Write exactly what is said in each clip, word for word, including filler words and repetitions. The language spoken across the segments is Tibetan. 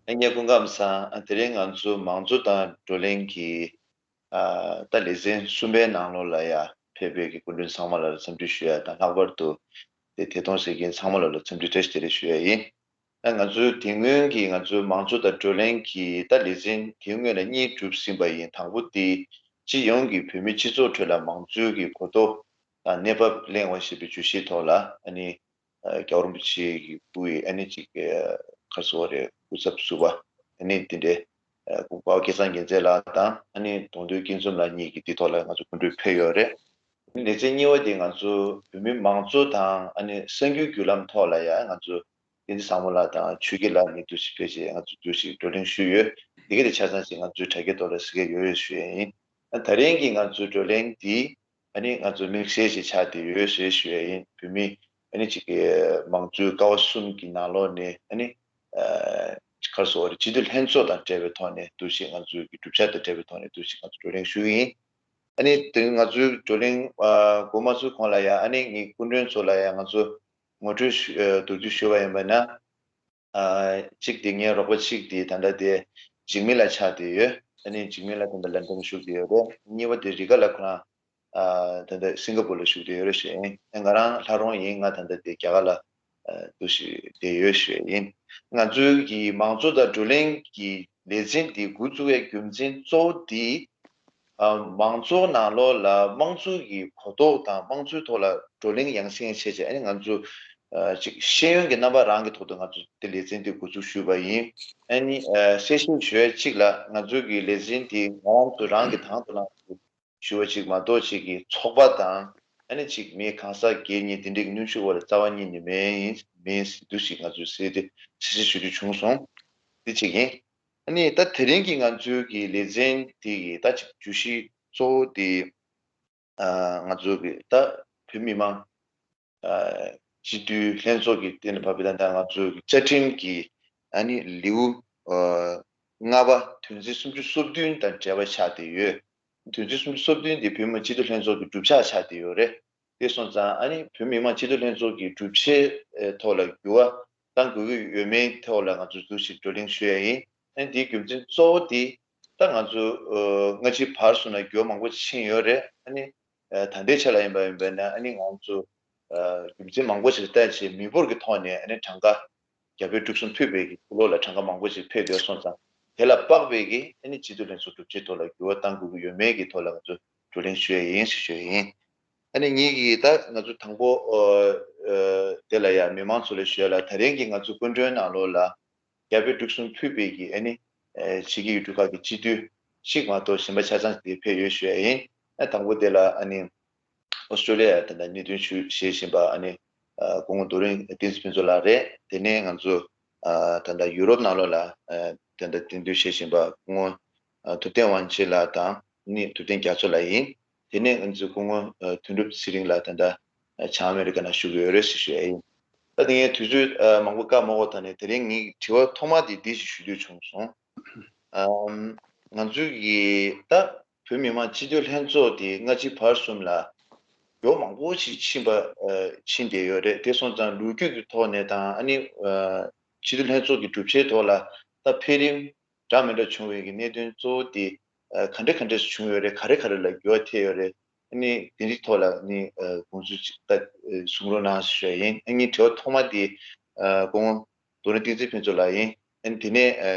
ཨ། ངས་སྐུ་ཁམས་བཟང་། ཨ། དེ་རིང་ང་ཚོ་མང་གཙོ་དང་བགྲོ་གླེང་གི། ཨ། ད་ལེ་ཚན་གསུམ་པའི་ནང་ལོགས་ལ་ཡ་ཕེབས་པའི་གི་སྐུ་མགྲོན་ཚང་མ་ལ་འཚམས་འདྲི་ཞུ་ཡ་དང་། ལྷག་པར་དུ་དེ་ཐད་གཏོང་བྱེད་མཁན་ཚང་མ་ལ་ལ་འཚམས་འདྲི་བཀྲ་ཤིས་བདེ་ལེགས་ཞུ་ཡ་ཡིན། ཨ། ང་ཚོའི་དེ་སྔོན་གྱི་ང་ཚོའི་མང་གཙོ་དང་བགྲོ་གླེང་གི་ད་ལེ་ཚན་དེ་སྔོན་ལ་གཉིས་གྲུབ་ཟིན་པ་ཡིན། དང་པོ་དེ་སྤྱི་ཡོངས་ཀྱི་བོད་མི་སྤྱི་ཚོགས་ཁྲོད་ལ་མང་གཙོའི་གི་གོ་རྟོགས་དང་གནས་བབ་གླེང་བ་ཞེས་པའི་བརྗོད་གཞིའི་ཐོག་ལ། ཨ་ནི། ཨ། རྒྱལ་བ་རིན་པོ་ཆེ་གི་སྐུ་ཡི། ཨ་ནི་ཅིག་ཨ། ག་རེ་ཟེར་དགོས་རེད། སྐུ་ཚབ་ཟུར་པ། ཨ་ནི་དེ་འདྲའི། ཨ། སྐུ་པ་སྐལ་བཟང་རྒྱལ་མཚན་ལགས་དང་། ཨ་ནི་གདོང་དོན་སྐྱིད་འཛོམས་ལགས་གཉིས་ཀྱིས་འདི་ཐོག་ལ་ང་ཚོ་སྐུ་མགྲོན་ཕེབས་ཡོད་རེད། ཨ་ནི་ལེ་ཚན་གཉིས་པ་དེ་ང་ཚོ་བོད་མི་མང་གཙོ་དང་། ཨ་ནི་གསར་འགྱུར་བརྒྱུད་ལམ་ཐོག་ལ་ཡང་ང་ཚོ་བསྟན་འཛིན་བཟང་མོ་ལགས་དང་ཆོས་སྐྱིད་ལགས་གཉིས་འདུག་སེ་ཕེབས་བྱས་ང་ཚོ་འདུག་སེ་བགྲོ་གླེང་ཞུས་ཡོད། འདི་ག་དེ་ཆ་ཚང་ཞིག་ང་ཚོའི་དྲ་རྒྱའི་ཐོག་ལ་གཟིགས་ཡ་ཡོད་ཡོད་ཞུ་ཡ་ཡིན། ཨ། ད་རིང་གི་ང་ཚོའི་བགྲོ་གླེང་འདི། ཨ་ནི་ང་ཚོ་དམིགས་བསལ་ཞིག་ཆགས་བསྡད་ཡོད་ཞེས་ཞུ་ཡ་ཡིན། བོད་མི་ཨ་ནི་ཅིག་གི་མང་གཙོའི་ཀ་བ་གསུམ་གྱི་ནང་ལོགས་ནས། ཨ་ནི། ཨ། ག་རེ་ཟེར་དགོས་རེད། སྤྱི་འཐུས་ལྷན་ཚོགས་དང་འབྲེལ་བའི་ཐོག་ནས་འདུག་སེ་ང་ཚོའི་གི་གྲུབ་ཆ་དང་འབྲེལ་བའི་ཐོག་ནས་འདུག་སེ་ང་ཚོ་བགྲོ་གླེང་ཞུ་གི་ཡིན། ཨ་ནི་དེ་ང་ཚོའི་བགྲོ་གླེང་ཨ་འགོ་མ་ཚུགས་གོང་ལ་ཡ། ཨ་ནི་ངའི་སྐུ་མགྲོན་ཚོ་ལ་ཡ་ང་ཚོ་ངོ་སྤྲོད་ཞུ། ཨ། མདོར་བསྡུས་ཞུ་བ་ཡིན་པ་ན། ཨ། གཅིག་དེ་ངའི་རོགས་པ་གཅིག་དེ་ད་ལྟ་དེ་འཇིགས་མེད་ལགས་ཆགས་བསྡད་ཡོད། ཨ་ནི་འཇིགས་མེད་ལགས་ད་ལྟ་ལན་ཌན་བཞུགས་བསྡད་ཡོད་རེད། གཉིས་པ་དེ་རི་ཀ་ལགས་ཁོ་རང་། ཨ། ད་ལྟ་སིང་ག་པུར་ལ་བཞུགས་བསྡད་ཡོད་རེད་ཞུ་ཡ་ཡིན། ཨ། ང་རང་ལྷ་རོང་ཡིན། ང་ད་ལྟ་དེ་རྒྱ་གར་ལ། ཨ། འདུག་སེ་བསྡད་ཡོད་ཞུ་ཡ་ཡིན། ང་ཚོའི་གི་མང་གཙོ་དང་བགྲོ་གླེང་གི་ལེ་ཚན་འདི་འགོ་བཙུགས་ཡའི་རྒྱུ་མཚན་གཙོ་བོ་འདི། ཨ། མང་གཙོའི་ནང་ལོགས་ལ་དམངས་གཙོ་གི་གོ་རྟོགས་དང་དམངས་གཙོའི་ཐོག་ལ་བགྲོ་གླེང་ཡང་སེ་ཡང་བྱས་བྱས། ཨ་ནི་ང་ཚོ། ཨ། ཅིག་ཤེས་ཡོན་གྱི་རྣམ་པ་རང་གི་ཐོག་ཏུ་ང་ཚོ་དེ་ལེ་ཚན་དེ་འགོ་འཛུགས་ཞུས་པ་ཡིན། ཨ་ནི། ཨ། གསལ་བཤད་ཞུ་ཡ་གཅིག་ལ། ང་ཚོ་གི་ལེ་ཚན་དེ་ང་རང་ཚོ་རང་གི་དང་དུ་བླངས་ཞུ་བ་ཅིག་མ་གཏོགས། ཅིག་གི་ཚོགས་པ་དང་། ཨ་ནི་ཅིག་མི་གང་ཟག་སྒེར་གཉིས་དེ་འདྲའི་གི་གནོན་ཤུགས་འོག་ལ་རྩ་བ་ཉིད་ནས་མེད་ཡིན། མེད་འདུག་སེ་ང་ཚོས་གསལ་བཤད་གསལ་བཤད་ཞུ་རྒྱུ་བྱུང་སོང་། དེ་གཅིག་ཡིན། ཨ་ནི་ད་དེ་རིང་གི་ང་ཚོའི་གི་ལེ་ཚན་དེ་གི་ད་ཅིག་བརྗོད་གཞི་གཙོ་བོ་དེ། ཨ། ང་ཚོ་གི་ད་བོད་མི་མང་། ཨ། སྤྱི་འཐུས་ལྷན་ཚོགས་ཀྱི་སྟེང་ལ་བབས་པའི་ད་ལྟ་ང་ཚོ་གི་བཅའ་ཁྲིམས་ཀྱི། ཨ་ནི་ལེའུ། ཨ། ལྔ་པ་དོན་ཚན་སུམ་ཅུ་སོ་བདུན་དང་འབྲེལ་བ་ཆགས་བསྡད་ཡོད། དོན་ཚན་སུམ་ཅུ་སོ་བདུན་དེ་བོད་མི་སྤྱི་འཐུས་ལྷན་ཚོགས་ཀྱི་གྲུབ་ཆ་ཆགས་བསྡད་ཡོད་རེད། དེ་སོང་ཙང་ཨ་ནི་བོད་མི་མང་སྤྱི་འཐུས་ལྷན་ཚོགས་ཀྱི་གྲུབ་ཆའི་ཐོག་ལ་འགྱུར་བ་གཏང་དགོས་ཀྱི་ཡོད་མེད་ཐོག་ལ་ང་ཚོ་འདུག་སེ་བགྲོ་གླེང་ཞུ་ཡ་ཡིན། ཨ་ནི་དེའི་རྒྱུ་མཚན་གཙོ་བོ་དེ། ད་ང་ཚོ། ཨ། སྔ་ཕྱི་བར་གསུམ་ལ་འགྱུར་བ་མང་པོ་ཕྱིན་ཡོད་རེད། ཨ་ནི། ཨ། ད་ལྟའི་ཆ་ལ་ཡིན་པ་ཡིན་པས་ན། ཨ་ནི་ང་ཚོ། ཨ། རྒྱུ་མཚན་མང་པོ་ཞིག་ལ་བལྟས་བྱས་མི་འབོར་གྱི་ཐོག་ནས། ཨ་ནི་གྲངས་ཀ་རྒྱ་བོད་འབྲུག་གསུམ་ཕུད་པའི་གི་ཕྱོགས་ལ་གྲངས་ཀ་མང་པོ་ཞིག་ཕེབས་བསྡད་སོང་ཙང་། དེ་ལ་དཔག་པའི་གི། ཨ་ནི་སྤྱི་འཐུས་ལྷན་ཚོགས་གྲུབ་ཆའི་ཐོག་ལ་འགྱུར་བ་གཏང་དགོས་ཀྱི་ཡོད་མེད་ཀྱི་ཐོག་ལ་ང་ཚོ་བགྲོ་གླེང་ཞུ་ཡ་ཡིན་ཞེས་ཞུ་ཡ་ཡིན། ཨ་ནི་ངེད་ཀྱིས་ད་ང་ཚོ་དང་པོ། ཨ། ཨ། དེ་ལ་ཡ་མི་མང་ཚོ་ལ་ཞུ་ཡ་ལ། དེ་རིང་གི་ང་ཚོ་སྐུ་མགྲོན་ནང་ལོགས་ལ་རྒྱ་བོད་འབྲུག་གསུམ་ཕུད་པའི་གི། ཨ་ནི། ཨ། ཕྱི་རྒྱལ་ཡུལ་གྲུ་ཁག་གི་སྤྱི་འཐུས་ཤིག་མ་གཏོགས་གཞན་པ་ཆ་ཚང་དེ་ཕེབས་ཡོད་ཞུ་ཡ་ཡིན། ཨ། དང་པོ་དེ་ལ་ཨ་ནི་ཨོ་སི་ཀྲོ་ལི་ཡ་ད་ལྟ་གནད་དོན་ཞུ་བྱེད་བཞིན་པ། ཨ་ནི། ཨ། སྐུ་ངོ་རྡོ་རིང་བསྟན་འཛིན་ཕུན་ཚོགས་ལགས་རེད། དེ་ནས་ང་ཚོ། ཨ། ད་ལྟ་ཡུ་རོབ་ནང་ལོགས་ལ། ཨ། ད་ལྟ་གདན་འདྲེན་བྱེད་བཞིན་པ་སྐུ་ངོ། ཨ། ཐུབ་བསྟན་དབང་ཆེན་ལགས་དང་། ཨ་ནི་ཐུབ་བསྟན་རྒྱ་མཚོ་ལགས་ཡིན། དེ་ནས་ང་ཚོའི་སྐུ་ངོ། ཨ། དོན་གྲུབ་ཚེ་རིང་ལགས་ད་ལྟ། ཨ། བྱང་ཨ་མེ་རི་ཀ་ནང་བཞུགས་ཡོད་རེད་ཞེས་ཞུ་ཡ་ཡིན། ད་དེ་ངས་དུས་ཚོད། ཨ། མང་པོ་བཀག་མ་དགོས་ཐོག་ནས་དེ་རིང་ངའི་དྲི་བ་ཐོག་མ་དེ་འདི་ཞིག་ཞུ་འདོད་བྱུང་སོང་། ཨམ། ང་ཚོའི་གི་ད་བོད་མི་མང་སྤྱི་འཐུས་ལྷན་ཚོགས་དེ་སྔ་ཕྱི་བར་གསུམ་ལ་འགྱུར་བ་མང་པོ་ཞིག་ཕྱིན་པ། ཨ། ཕྱིན་བསྡད་ཡོད་རེད། དེ་སོང་ཙང་ལོ་རྒྱུས་ཀྱི་ཐོག་ནས་དང་། ཨ་ནི། ཨ། སྤྱི་འཐུས་ལྷན་ཚོགས་ཀྱི་གྲུབ་ཆའི་ཐོག་ལ་ད་འཕེལ་རིམ་འདྲ་མི་འདྲ་བྱུང་བའི་གི་གནད་དོན་གཙོ་བོ་དེ། ཨ། ག་འདྲ་ག་འདྲ་བྱུང་ཡོད་རེད། ག་རེ་ག་རེ་ལ་འགྱུར་བ་ཐེབས་ཡོད་རེད། ཨ་ནི་དེ་རིགས་ཐོག་ལ་ནི། ཨ། དགོངས་ཚུལ་ཅིག་ད། ཨ། གསུང་རོགས་གནང་ཞུ་ཡ་ཡིན། ཨ་ནི་དྲི་བ་ཐོག་མ་དེ། ཨ། སྐུ་ངོ་རྡོ་རིང་བསྟན་འཛིན་ཕུན་ཚོགས་ལགས་ཡིན། ཨ་ནི་དེ་ནས།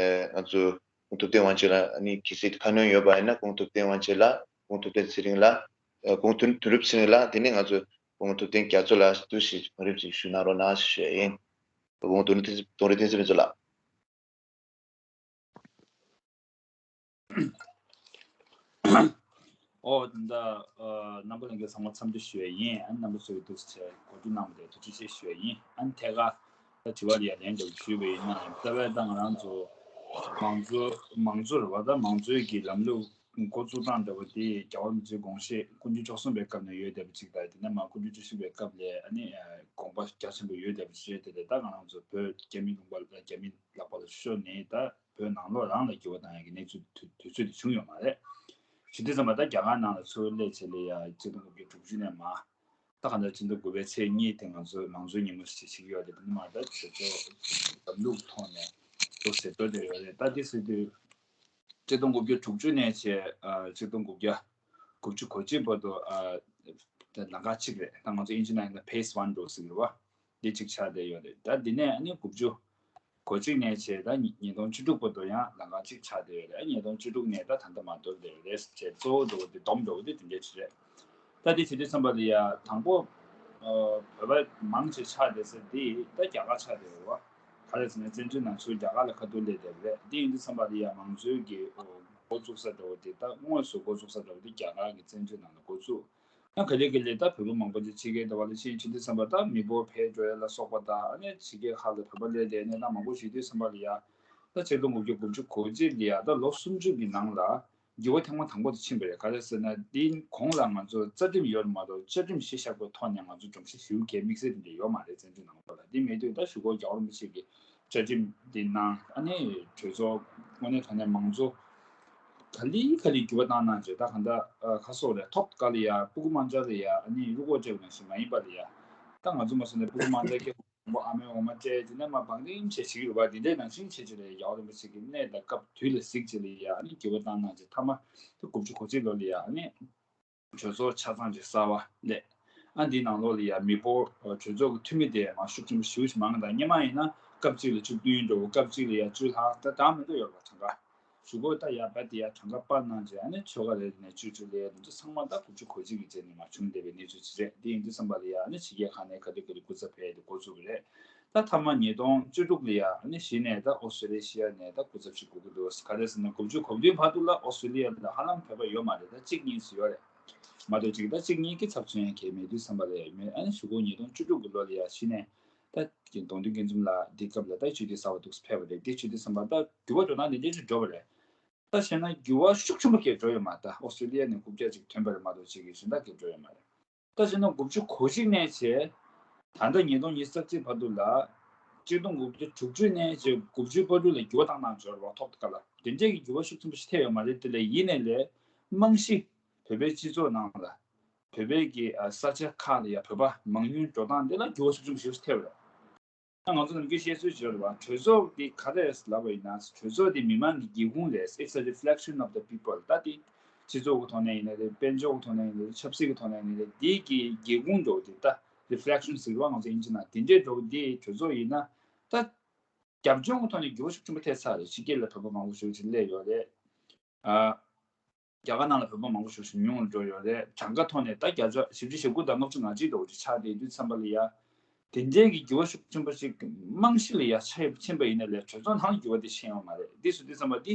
ཨ། ང་ཚོ་སྐུ་ངོ་ཐུབ་བསྟན་དབང་ཆེན་ལགས། ཨ་ནི་གལ་སྲིད་ཁ་སྣོན་ཡོད་པ་ཡིན་ན། སྐུ་ངོ་ཐུབ་བསྟན་དབང་ཆེན་ལགས། སྐུ་ངོ་ཐུབ་བསྟན་ཚེ་རིང་ལགས། ཨ། སྐུ་ངོ་དོན། དོན་གྲུབ་ཚེ་རིང་ལགས། དེ་ནས་ང་ཚོ་སྐུ་ངོ་ཐུབ་བསྟན་རྒྱ་མཚོ་ལགས། འདུག་སེ་བང་རིམ་ཅིག་ཞུ་གནང་རོགས་གནང་ཞུ་ཡ་ཡིན། སྐུ་ངོ་རྡོ་རིང་བསྟན་འཛིན། རྡོ་རིང་བསྟན་འཛིན་ཕུན་ཚོགས་ལགས། ཨོ། ད་ལྟ། ཨ། རྣམ་པ་ལྷན་རྒྱས་ཚང་མ་འཚམས་འདྲི་ཞུ་ཡ་ཡིན། ཨ། རྣམ་པ་ཚོས་འདུག་སེ་གོ་སྒྲིག་གནང་བ་དེ་ཐུགས་རྗེ་ཆེ་ཞུ་ཡ་ཡིན། ཨ། ཐད་ཀར་ད་དྲི་བ་ལ་ཡ་ལན་འདྲ་བོ་ཞུས་པ་ཡིན་ན། ད་ལྟ་ང་རང་ཚོ་མང་གཙོ། མང་གཙོ་རེད་བ། ད་མང་གཙོའི་གི་ལམ་ལུགས་འགོ་བཙུགས་སྟངས་འདྲ་བོ་དེ་རྒྱལ་བ་རིན་པོ་ཆེའི་དགོངས་བཞེད་སྐུ་ཕྲེང་བཅུ་གསུམ་པའི་སྐབས་ནས་ཡོད་བསྡད་པ་ཅིག་དང་། དེ་ནས་མར་སྐུ་ཕྲེང་བཅུ་བཞི་པའི་སྐབས་ལ། ཨ་ནི། ཨ། དགོངས་པ་རྒྱ་ཆེན་པོ་ཡོད་བསྡད་པ་ཞིག་རེད་དེ། ད་ང་རང་ཚོ་བོད་རྒྱ་མི་ལུང་པ་ལ། རྒྱ་མི་ལག་པ་ལ་ཤོར་ནས་ད་བོད་ནང་ལོགས་རང་ལ་འགྱུར་བ་བཏང་ཡག་གི་གནས་ཚུལ་དུས་དུས་ཚོད་དེ་བྱུང་ཡོད་མ་རེད། ཞུ་དུས་ཙམ་པ་ད་རྒྱ་གར་ནང་ལ་ཚུར་སླེབས་བྱས་ལ་ཡ་ཆིག་སྟོང་དགུ་བརྒྱ་དྲུག་ཅུ་ནས་མར། ད་ག་ད་ཕྱི་ཟླ་དགུ་པའི་ཚེས་གཉིས་དེ་ང་ཚོ་མང་གཙོའི་ཉིན་མོ་ཞིག་བྱེད་ཀྱི་ཡོད་རེད། དེ་ནས་མར་ད་ཆོས་ཕྱོགས་ལམ་ལུགས་ཐོག་ནས་ ཟེར་འགྲོ་བསྡད་ཡོད་རེད། ད་འདི་ཟེར་དུས་ཆིག་སྟོང་དགུ་བརྒྱ་དྲུག་ཅུ་ནས་བྱས་ཨ་ཆིག་སྟོང་དགུ་བརྒྱ་དགུ་བཅུ་གོ་གཅིག་བར་དུ་ཨ་ད་ལམ་ཁ་གཅིག་རེད། ད་ང་ཚོ་ཨིན་ཇི་ནང་ཡིན་ན་phase one འགྲོ་ཟེར་གྱི་རེད་བ། འདི་གཅིག་ཆགས་བསྡད་ཡོད་རེད། ད་འདི་ནས་ཨ་ནི་དགུ་བཅུ་གོ་གཅིག་ནས་བྱས་ད་ཉིས་ཉིས་སྟོང་བཅུ་དྲུག་བར་དུ་ཡང་ལམ་ཁ་གཅིག་ཆགས་བསྡད་ཡོད་རེད། ཉིས་སྟོང་བཅུ་དྲུག་ནས་ད་ད་ལྟ་མར་འགྲོ་བསྡད་ཡོད་རེད་ཟེར། གཙོ་བོ་འགྲོ་བ་འདི་སྡོམ་འགྲོ་བ་འདི་དེ་འདྲས་ཅིག་རེད། ད་འདི་བྱེད་དུས་ཙམ་པ་ལ་ཡ་དང་པོ་ཨ་བོད་པ་མང་ཆེ་ཆགས་བསྡད་ས་འདི་ད་རྒྱ་གར་ཆགས་བསྡད་ཡོད་རེད་བ། ག་རེ་ཟེར་ན་བཙན་བྱོལ་ནང་ཚུར་རྒྱ་གར་ལ་ཁ་ཐུག་སླེབས་བསྡད་པ་རེད། འདི་ཡིན་དུས་ཙམ་པ་ལ་ཡ་མང་གཙོའི་གི་འགོ་བཙུགས་ས་འདྲ་བོ་འདི་ད་དངོས་སུ་འགོ་བཙུགས་ས་འདྲ་བོ་འདི་རྒྱ་གར་གི་བཙན་བྱོལ་ནང་ལ་འགོ་བཙུགས། ཡང་ག་ལེ་ག་ལེ་ད་བོད་པ་མང་པོ་ཅིག་ཕྱི་རྒྱལ་དུ་བ་ལ་ཕྱིན་ཕྱིན་དུས་ཙམ་པ་ད་མི་འབོར་འཕེལ་འགྲོ་ཡ་ལ་སོགས་པ་དང་ཨ་ནི་ཕྱི་རྒྱལ་ཁག་ལ་བོད་པ་སླེབས་ཏེ་གནས་སྟངས་མང་པོ་ཞིག་དུས་ཙམ་པ་ལ་ཡ་ད་ཆིག་སྟོང་དགུ་བརྒྱ་དགུ་བཅུ་གོ་གཅིག་ལ་ཡ་ད་ལོ་སུམ་ཅུ་གི་ནང་ལ་འགྱུར་བ་ཐེངས་མ་དང་པོ་དེ་ཕྱིན་པ་རེད། ག་རེ་ཟེར་ན་དེའི་གོང་ལ་ང་ཚོ་རྩ་ཁྲིམས་ཡོད་མ་གཏོགས་བཅའ་ཁྲིམས་གཞི་བཞག་པའི་ཐོག་ནས་ང་ཚོ་སྒྲོམ་གཞི་ཞེ་པོ་གལ་དམིགས་བསལ་དེ་འདྲ་ཡོད་མ་རེད། བཙན་བྱོལ་ནང་ལོགས་ལ་དེ་མེད་དུས་ད་གཞུག་གུ་རྒྱལ་བ་རིན་པོ་ཆེ་གི་བཅའ་ཁྲིམས་འདི་ནང་ཨ་ནི་གྲོས་ཚོགས་དངོས་གནས་དྲང་གནས་མང་གཙོ་ག་ལེ་ག་ལེ་འགྱུར་བ་བཏང་གནང་རྗེས་ད་ག་འདྲ་ཁ་སོགས་རེད། ཐོབ་ག་ལ་ཡ་སྤུ་གུ་དམར་འབྱར་ལ་ཡ་ཨ་ནི་རུ་སྒོ་བཅས་པ་ནང་བཞིན་མ་ཡིན་པ་ལ་ཡ་ད་ང་ཚོ་མ་སོང་ནས་སྤུ་གུ་དམར་འབྱར་སྐྱེ་བོ་ཨ་མའི་འོ་མ་སྤྲད་དེ་ནས་མ་བང་རིམ་བྱས་བྱེད་ཀྱི་རེད་པ། འདི་འདྲའི་ནང་བཞིན་བྱེད་ཀྱི་རེད། རྒྱལ་བ་རིན་པོ་ཆེ་གི་གནས་དང་སྐབས་དུས་ལ་གཟིགས་བྱས་ལ་ཡ་ཨ་ནི་འགྱུར་བ་བཏང་གནང་རྗེས་མཐའ་མ་ད་དགུ་བཅུ་གོ་གཅིག་ལོ་ལ་ཡ་ཨ་ནི། གྲོས་ཚོགས་ཆ་ཚང་གི་གསར་པ་སླེབས། ཨ་འདིའི་ནང་ལོགས་ལ་ཡ་མི་འབོར་གྲོས་ཚོགས་ཀྱི་འཐུས་མི་དེ་མ་ཤུགས་ཆེན་པོ་ཞེ་པོ་ཞིག་མང་གི། ད་སྔོན་མ་ཡིན་ན་སྐབས་གཅིག་ལ་བཅུ་བདུན་འགྲོ། སྐབས་གཅིག་ལ་ཡ་བཅུ་ལྷག་ད་གྲངས་མི་འདུག་ཡོད་པ་གྲངས་ཀ། གཞུག་གུ་ད་ཡ་བད་དེ་ཡ་གྲངས་ཀ་སྤར་གནང་རྗེས་ཨ་ནི་ཆོལ་ཁ་རེ་རེ་ནས་བཅུ་བཅུ་ལས་འདི་ཚོ་ཚང་མ་ད་དགུ་བཅུ་གོ་གཅིག་གི་རྗེས་ནས་མ་བྱུང་བསྡད་པའི་གནས་ཚུལ་ཅིག་རེད། འདི་ཡིན་དུས་ཙམ་པ་ལ་ཡ་ཨ་ནི་ཕྱི་རྒྱལ་ཁག་ནས་ག་དུས་ག་དུས་སྐུ་ཚབ་ཕེབས་ཏེ་འགོ་བཙུགས་པ་རེད། ད་མཐའ་མ་ཉིས་སྟོང་བཅུ་དྲུག་ལ་ཡ་ཨ་ནི་གཞི་ནས་ད་ཨོ་སི་ཀྲོ་ལི་ཡ་ནས་ད་སྐུ་ཚབ་ཞིག་དགོས་ཀྱི་འདུག་ག་རེ་ཟེར་ན་དགུ་བཅུ་གོ་བདུན་བར་དུ་ལ་ཨོ་སི་ཀྲོ་ལི་ཡ་ལ་ཧ་ལམ་བོད་པ་ཡོད་མ་རེད། ད་གཅིག་གཉིས་སུ་ཡོད་རེད་མ་གཏོགས། གཅིག་ད་གཅིག་གཉིས་ཀྱི་ཚབ་མཚོན་ཡང་གལ་མེད་དུས་ཙམ་པ་ལ་ཡ་མེད། ཨ་ནི་གཞུག་གུ་ཉིས་སྟོང་བཅུ་དྲུག་གི་ལོ་ལ་ཡ་གཞི་ནས་ད་གདོང་མདུན་སྐྱིད་འཛོམས་ལགས་འདི་སྐབས་ལ་ད་ཆོས་སྡེ་གསར་པ་འདུག་ཕེབས་པ་རེད། འདི་བྱེད་དུས་ཙམ་པ་ད་འགྱུར་བ་འགྲོ་སྟངས་འདི་འདྲ་ཅིག་འགྲོ་བ་རེད། ད་བྱས་ན་འགྱུར་བ་ཤུགས་ཆེན་པོ་སྐྱེས་འགྲོ་ཡོད་མ་རེད། ད་ཨོ་སི་ཀྲོ་ལི་ཡ་ནས་རྐུབ་བཀྱག་ཅིག་ཐོན་པ་རེད་མ་གཏོགས་ཅིག་གི་གཞན་དག་སྐྱེས་འགྲོ་ཡོད་མ་རེད། ད་བྱས་ན་དགུ་བཅུ་གོ་གཅིག་ནས་བྱས་ད་ལྟ་ཉིས་སྟོང་ཉི་ཤུ་རྩ་གཅིག་བར་དུ་ལ་ཆིག་སྟོང་དགུ་བརྒྱ་དྲུག་ཅུ་ནས་བྱས་དགུ་བཅུ་བར་དུ་ལ་འགྱུར་བ་བཏང་གནང་འབྱོར་བ་ཐོག་ཏུ་ཀ་ལ་དེ་འདྲས་ཀྱི་འགྱུར་བ་ཤུགས་ཆེན་པོ་ཞིག་ཐེབས་ཡོད་མ་རེད། དེ་ལས་ཡིན་ནའི་ལས་རྨང་གཞི་བོད་པའི་སྤྱི་ཚོགས་ནང་ལ་བོད་པའི་གི་ས་ཆ་ཁག་ལ་ཡ་བོད་པ་མང་ཉུང་འགྲོ་སྟངས་དེ་ལ་འགྱུར་བ་ཤུགས་ཆེན་པོ་ཞིག་ཐེབས་ཡོད་རེད། ད་ང་ཚོ་ནམ་རྒྱུན་བཤད་སྲོལ་ཞིག་ཡོད་རེད་བ། གྲོས་ཚོགས་འདི་ག་རེ་ལབ་པ་ཡིན་ན། གྲོས་ཚོགས་འདི་མི་མང་གི་སྒེའུ་ཁུང་རེད། It's a reflection of the people. ད་འདི་སྤྱི་ཚོགས་ཀྱི་ཐོག་ནས་ཡིན་ན་རེད། དཔལ་འབྱོར་གྱི་ཐོག་ནས་ཡིན་ན་རེད། ཆབ་སྲིད་ཀྱི་ཐོག་ནས་ཡིན་ན་རེད། འདི་གི་སྒེའུ་ཁུང་འདྲ་བོ་འདི་ད་reflection ཟེར་བ་ང་ཚོ་དབྱིན་ཇི་ནང་དེ་འདྲའི་འདྲ་བོ་འདི་གྲོས་ཚོགས་ཡིན་ན་ད་རྒྱབ་ལྗོངས་ཀྱི་ཐོག་ནས་འགྱུར་བ་ཤུགས་ཆེན་པོ་ཐེབས་ཚར་རེད། ཕྱི་རྒྱལ་ལ་བོད་པ་མང་པོ་ཞིག་ཅིག་སླེབས་ཡོད་རེད། ཨ། རྒྱ་གར་ནང་ལ་བོད་པ་མང་པོ་ཞིག་ཉུང་རུ་འགྲོ་ཡོད་རེད། གྲངས་ཀ་ཐོག་ནས་ད་བརྒྱ་ཆ་བཞི་བཅུ་ཞེ་དགུ་དང་ལྔ་བཅུ་ང་གཅིག་འདྲ་བོ་ཅིག་ཆགས་བསྡད་དུས་ཙམ་པ་ལ་ཡ། དེ་འདྲའི་གི་འགྱུར་བ་ཤུགས་ཆེན་པོ་ཞིག་རྨང་གཞི་ལ་ཡ་ཆ་ཕྱིན་པ་ཡིན་ན་ལས་གྲོས་ཚོགས་ནང་འགྱུར་བ་དེ་ཕྱིན་ཡོད་མ་རེད། འདི་སུ་དུས་ཙམ་པ་འདི་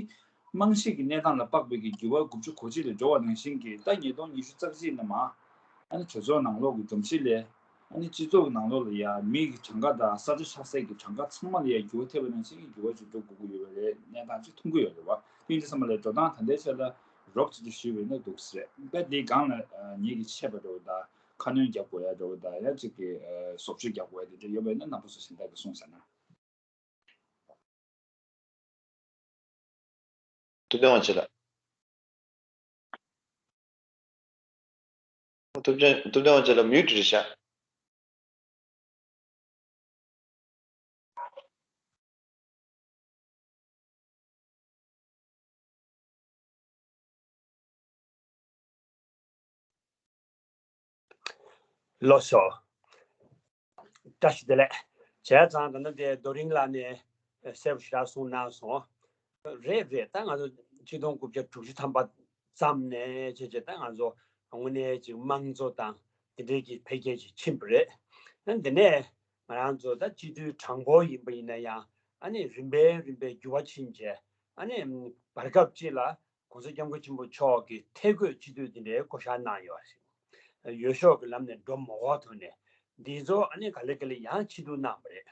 རྨང་གཞི་གི་གནས་སྟངས་ལ་དཔག་པའི་གི་འགྱུར་བ་དགུ་བཅུ་གོ་གཅིག་ལ་འགྲོ་བ་ནང་བཞིན་གྱི་ད་ཉིས་སྟོང་ཉི་ཤུ་རྩ་གཅིག་ནས་མ། ཨ་ནི་གྲོས་ཚོགས་ནང་ལོགས་ཀྱི་སྒྲོམ་གཞི་ལས། ཨ་ནི་སྤྱི་ཚོགས་ཀྱི་ནང་ལོགས་ལ་ཡ་མི་གི་གྲངས་ཀ་དང་ས་ཆ་ཆགས་སའི་གི་གྲངས་ཀ་ཚང་མ་ལ་ཡ་འགྱུར་བ་ཐེབས་པ་ནང་བཞིན་གྱི་འགྱུར་བ་ཅིག་འགྲོ་དགོས་ཀྱི་ཡོད་པ་རེད། གནས་སྟངས་ཅིག་མཐོང་གི་ཡོད་རེད་བ། དེ་ཡིན་དུས་ཙམ་པ་ལ་འགྲོ་སྟངས་ད་ལྟའི་ཆ་ལ་རོབ་ཙམ་ཅིག་ཞུས་པ་ཡིན་ན་འདུག་ས་རེད། ད་དེའི་སྒང་ལ་ཉིད་ཀྱི་ཆད་པ་འགྲོ་བ་དང་ཁ་སྣོན་རྒྱག་དགོས་ཡ་འགྲོ་བ་དང་ཡ་གཅིག་གི་བཟོ་བཅོས་རྒྱག་དགོས་ཡ་དེ་འདྲ་ཡོད་པ་ཡིན་ན་རྣམ་པ་ཚོ་གཞན་དག་གི་གསུངས་ཟེར་ན། ཐུབ་བསྟན་དབང་ཆེན་ལགས། ཐུབ་བསྟན་ཐུབ་བསྟན་དབང་ཆེན་ལགས་མིའུ་ཊི་རེད་ཤག་ལགས་སོ། བཀྲ་ཤིས་བདེ་ལེགས། བྱས་ཙང་ད་ལྟ་དེ་རྡོ་རིང་ལགས་ནས་གསལ་པོ་ཞེ་དྲག་གསུངས་གནང་སོང་། རེད་རེད། ད་ང་ཚོ་ཆིག་སྟོང་དགུ་བརྒྱ་དྲུག་ཅུ་ཐམ་པ་ཙམ་ནས་བྱས་བྱས་ད་ང་ཚོ་དངོས་གནས་ཅིག་དམངས་གཙོ་དང་དེ་འདྲའི་གི་འཕེལ་རྒྱས་ཅིག་ཕྱིན་པ་རེད། ཨ་འདི་ནས་ང་རང་ཚོ་ད་སྤྱི་འཐུས་དྲང་པོ་ཡིན་པ་ཡིན་ན་ཡང་ཨ་ནི་རིམ་པས་རིམ་པས་འགྱུར་བ་ཕྱིན་བྱས་ཨ་ནི་བར་སྐབས་ཅིག་ལ་༸གོང་ས་༸སྐྱབས་མགོན་ཆེན་པོ་མཆོག་གི་ཐད་བསྐོས་སྤྱི་འཐུས་དེ་འདྲའི་བསྐོ་བཞག་གནང་ཡོད་རེད། འོས་ཤོག་གི་ལམ་ནས་འགྲོ་མ་དགོས་ཐོག་ནས་འདི་ཚོ་ཨ་ནི་ག་ལེ་ག་ལེ་ཡང་ཕྱིར་བསྡུ་གནང་བ་རེད།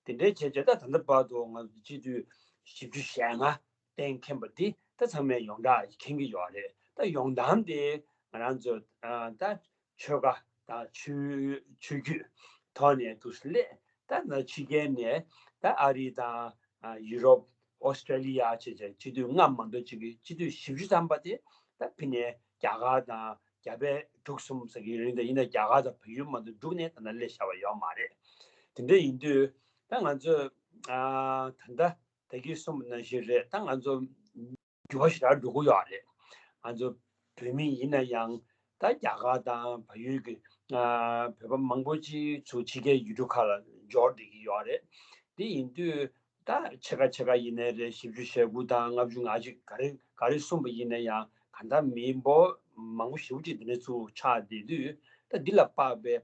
དེ་འདྲའི་བྱས་བྱས་ད་ད་ལྟ་བར་དུ་ང་ཚོ་སྤྱི་འཐུས་བཞི་བཅུ་ཞེ་ལྔ་གཏན་འཁེལ་བ་འདི་ད་ཚང་མས་ཡོངས་གྲགས་མཁྱེན་གྱི་ཡོད་རེད། ད་ཡོང་སྟངས་དེ་ང་རང་ཚོ་ད་ཆོལ་ཁ་དང་ཆོས་ཆོས་བརྒྱུད་ཐོག་ནས་འདུག་སླེབས། ད་ཕྱི་རྒྱལ་ནས་ད་ཨ་རི་དང་ཡུ་རོབ། ཨོ་སི་ཀྲེ་ལི་ཡ་བྱས་བྱས་སྤྱི་འཐུས་ལྔ་མ་གཏོགས་གཅིག་གི་སྤྱི་འཐུས་བཞི་བཅུ་ཐམ་པ་དེ་ད་ཕི་ནས་རྒྱ་གར་དང་རྒྱ་བལ་འབྲུག་གསུམ་ཟེར་གྱི་རེད། ད་ཡིན་ན་རྒྱ་གར་དང་བལ་ཡུལ་མ་གཏོགས་འབྲུག་ནས་ད་ལྟ་སླེབས་བཞག་པ་ཡོད་མ་རེད། དེ་འདྲ་ཡིན་དུས་ད་ང་ཚོས་ད་ལྟ་ ད་གིན་གསུངས་པ་ནང་བཞིན་རེད། ད་ང་ཚོ་འགྱུར་བ་ཞེ་དྲག་འགྲོ་གི་ཡོད་རེད། ང་ཚོ་བོད་མི་ཡིན་ན་ཡང་ད་རྒྱ་གར་དང་བལ་ཡུལ་གྱི་ཨ་བོད་པ་མང་པོ་ཅིག་ཚུར་ཕྱི་རྒྱལ་ཡུལ་གྲུ་ཁག་ལ་འབྱོར་བསྡད་ཀྱི་ཡོད་རེད། དེ་ཡིན་དུས་ད་ཕྱེད་ཀ་ཕྱེད་ཀ་ཡིན་ནའི་རེད། བཞི་བཅུ་ཞེ་དགུ་དང་ལྔ་བཅུ་ང་གཅིག་ག་རེ་ག་རེ་གསུངས་པ་ཡིན་ན་ཡང་གང་ལྟར་མི་འབོར་མང་པོ་ཞེ་པོ་ཅིག་འདི་འདྲ་ཚུར་ཆགས་བསྡད་དུས། ད་འདི་ལ་དཔག་པའི་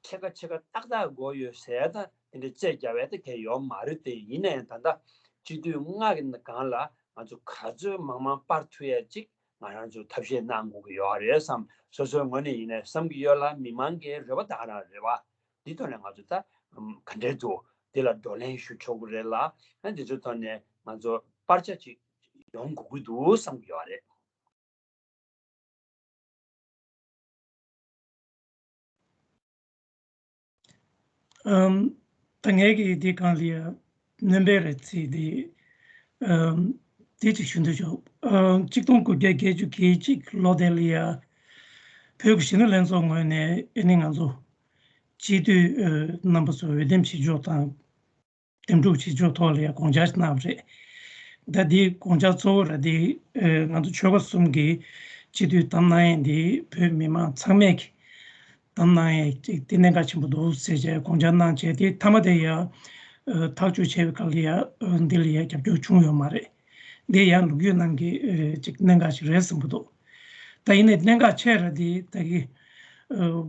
ཕྱེད་ཀ་ཕྱེད་ཀ་ཏག་ཏག་དགོས་ཡོད་ཟེར་ད་དེ་འདྲའི་རྩད་རྒྱག་པ་ད་གལ་ཡོད་མ་རེད། དེ་ཡིན་ན་ཡང་ད་ལྟ་སྤྱི་འཐུས་ལྔ་གི་སྒང་ལ་ང་ཚོ་ག་ཚོད་མང་མང་སྤར་ཐུབ་ཡ་ཅིག་ང་རང་ཚོས་ཐབས་ཤེས་གནང་དགོས་ཀྱི་ཡོད་རེད་བསམ། སོ་སོའི་ངོས་ནས་ཡིན་ནའི་བསམ་གྱི་ཡོད་ལ། མི་མང་གི་རེ་བ་ད་ག་རང་རེད་བ། འདི་ཐོག་ནས་ང་ཚོ་ད་ག་འདྲས་འདུག་འདི་ལ་བགྲོ་གླེང་ཞུ་ཆོག་གི་རེད་ལ། ཨ་འདི་ཚོའི་ཐོག་ནས་ང་ཚོ་སྤར་ཆ་ཅིག་ཡོང་དགོས་ཀྱི་འདུག་བསམ་གྱི་ཡོད་རེད། ཨམ། ད་ངས་ཀྱིས་འདི་སྒང་ལ་ཡ་སྣོན་པ་རེ་བརྩིས་ཏེ། ཨམ། འདི་གཅིག་ཞུ་འདོད་བྱུང་། ཨམ། གཅིག་སྟོང་དགུ་བརྒྱ་བརྒྱད་ཅུ་གྱ་གཅིག་ལོ་དེ་ལ་ཡ་བོད་ཀྱི་གཞོན་ནུ་ལྷན་ཚོགས་ངོས་ནས་ཨ་ནི་ང་ཚོ་སྤྱི་འཐུས་ཨ་རྣམ་པ་ཚོ་འོས་འདེམས་བྱེད་ཕྱོགས་དང་། འདེམས་སྒྲུག་བྱེད་ཕྱོགས་ཐོག་ལ་ཡང་དགོངས་འཆར་གནང་བ་རེད། ད་འདིའི་དགོངས་འཆར་གཙོ་བོ་ར་འདི་ཨེ་ང་ཚོ་ཆོལ་ཁ་གསུམ་གྱི་སྤྱི་འཐུས་བདམས་གནང་ཡས་འདི་བོད་མི་མང་ཚང་མས་ཀྱི་བདམས་གནང་ཡས་ཅིག་འདི་གནད་འགག་ཆེན་པོ་འདུག་ཟེར་བྱས་དགོངས་འཆར་གནང་བྱས། དེ་མཐའ་མ་དེ་ཡང་ཨེ་ཐག་གཅོད་བྱས་པའི་སྐབས་ལ་ཡང་ཨེ་འདི་ལ་ཡང་རྒྱབ་སྐྱོར་བྱུང་ཡོད་མ་རེད། འདི་ཡང་ལོ་རྒྱུས་ནང་གི་ཨེ་ཅིག་གནད་འགག་ཅིག་རེད་བསམ་གྱི་འདུག་ད་ཡིན་ནའི་གནད་འགག་ཆེ་ར་འདི་ད་གི་ཨེ།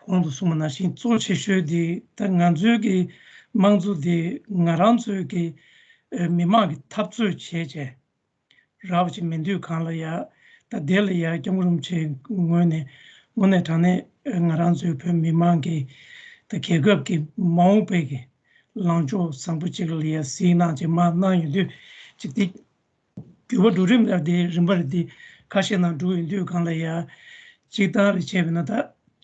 གོང་དུ་གསུངས་པ་ནང་བཞིན་གཙོ་བོ་ཆེ་ཤོས་དེ་ད་ང་ཚོའི་གི་དམངས་གཙོ་དེ་ང་རང་ཚོའི་གི་ཨེ་མི་དམངས་ཀྱི་འཐབ་རྩོད་བྱས་བྱས་རག་པ་ཅིག་མི་འདུག་གང་ལ་ཡ། ད་དེ་ལ་ཡ་སྐྱབས་མགོན་རིན་པོ་ཆེའི་ངོས་ནས་དངོས་གནས་དྲང་གནས་ཨེ་ང་རང་ཚོའི་བོད་མི་དམངས་ཀྱི་ད་རྒྱལ་ཁབ་ཀྱི་མ་འོངས་པའི་གི་ལངས་ཕྱོགས་བཟང་པོ་ཅིག་ལ་ཡ་གཟིགས་གནང་བྱས་མར་གནང་ཡོང་དུས་ཅིག་དེ། འགྱུར་བ་འགྲོ་རིམ་ལ་དེ་རིམ་པར་དེ་ཁ་ཤས་ནང་འགྲོ་ཡོང་དུས་སྒང་ལ་ཡ། སྤྱིར་བཏང་རེ་བྱས་པ་ན་ད་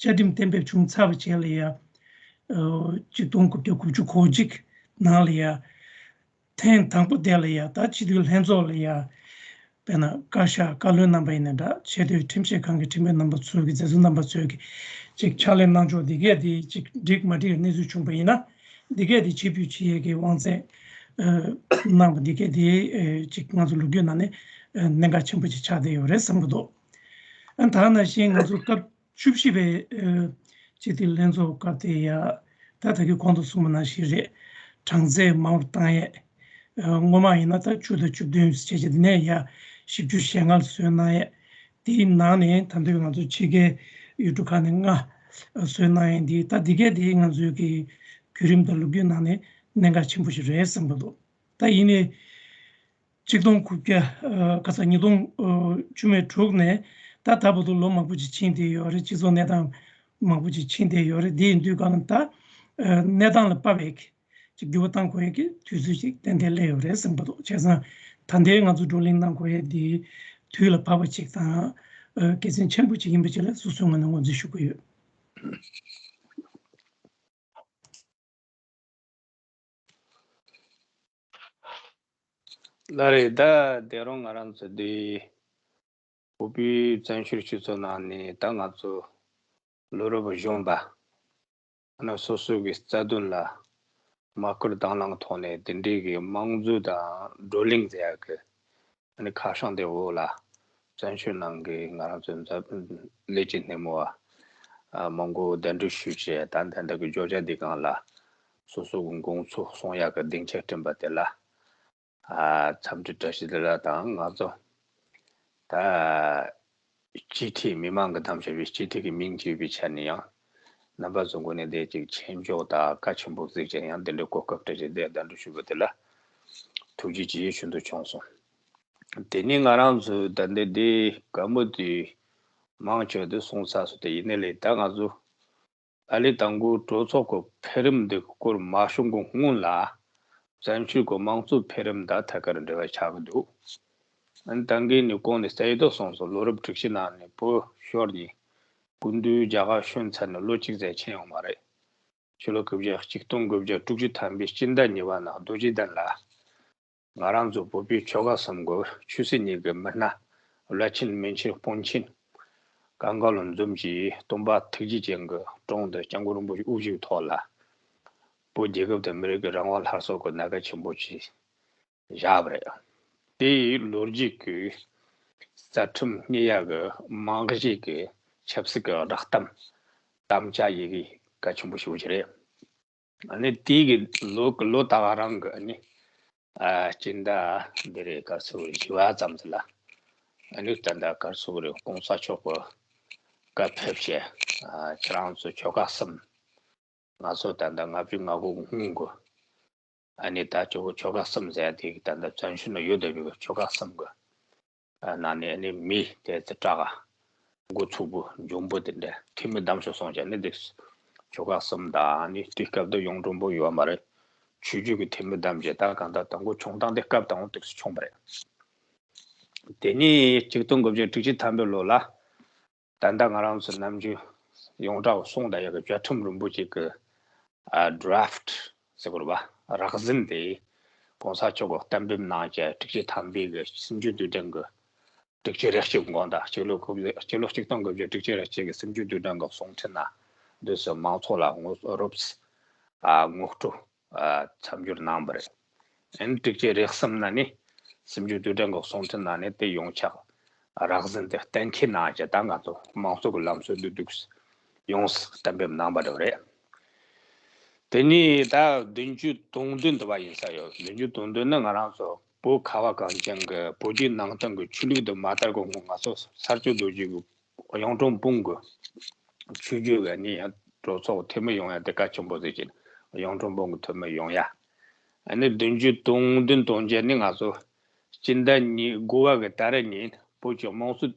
བཅའ་ཁྲིམས་གཏན་འབེབས་བྱུང་ཚར་བ་བྱས་ལ་ཡ། ཨོ། གཅིག་སྟོང་དགུ་བརྒྱ་དགུ་བཅུ་གོ་གཅིག་ནང་ལ་ཡ། ཐེངས་དང་པོ་དེ་ལ་ཡ་ད་སྤྱི་འཐུས་ལྷན་ཚོགས་ལ་ཡ། དཔེར་ན་བཀའ་ཤག་བཀའ་བློན་རྣམ་པ་ཡིན་ན་འདྲ། ཆེས་མཐོའི་ཁྲིམས་ཞིབ་ཁང་གི་ཁྲིམས་དཔོན་རྣམ་པ་ཚོས་ཀྱི་མཛད་གཙོ་རྣམ་པ་ཚོས་ཀྱི་ཅིག་ཕྱག་ལས་གནང་ཕྱོགས་འདི་གས་དེ་ཅིག་འགྲིག་མ་འགྲིག་གནས་ཚུལ་བྱུང་པ་ཡིན་ན། འདི་གས་དེ་ཕྱིར་འབུད་བྱེད་ཡས་ཀྱི་དབང་ཚད་ཨ་གནང་བ་འདི་གས་དེ་ཨ་ཅིག་ང་ཚོ་ལོ་རྒྱུས་ནང་ནས་ཨ་གནད་འགག་ཆེན་པོ་ཅིག་ཆགས་བསྡད་ཡོད་རེད་བསམ་གྱི་འདུག་ཨ་ད་ནང་བཞིན་ང་ཚོ་སྐབས་བཅུ་བཞི་པའི་ཨ་སྤྱི་འཐུས་ལྷན་ཚོགས་སྐབས་དེ་ཡ་ད་ད་གིན་གོང་དུ་གསུངས་པ་ནང་བཞིན་རེད། གྲངས་ཚད་མང་རུ་བཏང་ཡས། ཨ་སྔོན་མ་ཡིན་ན་ད་བཅུ་དང་བཅུ་བདུན་བྱས་བྱས་དེ་ནས་ཡ་བཞི་བཅུ་ཞེ་ལྔ་ལ་བཟོས་གནང་ཡས། དེའི་ནང་ནས་ད་དུང་ང་ཚོ་ཕྱི་རྒྱལ་ཡུལ་གྲུ་ཁག་ནས་ལྔ་བཟོས་གནང་ཡས་འདི་ད་འདི་གས་དེ་ང་ཚོའི་གི་བརྒྱུད་རིམ་དང་ལོ་རྒྱུས་ནང་ནས་གནད་འགག་ཆེན་པོ་ཞིག་རེད་བསམ་གྱི་འདུག་ད་ཡིན་ནའི་གཅིག་སྟོང་དགུ་བརྒྱ་ཨ་ཁ་ས་ཉིས་སྟོང་ཨ་བཅུ་མེད་དྲུག་ནས་ད་ད་བར་དུ་ལོ་མང་པོ་ཅིག་ཕྱིན་བསྡད་ཡོད་རེད། སྤྱི་ཚོགས་གནས་སྟངས་མང་པོ་ཅིག་ཕྱིན་བསྡད་ཡོད་རེད། དེ་ཡིན་དུས་གང་ལ་ད་ཨ་གནས་སྟངས་ལ་དཔག་པའི་ཅིག་འགྱུར་བ་གཏང་དགོས་ཡས་ཀྱི་དུས་ཚོད་ཅིག་ཏན་ཏན་སླེབས་ཡོད་རེད་བསམ་གྱི་འདུག་བྱས་ཙང་ད་ལྟའི་ང་ཚོ་བགྲོ་གླེང་གནང་དགོས་ཡས་འདི་དུས་ལ་བབ་པ་ཅིག་དང་ཨ་དགེ་མཚན་ཆེན་པོ་ཅིག་ཡིན་པ་ཅིག་ལ་སོ་སོའི་ངོས་ནས་ངོས་འཛིན་ཞུ་གི་ཡོད། ལགས་རེད། ད་དེ་རིང་ང་རང་ཚོ་འདི་བོད་པའི་བཙན་བྱོལ་སྤྱི་ཚོགས་ནང་ནས་ད་ང་ཚོ་ལོ་རབས་གཞོན་པ་ཨ་ནི་སོ་སོ་གི་རྩ་དོན་ལ་མ་བསྐུལ་དང་བླངས་ཐོག་ནས་དེ་འདྲའི་གི་དམངས་གཙོ་དང་བགྲོ་གླེང་ཟེར་ཡག་གི་ཨ་ནི་ཁ་བྱང་དེ་འོག་ལ་བཙན་བྱོལ་ནང་གི་ང་རང་ཚོའི་འཛམ་ལས་ཀྱི་སྣེ་མོ་བ་ཨ་མང་པོ་གདན་འདྲེན་ཞུས་བྱས། ད་ད་ལྟ་གི་བརྗོད་བྱ་འདི་སྒང་ལ་སོ་སོ་གི་དགོངས་ཚུལ་གསུང་ཡག་གི་སྡིངས་ཆ་བསྐྲུན་པ་དེ་ལ་ཨ་འཚམས་འདྲི་བཀྲ་ཤིས་བདེ་ལེགས་དང་། ང་ཚོ་ད་སྤྱི་འཐུས་མི་མང་གིས་བདམས་བྱས་པའི་སྤྱི་འཐུས་ཀྱི་མིང་བརྗོད་པའི་ཆ་ནས་ཡང་རྣམ་པ་ཚོ་ངོས་ནས་དེ་ཅིག་ཆེ་མཆོག་དང་བཀའ་ཆེན་པོ་གཟིགས་བྱས། ཡང་དེ་འདྲའི་གོ་སྐབས་བཀྲ་ཤིས་བདེ་ལེགས་གདན་འདྲེན་ཞུས་པ་དེ་ལ་ཐུགས་རྗེ་ཆེ་ཞུ་འདོད་བྱུང་སོང་། དེ་ནས་ང་རང་ཚོས་ད་ལྟ་དེ་བཀའ་མོལ་དེ་མང་ཆེ་བ་དེ་གསུངས་ཚར་སོང་། དེ་ཡིན་ནའི་ལས་ད་ང་ཚོ་ཨ་ལས་དང་པོ་གྲོས་ཚོགས་ཀྱི་འཕེལ་རིམ་འདི་སྐོར་མ་ཞུ་གོང་སྔོན་ལ་བཙན་བྱོལ་གྱི་དམངས་གཙོའི་འཕེལ་རིམ་དང་ཐད་ཀར་འབྲེལ་བ་ཆགས་ཀྱི་འདུག་ཨ་ནི་ད་གིན་ནས་གོང་ནས་གསལ་ཡོད་དུ་གསུངས་སོང་། ལོ་རབས་དྲུག་ཅུ་ནང་ནས་བོད་ཤོར་ནས་སྐུ་མདུན་རྒྱ་གར་བྱོན་ཚར་ནས་ལོ་གཅིག་ཙམ་ཕྱིན་ཡོད་མ་རེད། ཕྱི་ལོ་དགུ་བརྒྱ་གཅིག་སྟོང་དགུ་བརྒྱ་དྲུག་ཅུ་ཐམ་པའི་སྤྱི་ཟླ་གཉིས་པ་ནང་རྡོ་རྗེ་གདན་ལ་ང་རང་ཚོ་བོད་པའི་ཆོལ་ཁ་གསུམ་གྱི་ཆོས་སྲིད་གཉིས་ཀྱི་མི་སྣ་བླ་ཆེན་མི་ཆེན་དཔོན་ཆེན་གང་ག་ལ་འཛོམས་ཀྱིས་སྟོན་པ་ཐུགས་རྗེ་ཅན་གྱི་དྲུང་དུ་སྐྱབས་མགོན་རིན་པོ་ཆེའི་དབུ་བཞུགས་ཐོག་ལ་བོད་རྒྱལ་ཁབ་དང་མི་རིགས་ཀྱི་རང་དབང་སླར་གསོ་གི་གནད་འགག་ཆེན་པོ་ཆེ་ བཞག་པ་རེད། དེའི་ལོ་རྒྱུས་ཀྱི་རྩ་ཁྲིམས་གཉིས་ཡ་གི་རྨང་གཞི་གི་ཆབ་སྲིད་ཀྱི་བསྒྲགས་གཏམ་དམ་བཅའ་ཡི་གེ་གལ་ཆེན་པོ་ཞིག་རེད། ཨ་ནི་དེའི་གི་ལོ་ལོ་ད་ག་རང་གི་ཨ་ནི་ཨ་སྤྱི་ཟླ་འདི་རེད་ག་ཚོད་རེད་བཞི་བ་ཙམ་ཟིག་ལ་ཨ་ནི་ད་ལྟ་ག་ཚོད་རེད་གོང་ས་མཆོག་གི་བཀའ་ཕེབས་བྱས་ཨ་ཁྱེད་རང་ཚོ་ཆོལ་ཁ་གསུམ། ང་ཚོ་ད་ལྟ་ལྔ་བཅུ་ང་དགུ་སྔོན་གྱི་ཨ་ནི་ད་ཆོལ་ཆོལ་ཁ་གསུམ་ཟེར་ཡ་དེ་གི་ད་ལྟ་བཙན་བྱོལ་ནང་ཡོད་བསྡད་པའི་ཆོལ་ཁ་གསུམ་གི་ཨ་ནང་ནས་ཨ་ནི་མི་དེ་ཚོ་སྐྲག་ག་འགོ་ཚུགས་པོ་འཇོན་པོ་དེ་འདྲ་འཐུས་མི་བདམས་ཤོག་གསུངས་བྱས་ནི་འདུག་ཆོལ་ཁ་གསུམ་དང་ཨ་ནི་དུས་སྐབས་དུ་གཡུང་དྲུང་བོན་ཡོད་མ་རེད། ཆོས་བརྒྱུད་ཀྱི་འཐུས་མི་བདམས་བྱས་ད་གང་ལྟར་དང་པོ་བྱུང་སྟངས་དེ་སྐབས་དང་པོ་དུས་སུ་བྱུང་བ་རེད། དེ་ནས་ཆིག་སྟོང་དགུ་བརྒྱ་དྲུག་ཅུ་ཐམ་པའི་ལོ་ལ། ད་ལྟ་ང་རང་ཚོ་ནམ་རྒྱུན་ཡོངས་གྲགས་གསུངས་བསྡད་ཡག་གི་བཅའ་ཁྲིམས་རིན་པོ་ཆེ་གི་ཨ་draft་ཟེར་དགོས་རེད་པ། རགས་ཟིན་དེ་གོང་ས་མཆོག་གི་གཏན་འབེབས་གནང་བྱས་དྲུག་ཅུ་ཐམ་པའི་གི་སྲིད་འཛིན་རྡུལ་ཕྲན་གི་དྲུག་ཅུ་རེ་གཅིག་དགོངས་དག་སྤྱི་ལོ་དགུ་བརྒྱ་སྤྱི་ལོ་ཆིག་སྟོང་དགུ་བརྒྱ་དྲུག་ཅུ་རེ་གཅིག་གི་སྲིད་འཛིན་རྡུལ་ཕྲན་གི་གསུང་འཕྲིན་ནང་འདུག་སེ་མང་ཚོགས་ལ་ངོ་རོབ་ཨ་ངོ་སྤྲོད་ཨ་མཚམས་སྦྱོར་གནང་བ་རེད། ཨན་དྲུག་ཅུ་རེ་གསུམ་ན་ནི་སྲིད་འཛིན་རྡུལ་ཕྲན་གྱི་གསུང་འཕྲིན་ནང་ནས་དེ་ཡོངས་ཁྱབ་རགས་ཟིན་དེ་གཏན་འཁེལ་གནང་བྱས་ད་ང་ཚོ་དམངས་གཙོ་གི་ལམ་སྲོལ་འདི་འདུག་ཡོངས་སུ་གཏན་འབེབས་གནང་བ་རེད། དེ་ནས་ད་བདུན་ཅུ་དོན་བདུན་དུ་བ་ཡིན་ས་ཡོད། བདུན་ཅུ་དོན་བདུན་ནི་ང་རང་ཚོ་བོད་ཁ་བ་གངས་ཅན་གྱི་བོད་བརྒྱུད་ནང་བསྟན་གྱི་ཆོས་ལུགས་དུ་མ་དར་གོང་ང་ཚོ་ས་སྐྱ་རྡོ་རྗེ་གི་གཡུང་དྲུང་བོན་གྱི་ཆོས་བརྒྱུད་ཀྱི་ནི་ཡང་གྲོས་ཚོགས་འཐུས་མི་ཡོང་ཡ་དེ་གལ་ཆེན་པོ་ཟིག་ཅིག་གཡུང་དྲུང་བོན་གྱི་འཐུས་མི་ཡོང་ཡ། ཨ་ནི་བདུན་ཅུ་དོན་བདུན་དོན་བརྒྱད་ནི་ང་ཚོ་སྤྱི་ཟླ་གཉིས་དགུ་བ་གི་ད་རེས་ཉིན་བོད་ཀྱི་དམངས་གཙོ་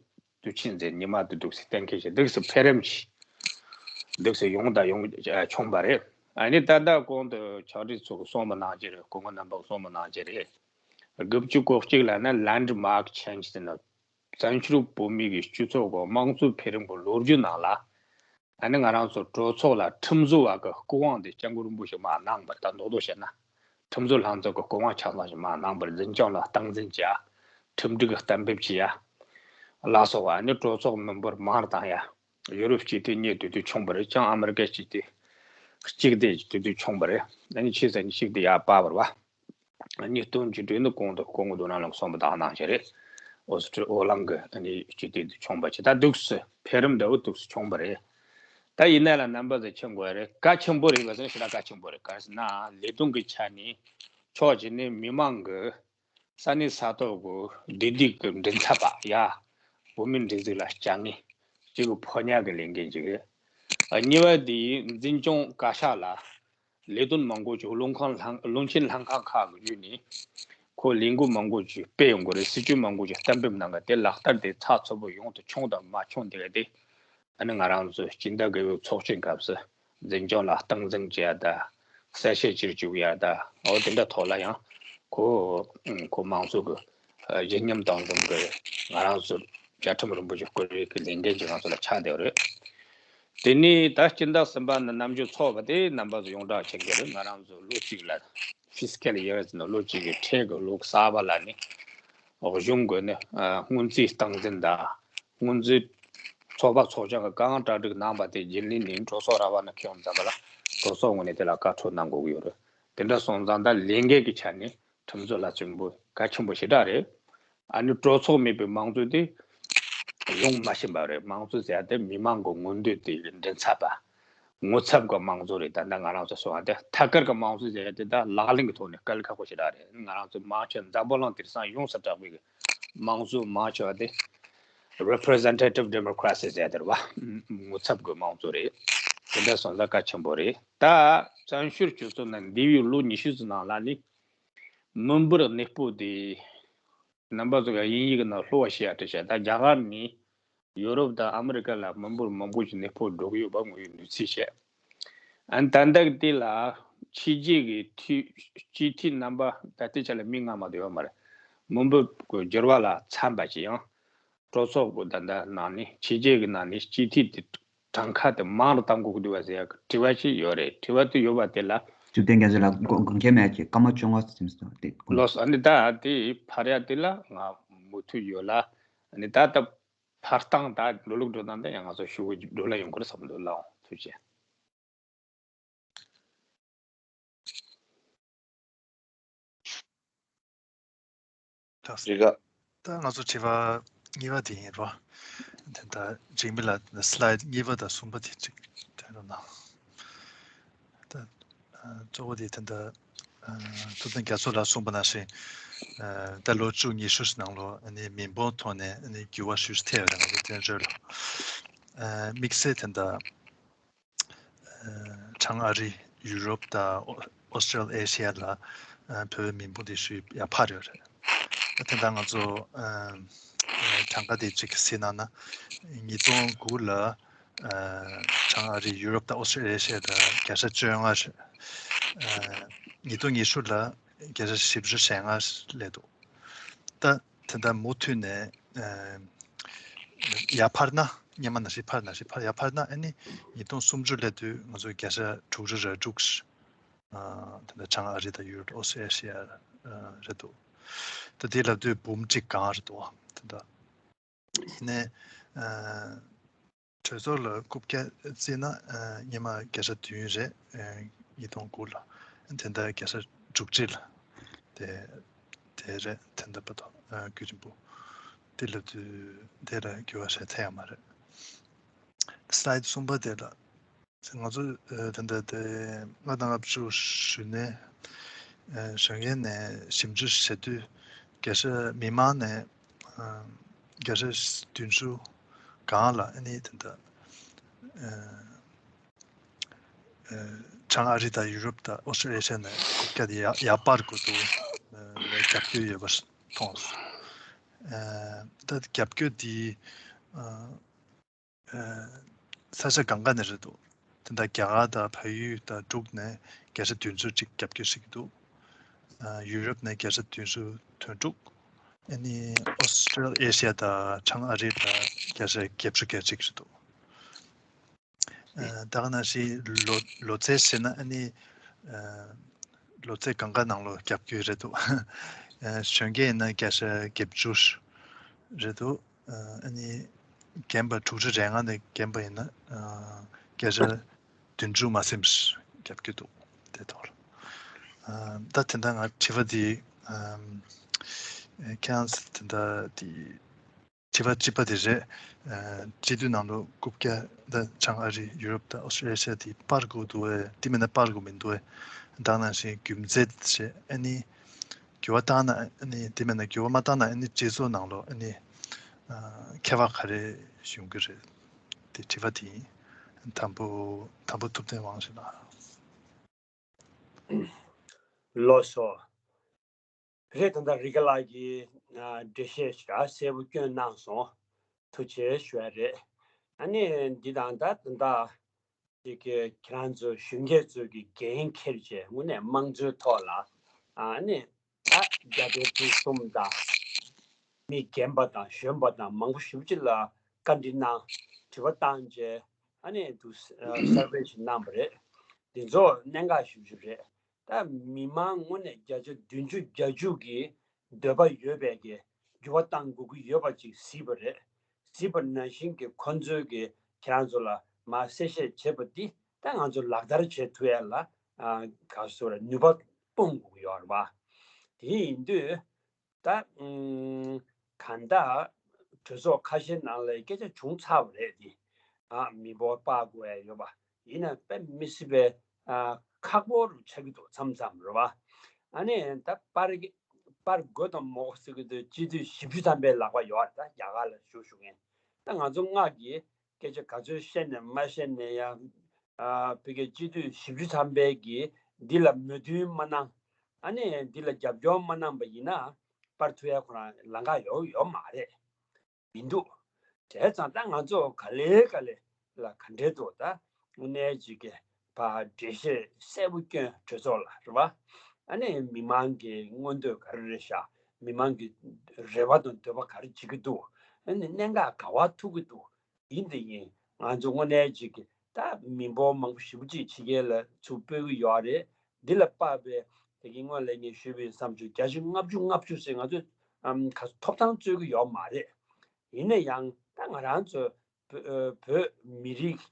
དུས་ཆེན་ཟེར་ཉི་མ་དེ་འདུག་སེ་གཏན་འཁེལ་བྱས་འདུག་སེ་འཕེལ་རིམ་གྱིས་འདུག་སེ་ཡོང་དང་ཡོང་བྱུང་བ་རེད། ཨ་ནི་ད་ལྟ་གོང་དུ་ཕྱག་བྲིས་ཚོ་གི་གསུངས་པ་ནང་བཞིན་རེད། སྐུ་ངོ་རྣམ་པ་གསུངས་པ་ནང་བཞིན་རེད། དགུ་བཅུ་གོ་གཅིག་ལ་ནི་landmark change ཟེར་ན། བཙན་བྱོལ་བོད་མིའི་སྤྱི་ཚོགས་ཀྱི་དམངས་གཙོའི་འཕེལ་རིམ་གྱི་ལོ་རྒྱུས་ནང་ལ། ཨ་ནི་ང་རང་ཚོ་གྲོས་ཚོགས་ལ་ཁྲིམས་བཟོ་བ་གི་སྐུ་དབང་དེ་སྐྱབས་མགོན་རིན་པོ་ཆེ་མར་གནང་བར་ད་མདོར་བསྡུས་བཤད་ན། ཁྲིམས་བཟོ་ལྷན་ཚོགས་ཀྱི་སྐུ་དབང་ཆ་ཚང་ཞིག་མར་གནང་བར་འཛིན་སྐྱོང་ལ་སྟངས་འཛིན་བྱེད་ཡ། ཁྲིམས་སྒྲིག་གི་གཏན་འབེབས་བྱེད་ཡ། ལ་སོགས་པ་ཨ་ནི་གྲོས་ཚོགས་མི་འབོར་མང་རུ་བཏང་ཡ། ཡུ་རོབ་སྤྱི་འཐུས་གཉིས་དུས་དུས་བྱུང་བ་རེད། བྱང་ཨ་མི་རི་ཀའི་སྤྱི་འཐུས་གཅིག་དེ་དུས་དུས་བྱུང་བ་རེད། ཨ་ནི་ཆེས་ས་ནི་གཅིག་དེ་ཡར་སྤར་བ་རེད་པ། གཉིས་སྟོང་བཅུ་དྲུག་ནི་གོང་དུ་སྐུ་ངོ་རྡོ་ནག་ལགས་གསུངས་པ་དག་སྣང་ཞིག་རེད། ཨོ་སི་ཀྲི་ཨོ་ལང་གི་ཨ་ནི་སྤྱི་འཐུས་དེ་བྱུང་བ་ཆེ་ད་འདུག་སེ་འཕེལ་རིམ་འདྲ་བོ་འདུག་སེ་བྱུང་བ་རེད། ད་ཡིན་ན་ལ་རྣམ་པ་ཚོ་མཁྱེན་དགོས་རེད། གལ་ཆེན་པོ་རེད་པ་ཟེར་ན་ཞེ་དྲག་གལ་ཆེན་པོ་རེད། ག་རེ་ཟེར་ན་ལས་དོན་གྱི་ཆ་ནས་ཕྱོགས་གཅིག་ནས་མི་མང་གི་ས་གནས་ས་ཐོག་གི་བདེ་སྡུག་གི་མགྲིན་ཚབ་པ་ཡ། བོད་མིའི་སྒྲིག་འཛུགས་ལ་བཅངས་ནས་གཅིག་གི་ཕོ་ཉ་གི་ལས་འགན་ཅིག་རེད། ཨ་གཉིས་པ་དེ་འཛིན་སྐྱོང་བཀའ་ཤག་ལ་ལས་དོན་མང་པོ་ཅིག་བློན་ཁང་ལྷན་བློན་ཆེན་ལྷན་ཁང་ཁག་གི་བརྒྱུད་ནས་ཁོ་ལས་འགུལ་མང་པོ་ཅིག་སྤེལ་ཡོང་གི་རེད། སྲིད་ཇུས་མང་པོ་ཅིག་གཏན་འབེབས་གནང་གི་དེ་ལག་བསྟར་དེ་ཚགས་ཚུད་པོ་ཡོང་དུ་བྱུང་དང་མ་བྱུང་དེ་ག་དེ། ཨ་ནི་ང་རང་ཚོ་སྤྱི་ཟླ་དགུ་པའི་ཚོགས་ཆེན་སྐབས་སུ་འཛིན་སྐྱོང་ལ་སྟངས་འཛིན་བྱེད་ཡ་ད་གསལ་བཤད་བྱེད་བཅུག་ཡ་ད་འོ་དེ་འདྲ་ཐོག་ལ་ཡང་ཁོ་ཁོ་དམངས་གཙོ་གི་བཞེས་སྙོམས་སྟངས་འཛིན་གི་ང་རང་ཚོ་བཅའ་ཁྲིམས་རིན་པོ་ཆེ་བཀོད་སྒྲིག་གི་ལས་འགན་གྱི་ང་ཚོ་ལ་ཆགས་བསྡད་པ་རེད། དེ་ནས་ད་སྤྱི་ཟླ་གསུམ་པ་ནི་རྣམ་འགྱུར་ཚོགས་པ་དེ་རྣམ་པ་ཚོ་ཡོངས་གྲགས་ཆེན་གི་རེད། ང་རང་ཚོ་ལོ་གཅིག་ལ་fiscal year ཟེར་ན་ལོ་གཅིག་གི་ཁྲལ་གི་ལོ་གསར་པ་ལ་ནི་གཞུང་གི་ནི་སྔོན་རྩིས་སྟངས་འཛིན་དང་སྔོན་རྩིས་ཚོགས་པ་ཚོགས་ཆུང་གི་གང་གྲ་སྒྲིག་གནང་པ་དེ་རྒྱུན་ལས་ནས་གྲོས་ཚོགས་ར་བ་ནས་ཁྱོན་ཙམ་པ་ལ་གྲོས་ཚོགས་ངོས་ནས་དེ་ལ་བཀའ་འཁྲོལ་གནང་དགོས་ཀྱི་ཡོད་རེད། དེ་འདྲ་སོང་ཙང་ད་ལས་འགན་གྱི་ཆ་ནས་ཁྲིམས་བཟོ་ལ་ཆེན་པོ་གལ་ཆེན་པོ་ཞེ་དྲག་རེད། ཨ་ནི་གྲོས་ཚོགས་མེད་པའི་དམངས་གཙོ་དེ་ཡོང་མ་ཤེས་པ་རེད། དམངས་གཙོ་ཟེར་ཡ་དེ་མི་མང་གི་མངོན་འདོད་དེ་མགྲིན་ཚབ་པ། ངོ་ཚབ་ཀྱི་དམངས་གཙོ་རེད། ད་ལྟ་ང་རང་ཚོ་གསུངས་པ་དེ་ཐད་ཀར་གྱི་དམངས་གཙོ་ཟེར་ཡ་དེ་ད་ལག་ལེན་གྱི་ཐོག་ནས་དཀའ་ལས་ཁག་པོ་ཞེ་དྲག་རེད། ང་རང་ཚོ་མང་ཆེ་འཛམ་བུ་གླིང་དེང་སང་ཡོངས་སུ་གྲགས་པའི་དམངས་གཙོ་མང་ཆེ་བ་དེ་representative democracy ཟེར་ཡ་དེ་རེད་པ། ངོ་ཚབ་ཀྱི་དམངས་གཙོ་རེད། དེ་འདྲ་སོང་ཙང་གལ་ཆེན་པོ་རེད། ད་བཙན་བྱོལ་སྤྱི་ཚོགས་ནང་འདས་པའི་ལོ་ཉི་ཤུ་ཙམ་ནང་ལ་ནི་མི་འབོར་གནས་སྤོ་དེ་རྣམ་པ་ཚོ་ག་དབྱིན་ཡིག་ནང་ལྷོ་བ་ཤེས་ཡ་བྲིས་བྱས་ད་རྒྱ་གར་ནས་ཡོ་རོབ་དང་ཨ་མི་རི་ཀ་ལ་མི་འབོར་མང་པོ་ཞིག་གནས་སྤོ་འགྲོ་གི་ཡོད་པ་ངོས་ཡོད་ནུས་ཚིག་བཤད། ཨ་ནི་ད་ལྟ་དེ་ལ་ཕྱི་རྒྱལ་གྱི་འཐུས་སྤྱི་འཐུས་རྣམ་པ་ད་ལྟའི་ཆ་ལ་མི་ལྔ་མ་གཏོགས་ཡོད་མ་རེད། མི་འབོར་གྱི་འགྱུར་བ་ལ་འཚམ་པ་ཅིག་ཡང་གྲོས་ཚོགས་ཀྱི་ད་ལྟ་ནང་ནས་ཕྱི་རྒྱལ་གྱི་ནང་ནས་སྤྱི་འཐུས་དེ་གྲངས་ཀ་དེ་མང་རུ་གཏང་དགོས་ཀྱི་འདུག་བ་ཟེར་ཡག་གི་དྲི་བ་ཅིག་ཡོད་རེད། དྲི་བ་དེ་ཡོད་པ་དེ་ལ་བཅུ་བདུན་རྒྱ་མཚོ་ལགས་དགོངས་དགོངས་འགལ་མེད་ཀྱི་སྐར་མ་བཅོ་ལྔ་ཙམ་ཟིན་སོང་སྟེ། ལོས་ཨ་ནི་ད་དེ་ཕར་ཡ་དེ་ལ་ང་མུ་མཐུད་ཡོད་ལ་ཨ་ནི་ད་ད་ཕར་བཏང་ད་འགྲོ་ལུགས་འགྲོ་སྟངས་དེ་ཡང་ང་ཚོ་ཞུ་གི་འགྲོ་ལ་ཡོང་གི་རེད་བསམ་འདུག་ལགས་འོང་ཐུགས་རྗེ་ཆེ། ད་རི་ག་ད་ང་ཚོ་དྲི་བ་གཉིས་པ་དེ་ཡིན་རོ། དེ་ད་འཇིགས་མེད་ལ་སི་ལའེ་ཌི་གཉིས་པ་དང་གསུམ་པ་དེ་གཅིག་སྟོན་རོགས་གནང་། ད་གཙོ་བོ་དེ་ད་ད་ཐུབ་བསྟན་རྒྱ་མཚོ་ལགས་གསུངས་པ་ནང་བཞིན། ད་ལོ་བཅུ་ཉི་ཤུ་ནང་ལོ་ནི་མི་འབོར་ཐོག་ནས་ནི་འགྱུར་བ་ཞིག་ཐེབས་ཡོད་རེད། ང་ཚོ་བཙན་བྱོལ་ལ་དམིགས་བསལ་དེ་ད། བྱང་ཨ་རི། ཡུ་རོབ་དང་ཨོ་སི་ཀྲེ་ལི་ཨེ་ཤི་ཡ་ལ་བོད་པའི་མི་འབོར་དེ་ཞུ་ཡ་འཕར་ཡོད་རེད། དེ་ད་ང་ཚོ་གྲངས་ཀ་དེ་གཅིག་གཟིགས་གནང་ན། ཉིས་སྟོང་དགུ་ལ་བྱང་ཨ་རི། ཡུ་རོབ་དང་ཨོ་སི་ཀྲེ་ལི་ཨེ་ཤི་ཡ་ལ་བརྒྱ་ཆ་བཅོ་ལྔ་རེད། ཉིས་སྟོང་ཉི་ཤུ་ལ་བརྒྱ་ཆ་བཞི་བཅུ་ཞེ་ལྔ་སླེབས་འདུག་ད་དེ་འདྲ་མུ་མཐུད་ནས་ཡར་འཕར་ན། སྔོན་མ་ནང་བཞིན་འཕར་ནང་བཞིན་འཕར་ཡར་འཕར་ན། ཨ་ནི་ཉིས་སྟོང་སུམ་ཅུ་སླེབས་དུས་ང་ཚོ་བརྒྱ་ཆ་དྲུག་ཅུ་རེ་དྲུག་དེ་འདྲ་བྱང་ཨ་རི་དང་ཡུ་རོབ། ཨོ་སི་ཨེ་ཤི་ཡ་རེད་འདུག་ད་དེ་ལབ་དུས་འབུམ་གཅིག་སྒང་རེད་འདུག་དེ་འདྲ་ཡིན་ནའི། གྲོས་ཚོགས་ལ་རྐུབ་བཀྱག་བརྩིས་ན། སྔོན་མ་བརྒྱ་ཆ་བདུན་རེད། ཉིས་སྟོང་དགུ་ལ། དེ་འདྲ་བརྒྱ་ཆ་དྲུག་ཅུ་ལ། དེ་དེ་རེད། དེ་འདྲ་བར་དུ་རྒྱུན་རིང་པོ་དེ་ལབ་དུས་དེ་ལ་འགྱུར་བ་ཞིག་ཐེབས་ཡོད་མ་རེད། སི་ལའེ་ཌི་གསུམ་པ་དེ་ལ། ང་ཚོ་དེ་འདྲ་དེ་ལྔ་དང་ལྔ་བཅུ་བཞུགས་ནས་གཞོན་སྐྱེས་ནས་ཞིབ་འཇུག་བྱེད་དུས་བརྒྱ་ཆ་མི་མང་ནས་བརྒྱ་ཆ་བདུན་ཅུ་སྒང་ལ་ཨ་ནི་དེ་འདྲ་བྱང་ཨ་རི་དང་ཡུ་རོབ་དང་ཨོ་སི་ཀྲེ་ལི་ཨེ་ཤི་ཡ་ནས་རྐུབ་བཀྱག་དེ་ཡར་ཡར་སྤར་དགོས་འདུག་ལ་རྒྱབ་སྐྱོར་ཡོད་པ་མཐོང་སོང་། ད་རྒྱབ་སྐྱོར་དེ། ས་ཆ་གང་ག་ནས་རེད་འདུག་དེ་འདྲ་རྒྱ་གར་དང་བལ་ཡུལ་དང་འབྲུག་ནས་བརྒྱ་ཆ་བདུན་ཅུ་གཅིག་རྒྱབ་སྐྱོར་བྱེད་ཀྱི་འདུག་ཡུ་རོབ་ནས་བརྒྱ་ཆ་བདུན་ཅུ་དོན་དྲུག་ཨ་ནི་ཨོ་སི་ཀྲེ་ལི་ཨེ་ཤི་ཡ་དང་བྱང་ཨ་རི་ལ་བརྒྱ་ཆ་བརྒྱད་ཅུ་གྱ་གཅིག་རེད་འདུག་ད་ག་ནང་བཞིན་ལོ་ལོ་ཚད་བྱས་ན་ཨ་ནི། ལོ་ཚད་གང་ག་ནང་ལོ་རྒྱབ་སྐྱོར་རེད་འདུག་གཞོན་སྐྱེས་ཡིན་ན་བརྒྱ་ཆ་བརྒྱད་ཅུ་རེད་འདུག་ཨ་ནི་རྒན་པ་དྲུག་ཅུ་རེ་ལྔ་ནས་རྒན་པ་ཡིན་ན་བརྒྱ་ཆ་བདུན་ཅུ་མ་ཟིན་པ་རྒྱབ་སྐྱོར་འདུག་དེ་ཐོག་ལ། ད་དེ་འདྲ་ང་དྲི་བ་འདི་ཁྱེད་རང་ཚོ་དེ་འདྲ་དེ། དྲི་བ་གཅིག་པ་དེ་རེད། སྤྱི་འཐུས་ནང་ལོ་རྐུབ་བཀྱག་ད་བྱང་ཨ་རི། ཡུ་རོབ་དང་ཨོ་སི་ཀྲེ་ལི་ཡ་དེ་སྤར་དགོས་འདུག་བས། དེ་མིན་ན་སྤར་དགོས་མི་འདུག་བས། ད་ནང་བཞིན་རྒྱུ་མཚན་དེ་རེད། ཨ་ནི་འགྱུར་བ་བཏང་ན། ཨ་ནི་དེ་མིན་ན་འགྱུར་བ་མ་བཏང་ན་ཨ་ནི་སྤྱི་ཚོགས་ནང་ལོ་ཨ་ནི་ཁྱད་པར་ག་རེ་ཡོང་གི་རེད། དེ་དྲི་བ་དེ་ཡིན། དང་པོ་དང་པོ་ཐུབ་བསྟན་དབང་ཕྱུག་ལགས། ལགས་སོ། རེད། ད་ལྟ་རི་ཀ་ལགས་ཀྱིས་འགྲེལ་བཤད་ཞེ་དྲག་གསལ་པོ་བསྐྱོན་གནང་སོང་། ཐུགས་རྗེ་ཆེ་ཞུ་ཡ་རེད། ཨ་ནི་འདི་དང་ད་ད་ལྟ་ཅིག་གི་ཁྱེད་རང་ཚོ་གཞོན་སྐྱེས་ཚོ་གི་འགན་འཁྱེར་བྱས་དངོས་གནས་དམངས་གཙོའི་ཐོག་ལ་ཨ་ནི་ད་རྒྱ་བལ་འབྲུག་གསུམ་དང་མི་རྒན་པ་དང་གཞོན་པ་དང་མང་པོ་ཞེ་པོ་ཅིག་ལ་བཀའ་འདྲི་གནང་། དྲི་བ་བཏང་བྱས་ཨ་ནི་འདུག་གསར་སྤེལ་ཞིག་གནང་བ་རེད། འདི་ཚོ་གནད་འགག་ཞེ་པོ་ཅིག་རེད། ད་མི་མང་དངོས་གནས་བརྒྱ་ཆ་བདུན་ཅུ་བརྒྱད་ཅུ་གི་འདོད་པ་ཡོད་པའི་གི་འགྱུར་བ་གཏང་དགོས་ཀྱི་ཡོད་པ་ཅིག་གཟིགས་པ་རེད། གཟིགས་པ་ནང་བཞིན་གྱི་ཁོང་ཚོས་གི་ཁྱེད་རང་ཚོ་ལ་མར་གསལ་བཤད་བྱེད་པ་འདི་ད་ང་ཚོ་ལག་བསྟར་བྱེད་ཐུབ་ཡ་ལ་ཨ་ག་ཟེར་རེད། ནུས་པ་སྤུངས་དགོས་ཀྱི་ཡོད་རེད་པ། དེ་ཡིན་དུས། ད་ཨུམ། གང་ལྟར་གྲོས་ཚོགས་ཁ་ཤས་ནང་ལ་སྐད་ཆ་བྱུང་ཚར་བ་རེད་དེ། ཨ་མི་འབོར་སྤར་དགོས་ཡ་ཡོད་པ། ཡིན་ན་དཔེ་མི་སྲིད་པའི་ཨ་ཁག་པོ་རུ་ཆགས་ཀྱི་འདུག་མཚམས་མཚམས་རེད་པ། ཨ་ནི་ད་སྤར་གི་སྤར་དགོས་དང་མ་དགོས་ཟེར་གྱི་འདུག་སྤྱི་འཐུས་བཞི་བཅུ་ཐམ་པའི་ལག་པ་ཡོད་རེད། ད་རྒྱ་གར་ལ་བཞུགས་བཞུགས་མཁན། ད་ང་ཚོ་སྔགས་ཀྱི་སྐད་ཆ་ག་ཚོད་བཤད་ནས་མ་བཤད་ནས་ཡང་། ཨ་བོད་ཀྱི་སྤྱི་འཐུས་བཞི་བཅུ་ཐམ་པའི་གིས་འདི་ལ་མོས་མཐུན་མ་གནང་། ཨ་ནི་འདི་ལ་རྒྱབ་སྐྱོར་མ་གནང་པ་ཡིན་ན་སྤར་ཐུབ་ཡ་ཁོ་རང་ལམ་ཁ་ཡོད་ཡོད་མ་རེད། མི་འདུག་བྱས་ཙང་ད་ང་ཚོ་ག་ལེ་ག་ལེ་ལ་ག་འདྲས་འདུག་ད་དངོས་གནས་ཅིག་གི་ཕར་འགྲེལ་བཤད་གསལ་པོ་བསྐྱོན། གྲོས་ཚོགས་ལ་རེད་པ། ཨ་ནི་མི་མང་གི་མངོན་འདོད་ག་རེ་རེད་ཤག་མི་མང་གི་རེ་བ་དང་འདོད་པ་ག་རེ་བྱེད་ཀྱི་འདུག་ཨ་ནི་གནད་འགག་ག་པར་ཐུག་གི་འདུག་ཡིན་དེ་ཡིན། ང་ཚོ་དངོས་གནས་ཅིག་གི་ད་མི་འབོར་མང་པོ་ཞེ་པོ་ཅིག་ཕྱི་རྒྱལ་ལ་ཚུར་སྤོས་ཀྱི་ཡོད་རེད། འདི་ལ་དཔག་པའི་དེ་གི་སྔོན་ལ་ངས་ཞུས་པ་ཡིན་བསམ་བྱུང་། བརྒྱ་ཆ་ལྔ་བཅུ་ལྔ་བཅུ་ཟེར་ང་ཚོས་ཨམ་ག་ཐོབ་ཐང་རྩོད་ཀྱི་ཡོད་མ་རེད། ཡིན་ན་ཡང་ད་ང་རང་ཚོ་བོད་བོད་མི་རིགས་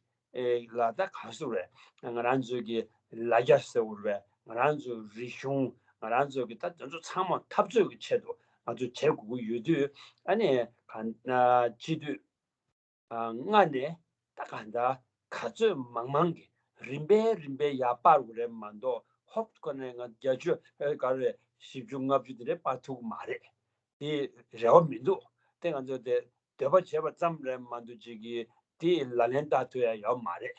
ལ་ད་ག་ཟེར་རེད། ང་རང་ཚོའི་གི་ལ་རྒྱ་ཟེར་བ་རེད། ང་རང་ཚོའི་རིག་གཞུང་། ང་རང་ཚོའི་གི་ད་དེ་ཚོ་ཚང་མ་འཐབ་རྩོད་ཀྱི་ཆེད་དུ་ ང་ཚོས་བྱེད་དགོས་ཀྱི་ཡོད་དུས། ཨ་ནི་གང་ཨ་སྤྱི་འཐུས་ཨ་ལྔ་ནས་ད་གང་ལྟར་ག་ཚོད་མང་མང་གི་རིམ་པས་རིམ་པས་ཡར་སྤར་དགོས་རེད་མ་གཏོགས། ཧོབ་ཁོ་ནས་ང་བརྒྱད་ཅུ་ཨེ་ག་རེ་བཞི་བཅུ་ལྔ་བཅུ་དེ་འདྲས་སྤར་ཐུབ་ཀྱི་མ་རེད། དེ་རེ་བ་མི་འདུག་དེ་ང་ཚོས་དེ་འདོད་པ་བྱས་པ་ཙམ་རེད་མ་གཏོགས། ཅིག་གིས་དེ་ལག་ལེན་བསྟར་ཐུབ་ཡ་ཡོད་མ་རེད།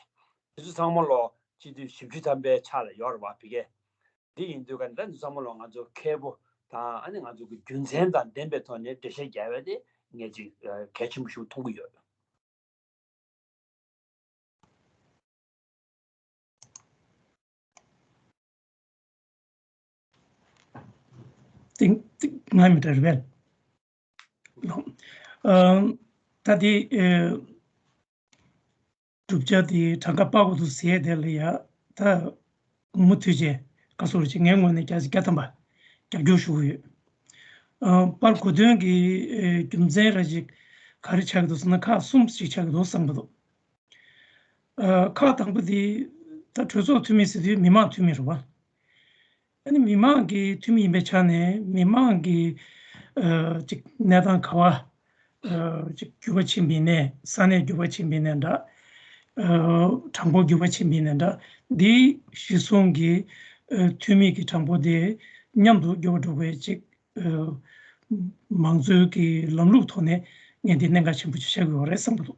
དེ་ཚོ་ཚང་མ་ལོ་སྤྱི་འཐུས་བཞི་བཅུ་ཐམ་པའི་ཆ་ལ་ཡོད་རེད་བ་ཕ་གི། འདི་ཡིན་དུས་ཀ་འདི་ཚོ་ཚང་མ་ལོ་ང་ཚོ་མཁས་པོ་དང་། ཨ་ནི་ང་ཚོ་གི་རྒྱུ་མཚན་དང་ལྡན་པའི་ཐོག་ནས་འགྲེལ་བཤད་རྒྱག་པ་དེ་ངས་ཅིག་ཨ་གལ་ཆེན་པོ་ཞིག་མཐོང་གི་ཡོད། ཏིང་ཏིང་ང་མི་འདྲ་རེད་པས། ལོ། ཨ་ད་དེ་ཨེ་གྲུབ་ཆ་དེ་གྲངས་ཀ་སྤར་དགོས་འདུག་ཟེར་དེ་ལ་ཡ། ད་མུ་མཐུད་བྱས་ག་སོ་རུ་བྱས་ངའི་ངོས་ནས་བརྒྱ་ཆ་བརྒྱ་ཐམ་པ་རྒྱབ་སྐྱོར་ཞུ་གི་ཡོད། ཨ་སྤར་དགོས་དོན་གྱི་ཨེ་རྒྱུ་མཚན་ར་ཅིག་ག་རེ་ཆགས་ཀྱི་འདུག་ཟེར་ན། ཁག་གསུམ་ཞིག་ཆགས་ཀྱི་འདུག་བསམ་གྱི་འདུག་ཨ་ཁག་དང་པོ་དེ་ད་གྲོས་ཚོགས་འཐུས་མི་ཟེར་དུས་མི་མང་འཐུས་མི་རེད་བ། ཨ་ནི་མི་མང་གི་འཐུས་མི་ཡིན་པའི་ཆ་ནས་མི་མང་གི་ཨ་ཅིག་གནས་སྟངས་ག་བ། ཨ་ཅིག་འགྱུར་བ་ཕྱིན་པ་ཡིན་ནའི། ས་གནས་འགྱུར་བ་ཕྱིན་པ་ཡིན་ནའི་འདྲ། ཨ་གྲངས་འབོར་འགྱུར་བ་ཕྱིན་པ་ཡིན་ནའི་འདྲ། འདི་གཞི་བཟུང་གི་ཨ་འཐུས་མི་གི་གྲངས་འབོར་དེ་མཉམ་དུ་འགྱུར་བ་འགྲོ་དགོས་ཅིག་ཨ་མང་གཙོའི་གི་ལམ་ལུགས་ཐོག་ནས་ངས་འདི་གནད་འགག་ཆེན་པོ་ཅིག་ཆགས་ཀྱི་ཡོད་རེད་བསམ་གྱི་འདུག་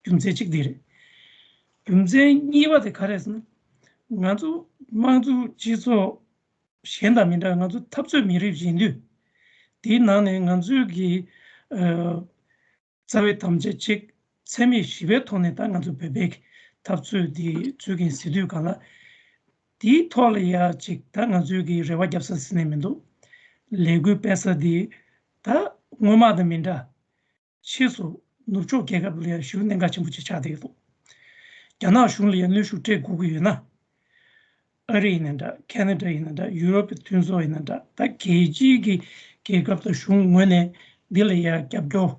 རྒྱུ་མཚན་གཅིག་འདི་རེད། རྒྱུ་མཚན་གཉིས་པ་དེ་ག་རེ་ཟེར་ན། ང་ཚོ་དམངས་གཙོ་སྤྱི་ཚོགས་གཞན་དང་མི་འདྲ་བའི་ང་ཚོ་འཐབ་རྩོད་མི་རིགས་ཡིན་དུས། དེའི་ནང་ནས་ང་ཚོའི་གི་ཨ་རྩ་བའི་དམ་བཅའ་གཅིག་འཚེ་མེད་ཞི་བའི་ཐོག་ནས་ད་ང་ཚོ་བོད་པའི་གི་འཐབ་རྩོད་འདི་འཚོལ་གྱིན་ཟེར་དུས་གང་ལ། དེའི་ཐོག་ལ་ཡ་ཅིག་ད་ང་ཚོའི་གི་རེ་བ་རྒྱབ་ས་ཟེར་ནས་མི་འདུག་ལས་འགུལ་སྤེལ་ས་འདི་ད་སྔོན་མ་དང་མི་འདྲ། ཕྱིས་སུ་ནུབ་ཕྱོགས་རྒྱལ་ཁབ་ལ་ཡང་ཞེ་པོ་གནད་འགག་ཆེན་པོ་ཅིག་ཆགས་བསྡད་ཡོད་འདུག་རྒྱ་ནག་གཞུང་ལ་ཡང་གནོན་ཤུགས་སྤྲད་དགོས་ཀྱི་ཡོད་ན། ཨ་རི་ཡིན་ན་འདྲ། ཁེ་ན་ཌ་ཡིན་ན་འདྲ། ཡུ་རོབ་ཀྱི་མཐུན་ཚོགས་ཡིན་ན་འདྲ། ད་རྒྱལ་སྤྱིའི་གི་རྒྱལ་ཁབ་དང་གཞུང་ངོས་ནས་འདི་ལ་ཡང་རྒྱབ་སྐྱོར་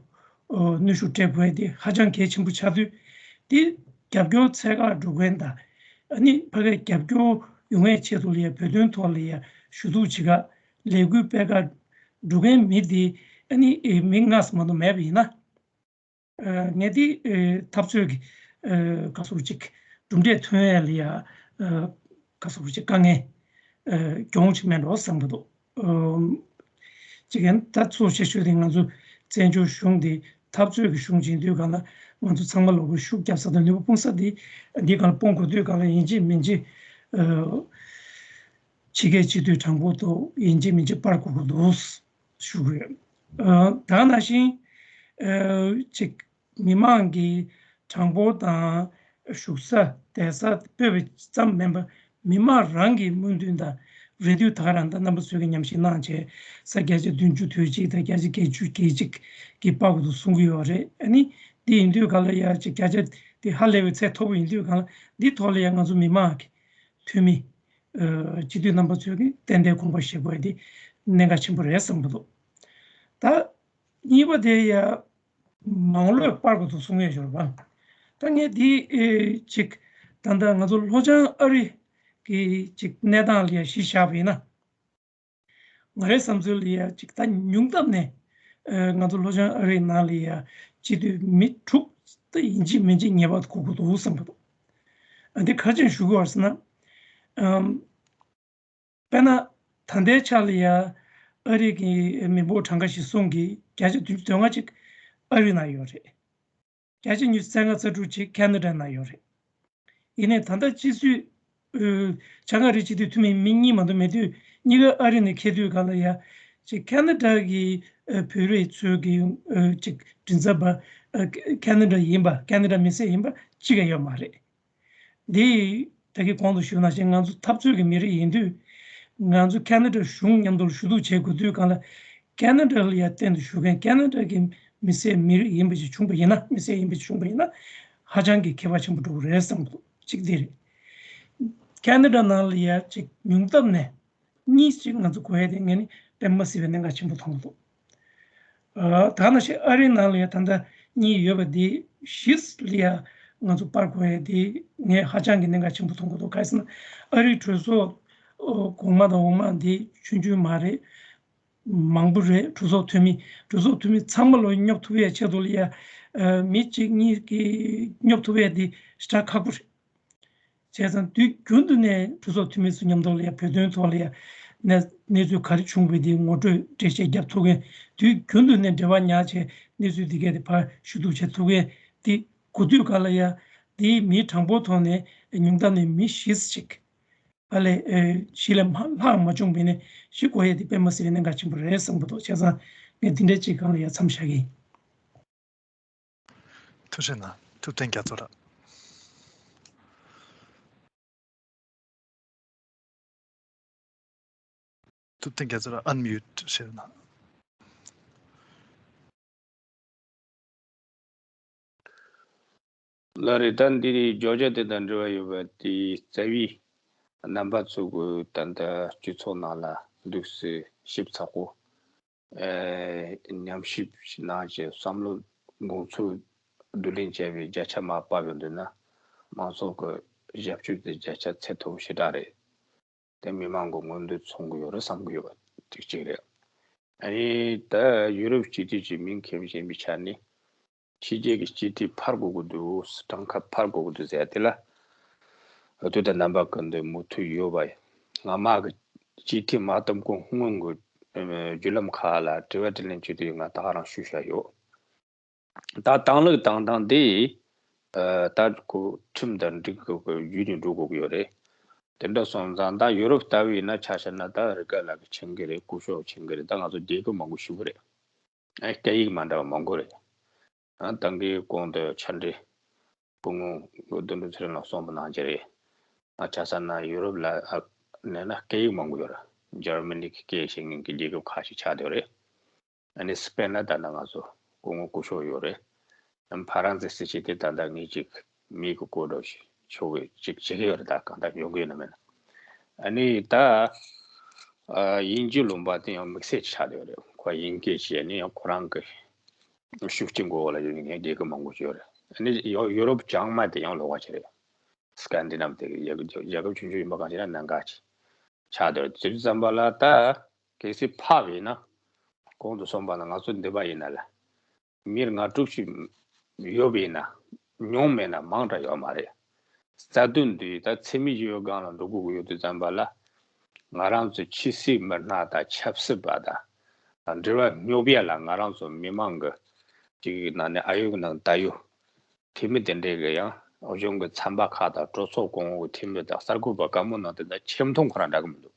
ཨོ་གནོན་ཤུགས་སྤྲད་དགོས་དེ་ཧ་ཅང་གལ་ཆེན་པོ་ཆགས་དུས། འདི་རྒྱབ་སྐྱོར་འཚོལ་ག་འགྲོ་མཁན་དང་། ཨ་ནི་ཕ་གིར་རྒྱབ་སྐྱོར་ཡོང་བའི་ཆེད་དུ་ལ་ཡང་བོད་དོན་ཐོག་ལ་ཡང་ཞུ་གཏུག་བྱེད་ག་ལས་འགུལ་སྤེལ་ག་འགྲོ་མཁན་མི་དེ་ཨ་ནི་ཨེ་མི་ལྔ་ཙམ་མ་གཏོགས་མེད་པ་ཡིན་ན། ཨ་ངས་དེ་ཨེ་འཐབ་རྩོད་ཀྱི་ཨེ་ག་ཟེར་ཅིག་གྲུབ་འབྲས་ཐོན་ཡས་ལ་ཡ་ཨེ་ག་ཟེར་ཅིག་དཀའ་ངལ་ཨེ་གྱོང་ཅིག་མེད་འགྲོ་བསམ་གྱི་འདུག་ཨམ་ཅིག་ཡང་ད་གཙོ་ཆེ་ཤོས་དེ་ང་ཚོ་བཙན་བྱོལ་གཞུང་དེ་འཐབ་རྩོད་ཀྱི་གཞུང་ཅིག་ཡིན་དུས་གང་ལ། ང་ཚོ་ཚང་མ་ལོག་གི་ཤུགས་རྒྱབ་ས་དང་ནུས་པ་སྤུངས་ས་དེ་འདི་གང་ལ་སྤུངས་དགོས་དུས་གང་ལ་ཡིན་གཅིག་མིན་གཅིག་ཨེ་ཕྱི་རྒྱལ་སྤྱི་འཐུས་དྲང་པོ་དང་ཡིན་གཅིག་མིན་གཅིག་སྤར་དགོས་ཀྱི་འདུག་ཞུ་གི་ཡོད། ཨ་ད་ནང་བཞིན་ཨ་ཅིག་མི་མང་གི་གྲངས་འབོར་དང་བཞུགས་ས་བསྡད་ས་སྤོས་པ་ཙམ་མིན་པ། མི་མང་རང་གི་སྨོན་འདུན་དང་རེ་འདུན། ད་ག་རང་ད་རྣམ་པ་ཚོས་ཀྱི་ཉམས་ཞིབ་གནང་བྱས་ས་བརྒྱ་ཆ་བདུན་ཅུ་དོན་གཅིག་དང་བརྒྱ་ཆ་བརྒྱད་ཅུ་གྱ་གཅིག་གི་སྤར་དགོས་འདུག་གསུང་གི་ཡོད་རེད། ཨ་ནི་འདི་ཡིན་དུས་ག་ལ་ཡ་ཅིག་བརྒྱ་ཆ་དེ་ཧ་ལས་པའི་ཚད་མཐོ་པོ་ཡིན་དུས་གང་ལ། འདི་ཐོག་ལ་ཡ་ང་ཚོ་མི་མང་གི་འཐུས་མི་ཨ་སྤྱི་འཐུས་རྣམ་པ་ཚོས་ཀྱི་ཏན་ཏན་དགོངས་པ་བཞེས་དགོས་དེ་གནད་འགག་ཆེན་པོ་རེད་བསམ་གྱི་འདུག་ད་གཉིས་པ་དེ་ཡ་མང་ལོས་སྤར་དགོས་འདུག་གསུང་ཡས་ཡོད་རེད་པ། ད་ངས་འདི་ཨེ་ཅིག་ད་ལྟ་ང་ཚོ་ལྷོ་བྱང་ཨ་རི་གི་ཅིག་གནས་སྟངས་ལ་ཡ་གཞི་བཞག་པ་ཡིན་ན། ང་རའི་བསམ་ཚུལ་ལ་ཡ་ཅིག་ད་ཉུང་མཐའ་ནས་ཨ་ང་ཚོ་ལྷོ་བྱང་ཨ་རིའི་ནང་ལ་ཡ་སྤྱི་འཐུས་མི་དྲུག་ད་ཡིན་གཅིག་མིན་གཅིག་ངེས་པར་དགོས་ཀྱི་འདུག་བསམ་གྱི་འདུག་ཨ་འདི་ག་རེ་བྱས་ཞུ་དགོས་པ་རེད་ཟེར་ན། ཨམ། དཔེར་ན་ད་ལྟའི་ཆ་ལ་ཡ་ཨ་རི་གི་མི་འབོར་གྲངས་ཀ་གཞི་བཟུང་གིས་བརྒྱ་ཆ་བདུན་ཅུ་དོན་ལྔ་ཅིག་ཨ་རིའི་ནང་ཡོད་རེད། བརྒྱ་ཆ་ཉི་ཤུ་རྩ་ལྔ་རྩ་དྲུག་ཅིག་ཁེ་ན་ཌ་ནང་ཡོད་རེད། ཡིན་ནའི་ད་ལྟ་སྤྱི་སྤྱོད་ཨུ་བྱང་ཨ་རིའི་སྤྱི་འཐུས་འཐུས་མི་མི་གཉིས་མ་གཏོགས་མེད་དུས། གཉིས་ཀ་ཨ་རི་ནས་འཁེལ་དུས་གང་ལ་ཡ་ཅིག་ཁེ་ན་ཌ་གི་ཨ་བོད་རིགས་ཚོའི་གི་ཨ་ཅིག་མགྲིན་ཚབ་པ་ཨ་ཁེ་ན་ཌ་ཡིན་པ། ཁེ་ན་ཌ་མི་སེར་ཡིན་པ་གཅིག་ཀྱང་ཡོད་མ་རེད། འདི་ད་གིན་གོང་དུ་ཞུས་ནང་བཞིན་ང་ཚོ་འཐབ་རྩོད་ཀྱི་མི་རིགས་ཡིན་དུས། ང་ཚོ་ཁེ་ན་ཌ་གཞུང་མཉམ་དུ་ཞུ་གཏུག་བྱེད་དགོས་དུས་གང་ལ། ཁེ་ན་ཌ་ལ་ཡ་གཏན་དུ་བཞུགས་མཁན་ཁེ་ན་ཌ་གི་མི་སེར་མི་རིགས་ཡིན་པ་ཞིག་བྱུང་པ་ཡིན་ན། མི་སེར་ཡིན་པ་ཞིག་བྱུང་པ་ཡིན་ན། ཧ་ཅང་གི་ཁྱད་པར་ཆེན་པོ་འགྲོ་གི་རེད་བསམ་གྱི་འདུག་གཅིག་འདི་རེད། ཁེ་ན་ཌ་ནང་ལ་ཡ་ཅིག་ཉུང་མཐའ་ནས་གཉིས་ཅིག་ང་ཚོ་དགོས་ཡ་དེ་ངས་ནི་དཔེ་མ་སྲིད་པའི་གནད་འགག་ཆེན་པོ་མཐོང་གི་འདུག་ཨ་ད་ནང་བཞིན་ཨ་རིའི་ནང་ལ་ཡ་ད་ལྟ་གཉིས་ཡོད་པ་འདི་གཞི་ལ་ཡ་ང་ཚོ་སྤར་དགོས་ཡ་དེ་ངས་ཧ་ཅང་གི་གནད་འགག་ཆེན་པོ་མཐོང་གི་འདུག་ག་རེ་ཟེར་ན། ཨ་རིའི་གྲོས་ཚོགས་ཨོ་གོང་མ་དང་འོག་མ་འདི་ཆུང་ཆུང་མ་རེད། མང་པོ་རེད། གྲོས་ཚོགས་འཐུས་མི་གྲོས་ཚོགས་འཐུས་མི་ཚང་མ་ལོ་སྙོབ་ཐུབ་ཡའི་ཆེད་དུ་ལ་ཡ། མི་གཅིག་གཉིས་ཀྱིས་སྙོབ་ཐུབ་ཡ་དེ་ཞེ་དྲག་ཁག་པོ་རེད། བྱས་ཙང་དུས་རྒྱུན་དུ་ནས་གྲོས་ཚོགས་འཐུས་མི་ཚོ་མཉམ་དུ་ལ་ཡ་བོད་དོན་ཐོག་ལ་ཡ་གནས་གནས་ཚུལ་ག་རེ་བྱུང་བའི་དེ་ངོ་སྤྲོད་འགྲེལ་བཤད་རྒྱབ་ཐུབ་མཁན། དུས་རྒྱུན་དུ་ནས་འབྲེལ་བ་ཉར་བྱས་གནས་ཚུལ་འདི་གས་དེ་ཕར་ཞུ་གཏུག་བྱེད་ཐུབ་མཁན་དེ་གོ་དུས་ག་ལ་ཡ་དེ་མིའི་གྲངས་འབོར་ཐོག་ནས་ཉུང་མཐའ་ནས་མི་བཞི་ཙམ་ཅིག་ཨ་ལས། ཨེ། བཞི་ལས་མ་ལྷག་མ་བྱུང་བས་ནས་བཞི་གོ་ཡས་དེ་དཔེ་མ་སྲིད་པའི་གནད་འགག་ཆེན་པོ་རེད་བསམ་གྱི་འདུག་བྱས་ཙང་ངས་འདི་འདྲའི་ཅིག་སྒང་ལ་ཡ་མཚམས་བཞག་གི་ཡིན། ཐུགས་རྗེ་གནང་། ཐུབ་བསྟན་རྒྱ་མཚོ་ལགས། ཐུབ་བསྟན་རྒྱ་མཚོ་ལགས་ཨན་མིའུ་ཊི་བྱས་གནང་། ལགས་རེད། ད་འདི་ནི་བརྗོད་བྱ་དེ་དང་འབྲེལ་བ་ཡོད་པ་དེའི་རྩ་བའི་རྣམ་པ་ཚོ་གི་ད་ལྟ་སྤྱི་ཚོགས་ནང་ལ་འདུག་སེ་ཞིབ་ཚགས་པོ་ཨེ་ཉམས་ཞིབ་གནང་བྱས་བསམ་བློ་དགོངས་ཚུལ་བསྡུ་ལེན་བྱས་པའི་བརྒྱ་ཆ་མར་ཕབ་ཡོང་དུས་ན་མང་ཚོགས་ཀྱི་རྒྱབ་སྐྱོར་དེ་བརྒྱ་ཆ་ཚད་མཐོ་པོ་ཞེ་དྲག་རེད། དེ་མི་མང་གི་མངོན་འདོད་མཚོན་གྱི་ཡོད་རེད་བསམ་གྱི་ཡོད་པ་དེ་གཅིག་རེད། ཨ་ནི་ད་ཡུ་རོབ་སྤྱི་འཐུས་ཀྱི་མིང་འཁྱེར་བཞིན་པའི་ཆ་ནས་ཕྱི་རྒྱལ་གྱི་སྤྱི་འཐུས་ཕར་དགོས་ཀྱི་འདུག་གྲངས་ཀ་ཕར་དགོས་ཀྱི་འདུག་ཟེར་ཡ་དེ་ལ་དུས་དང་རྣམ་པ་ཀུན་ཏུ་མུ་མཐུད་ཡོད་པ་ཡིན། སྔ་མ་གི་སྤྱི་འཐུས་མ་བཏོན་གོང་སྔོན་གྱི་བརྒྱུད་ལམ་ཁག་ལ་དྲི་བ་དྲིས་ལན་བྱེད་དུས་ང་ད་ག་རང་ཞུས་བཞག་ཡོད། ད་དང་ལེན་དང་དང་དེ་ད་ཁོ་ཁྲིམས་དང་འགྲིག་གི་བརྒྱུད་ནས་འགྲོ་དགོས་ཀྱི་ཡོད་རེད། དེ་འདྲ་སོང་ཙང་ད་ཡུ་རོབ་ལྟ་བུ་ཡིན་ན་ཆ་བཞག་ན་ད་རི་ཀ་ལ་གི་ཆེན་གི་རེད། སྐུ་ཞབས་ཆེན་གི་རེད། ད་ང་ཚོ་སྡེ་ཁུལ་མང་པོ་ཞིག་གི་རེད། ཨ་སྐད་ཡིག་མ་འདྲ་བ་མང་པོ་རེད། ཨ་ད་གིན་གོང་དུ་ཕྱག་སྦྲེལ་སྐུ་ངོ་དོན་གྲུབ་ཚེ་རིང་ལགས་གསུངས་པ་ནང་བཞིན་རེད། ང་ཆ་བཞག་ན་ཡུ་རོབ་ལ་ཨ་ནས་ན་སྐད་ཡིག་མང་པོ་ཡོད་རེད། འཇར་མ་ནི་གི་སྐད་ཤེས་མཁན་གྱི་རྒྱལ་ཁབ་ཁག་ཅིག་ཆགས་བསྡད་ཡོད་རེད། ཨ་ནི་སི་པེན་ལ་ད་ལྟ་ང་ཚོ་སྐུ་ངོ་སྐུ་ཞབས་ཡོད་རེད། ཨ་ནི་ཕ་རན་སི་སྲིད་སྤྱི་དེ་ད་ལྟ་ངས་ཅིག་མི་གི་སྐོར་འདྲ་ཞིག་ཆོག་གི་ཅིག་བྱེད་ཀྱི་ཡོད་རེད། ད་གང་ལྟར་ཡོང་གི་ཡོད་ན་མེད་ན། ཨ་ནི་ད་ཨ་དབྱིན་ཇི་ལུང་པ་དེ་ཡང་དམིགས་བསལ་ཆགས་བསྡད་ཡོད་རེད། ཁོ་དབྱིན་སྐད་བཤད་ནས་ཡང་ཁོ་རང་གི་ཤུགས་རྐྱེན་དགོས་པ་ལ་ཡོད་མཁན་རྒྱལ་ཁབ་མང་པོ་ཞིག་ཡོད་རེད། ཨ་ནི་ཡོ་ཡུ་རོབ་བྱང་མ་དེ་ཡང་ལོགས་ཀ་ཅིག་རེད། སི་ཀན་ཌི་ནེ་བ་དེ་གི་རྒྱལ་ཁབ་རྒྱལ་ཁབ་ཆུང་ཆུང་ཡིན་པ་གང་ཞིག་ན་གནད་འགག་ཅིག་ཆགས་བསྡད་ཡོད་རེད། དེ་དུས་ཙམ་པ་ལ་ད་གལ་སྲིད་ཕབ་ཡིན་ན། གོང་དུ་གསུངས་པ་ལ་ང་ཚོ་འདི་པ་ཡིན་ན་ལ། མི་ལྔ་དྲུག་ཅིག་ཡོད་པ་ཡིན་ན་ཉུང་མེད་ན་མང་དྲགས་ཡོད་མ་རེད། རྩ་དོན་འདི་ད་འཚེ་མེད་ཞི་བའི་སྒང་ལ་འགྲོ་དགོས་ཀྱི་ཡོད་དུས་ཙམ་པ་ལ། ང་རང་ཚོ་ཕྱི་སྲིད་མི་སྣ་དང་ཆབ་སྲིད་པ་དང་འབྲེལ་བ་སྙོབ་ཡ་ལ་ང་རང་ཚོ་མི་མང་གི་ཅིག་ནང་ནས་ཨ་ཡོད་ནང་ད་ཡོད། འཐུས་མི་དེ་འདྲས་ཀྱི་ཡང་གཞུང་གི་ཚན་པ་ཁག་དང་གྲོས་ཚོགས་གོང་འོག་གི་འཐུས་མི་དང་གསར་འགོད་པ་བཀའ་མོལ་གནང་དེ་འདྲ་ཆེ་མཐོང་ཁོ་རང་འདྲ་གི་མི་འདུག་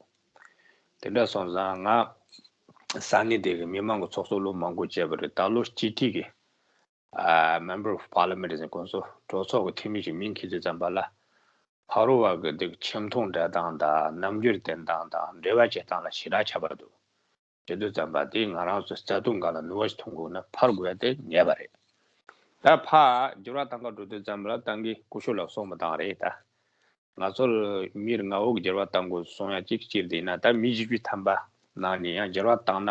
དེ་འདྲ་སོང་ཙང་ང་ས་གནས་དེ་གི་མི་མང་གི་ཚོགས་གཙོ་ལོ་མང་པོ་བྱས་པ་རེད། ད་ལོ་སྤྱི་འཐུས་ཀྱི་ཨ་Member of Parliament ཟེར་གོང་སོ་གྲོས་ཚོགས་ཀྱི་འཐུས་མི་ཞིག་མིང་འཁྱེར་དུས་ཙམ་པ་ལ་ཕ་རོལ་བ་གི་འདི་གི་ཆེ་མཐོང་འབྲི་སྟངས་དང་རྣམ་འགྱུར་བསྟན་སྟངས་དང་འབྲེལ་བ་བྱེད་སྟངས་ལ་ཞེ་དྲག་ཁྱད་པར་འདུག་བྱེད་དུས་ཙམ་པ་དེ་ང་རང་ཚོ་རྩ་དོན་སྒང་ལ་ནུས་པ་ཞིག་ཐོན་དགོས་ན་ཕར་དགོས་ཡ་དེ་ངེས་པ་རེད། ད་ཕར་འགྱུར་བ་གཏང་ག་འགྲོ་དུས་ཙམ་པ་ལ་ཏང་གི་སྐུ་ཞབས་ལ་གསུངས་པ་དང་རེད་ད། ང་ཚོར་མི་ལྔ་བོ་གི་འགྱུར་བ་གཏང་དགོས་གསུང་ཡ་གཅིག་སྤྱིར་དེ་ཡིན་ན་ད་མི་བཞི་བཅུ་ཐམ་པ་ནང་ནས་ཡང་འགྱུར་བ་བཏང་ན་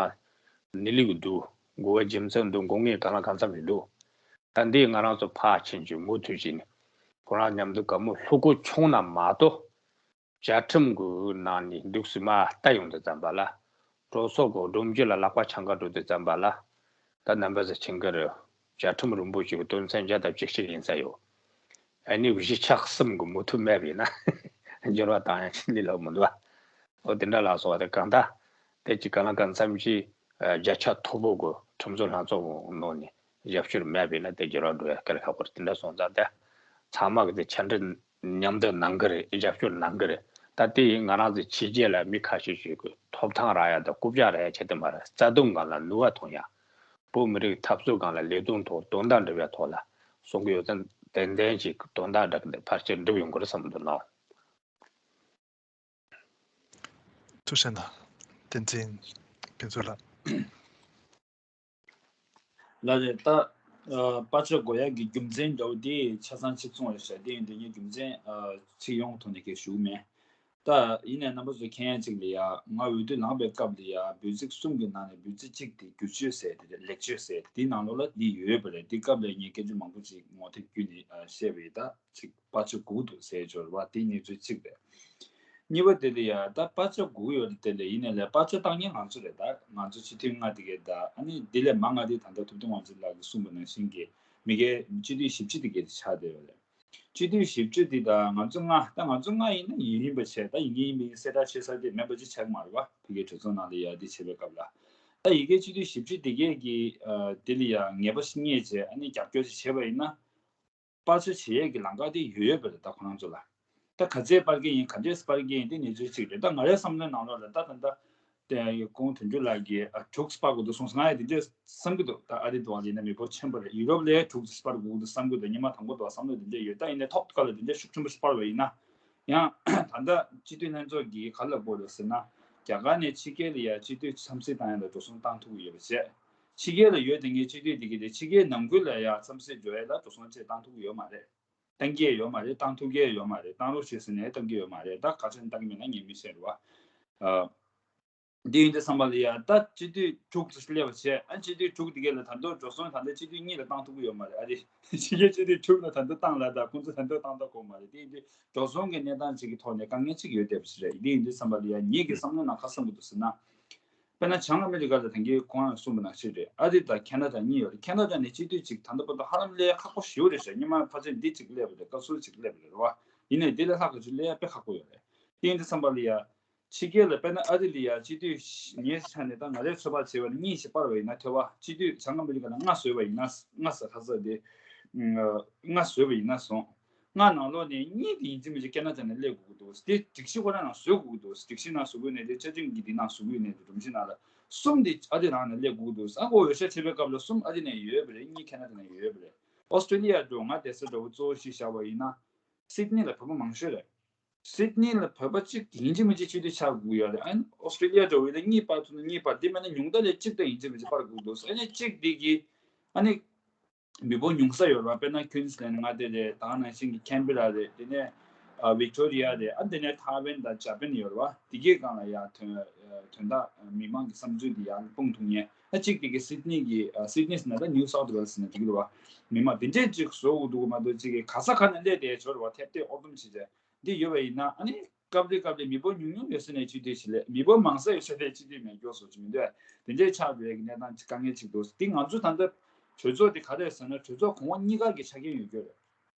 གནས་ལུགས་འདུག་དགོས་པ་རྒྱུ་མཚན་འདུག་དགོས་ངེས་གང་ལ་གང་འཚམ་ཞིག་འདུག་ད་འདི་ང་རང་ཚོ་ཕར་ཕྱིན་ཅིག་མུ་མཐུད་བྱས་ནས་ཁོ་རང་མཉམ་དུ་བཀའ་མོལ་ལྷུག་པོ་བྱུང་ན་མ་གཏོགས། བཅའ་ཁྲིམས་ཀྱི་ནང་ནས་འདུག་སེ་མར་ལྟ་ཡོང་དུས་ཙམ་པ་ལ། གྲོས་ཚོགས་ཀྱི་སྒྲོམ་གཞི་ལ་ལག་པ་འཆང་ག་འགྲོ་དུས་ཙམ་པ་ལ། ད་རྣམ་པ་ཚོ་མཁྱེན་གྱི་རེད། བཅའ་ཁྲིམས་རིན་པོ་ཆེ་གི་དོན་ཚན་བརྒྱ་དང་བཅུ་གཅིག་ཡིན་ས་ཡོད། ཨ་ནི་གཞིས་ཆགས་གསུམ་གྱི་མུ་མཐུད་མེད་པ་ཡིན་ན་འགྱུར་བ་བཏང་ཡ་ཅིག་ལས་སླ་པོ་མི་འདུག་ཨ། འོ་དེ་འདྲ་ལ་སོགས་པ་དེ་གང་ལྟར་དེ་གཅིག་གང་ལ་གང་འཚམ་གྱིས་བརྒྱ་ཆ་མཐོ་པོ་གི་ཁྲིམས་བཟོ་ལྷན་ཚོགས་ཀྱི་ནང་ནས། རྒྱབ་སྐྱོར་མེད་པས་ན་དེ་འགྱུར་བ་འགྲོ་ཡ་དཀའ་ལས་ཁག་པོ་རེད། དེ་འདྲ་སོང་ཙང་དེ་ཚང་མ་གི་དེ་ཆ་འདྲི་མཉམ་དུ་གནང་གི་རེད། རྒྱབ་སྐྱོར་གནང་གི་རེད། ད་དེ་ཡིན་ང་རང་ཚོ་ཕྱི་རྒྱལ་ལ་མི་ཁ་ཤས་ཤིག་གི་ཐོབ་ཐང་རག་ཡ་དང་རྐུབ་བཀྱག་རག་ཡ་ཆེད་དུ་མ་རེད། རྩ་དོན་སྒང་ལ་ནུས་པ་ཐོན་ཡ། བོད་མི་རིགས་འཐབ་རྩོད་སྒང་ལ་ལས་དོན་ཐོག་དོན་དག་འགྲུབ་ཡ་ཐོག་ལ་གསུང་གི་ཡོད་ཙང་ཏན་ཏན་ཅིག་དོན་དག་འདྲ་གི་ཕལ་ཆེར་འགྲུབ་ཡོང་གི་རེད་བསམ་འདུག་ནོ། ཐུགས་རྗེ་གནང་། བསྟན་འཛིན་ཕུན་ཚོགས་ལགས། ལགས་རེད་ད། ཨ་པ་ཆག་དགོས་ཡག་གི་རྒྱུ་མཚན་འདྲ་བོ་དེ་ཆ་ཚང་གཅིག་མཚུངས་རེད་ཤག་དེ་ཡིན་དུས་ངས་རྒྱུ་མཚན་ཨ་ཚིག་ཡོང་ཐོག་ནས་སྐད་ཞུ་གི་མེད། ད་ཡིན་ནའི་རྣམ་པ་ཚོ་མཁྱེན་ཡག་གཅིག་ལ་ཡ་ང་འོས་བསྡུ་ལངས་པའི་སྐབས་ལ་ཡ་འབོད་ཚིག་གསུམ་གྱི་ནང་ནས་འབོད་ཚིག་གཅིག་དེ་བསྒྱུར་བཅོས་ཟེར་དེ་ལེགས་བཅོས་ཟེར་དེའི་ནང་ལོགས་ལ་འདི་ཡོད་པ་རེད། དེ་སྐབས་ལ་ངས་སྐད་ཆ་མང་པོ་ཅིག་ངོ་དེབ་བརྒྱུད་ནས་ཨ་བཤད་པ་ཡིན་ད་ཅིག་པ་ཆག་དགོས་འདུག་ཟེར་འབྱོར་བ་དེ་གནས་ཚུལ་གཅིག་རེད། གཉིས་པ་དེ་ལ་ཡ་ད་པར་ཆ་དགོས་ཀྱི་ཡོད་རེད། དེ་ལ་ཡིན་ནའི་ལས་པར་ཆ་བཏང་མཁན་ང་ཚོ་རེད། ད་ང་ཚོ་སྤྱི་འཐུས་ལྔ་དེ་གས། ད་ཨ་ནི་དེ་ལས་མང་ང་དེ་ད་ལྟ་ཐུབ་བསྟན་དབང་འཛིན་ལགས་ཀྱིས་གསུངས་པ་ནང་བཞིན་གྱི་མི་སྒེར་སྤྱི་འཐུས་བཞི་བཅུ་དེ་གས་དེ་ཆགས་བསྡད་ཡོད་རེད། སྤྱི་འཐུས་བཞི་བཅུ་དེ་ད་ང་ཚོ་ལྔ། ད་ང་ཚོ་ལྔ་ཡིན་ན་ཡིན་ཡིན་པ་བྱས། ད་ཡིན་གྱི་ཡིན་པའི་གསལ་བསྒྲགས་བྱེད་ས་དེ་མེད་པ་ཅིག་ཆགས་ཀྱི་མ་རེད་བ། ཕ་གིའི་གྲོས་ཚོགས་ནང་ལ་ཡ་དེ་བྱེད་པའི་སྐབས་ལ། ད་ཡི་གེ་སྤྱི་འཐུས་བཞི་བཅུ་དེ་གས་ཀྱི་ཨ་དེ་ལ་ཡ་ངེས་པ་ཞིག་རྙེད་བྱས། ཨ་ནི་རྒྱབ་སྐྱོར་ཅིག་བྱས་པ་ཡིན་ན། པར་ཆ་བྱེད་ཡས་ཀྱི་ལམ་ཁ་དེ་ཡོད་ཡོད་པ་རེད། ད་ཁོ་རང་ཚོ་ལ། ད་ག་ཚད་སྤར་གྱི་ཡིན། ག་འདྲས་སྤར་གྱི་ཡིན། དེ་གནས་ཚུལ་གཅིག་རེད། ད་ང་རའི་བསམ་བློའི་ནང་ལོགས་ལ་ད་ད་ལྟ་དེ་ཡི་གུང་དོན་གཅོད་ལགས་ཀྱིས་ཨ་དྲུག་སྤར་དགོས་འདུག་གསུངས་སོང་། ང་ཡང་དེ་འདྲས་བསམ་གྱི་འདུག་ད་ཨ་རི་དུ་བ་ལ་ཡིན་ན་མི་འབོར་ཆེན་པོ་རེད། ཡུ་རོབ་ལ་དྲུག་སྤར་དགོས་འདུག་བསམ་གྱི་འདུག་སྔོན་མ་དང་པོ་དུ་བ་བསམ་བློ་དེ་འདྲས་ཡོད། ད་ཡིན་ནའི་ཐོག་ཁ་ལ་དེ་འདྲས་ཤུགས་ཆེན་པོ་སྤར་བ་ཡིན་ན། ཡང་ད་ལྟ་སྤྱི་འཐུས་ལྷན་ཚོགས་ཀྱིས་ག་ལབ་དགོས་རེད་ཟེར་ན། རྒྱ་གར་ནས་ཕྱི་རྒྱལ་ལ་ཡ་སྤྱི་འཐུས་འཚམས་གཟིགས་བཏང་ཡ་ལ་འགྲོ་སོང་བཏང་ཐུབ་ཀྱི་ཡོད་པ་བྱས། ཕྱི་རྒྱལ་ལ་ཡོད་དེ་ངའི་སྤྱི་འཐུས་དེ་གི་དེ་ཕྱི་རྒྱལ་ནང་ཁུལ་ལ་ཡ་འཚམས་གཟིགས་འགྲོ་ཡ་ལ་འགྲོ་སོང་ཆེད་བཏང་ཐུབ་ཀྱི་ཡོད་མ་རེད། བཏང་གི་ཡོད་མ་རེད། བཏང་ཐུབ་ཀྱི་ཡོད་མ་རེད། བཏང་རོགས་བྱེད་ཟེར་ནས་བཏང་གི་ཡོད་མ་རེད། ད་ག་ཚོད་བཏང་གི་མེད་ན་ངས་མི་ཤེས་རེད་བ། ཨ། འདི་ཡིན་དུས་ཙམ་པ་ལ་ཡ་ད་སྤྱི་འཐུས་དྲུག་ཙམ་སླེབས་པ་བྱས། ཨ་སྤྱི་འཐུས་དྲུག་དེ་གས་ལ་ད་དུང་འགྲོ་སོང་ད་ལྟ་སྤྱི་འཐུས་གཉིས་ལ་བཏང་ཐུབ་ཀྱི་ཡོད་མ་རེད། ཨ་རེ། ཕྱི་རྒྱལ་སྤྱི་འཐུས་དྲུག་ལ་ད་ལྟ་བཏང་ལ། ད་ཁོང་ཚོ་ད་ལྟ་བཏང་ཐུབ་ཀྱི་མ་རེད། དེ་ཡིན་དུས་འགྲོ་སོང་གི་གནས་སྟངས་ཅིག་གི་ཐོག་ནས་དཀའ་ངལ་ཅིག་ཡོད་བསྡད་པ་ཞིག་རེད། འདི་ཡིན་དུས་ཙམ་པ་ལ་ཡ་ངེད་ཀྱི་བསམ་བློ་ནང་ག་བསམ་གྱི་འདུག་ཟེར་ན། དཔེར་ན་བྱང་ཨ་མི་རི་ཀ་ལ་ད་གིན་ཁོང་ཡང་གསུངས་པ་ནང་བཞིན་རེད། ཨ་རི་དང་ཁེ་ན་ཌ་གཉིས་ཡོད་རེད། ཁེ་ན་ཌ་ནས་སྤྱི་འཐུས་གཅིག་ད་ལྟ་བར་དུ་ཧ་ལམ་སླེབས་ཡ་ཁག་པོ་ཞེ་པོ་རེད་ཤག་སྔོན་མ་ཕལ་ཆེར་འདི་གཅིག་སླེབས་པ་རེད། སྐབས་སུ་གཅིག་སླེབས་པ་རེད་བ། ཡིན་ནའི་འདི་ལས་ལྷག་ག་ཅིག་སླེབས་ཡ་དཔེ་ཁག་པོ་ཡོད་རེད། དེ་ཡིན་དུས་ཙམ་པ་ལ་ཡ། ཕྱི་རྒྱལ་ལ་དཔེར་ན་ཨ་རི་ལ་ཡ་སྤྱི་འཐུས་ངའི་ཆ་ནས་ད་ང་རའི་ཚོད་དཔག་བྱས་པ་ན་གཉིས་ཤིག་སྤར་བ་ཡིན་ན། ཐོས་པ་སྤྱི་འཐུས་བྱང་ཨ་མི་རི་ཀ་ལ་ལྔ་བཟོས་པ་ཡིན་ན། ལྔ་ཟེར་ཁ་ཚ་དེ། ལྔ་བཟོས་པ་ཡིན་ན་སོང་། ལྔ་ནང་ལོགས་ནས་གཉིས་དེ་ཡིན་གཅིག་མིན་གཅིག་ཁེ་ན་ཌ་ནས་སླེབས་དགོས་ཀྱི་འདུག་དེ་སྒྲིག་གཞི་ཁོ་རང་ནང་བཟོ་དགོས་ཀྱི་འདུག་སྒྲིག་གཞི་ནང་བཟོ་དགོས་ནས་དེ་བཅའ་ཁྲིམས་ཀྱི་དེ་ནང་བཟོ་དགོས་ནས་དེ་སྒྲོམ་གཞི་ནང་ལ། གསུམ་དེ་ཨ་རི་རང་ནས་སླེབས་དགོས་ཀྱི་འདུག་ཨ་ཁོ་འོས་ཤོག་ཕྱེ་བའི་སྐབས་ལ་གསུམ་ཨ་རི་ནས་ཡོད་པ་རེད། གཉིས་ཁེ་ན་ཌ་ནས་ཡོད་པ་རེད། ཨོ་སི་ཀྲེ་ལི་ཡ་འགྲོ་ང་བསྡད་ས་འདྲ་བོ་གཙོ་བོ་གཞི་བཞག་པ་ཡིན་ན། སིད་ནི་ལ་བོད་པ་མང་ཤོས་རེད། སིད་ནི་ལ་བོད་པ་གཅིག་ཡིན་གཅིག་མིན་གཅིག་སྤྱི་འཐུས་ཆགས་དགོས་ཡོད་རེད། ཨ་ནི་ཨོ་སི་ཀྲེ་ལི་ཡ་འདྲ་བོ་ཡིན་ན་གཉིས་སྤར་ཐུབ་ན་གཉིས་སྤར། དེ་མིན་ན་ཉུང་མཐའ་ལ་གཅིག་ད་ཡིན་གཅིག་མིན་གཅིག་སྤར་དགོས་འདུག་ཨ་ནི་གཅིག་དེ་གི་ཨ་ནི་མི་འབོར་ཉུང་ས་ཡོད་རེད་བ། དཔེར་ན་ཁུན་སི་ལན་ང་དེ་རེད། ད་ག་ནང་བཞིན་གྱི་ཁན་བེ་ར་རེད། དེ་ནས་ཨ་ཝིག་ཊོ་རི་ཡ་རེད། ཨ་དེ་ནས་ཐའེ་ཝན་དང་ཇ་པན་ཡོད་རེད་བ། དེ་གའི་སྒང་ལ་ཡ་དོན་དོན་དག་མི་མང་གི་བསམ་ཚུལ་དེ་ཡར་སྤུངས་ཐུབ་མཁན། ཨ་གཅིག་དེ་གི་སིད་ནི་གི་ཨ་སིད་ནི་ཟེར་ན་ད་ནིའུ་སའུཐ་ཝེལ་སི་ཟེར་ན་དེ་གི་རེད་བ། མི་མང་དེ་འདྲས་ཅིག་བཟོ་དགོས་འདུག་མ་གཏོགས་གཅིག་གི་ག་ས་ག་ནས་སླེབས་བསྡད་ཡོད་རེད་བ། ཐེབས་ཐེབས་ཨོ་དུམ་བྱེད་བྱས། འདི་ཡོད་པ་ཡིན་ན་ཨ་ནི་སྐབས་རེ་སྐབས་རེ་མི་འབོར་ཉུང་ཉུང་ཡོད་ས་ནས་སྤྱི་འཐུས་ཞིག་སླེབས། མི་འབོར་མང་ས་ཡོད་ས་ནས་སྤྱི་འཐུས་མེད་སྐྱོ་བཟོ་ཅིག་མི་འདུག་དེ་འདྲའི་ཆགས་པའི་གནས་སྟངས་ཅིག་དཀའ་ངལ་ཅིག་འདུག་དེ་ང་ཚོ་ད་ལྟ་གྲོས་ཚོགས་དེ་ག་རེ་ཟེར་ན་གྲོས་ཚོགས་གོང་འོག་གཉིས་ཀ་གི་ཆ་རྐྱེན་ཡོད་རྒྱུ་རེད།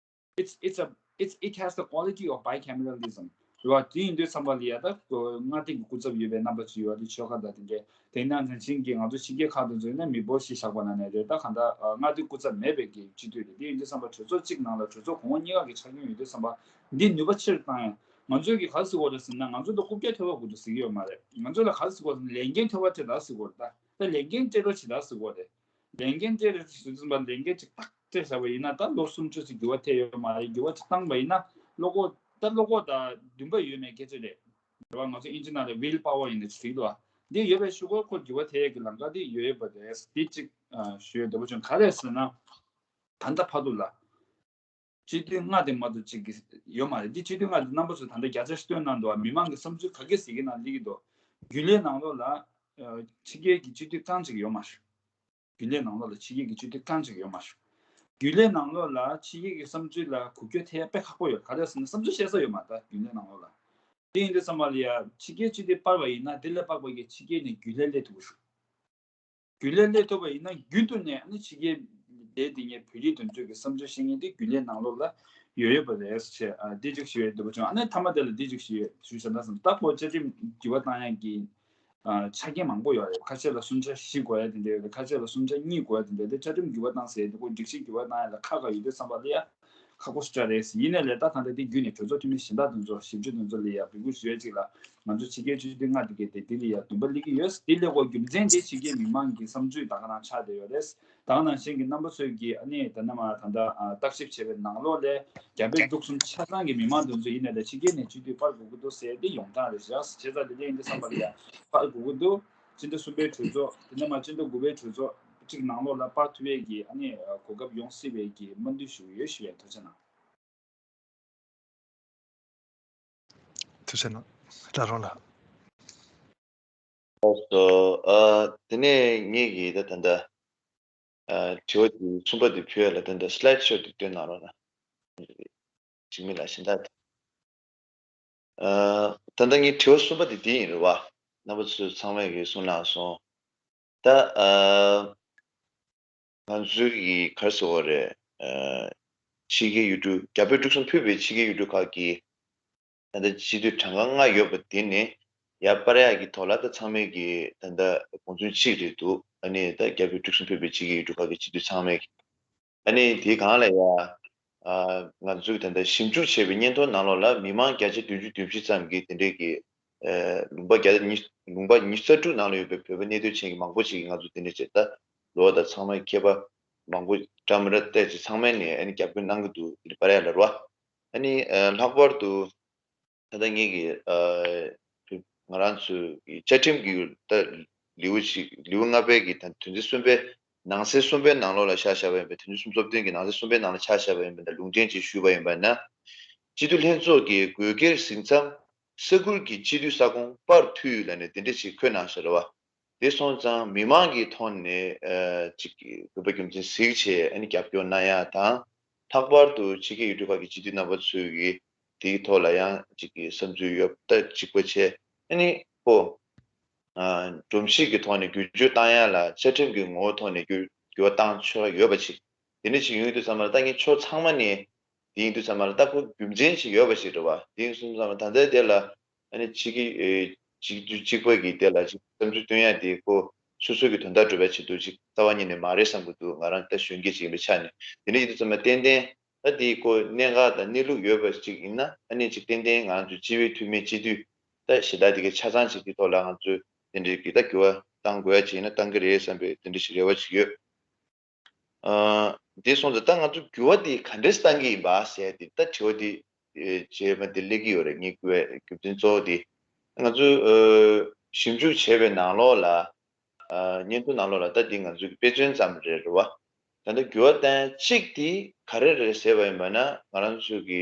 It's it's a it's it has the quality of bicameralism. རེད་བ། དེ་ཡིན་དུས་ཙམ་པ་ལ་ཡ་ད་མངའ་སྡེ་གི་སྐུ་ཚབ་ཡོད་པའི་རྣམ་པ་ཅིག་ཡོད་པ་དེ་ཆོལ་ཁ་དང་དེ་འདྲའི། དེ་ནང་ནང་བཞིན་གྱི་ང་ཚོ་ཕྱི་རྒྱལ་ཁག་ཏུ་འཛུལ་ན་མི་འབོར་གཞི་བཞག་པ་ན་ནས་རེད། ད་གང་ལྟར་མངའ་སྡེ་སྐུ་ཚབ་མེད་པའི་གི་སྤྱི་འཐུས་རེད། དེ་ཡིན་དུས་ཙམ་པ་གྲོས་ཚོགས་གཅིག་ནང་ལ་གྲོས་ཚོགས་གོང་འོག་གཉིས་ཀ་གི་ཆ་རྐྱེན་ཡོད་དུས་ཙམ་པ་འདི་ནུས་པ་ཆེར་བཏང་ཡ། ང་ཚོས་གི་ག་རེ་ཟེར་དགོས་རེད་ཟེར་ན། ང་ཚོ་ལ་རྐུབ་བཀྱག་ཐོལ་པ་དགོས་འདུག་ཟེར་གྱི་ཡོད་མ་རེད། ང་ཚོ་ལ་ག་རེ་ཟེར་དགོས་ཟེར་ན་ལས་འགན་ཐོལ་པ་སྤྲད་རོགས་ཟེར་དགོས་རེད། ད་ད་ལས་འགན་སྤྲད་རོགས་བྱེད་རོགས་ཟེར་དགོས་རེད། ལས་འགན་སྤྲད་རོགས་བྱེད་དུས་ཙམ་པ་ལས་འགན་ཅིག་ཏག་སྤྲད་བཞག་པ་ཡིན་ན། ད་ལོ་སུམ་ཅུ་ཙམ་འགྱུར་བ་ཐེབས་ཡོད་མ་རེད། འགྱུར་བ་ཅིག་བཏང་པ་ཡིན་ན་བློ་ཁོག་ད་བློ་ཁོག་དང་འདུན་པ་ཡོད་མེད་སྐད་ཆ་རེད། རེད་བ། ང་ཚོ་ཨིན་ཇི་ནང་ལ་ཝིལ་པ་ཝར་ཡིན་ན་ཅིག་རེད་བ། འདི་ཡོད་པའི་གཞུག་གུ་ཁོ་འགྱུར་བ་ཐེབས་ཡས་ཀྱི་ལམ་ཁ་དེ་ཡོད་ཡོད་པ་རེད། འདི་གཅིག་ཨ་ཞུ་ཡས་འདོད་པ་བྱུང་། ག་རེ་ཟེར་ན། ད་ལྟ་བར་དུ་ལ་སྤྱི་འཐུས་ལྔ་དེ་མ་གཏོགས་གཅིག་གི་ཡོད་མ་རེད། འདི་སྤྱི་འཐུས་ལྔ་དེ་རྣམ་པ་ཚོས་ད་ལྟ་བརྒྱ་ཆ་བཞི་བཏོན་གནང་འདུག་བ། མི་མང་གི་བསམ་ཚུལ་ག་གེ་ཟེར་གྱི་ན་སླེབས་ཀྱི་འདུག་རྒྱུན་ལས་ནང་ལོགས་ལ་ཨ་ཕྱི་རྒྱལ་གྱི་སྤྱི་འཐུས་རྐང་གཅིག་ཡོད་མ་རེད། རྒྱུན་ལས་ནང་ལོགས་ལ་ཕྱི་རྒྱལ་གྱི་སྤྱི་འཐུས་རྐང་གཅིག་ཡོད་མ་རེད། རྒྱུན་ལས་ནང་ལོགས་ལ་ཕྱི་རྒྱལ་གྱི་བསམ་ཚུལ་ལ་འགུལ་སྐྱོད་ཐེབས་ཡ་དཔེ་ཁག་པོ་ཡོད། ག་རེ་ཟེར་ན་བསམ་ཚུལ་བཤད་ས་ཡོད་མ་རེད། ད་རྒྱུན་ལས་ནང་ལོགས་ལ། དེ་ཡིན་དུས་ཙམ་པ་ལ་ཡ་ཕྱི་རྒྱལ་སྤྱི་འཐུས་སྤར་བ་ཡིན་ན་དེ་ལས་ལྷག་པ་གི་ཕྱི་རྒྱལ་ནས་རྒྱུན་ལས་སླེབས་ཐུབ་ཀྱི་རེད། རྒྱུན་ལས་སླེབས་ཐུབ་པ་ཡིན་ན་རྒྱུན་དུ་ནས་ཨ་ནི་ཕྱི་རྒྱལ་བསྡད་དེ་ངས་བོད་རིགས་དོན་གཅོད་ཀྱི་བསམ་ཚུལ་བཤད་མཁན་དེ་རྒྱུན་ལས་ནང་ལོགས་ལ་ཡོད་ཡོད་པ་རེད་ཟེར་བྱས། ཨ་འདི་གཅིག་ཞུ་ཡས་འདོད་པ་བྱུང་། ཨ་ནི་མཐའ་མ་དེ་ལ་འདི་གཅིག་ཞུ་ཡས་ཞུ་བྱས་ན་བསམ། ད་ཁོ་བཅའ་ཁྲིམས་འགྱུར་བ་བཏང་ཡས་ཀྱི་ཨ་ཆ་རྐྱེན་མང་པོ་ཡོད་རེད། ཁ་ཤས་ལ་གསུམ་ཆ་བཞི་དགོས་ཡ་དེ་འདྲ་ཡོད་རེད། ཁ་ཤས་ལ་གསུམ་ཆ་གཉིས་དགོས་ཡ་དེ་འདྲ། དེ་བཅའ་ཁྲིམས་འགྱུར་བ་བཏང་ཟེར་དེ་ཁོ་སྒྲིག་གཞི་འགྱུར་བ་བཏང་ཡ་ལ་ཁག་ཁག་ཡོད་དུས་ཙམ་པ་ལ་ཡ་ཁག་པོ་ཞེ་དྲག་རེད། ཡིན་ནའི་ལས་ད་ད་ལྟ་དེ་བརྒྱུད་ནས་གྲོས་ཚོགས་འཐུས་མི་གཞན་དག་དེ་ཚོ་བཞི་བཅུ་དེ་ཚོ་ལ་ཡ་འབོད་སྐུལ་ཞུ་ཡ་གཅིག་ལ། ང་ཚོ་ཕྱི་རྒྱལ་སྤྱི་འཐུས་ལྔ་དེ་གས་དེ་དེ་ལ་ཡ་འདུན་པ་སླེབས་ཀྱི་ཡོད། དེ་སླེབས་དགོས་རྒྱུ་མཚན་དེ་ཕྱི་རྒྱལ་མི་མང་གི་བསམ་ཚུལ་ད་ག་རང་ཆགས་བསྡད་ཡོད་རེད། ད་ག་ནང་བཞིན་གྱི་རྣམ་པ་ཚོས་ཀྱིས་ཨ་ནི་ད་ནམ་ད་ལྟ་ཨ་བརྟག་ཞིབ་བྱས་པའི་ནང་ལོགས་ལས་རྒྱ་བལ་འབྲུག་གསུམ་ཆ་ཚང་གི་མི་མང་དེ་ཚོ་ཡིན་ནའི་ལས་ཕྱི་རྒྱལ་ནས་སྤྱི་འཐུས་སྤར་དགོས་ཀྱི་འདུག་ཟེར་དེ་ཡོང་སྟངས་རེད་ཤག་བྱས་ཙང་དེ་འདྲ་ཡིན་དུས་ཙམ་པ་ལ་ཡ་སྤར་དགོས་ཀྱི་འདུག་སྤྱི་ཟླ་གསུམ་པའི་གྲོས་ཚོགས་དེ་ནས་མར་སྤྱི་ཟླ་དགུ་པའི་གྲོས་ཚོགས་གཅིག་ནང་ལོགས་ལ་སྤར་ཐུབ་ཡས་ཀྱི་ཨ་ནི་གོ་སྐབས་ཡོང་སྲིད་པའི་གི་སྨོན་འདུན་ཞུ་གི་ཡོད་ཞུ་ཡས། ཐུགས་རྗེ་གནང་། ཐུགས་རྗེ་གནང་། བཀྲ་རོང་ལགས། ཨོ་སོ། ཨ་དེ་ནས་ངེད་ཀྱིས་ད་ད་ལྟ་ཨ་དྲི་བ་དེ་གསུམ་པ་དེ་ཕུལ་ཡ་ལ་ད་ལྟ་སི་ལའེད་ཤོ་དེ་སྟོན་གནང་རོགས་གནང་། འཇིགས་མེད་ལགས་གཞན་དག་དེ། ཨ། ད་ལྟ་ངའི་དྲི་བ་གསུམ་པ་དེ་འདི་ཡིན་རེད་བ། རྣམ་པ་ཚོས་ཚང་མས་ཀྱིས་གསུངས་གནང་སོང་། ད་ཨ། ང་ཚོའི་གི་ག་རེ་ཟེར་དགོས་རེད། ཨ། ཕྱི་རྒྱལ་ཡུལ་གྲུ་རྒྱ་བོད་འབྲུག་གསུམ་ཕུད་པའི་ཕྱི་རྒྱལ་ཡུལ་གྲུ་ཁག་གི་ད་ལྟ་སྤྱི་འཐུས་གྲངས་ཀ་ལྔ་ཡོད་པ་དེ་ནས་ཡར་སྤར་ཡག་གི་ཐོག་ལ་ད་ཚང་མས་ཀྱིས་ད་ལྟ་དགོངས་ཚུལ་གཅིག་རེད་འདུག་ཨ་ནི་ད་རྒྱ་བོད་འབྲུག་གསུམ་ཕུད་པའི་ཕྱི་རྒྱལ་ཡུལ་གྲུ་ཁག་གི་སྤྱི་འཐུས་ཚང་མས་ཀྱིས། ཨ་ནི་དེའི་སྒང་ལ་ཡ། ཨ། ང་ཚོས་ད་ལྟ་ཞིབ་འཇུག་བྱས་པའི་སྙན་ཐོ་ནང་ལོགས་ལ་མི་མང་བརྒྱ་ཆ་བདུན་ཅུ་དོན་བཞི་ཙམ་གྱིས་དེ་འདྲས་ཀྱི། ཨ། ལུང་པ་བརྒྱ་ཆ་ཉི་ལུང་པ་ཉི་ཤུ་རྩ་དྲུག་ནང་ལ་ཡོད་པའི་བོད་པ་གནས་སྡོད་ཅན་གྱི་མང་པོ་ཞིག་གིས་ང་ཚོ་དེ་འདྲས་བྱས། ད་ལོ་དང་ཚང་མའི་མཁས་པ་མང་པོ་འདྲ་མི་འདྲ་བལྟས་ཚེ་ཚང་མས་ནས་ཨ་ནི་རྒྱབ་སྐྱོར་གནང་གི་འདུག་དེ་འདྲས་སྤར་ཡག་ལ་རེད་བ། ཨ་ནི། ཨ། ལྷག་པར་དུ། ད་ལྟ་ངེད་ཀྱི། ཨ། ང་རང་ཚོའི་བཅའ་ཁྲིམས་ཀྱི་ད་ལེའུ་ཞིག་ལེའུ་ལྔ་པའི་གི་ད་དོན་ཚན་གསུམ་པའི་ནང་གསེས་གསུམ་པའི་ནང་ལོགས་ལ་ཆ་བཞག་པ་ཡིན་པ། དོན་ཚན་སུམ་ཅུ་སོ་བདུན་གྱི་ནང་གསེས་གསུམ་པའི་ནང་ལ་ཆ་བཞག་པ་ཡིན་པ་ན། ལུང་འདྲེན་ཅིག་ཞུས་པ་ཡིན་པ་ན། སྤྱི་འཐུས་ལྷན་ཚོགས་ཀྱི་དགོས་སྒེར་ཟིན་མཚམས་ས་ཁུལ་གྱི་སྤྱི་འཐུས་ས་ཁོངས་སྤར་འཐུས་ལབ་ནས་དེ་འདྲ་ཞིག་འཁོད་གནང་ཤག་རེད་བ། དེ་སོང་ཙང་མི་མང་གི་ཐོག་ནས། ཨ། ཅིག་དགོས་པ་རྒྱུ་མཚན་གཟིགས་བྱས་ཨ་ནི་རྒྱབ་སྐྱོར་གནང་ཡག་དང་། ལྷག་པར་དུ་ཕྱི་རྒྱལ་ཡུལ་གྲུ་ཁག་གི་སྤྱི་འཐུས་རྣམ་པ་ཚོས་ཀྱིས་དེའི་ཐོག་ལ་ཡང་ཅིག་གི་བསམ་ཚུལ་ཡོད་པ་ད་གཅིག་པ་བྱས། ཨ་ནི་ཁོ། ཨ། སྒྲོམ་གཞི་གི་ཐོག་ནས་བསྒྱུར་བཅོས་བཏང་ཡག་ལ་བཅའ་ཁྲིམས་ཀྱི་ངོ་བོ་ཐོག་ནས་བསྒྱུར་བསྒྱུར་བ་བཏང་ཆོག་ཡག་ཡོད་པ་ཅིག་དེ་འདྲ་ཞིག་ཡོང་དུས་ཙམ་པ་ལ་ད་ངས་ཕྱོགས་ཚང་མ་ནས་དེ་ཡིན་དུས་ཙམ་པ་ལ་ད་ཁོ་རྒྱུ་མཚན་ཞིག་ཡོད་པ་ཞིག་རེད་བ། དེ་ཡིན་དུས་ཙམ་པ་ད་ལྟའི་དེ་ལ། ཨ་ནི་ཕྱི་རྒྱལ། ཨེ། གཅིག་གཅིག་པ་གི་དེ་ལ་ཅིག་བསམ་ཚུལ་བཏོན་ཡག་དེ་ཁོ་སོ་སོ་གི་དོན་དག་སྒྲུབ་པའི་ཆེད་དུ་ཅིག་རྩ་བ་ཉིད་ནས་མ་རེད་བསམ་གྱི་འདུག་ང་རང་ད་གཞོན་སྐྱེས་ཅིག་ཡིན་པའི་ཆ་ནས། དེ་འདྲ་ཡིན་དུས་ཙམ་པ་ཏན་ཏན་ད་དེ་ཁོ་གནད་འགག་དང་གནས་ལུགས་ཡོད་པ་ཅིག་ཡིན་ན། ཨ་ནི་ཅིག་ཏན་ཏན་ང་ཚོ་སྤྱི་བའི་འཐུས་མི་སྤྱི་འཐུས་ད་གཞན་དག་དེ་གའི་ཆ་ཚང་ཅིག་གི་ཐོག་ལ་ང་ཚོས་དེ་འདྲའི་གི་ད་འགྱུར་བ་གཏང་དགོས་ཡག་ཅིག་ཡིན་ན་གཏང་གི་རེད་བསམ་པའི་དེ་འདྲ་ཞིག་རེ་བ་ཅིག་ཡོད། ཨ། དེ་སོང་ཙང་ད་ང་ཚོ་འགྱུར་བ་དེ་ག་འདྲས་བཏང་གི་ཡིན་པ་ཟེར་དེ་ད་དྲི་བ་དེ། ཨེ། རྗེས་མ་དེ་སླེབས་ཀྱི་ཡོད་རེད། ངས་བསྐུལ་བའི་རྒྱུ་མཚན་གཙོ་བོ་དེ། ང་ཚོས། ཨ། ཞིབ་འཇུག་བྱས་པའི་ནང་ལོགས་ལ། ཨ། སྙན་ཐོ་ནང་ལོགས་ལ་ད་འདི་ང་ཚོའི་དཔེ་མཚོན་ཙམ་རེད་རེད་བ། ད་ལྟ་འགྱུར་བ་བཏང་གཅིག་དེ་ག་རེ་རེད་ཟེར་བ་ཡིན་པ་ན། ང་རང་ཚོའི་གི་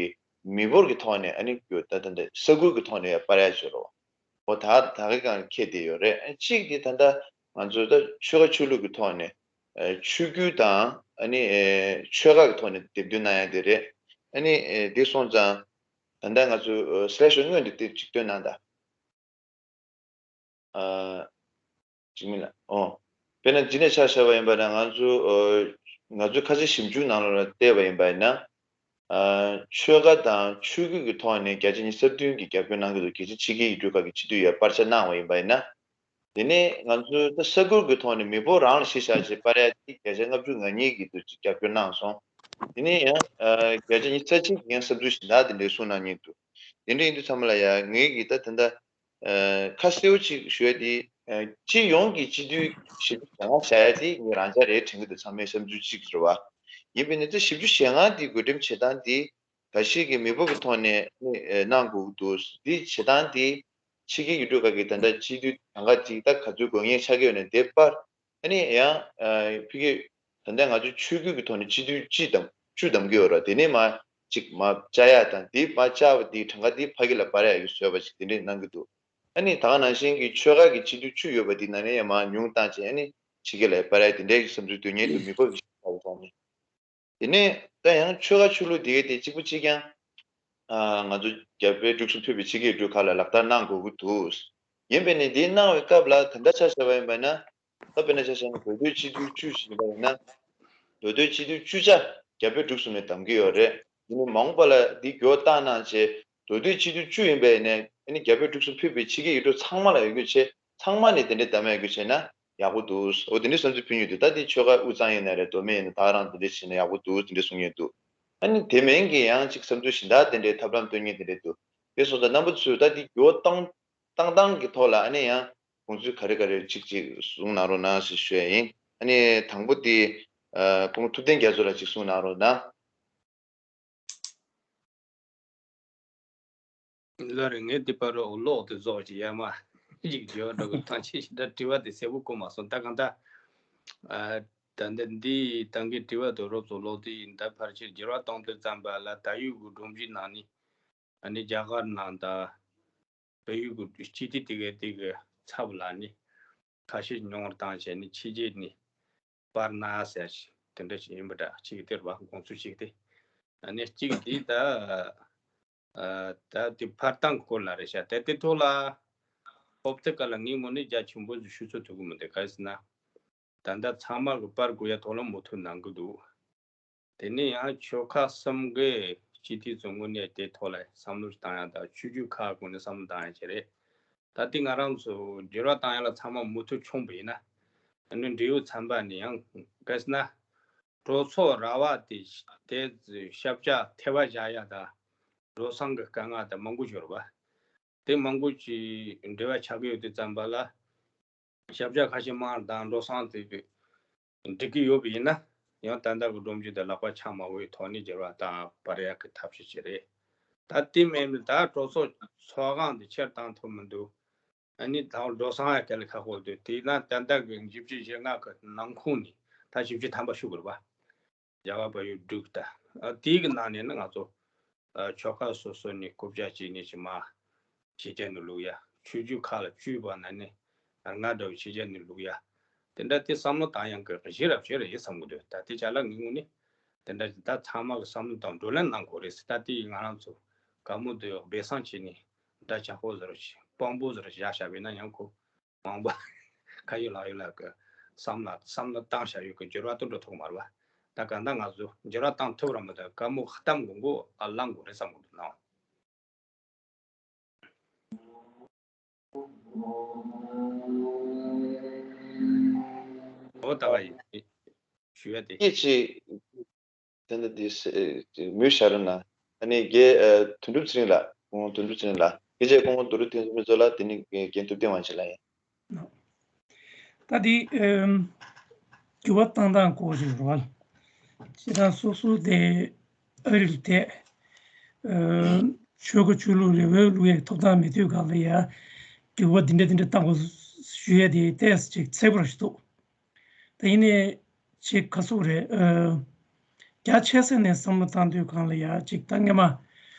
མི་འབོར་གྱི་ཐོག་ནས་ཨ་ནི་འགྱུར་ད་ད་ལྟ་ས་ཁུལ་གྱི་ཐོག་ནས་སྤར་ཡག་བྱོས་རེད་བ། འོ་ད་ད་གའི་སྒང་ཁྱེད་དེ་ཡོད་རེད། ཨ། གཅིག་དེ་ད་ལྟ་ང་ཚོ་ད་ཆོལ་ཁ་ཆོས་ལུགས་ཀྱི་ཐོག་ནས། ཨ། ཆོས་བརྒྱུད་དང་ཨ་ནི། ཨེ། ཆོལ་ཁ་གི་ཐོག་ནས་སྡེབ་སྡུད་གནང་ཡག་དེ་རེད། ཨ་ནི། ཨེ། དེ་སོང་ཙང་ད་ལྟ་ང་ཚོ། ཨ། སླེ་ཤོ་སྔོན་དུ་དེབ་ཅིག་བཏོན་གནང་ད། ཨ། ཅིག་མིན་ལ། ཨོ། དཔེར་ན་འདི་ནས་ཆ་བཞག་པ་ཡིན་པ་ན་ང་ཚོ། ཨ། ང་ཚོའི་ཁ་སང་ཞིབ་འཇུག་ནང་ལོགས་ལ་བལྟས་པ་ཡིན་པ་ཡིན་ན། ཨ། ཆོལ་ཁ་དང་ཆོས་བརྒྱུད་ཀྱི་ཐོག་ནས་བརྒྱ་ཆ་ཉི་ཤུ་རྩ་བདུན་གྱིས་རྒྱབ་སྐྱོར་གནང་གི་འདུག་གལ་སྲིད་ཕྱི་རྒྱལ་ཡུལ་གྲུ་ཁག་གི་སྤྱི་འཐུས་ཡར་སྤར་ཆ་གནང་བ་ཡིན་པ་ཡིན་ན། དེ་ནས་ང་ཚོའི་ད་ས་ཁུལ་གྱི་ཐོག་ནས་མི་འབོར་རང་ལ་གཞི་བཞག་བྱས་སྤར་ཡག་དེ་བརྒྱ་ཆ་ལྔ་བཅུ་ང་གཉིས་ཀྱིས་འདུག་ཅིག་རྒྱབ་སྐྱོར་གནང་སོང་། དེ་ནས་ཡང་། ཨ། བརྒྱ་ཆ་ཉི་ཤུ་རྩ་གཅིག་གིས་ཡང་བསམ་ཚུལ་གཞན་དག་དེ་འདྲའི་གསུངས་གནང་མཁན་འདུག་དེ་འདྲ་ཡིན་དུས་ཚང་མ་ལ་ཡང་ངེད་ཀྱིས་ད་ད་ལྟ། ཨ། ཁ་གསལ་པོ་ཅིག་ཞུ་ཡག་དེ། ཨ། སྤྱི་ཡོངས་ཀྱི་སྤྱི་འཐུས་བཞི་བཅུ་ཞེ་ལྔ་བཞག་ཡག་དེ་ངས་རང་འཇགས་རེད་དྲན་གྱི་འདུག་ཚང་མའི་བསམ་ཚུལ་གཅིག་རེད་བ། ཡིན་པས་ན་ད་བཞི་བཅུ་ཞེ་ལྔ་དེ་བགོ་འགྲེམས་བྱེད་སྟངས་དེ་འགའ་ཞིག་གིས་མི་འབོར་གྱི་ཐོག་ནས་ནི། ཨ། གནང་དགོས་ཀྱི་འདུག་འདི་བྱེད་སྟངས་དེ་ཕྱི་རྒྱལ་ཡུལ་གྲུ་ཁག་གི་ད་ལྟ་སྤྱི་འཐུས་གྲངས་ཀ་ཅིག་ད་ག་ཚོད་དགོས་ངེས་ཆགས་ཀྱི་ཡོད་ན་དེ་སྤར། ཨ་ནི་ཡང་། ཨ། ཕ་གི་ད་ལྟ་ང་ཚོ་ཆོས་བརྒྱུད་ཀྱི་ཐོག་ནས་སྤྱི་འཐུས་གཅིག་དང་བཅུ་བདམས་ཀྱི་ཡོད་རེད། དེ་ནས་མར་ཅིག་མར་བཅག་ཡག་དང་། དེ་མར་བཅག་པ་དེའི་གྲངས་ཀ་དེ་ཕ་གི་ལ་སྤར་ཡག་གི་བཟོས་པ་ཞིག་དེ་འདྲས་གནང་གི་འདུག་ཨ་ནི་ད་ག་ནང་བཞིན་གྱི་ཆོལ་ཁ་གི་སྤྱི་འཐུས་བཅུ་ཡོད་པ་དེ་ནང་ནས་ཡང་མར་ཉུང་བཏང་བྱས། ཨ་ནི་ཕྱི་རྒྱལ་ལ་སྤར་ཡག་དེ་འདྲས་ཀྱི་བསམ་ཚུལ་འདོན་མཁན་འདུག་མི་འབོར་གྱི་ཆ་ཚང་ནས། དེ་ནས་ད་ཡང་ཆོལ་ཁ་ཆོས་ལུགས་དེ་གའི་དེ་གཅིག་པ་གཅིག་རྐྱང་། ཨ། ང་ཚོ་རྒྱ་བལ་འབྲུག་གསུམ་ཕུད་པའི་ཕྱི་རྒྱལ་ཡུལ་གྲུ་ཁག་ལ་ལག་བསྟར་གནང་དགོས་ཀྱི་འདུག་ཡིན་པས་ནི་དེ་གནང་བའི་སྐབས་ལ་ད་ལྟ་ཆ་བཞག་པ་ཡིན་པ་ན། ད་དཔེར་ན་ཆ་བཞག་ན་མདོ་སྟོད་སྤྱི་འཐུས་བཅུ་ཞིག་ཡིན་པ་ཡིན་ན། མདོ་སྟོད་སྤྱི་འཐུས་བཅུ་ཆ་རྒྱ་བལ་འབྲུག་གསུམ་ནས་བདམས་ཀྱི་ཡོད་རེད། ཡིན་ནའི་མ་འོངས་པ་ལ་འདི་འགྱུར་བ་བཏང་གནང་བྱས་མདོ་སྟོད་སྤྱི་འཐུས་བཅུ་ཡིན་པ་ཡིན་ནའི། ཨ་ནི་རྒྱ་བལ་འབྲུག་གསུམ་ཕུད་པའི་ཕྱི་རྒྱལ་ཡུལ་གྲུ་ཚང་མ་ལ་ཡོང་རྒྱུ་བྱས། ཚང་མ་ནས་དེ་འདྲའི་གདམ་ཡག་རྒྱུ་བྱས་ན་ཡག་པོ་འདུག་འོ་དེ་འདྲའི་བསམ་ཚུལ་ཕུལ་མཁན་འདུག་ད་དེ་ཆོལ་ཁ་དབུས་གཙང་ཡིན་ན་རེད། མདོ་སྨད་ཡིན་ན། ད་རང་དེ་འདྲ་བྱས་ན་ཡག་པོ་འདུག་དེ་འདྲ་གསུང་མཁན་འདུག་ཨ་ནི་དེ་མིན་གྱི་ཡང་ཅིག་བསམ་ཚུལ་གཞན་དག་དེ་འདྲའི་ཐབས་ལམ་སྟོན་མཁན་དེ་འདྲ་འདུག་དེ་སོང་ཙང་རྣམ་པ་ཚོས་ད་དེ་འགྱུར་བ་བཏང་བཏང་སྟངས་ཀྱི་ཐོག་ལ་ཨ་ནི་ཡང་དགོངས་ཚུལ་ག་རེ་ག་རེ་ཅིག་ཅིག་གསུང་གནང་རོགས་གནང་ཞེས་ཞུ་ཡ་ཡིན། ཨ་ནི་དང་པོ་དེ། ཨ། སྐུ་ངོ་ཐུབ་བསྟན་རྒྱ་མཚོ་ལགས་ཅིག་གསུང་གནང་རོགས་གནང་། ལགས་རེད། ངས་འདི་པར་ཀློག་དེ་རྫོགས་ཀྱི་ཡར་མར་ཡིག་བརྗོད་འགྲོ་གི། ཐང་ཆད་ཞེ་དྲག་དྲི་བ་དེ་གསལ་པོ་གོ་མ་སོང་། ད་གང་ལྟར། ཨ། ད་ལྟ་འདི་ད་གིན་དྲི་བ་དེ་རོབ་ཙམ་ཀློག་དུས་ཡིན། ད་ཕལ་ཆེར་འགྱུར་བ་གཏོང་དུས་ཙམ་པ་ལ་ད་ཡུལ་གྱི་སྒྲོམ་གཞི་ནང་ནས། ཨ་ནི་རྒྱ་གར་ནང་དང་བལ་ཡུལ་གྱི་སྤྱི་འཐུས་དེ་གའི་དེ་གི་ཚབ་ལ་ནི་ཁ་ཤས་ཉུང་བར་བཏང་བྱས་ནས་ཕྱི་རྒྱལ་ནས་སྤར་ན་ཟེར་ཞིག་དེ་འདྲ་ཞིག་ཡིན་པ་འདྲ། ཅིག་དེ་རེད་བ། དགོངས་ཚུལ་ཅིག་དེ། ཨ་ནི་གཅིག་དེ་ད་ ཨ། ད་དེ་འཕར་སྟངས་སྐོར་ལ་རེད་ཤག་དེ་དེ་ཐོག་ལ་ཧོབ་སྟེ་ག་ལ་ངའི་ངོས་ནས་རྒྱ་ཆེན་པོ་ཞིག་ཞུ་ཚོད་ཐུབ་ཀྱི་མི་འདུག་ག་རེ་ཟེར་ན། ད་ལྟ་ཚང་མ་གི་པར་དགོས་ཡ་ཐོག་ལ་མུ་མཐུད་གནང་གི་འདུག་དེ་ནས་ཡང་ཆོལ་ཁ་གསུམ་གི་སྤྱི་འཐུས་ཚོ་ངོས་ནས་དེ་ཐོག་ལ་བསམ་བློ་བཏང་ཡ་དང་ཆོས་བརྒྱུད་ཁག་ངོས་ནས་བསམ་བློ་བཏང་ཡ་བྱས་རེད། ད་ལྟའི་ང་རང་ཚོ་འབྲེལ་བ་བཏང་ཡ་ལ་ཚང་མ་མུ་མཐུད་བྱུང་བ་ཡིན་ན། ཨ་ནི་འབྲེལ་ཡོད་ཚན་པ་ནས་ཡང་ག་རེ་ཟེར་ན། གྲོས་ཚོགས་ར་བ་དེ་དེ་ཞབས་བཅགས་ཐེ་བ་བཞག་ཡ་དང་འགྲོ་སོང་གི་དཀའ་ངལ་དང་མང་པོ་ཞིག་ཡོད་རེད་པ། དེ་མང་པོ་ཅིག་འབྲེལ་བ་ཆགས་ཀྱི་ཡོད་དུས་ཙམ་པ་ལ། ཞབས་བཅགས་ཁ་ཤས་མང་དང་འགྲོ་སོང་དེ་འགྲིག་གི་ཡོད་པ་ཡིན་ན་ཡང་ད་ལྟ་གི་སྒྲོམ་གཞི་དེ་ལག་པ་འཆང་མ་དགོས་པའི་ཐོག་ནས་འགྱུར་བ་དང་སྤར་ཡག་གི་ཐབས་ཤེས་བྱེད་རེད། ད་དེ་མིན་ད་གྲོས་ཚོགས་ཚོགས་ཁང་དེ་ཕྱིར་བཏང་ཐུབ་མི་འདུག་ཨ་ནི་ད་འགྲོ་སོང་ཡ་ག་ལེ་ཁག་པོ་འདུག་དེས་ན་ད་ལྟ་གི་བཞི་བཅུ་ཞེ་ལྔ་གི་ནང་ཁོངས་ནས་ད་བཞི་བཅུ་ཐམ་པ་ཞུ་དགོས་རེད་པ། རྒྱ་གར་བལ་ཡུལ་འབྲུག་ད། ཨ། དེའི་གི་ནང་ནས་ནི་ང་ཚོ་ཨ་ཆོལ་ཁ་སོ་སོ་ནས་རྐུབ་བཀྱག་བྱས་ནས་ཅི་མ་ཕྱི་རྒྱལ་ནས་བླུག་ཡ། ཆོས་བརྒྱུད་ཁག་ལ་བཅུག་པ་ན་ནི་ང་འདྲ་བོ་ཕྱི་རྒྱལ་ནས་བླུག་ཡ། དེ་འདྲ་དེ་བསམ་བློ་བཏང་ཡང་གི་གཞི་རབ་བྱེད་རེད་བསམ་གི་འདུག་ད་དེ་ཅ་ལག་ངའི་ངོས་ནས་དེ་འདྲ་ད་ཚང་མ་གི་བསམ་བློ་དང་བགྲོ་གླེང་གནང་དགོས་རེད་ཟེར། ད་དེ་ཡིས་ང་རང་ཚོ་བཀའ་མོལ་དུ་སྦས་གསང་བྱས་ནས་འདྲ་ཆགས་པོ་ཟེར་བ་ཞིག་དཔང་པོ་ཟེར་བ་ཞིག་བཞག་བཞག་པས་ན་ཡང་ཁོ། མང་པོ་ཁ་ཡོད་ལག་ཡོད་ལ་གི་བསམ་ལ་བསམ་བློ་བཏང་བཞག་ཡོད་གི་འགྱུར་བ་དུ་འགྲོ་ཐུབ་མ་རེད་བ། ད་ག་ད་ང་ཚོ་འགྱུར་བ་བཏང་ཐུབ་ར་མི་ཐུབ་བཀའ་མོལ་གཏམ་དགོས་མགོ་ཨ་ལང་དགོས་རེད་བསམ་གི་འདུག་ན། འོ་ད་བ་ཡིན། ཞུ་ཡ་དེ། སྐད་ཅིག་དེ་འདྲ་འདི་མུས་ཤ་རུ་ན། ཨ་ནི་རྒན་དོན་གྲུབ་ཚེ་རིང་ལགས། སྐུ་ངོ་དོན་གྲུབ་ཚེ་རིང་ལགས། སྐད་ཆ་སྐུ་ངོ་དོན་གྲུབ་ཐེངས་མི་ཚོ་ལ་དེ་ནི་རྒན་ཐུབ་བསྟན་དབང་ཆེན་ལགས་ཡིན། ད་འདི་འགྱུར་བ་བཏང་སྟངས་སྐོར་ཞིག་རོལ། ཅི་ད་སོ་སོ་དེ་ཨ་རིར་བསྡད། ཆོལ་ཁ་ཆོས་ལུགས་རེ་བའི་ལུགས་ཡག་ཐོབ་ཐང་མེད་དུས་གང་ལ་ཡ་འགྱུར་བ་འདི་འདྲ་འདི་འདྲ་བཏང་དགོས་ཞུ་ཡ་དེ་ཏོག་ཙམ་ཅིག་ཚད་པར་ཞིག་འདུག་ད་ཡིན་ནའི་ཅིག་ག་སོག་རེད། ཨ། རྒྱ་ཆེ་ས་ནས་བསམ་བློ་བཏང་དུས་གང་ལ་ཡ་ཅིག་ད་སྔས་མ།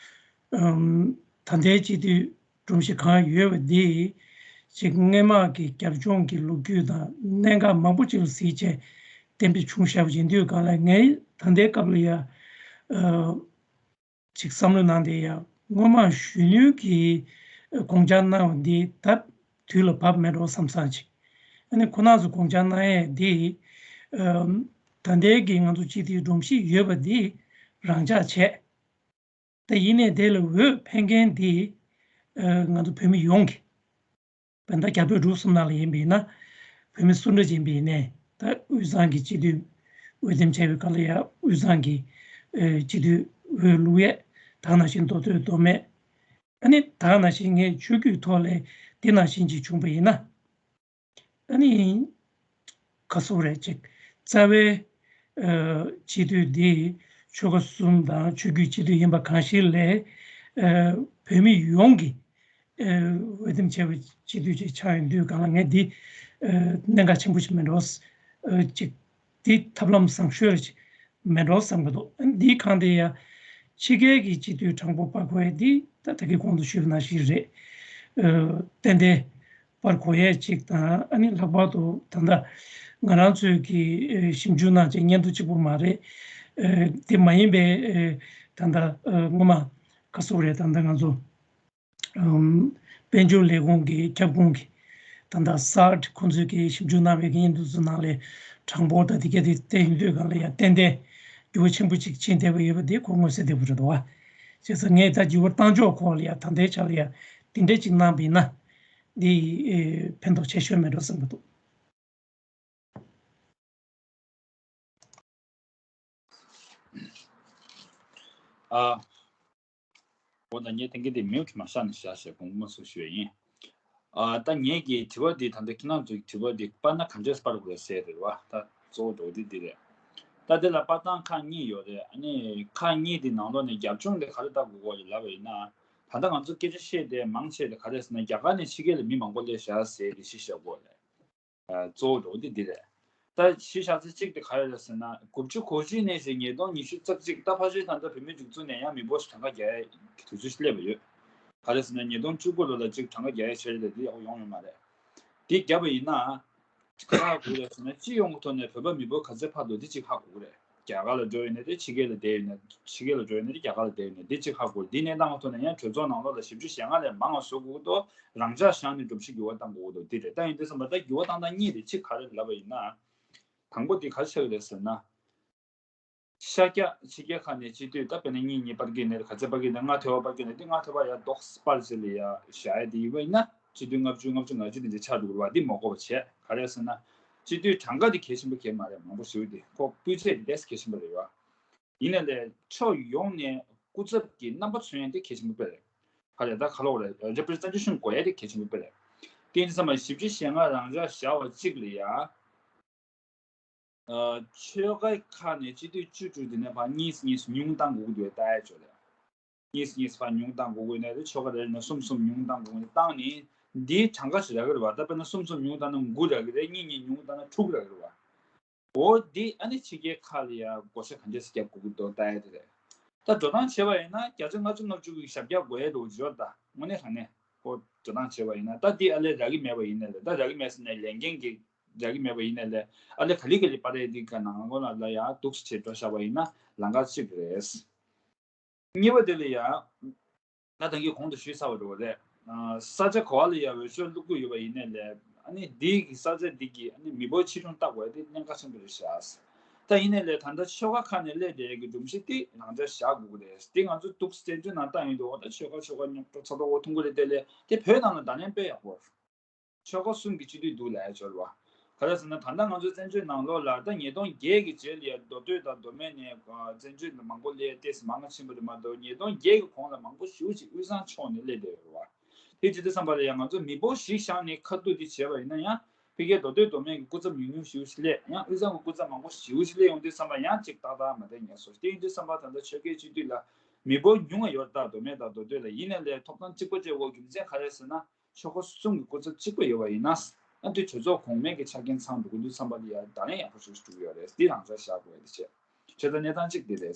ཨམ། ད་ལྟའི་སྤྱི་འཐུས་སྒྲོམ་གཞི་གང་ཡོད་པ་འདི་ཅིག་སྔས་མ་གི་རྒྱབ་ལྗོངས་ཀྱི་ལོ་རྒྱུས་དང་གནད་འགག་མང་པོ་ཅིག་ལ་གཟིགས་བྱས་གཏན་འབེབས་བྱུང་བཞག་པ་ཡིན་དུས་གང་ལ་ངས་ད་ལྟའི་སྐབས་ལ་ཡ། ཨ། ཅིག་བསམ་བློ་གནང་དེ་ཡང་སྔོན་མ་གཞོན་ནུའི་གི་དགོངས་འཆར་གནང་བ་འདི་ད་དུས་ལ་བབ་མེད་འགྲོ་བསམ་བསམ་ཅིག་ཨ་ནི་ཁོ་རང་ཚོ་དགོངས་འཆར་གནང་ཡས་འདི་ཨམ། ད་ལྟའི་གི་ང་ཚོ་སྤྱི་འཐུས་སྒྲོམ་གཞི་ཡོད་པ་འདི་རང་འཇགས་བྱས། ད་ཡིན་ནའི་དེ་ལ་འོས་འཕེན་མཁན་འདི་ཨ། ང་ཚོ་བོད་མི་ཡོངས་ཀྱི། བོད་ཟླ་རྒྱ་བོད་འབྲུག་གསུམ་ནང་ལ་ཡིན་པ་ཡིན་ན། བོད་མི་སུ་འདྲ་ཅིག་ཡིན་པ་ཡིན་ནའི་ད་དབུས་གཙང་གི་སྤྱི་འཐུས་འོས་འདེམས་བྱས་པའི་སྐབས་ལ་ཡང་དབུས་གཙང་གི་ཨེ། སྤྱི་འཐུས་འོས་བླུག་ཡས། ད་ནང་བཞིན་མདོ་སྟོད་མདོ་སྨད། ཨ་ནི་ད་ནང་བཞིན་ངས་ཆོས་བརྒྱུད་ཐོག་ལས་འདི་ནང་བཞིན་ཅིག་བྱུང་པ་ཡིན་ན། ཨ་ནི། ག་སོག་རེད་ཅིག་རྩ་བའི་ཨ། སྤྱི་འཐུས་འདི་ཆོལ་ཁ་གསུམ་དང་ཆོས་བརྒྱུད་སྤྱི་འཐུས་ཡིན་པ་གང་ཞིག་ལས་ཨ། བོད་མི་ཡོངས་ཀྱི་ཨ། འོས་འདེམས་བྱས་པའི་སྤྱི་འཐུས་ཅིག་ཆགས་ཡོང་དུས་གང་ལ་ངས་འདི་ཨ། གནད་འགག་ཆེན་པོ་ཞིག་མིན་འགྲོ། ཨ། ཅིག་འདི་ཐབས་ལམ་བཟང་ཤོས་རེད་ཅིག་མེད་འགྲོ་བསམ་གྱི་འདུག་འདིའི་སྒང་དེ་ཡང་ཕྱི་རྒྱལ་གྱི་སྤྱི་འཐུས་དྲང་པོ་པར་གོ་ཡས་འདི་ད་ད་གིན་གོང་དུ་ཞུས་པ་ནང་བཞིན་རེད། ཨ། ཏན་ཏན་པར་གོ་ཡས་ཅིག་དང་ཨ་ནི་ལྷག་པར་དུ་ད་ལྟ་ང་རང་ཚོས་ཀྱི་ཨ། ཞིབ་འཇུག་གནང་བྱས་སྙན་ཐོ་གཅིག་པོ་མ་རེད། ཨ། དེ་མ་ཡིན་པའི་ཨ། ད་ལྟ་ཨ། སྔོན་མ་ག་སོག་རེད། ད་ལྟ་ང་ཚོ་ཨམ། དཔལ་འབྱོར་ལས་ཁུངས་ཀྱི་ཁྱབ་ཁོངས་ཀྱི་ད་ལྟ་སཱལ་ཁོང་ཚོས་ཀྱི་ཞིབ་འཇུག་གནང་བའི་སྙན་ཐོ་ཚོ་ནང་ལས་དྲང་པོ་དང་དེ་ག་དེ་བལྟས་ཡོང་དུས་གང་ལ་ཡང་ཏན་ཏན་འགྱུར་བ་ཆེན་པོ་ཅིག་ཕྱིན་བསྡད་པ་ཡོད་པ་དེ་ཁོ་མངོན་གསལ་དོད་པོ་རེད་འདུག་བ། བྱས་ཙང་ངས་ད་འགྱུར་བ་བཏང་ཕྱོགས་སྐོར་ལ་ཡང་ད་ལྟའི་ཆ་ལ་ཡང་དེ་འདྲ་ཅིག་གནང་བ་ཡིན་ན་འདི་ཨེ། ཕན་ཐོགས་ཆེ་ཤོས་མེད་འགྲོ་བསམ་གྱི་འདུག་ཨ། འོ་ད་ངས་ཐེངས་འདི་མིའུ་ཊི་མ་བཞག་ནས་བཞག་བྱས་དགོངས་པ་མ་ཚོམ་ཞུ་ཡ་ཡིན། ཨ། ད་ངས་ཀྱི་དྲི་བ་འདི་ད་ལྟ་ཁྱེད་རང་ཚོའི་དྲི་བ་འདི་པར་ན་ག་འདྲས་པར་དགོས་ཟེར་རེད་བ། ད་གཙོ་བོ་འདྲ་བོ་འདི་འདི་རེད། ད་འདི་ལ་པར་སྟངས་ཁག་གཉིས་ཡོད་རེད། ཨ་ནི་ཁག་གཉིས་འདི་ནང་ལོགས་ནས་རྒྱབ་ལྗོངས་འདི་ག་རེ་ལྟ་དགོས་གོ་ལབ་པ་ཡིན་ན། ད་ལྟ་ང་ཚོ་སྐད་ཆ་བཤད་དེ་མང་ཆེ་དེ་ག་རེ་ཟེར་ན་རྒྱ་གར་ནས་ཕྱི་རྒྱལ་ལ་མི་མང་པོ་སླེབས་བཞག་ཟེར་གི་གཞི་བཞག་གོ་རེད། གཙོ་བོ་འདྲ་བོ་དེ་འདི་རེད། ད་གཞི་བཞག་ཚད་གཅིག་དེ་ག་རེ་རེད་ཟེར་ན། དགུ་བཅུ་གོ་གཅིག་ནས་བཟུང་ཉིས་སྟོང་ཉི་ཤུ་རྩ་གཅིག་ད་ཕལ་ཆེར་ད་ལྟ་བོད་མིའི་སྒྲིག་འཛུགས་ནས་ཡང་མི་འབོར་ཞིག་གྲངས་ཀ་རྒྱག་ཡའི་དུས་ཚོད་ཞིག་སླེབས་པ་ཡོད། ག་རེ་ཟེར་ན་ཉིས་སྟོང་བཅུ་དགུ་ལོ་ལ་གཅིག་གྲངས་ཀ་རྒྱག་ཡའི་བྱས་རེད་དེ་ཡག་པོ་ཡོང་ཡོད་མ་རེད། དེ་བརྒྱབ་པ་ཡིན་ན། ག་རེ་ཧ་གོ་རེད་ཟེར་ན་སྤྱི་ཡོངས་ཀྱི་ཐོག་ནས་བོད་པ་མི་འབོར་ག་ཚད་འཕར་འདུག་དེ་གཅིག་ཧ་གོ་གི་རེད། རྒྱ་གར་ལ་འགྲོ་ཡོད་ན་དེ་ཕྱི་རྒྱལ་ལ་བསྡད་ཡོད་ན། ཕྱི་རྒྱལ་ལ་འགྲོ་ཡོད་ན་དེ་རྒྱ་གར་ལ་བསྡད་ཡོད་ན་དེ་གཅིག་ཧ་གོ། འདི་གནས་སྟངས་ཐོག་ནས་ཡང་གྲོས་ཚོགས་ནང་ལོགས་ལ་ཞིབ་འཇུག་བྱེད་སྒང་ལས་མང་བ་བཟོ་དགོས་ཀྱི་འདུག་རང་འཇགས་བཞག་ནས་སྒྲོམ་གཞི་འགྱུར་བ་གཏང་དགོས་ཀྱི་འདུག་འདི་རེད། ད་ཡིན་དུས་ཙམ་པ་ད་འགྱུར་བ་གཏང་སྟངས་གཉིས་རེད། གཅིག་ག་རེ་ལབ་པ་ཡིན་ན། དང་པོ་དེ་ག་རེ་ཆགས་ཀྱི་རེད་ཟེར་ན། ཤར་རྒྱག་ཕྱི་རྒྱལ་ཁག་ནས་སྤྱི་འཐུས་ད་དཔེར་ན་གཉིས་གཉིས་སྤར་གྱི་ནས་ག་ཚད་སྤར་གྱི་ནས་ལྔ་ཐོལ་པ་སྤར་གྱི་ནས་དེ་ལྔ་ཐོལ་པ་ཡར་ལྡོག་སྤར་ཟེར་ལ་ཡ་བཞག་ཡ་དེ་ཡིན་པ་ཡིན་ན་སྤྱི་འཐུས་ལྔ་བཅུ་ལྔ་བཅུ་ང་བཅུ་དེ་འདྲ་ཆགས་འགྲོ་གི་རེད་བ། འདི་མ་དགོས་པ་བྱས། ག་རེ་ཟེར་ན། སྤྱི་འཐུས་གྲངས་ཀ་དེ་གལ་ཆེན་པོ་གལ་མ་རེད། མང་པོ་ཞེ་པོ་དེ་ཁོ་སྤུས་ཚད་དེ་ཏོག་ཙམ་གལ་ཆེན་པོ་རེད་བ། ཡིན་ནའི་ལས་ཕྱོགས་ཡོངས་ནས་སྐུ་ཚབ་ཀྱི་རྣམ་པ་མཚོན་ཡ་དེ་གལ་ཆེན་པོ་དཔེ་རེད། ག་རེ་ད་ག་ལབ་དགོས་རེད། རེ་པི་རི་ཛེན་ཊེ་ཤན་དགོས་ཡ་དེ་གལ་ཆེན་པོ་དཔེ་རེད། དེ་ཡིན་དུས་ཙམ་པ་ཞིབ་འཇུག་བྱེད་སྒང་རང་འཇགས་བཞག་པ་གཅིག་ལ་ཡ། ཨ། ཆོལ་ཁ་ཁག་ནས་སྤྱི་འཐུས་བཅུ་དྲུག་དེ་ནས་ཕར་གཉིས་གཉིས་ཉུང་བཏང་དགོས་ཀྱི་འདུག་ལྟ་ཡ་ཅིག་རེད། གཉིས་གཉིས་ཕར་ཉུང་བཏང་དགོས་ཀྱི་ནས་རེད། ཆོལ་ཁ་རེ་རེ་ནས་གསུམ་གསུམ་ཉུང་བཏང་དགོས་ཀྱི་བཏང་ནས་འདིའི་གྲངས་ཀ་ཞིག་རག་གི་རེད་བ། ད་དཔེར་ན་གསུམ་གསུམ་ཉུང་བཏང་ན་དགུ་རག་གི་རེད། གཉིས་གཉིས་ཉུང་བཏང་ན་དྲུག་རག་གི་རེད་བ། འོ་འདི་ཨ་ནི་ཕྱི་རྒྱལ་ཁག་ལ་ཡ་བགོ་བཤའ་ག་འདྲས་སེ་རྒྱག་དགོས་ཀྱི་འདུག་ལྟ་ཡ་དེ་རེད། ད་འགྲོ་སྟངས་བྱས་པ་ཡིན་ན་བརྒྱ་ཆ་ལྔ་བཅུ་ལྔ་བཅུ་གི་ཞབས་བཀྱག་དགོས་ཡ་འདུག་ཅོ། ད་དངོས་གནས་དྲང་གནས་ཁོ་འགྲོ་སྟངས་བྱས་པ་ཡིན་ན་ད་འདི་ཨ་ལས་རག་གི་མེད་པ་ཡིན་ནའི་ལས། ད་རག་གི་མེད་ཟེར་ནས་ལས་འགན་གྱི་རག་གི་མེད་པ་ཡིན་ནའི་ལས། ཨ་ལས་ག་ལེ་ག་ལེ་སྤར་ཡ་འདི་ག་ནང་ལོགས་ལ་ལ་ཡ་འདུག་སེ་བྱས་འགྲོ་བཞག་པ་ཡིན་ན་ལམ་ཁ་གཅིག་རེད། གཉིས་པ་དེ་ལ་ཡ། ད་ད་གིན་གོང་དུ་ཞུས་ཚར་བ་འདྲ་བོ་རེད། ཨ། ས་ཆ་ག་བ་ལ་ཡ་འོས་ཤོག་བླུག་གི་ཡོད་པ་ཡིན་ནའི་ལས། ཨ་ནི་འདི་གི་ས་ཆ་འདི་གི་ཨ་ནི་མི་འབོར་ཆེ་ཆུང་བལྟ་དགོས་ཡ་དེ་གནད་འགག་ཆེན་པོ་རེད་ཤག་ད་ཡིན་ནའི་ལས་ད་ལྟ་ཆོལ་ཁ་ཁག་ནས་སླེབས་བསྡད་ཡ་གི་སྒྲོམ་གཞི་དེ་རང་འཇགས་བཞག་དགོས་ཀྱི་རེད། དེ་ང་ཚོ་འདུག་སེ་བཙན་བྱོལ་ནང་བཏང་ཡོད་དུས་འོ་ད་ཆོལ་ཁ་ཆོལ་ཁ་རྙོག་དྲ་ཚ་ཐོག་འོ་ཐུང་གི་རེད། དེ་ལས་དེ་བོད་ནང་ལ་བརྡ་ལན་སྤེལ་ཡག་པོ། ཆོལ་ཁ་གསུམ་གྱི་སྤྱི་འཐུས་འདུག་ལབ་ཡ་ཅིག་ཡོད་རེད་བ། ག་རེ་ཟེར་ན་ད་ལྟ་ང་ཚོའི་བཙན་བྱོལ་ནང་ལོགས་ལ་ད་ཉིས་སྟོང་བརྒྱད་ཀྱི་རྗེས་ལ་ཡ་མདོ་སྟོད་དང་མདོ་སྨད་ནས་ཨ་བཙན་བྱོལ་ལ་མང་པོ་སླེབས་ཏེ་མང་ང་ཕྱིན་པ་རེད་མ་གཏོགས་ཉིས་སྟོང་བརྒྱད་ཀྱི་གོང་ལ་མང་པོ་ཞེ་པོ་ཅིག་དབུས་གཙང་ཕྱོགས་ནས་སླེབས་བསྡད་ཡོད་རེད་བ། དེ་བྱེད་དུས་ཙམ་པ་ལ་ཡང་ང་ཚོ་མི་འབོར་གཞི་བཞག་ནས་ཁ་གཏུགས་དེ་བྱས་པ་ཡིན་ན་ཡང་ཕ་གིའི་མདོ་སྟོད་མདོ་སྨད་ཀྱི་སྐུ་ཚབ་ཉུང་ཉུང་ཞེ་པོ་ཅིག་སླེབས། ཡང་དབུས་གཙང་གི་སྐུ་ཚབ་མང་པོ་ཞེ་པོ་ཅིག་སླེབས་ཡོང་དུས་ཙམ་པ་ཡང་ཅིག་ཏག་ཏག་མ་བསྡད་ངེས་སོ། དེ་ཡིན་དུས་ཙམ་པ་ད་ལྟ་ཆོལ་ཁའི་སྤྱི་འཐུས་ལ་མི་འབོར་ཉུང་བ་ཡོད་རེད། ད་མདོ་སྨད་དང་མདོ་སྟོད་ལ་ཡིན་ནའི་ལས་ཐོབ་ཐང་གཅིག་པ་བྱས་དགོས་རྒྱུ་མཚན་ག་རེ་ཟེར་ན། ཆོལ་ཁ་གསུམ་གྱི་སྐུ་ཚབ་གཅིག་པ་ཡོད་པ་ཡིན་ན། ཨ་དེ་གྲོས་ཚོགས་གོང་མའི་གི་ཆ་རྐྱེན་ཚང་འགྲོ་གི་འདུག་བསམ་པ་དེ་ཡང་བརྡ་ལན་ཡག་པོ་ཞིག་འགྲོ་གི་ཡོད་རེད། འདི་རང་འཇགས་བཞག་དགོས་ཡ་དེ་བྱས། བྱས་ཙང་གནས་སྟངས་གཅིག་དེ་རེད།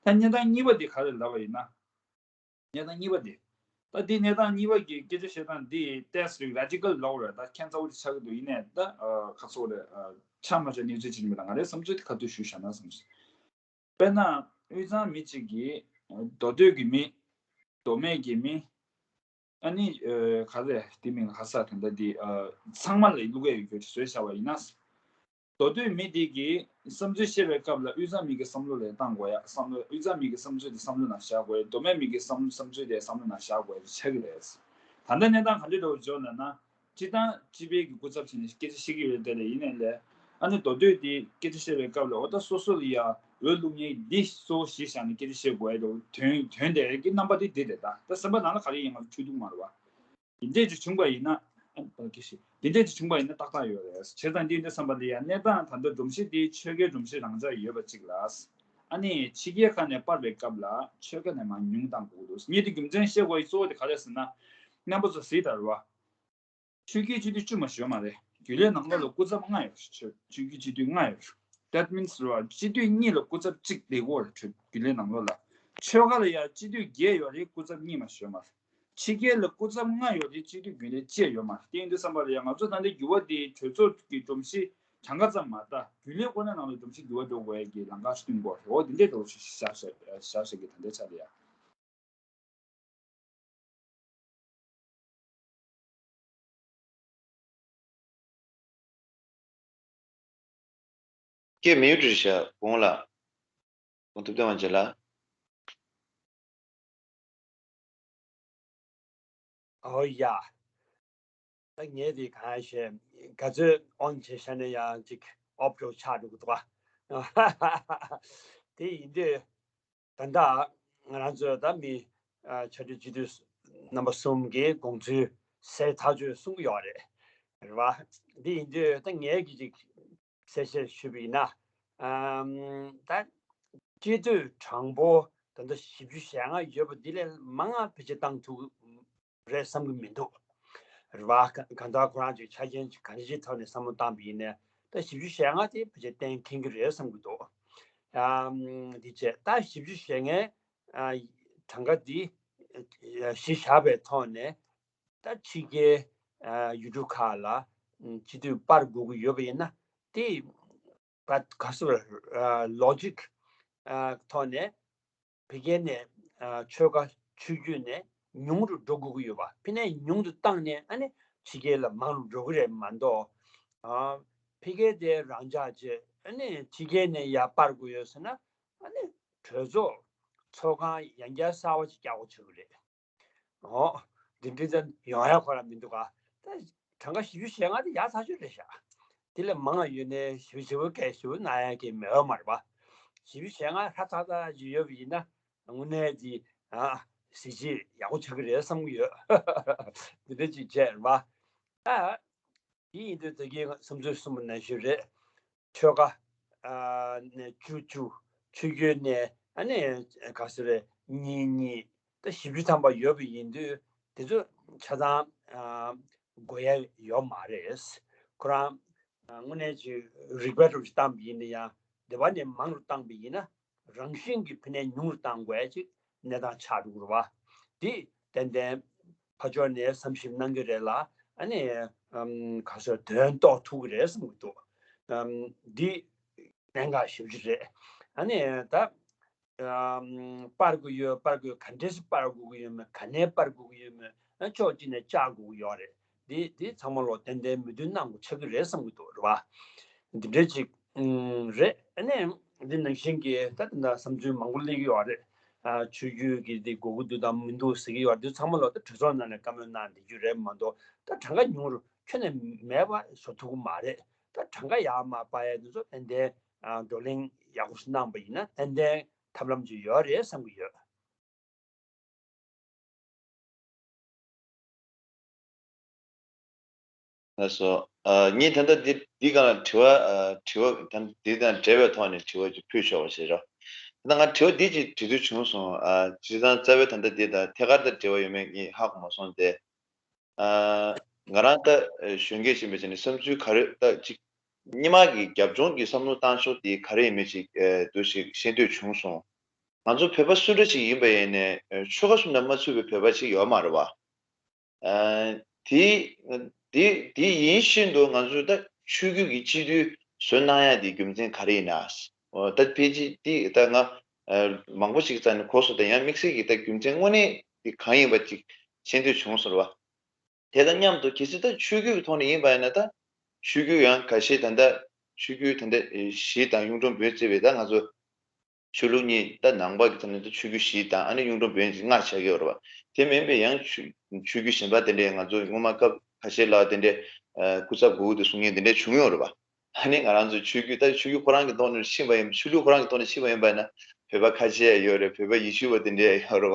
ད་གནས་སྟངས་གཉིས་པ་དེ་ག་རེ་ལབ་པ་ཡིན་ན། གནས་སྟངས་གཉིས་པ་དེ། ད་འདི་གནས་སྟངས་གཉིས་པ་གི་སྐད་ཆ་བཤད་སྟངས་འདི་ཏོག་ཙམ་རེ་རེ་ཌི་ཀལ་ལབ་དགོས་རེད། ད་ཁྱད་མཚར་པོ་དེ་ཆགས་ཀྱི་འདུག་ཡིན་ནའི་ད་ཨ་ག་ཚོད་རེད། ཨ་ཆ་མ་ཆ་གནས་ཚུལ་ཅིག་ཡིན་པ་ན་ང་རའི་བསམ་ཚུལ་དེ་ཁ་ཐུག་ཞུས་བཞག་ན་བསམ་སོང་། དཔེར་ན་དབུས་གཙང་མི་གཅིག་གིས་མདོ་སྟོད་ཀྱི་མི། མདོ་སྨད་ཀྱི་མི། ཨ་ནི་ཨ་ག་རེ་དེ་མིང་ལ་ཧ་ས་ད་ལྟ་འདི་ཨ་ཚང་མ་ལ་བླུག་ཡ་ཡོད་རྒྱུ་ཅིག་བཟོས་བཞག་པ་ཡིན་ན། མདོ་སྟོད་མི་དེ་གིས་བསམ་ཚུལ་བཤད་པའི་སྐབས་ལ་དབུས་གཙང་མི་གི་བསམ་བློ་ལ་བཏང་དགོས་ཡ། བསམ་བློ་དབུས་གཙང་མི་གི་བསམ་ཚུལ་དེ་བསམ་བློ་ནང་བཞག་དགོས་ཡ། མདོ་སྨད་མི་གི་བསམ་བསམ་ཚུལ་དེ་བསམ་བློ་ནང་བཞག་དགོས་ཡ་ཆགས་ཀྱི་རེད། ད་ལྟ་གནས་སྟངས་ག་འདྲ་འདྲ་བོ་བྱུང་ལབ་ན། སྤྱི་བཏང་སྤྱི་པའི་གི་སྐུ་ཚབ་བྱས་ནས་སྐད་ཆ་བཤད་ཀྱི་ཡོད་དེ་ལས་ཡིན་ནའི་ལས། ཨ་ནི་མདོ་སྟོད་དེ་སྐད་ཆ་བཤད་པའི་སྐབས་ལ་འོ་ད་སོ་སོ་ལ་ཡ་འོས་བླུག་མཁན་འདི་གཙོ་བོ་གཞི་བཞག་ནས་སྐད་ཆ་བཤད་དགོས་ཡ་འདྲ་བོ་དོན་དོན་དེ་གི་རྣམ་པ་དེ་འདི་རེད། ད་ད་སེམས་པ་ནང་ལ་ག་རེ་ཡིན་ང་ཚོ་ཆོས་དུང་མ་རེད་བ། དེ་འདྲས་ཅིག་བྱུང་པ་ཡིན་ན། ཨ་ནི་ཕ་གི་ཤི། དེ་འདྲས་ཅིག་བྱུང་པ་ཡིན་ན་ཏག་ཏག་ཡོད་རེད། བྱས་ཙང་འདི་འདྲ་བསམ་པ་ལ་ཡ་གནས་སྟངས་ད་ལྟ་སྒྲོམ་གཞི་འདི་ཆོལ་ཁའི་སྒྲོམ་གཞི་རང་འཇགས་ཡོད་པ་གཅིག་ལ། ཨ་ནི་ཕྱི་རྒྱལ་ཁག་ནས་སྤར་བའི་སྐབས་ལ་ཆོལ་ཁ་ནས་མར་ཉུང་བཏང་དགོས་འདུག་ངས་འདི་རྒྱུ་མཚན་བཤད་དགོས་ཡ་གཙོ་བོ་དེ་ག་རེ་ཟེར་ན། རྣམ་པ་ཚོ་གཟིགས་དང་རེད་བ། ཆོས་བརྒྱུད་སྤྱི་འཐུས་བཅུ་མ་ཞོལ་མ་རེད། རྒྱུན་ལས་ནང་ལོགས་ལ་སྐུ་ཚབ་ལྔ་ཡོད་རེད། ཆོས་བརྒྱུད་སྤྱི་འཐུས་ལྔ་ཡོད་རེད། That means རེད་བ། སྤྱི་འཐུས་གཉིས་ལ་སྐུ་ཚབ་གཅིག་བསྡད་ཀྱི་ཡོད་རེད། ཆོས་རྒྱུན་ལས་ནང་ལོགས་ལ། ཆོལ་ཁ་ལ་ཡ་སྤྱི་འཐུས་བརྒྱད་ཡོད་རེད། སྐུ་ཚབ་གཉིས་མ་ཞོལ་མ་རེད། ཕྱི་རྒྱལ་ལ་སྐུ་ཚབ་ལྔ་ཡོད་རེད། སྤྱི་འཐུས་རྒྱུན་ལས་གཅིག་ཡོད་མ་རེད། དེ་ཡིན་དུས་བསམ་པ་ལ་ཡ་ང་ཚོ་ད་ལྟ་འགྱུར་བ་དེ་གྲོས་ཚོགས་ཀྱི་སྒྲོམ་གཞི་གྲངས་ཀ་ཙམ་མ་ལྟ་རྒྱུན་ལས་ཁོ་ན་ནང་ལ་སྒྲོམ་གཞི་འགྱུར་བ་འགྲོ་དགོས་ཡ་གི་ལམ་ཁ་ཞིག་བསྟུན་དགོས་རེད། འོ་དེ་འདྲས་འགྲོ་ཞིག་བཞག་བཞག་བཞག་བཞག་གི་ད་ལྟའི་ཆ་ལ་ཡ། སྐད་མི་ཡོད་བྲིས་ཤག་གོང་ལ། གོང་ཐུབ་བསྟན་དབང་རྒྱལ་ལགས། ཨོ་ཡ། ད་ངས་དེ་གང་བཤད། ག་ཚོད་ཨོན་བྱས་བཞག་ན་ཡང་ཅིག་ཨོབ་འགྲོ་ཆགས་འགྲོ་གི་འདུག་ག་དེ་ཡིན་དུས། ད་ལྟ་ང་རང་ཚོས་ད་མི་ཨ་ཕྱག་སྦྲེལ་སྤྱི་འཐུས་རྣམ་པ་གསུམ་གྱི་དགོངས་ཚུལ་གསལ་ཐག་ཆོད་གསུང་གི་ཡོད་རེད། རེད་བ། འདི་ཡིན་དུས་ད་ངས་ཀྱི་ཅིག་གསལ་བཤད་ཞུས་པ་ཡིན་ན། ཨམ། ད་སྤྱི་འཐུས་གྲངས་འབོར་ད་ལྟ་བཞི་བཅུ་ཞེ་ལྔ་ཡོད་པ་འདི་ལས་མང་ང་བེད་སྤྱོད་བཏང་ཐུབ་ཀྱི་རེད་བསམ་གྱི་མི་འདུག་རེད་བ། ག་གང་ལྟར་ཁོ་རང་ཚོའི་ཆ་རྐྱེན་གྱི་གང་ཅིའི་ཐོག་ནས་བསམ་བློ་བཏང་པ་ཡིན་ནའི་ད་བཞི་བཅུ་ཞེ་ལྔ་དེ་ཕལ་ཆེར་གཏན་འཁེལ་གྱི་རེད་བསམ་གྱི་འདུག་ཨམ། འདི་བྱས་ད་བཞི་བཅུ་ཞེ་ལྔའི་ཨ་གྲངས་ཀ་འདི་ཨ་གཞི་བཞག་པའི་ཐོག་ནས་ད་ཕྱི་རྒྱལ་ཨ་ཡུལ་གྲུ་ཁག་ལ་ཨམ་སྤྱི་འཐུས་སྤར་དགོས་ཀྱི་ཡོད་པ་ཡིན་ན་དེ། ག་ག་སོ་ལོ་ཇིག་ཐོག་ནས་ཕ་གི་ནས་ཆོལ་ཁ་ཆོས་བརྒྱུད་ནས་ཉུང་རུ་འགྲོ་དགོས་ཀྱི་ཡོད་པ། ཕ་གི་ནས་ཉུང་དུ་བཏང་ནས་ཨ་ནི་ཕ་གི་ལ་མང་རུ་འགྲོ་གི་རེད་མ་གཏོགས། ཕ་གི་དེ་རང་འཇགས་བྱས་ཨ་ནི་ཕ་གི་ནས་ཡར་སྤར་དགོས་ཡོད་ཟེར་ན། ཨ་ནི་གྲོས་ཚོགས་ཚོགས་ཁང་ཡང་བསྐྱར་གསར་པ་ཅིག་རྒྱག་དགོས་བྱུང་གི་རེད། ཨོ། འདི་འདྲའི་ཙམ་ཡོང་ཡ་ཁོ་རང་མི་འདུག་ག་ད་གྲངས་ཀ་བཞི་བཅུ་ཞེ་ལྔ་དེ་ཡག་ཐག་ཆོད་རེད་ཤག་དེ་ལས་མང་བ་ཡོད་ནའི་ཞེ་པོ་ཞེ་པོ་གས་ཞེ་པོ་ན་ཡ་གི་མེད་པ་མ་རེད་པ། བཞི་བཅུ་ཞེ་ལྔ་ཧྲ་ཐག་ཐག་ཅིག་ཡོད་པ་ཡིན་ན་དངོས་གནས་ཀྱི་ཨ་གཟི་བརྗིད་ཡག་པོ་ཆགས་ཀྱི་རེད་བསམ་གྱི་ཡོད། འདི་འདྲ་ཅིག་བྱས་རེད་པ། ཨ། དེ་ཡིན་དུས་ད་གིན་བསམ་ཚུལ་གསུངས་པ་ནང་བཞིན་རེད། ཆོལ་ཁ་ཨ་ནས་བཅུ་བཅུ་ཆོས་བརྒྱུད་ནས་ཨ་ནི་ག་ཟེར་རེད་གཉིས་གཉིས་ད་བཞི་བཅུ་ཐམ་པ་ཡོད་པ་ཡིན་དུས་དེ་ཚོ་ཆ་ཚང་ཨ་དགོས་ཡ་ཡོད་མ་རེད། ཁོ་རང་ཨ་དངོས་གནས་ཀྱི་རིགས་པ་རུ་བཏང་པ་ཡིན་ན་ཡང་སྡེ་པ་ནས་མང་རུ་བཏང་པ་ཡིན་ན་རང་བཞིན་གྱིས་ཕ་གི་ནས་ཉུང་རུ་བཏང་དགོས་ཡ་ཅིག་གནས་སྟངས་ཆགས་འགྲོ་གི་རེད་བ། དེ་ཏན་ཏན་ཕར་ཕྱོགས་ནས་བསམ་ཞིབ་གནང་གི་རེད་ལ་ཨ་ནི་ཨམ་ག་ཚོད་དོན་རྟོགས་ཐུབ་ཀྱི་རེད་བསམ་གྱི་འདུག་ཨམ་འདི་གནད་འགག་ཞེ་པོ་ཅིག་རེད། ཨ་ནི་ད་ཨམ་སྤར་དགོས་ཡོད་སྤར་དགོས་ག་འདྲས་སེ་སྤར་དགོས་ཀྱི་ཡོད་མེད་ག་ནས་སྤར་དགོས་ཀྱི་ཡོད་མེད་ཨ་ཕྱོགས་གཅིག་ནས་བཅག་དགོས་ཀྱི་ཡོད་རེད། འདི་འདི་ཚང་མ་ལོ་ཏན་ཏན་མོས་མཐུན་གནང་དགོས་ཆགས་ཀྱི་རེད་བསམ་གྱི་འདུག་རེད་བ། འདི་འདྲས་ཅིག་ཨུམ་རེད། ཨ་ནི་འདི་ནང་བཞིན་གྱི་ད་ད་བསམ་ཚུལ་མང་པོ་སླེབས་ཀྱི་ཡོད་རེད། ཨ་ཆོས་བརྒྱུད་ཀྱི་འདི་དགོས་ཀྱི་འདུག་དང་མི་འདུག་ཟེར་གྱི་ཡོད་རེད། འདི་ཚང་མ་ལོ་ད་གྲོས་ཚོགས་ནང་ནས་བཀའ་མོལ་གནང་བསྡད་རྒྱུ་རེད་མ་གཏོགས་ད་གྲངས་ཀ་ཉུང་རུ་ཁྱོན་ནས་མེད་པ་བཟོ་ཐུབ་ཀྱི་མ་རེད། ད་གྲངས་ཀ་ཡར་མར་སྤར་ཡ་འདི་ཚོ་ཏན་ཏན་ཨ་བགྲོ་གླེང་ཡག་པོ་ཞིག་གནང་པ་ཡིན་ན་ཏན་ཏན་ཐབས་ལམ་ཅིག་ཡོད་རེད་བསམ་གྱི་ཡོད། ལགས་སོ། ཨ་ངས་ད་ལྟ་འདི་འདི་སྒང་ལ་དྲི་བ་ཨ་དྲི་བ་ད་འདི་དང་འབྲེལ་བའི་ཐོག་ནས་དྲི་བ་ཅིག་ཕུལ་ཆོག་པ་བྱེད་རོགས། ད་ང་དྲི་བ་འདི་ཅིག་དྲི་འདོད་བྱུང་སོང་། ཨ་སྤྱིར་བཏང་རྩ་བའི་ད་ལྟ་འདི་དང་ཐད་ཀར་དང་འབྲེལ་བ་ཡོད་མེད་ངས་ཧ་གོ་མ་སོང་སྟེ། ཨ་ང་རང་ད་གཞོན་སྐྱེས་ཅིག་ཡིན་པའི་ཆ་ནས་བསམ་ཚུལ་ག་རེ་ད་ཅིག་སྔོན་མ་གི་རྒྱབ་ལྗོངས་ཀྱི་བསམ་བློ་བཏང་ཕྱོགས་དེ་ག་རེ་ཡིན་མིན་ཅིག་ཨ་འདུག་ཞིག་ཤེས་འདོད་བྱུང་སོང་། ང་ཚོ་བོད་པ་སུ་འདྲ་ཅིག་ཡིན་པ་ཡིན་ནའི་ཆོལ་ཁ་གསུམ་ལ་མ་ཚུད་པའི་བོད་པ་ཅིག་ཡོད་མ་རེད་བ། ཨ་དེ་དེ་དེ་ཡིན་བཞིན་དུ་ང་ཚོས་ད་ཆོས་བརྒྱུད་ཀྱི་སྤྱི་འཐུས་བཟོ་གནང་ཡ་དེ་རྒྱུ་མཚན་ག་རེ་ཡིན་ན། ཨོ་ད་ཕལ་ཆེར་དེ་ད་ང་ཨ་མང་པོ་ཞིག་རྩ་ནས་གོ་སོང་། ད་ཡང་དམིགས་བསལ་གྱི་ད་རྒྱུ་མཚན་དངོས་གནས་དེ་གང་ཡིན་པ་ཅིག་ཤེས་འདོད་བྱུང་སོང་བ། དེ་དང་མཉམ་དུ་གལ་སྲིད་ད་ཆོས་བརྒྱུད་ཀྱི་ཐོག་ནས་ཡིན་པ་ཡིན་ན་ད་ཆོས་བརྒྱུད་ཡང་ཁ་ཤས་ད་ལྟ་ཆོས་བརྒྱུད་ད་ལྟ་བཞི་དང་གཡུང་དྲུང་བོན་བརྩིས་པའི་ད་ང་ཚོ་ཆོས་ལུགས་གཉིས་ད་ནང་པ་གི་ཐོག་ནས་ད་ཆོས་བརྒྱུད་བཞི་དང་ཨ་ནི་གཡུང་དྲུང་བོན་གྱི་ལྔ་ཆགས་ཀྱི་ཡོད་རེད་བ། དེ་མིན་པའི་ཡང་ཆོས་ཆོས་བརྒྱུད་གཞན་པ་དེ་འདྲས་ང་ཚོ་སྔོན་མ་སྐབས་ཁ་ཤས་ལ་དེ་འདྲས་ཨ་སྐུ་ཚབ་དགོས་ཀྱི་འདུག་གསུང་མཁན་དེ་འདྲས་བྱུང་ཡོད་རེད་བ། ཨ་ནི་ང་རང་ཚོ་ཆོས་བརྒྱུད་ད་ཆོས་བརྒྱུད་ཁོ་རང་གི་ཐོག་ནས་ཕྱིན་པ་ཡིན་ཆོས་ལུགས་ཁོ་རང་གི་ཐོག་ནས་ཕྱིན་པ་ཡིན་པ་ཡིན་ན་བོད་པ་ཁ་ཤས་ཡོད་རེད། བོད་པ་ཡེ་ཤུ་བ་དེ་འདྲས་ཡོད་རེད་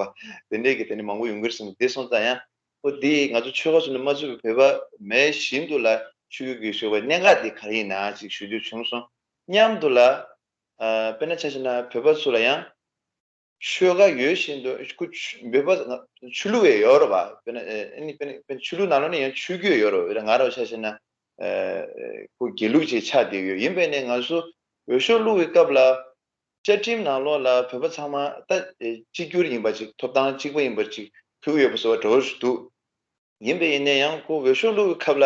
བ། དེ་འདྲས་ཀྱི་དེ་ནི་མང་པོ་ཡོང་གི་རེད་བསམ་གི། དེ་སོང་ཙང་ཡང་ཨོ་དེ་ང་ཚོ་ཆོལ་ཁ་གསུམ་ནས་མ་ཚུད་པའི་བོད་པ་མེད་བཞིན་དུ་ལ་ཆོས་བརྒྱུད་ཀྱི་ཞུགས་པའི་གནད་འགག་དེ་ག་རེ་ཡིན་ན་ཅིག་ཞུ་རྒྱུ་བྱུང་སོང་། མཉམ་དུ་ལ་ཨ་དཔེར་ན་ཆ་བཞག་ན་བོད་པ་ཚོ་ལ་ཡང་ཆོལ་ཁ་ཡོད་བཞིན་དུ་ཁོ་ཆོས་བོད་པ་ཆོས་ལུགས་ཡང་ཡོད་རེད་བ། དཔེར་ན་ཨ་ནི་དཔེར་ན་དཔེར་ན་ཆོས་ལུགས་ནང་ལོགས་ནས་ཡང་ཆོས་བརྒྱུད་ཡོད་རེད་བ། དཔེར་ན་ང་རང་ཆ་བཞག་ན་ཨ་ཁོ་དགེ་ལུགས་ཅིག་ཆགས་བསྡད་ཡོད། ཡིན་པས་ནས་ང་ཚོ་འོས་ཤོག་བླུགས་པའི་སྐབས་ལ་བཅའ་ཁྲིམས་ནང་ལོགས་ལ་བོད་པ་ཚང་མ་ད་ཨེ་གཅིག་གྱུར་ཡིན་པ་ཅིག་ཐོབ་ཐང་གཅིག་པ་ཡིན་པ་ཅིག་ཕུལ་གྱི་ཡོད་པ་བཟོ་བ་འདྲ་བོ་ཞིག་འདུག་ཡིན་པས་ཡིན་ན་ཡང་ཁོ་འོས་ཤོག་བླུགས་པའི་སྐབས་ལ་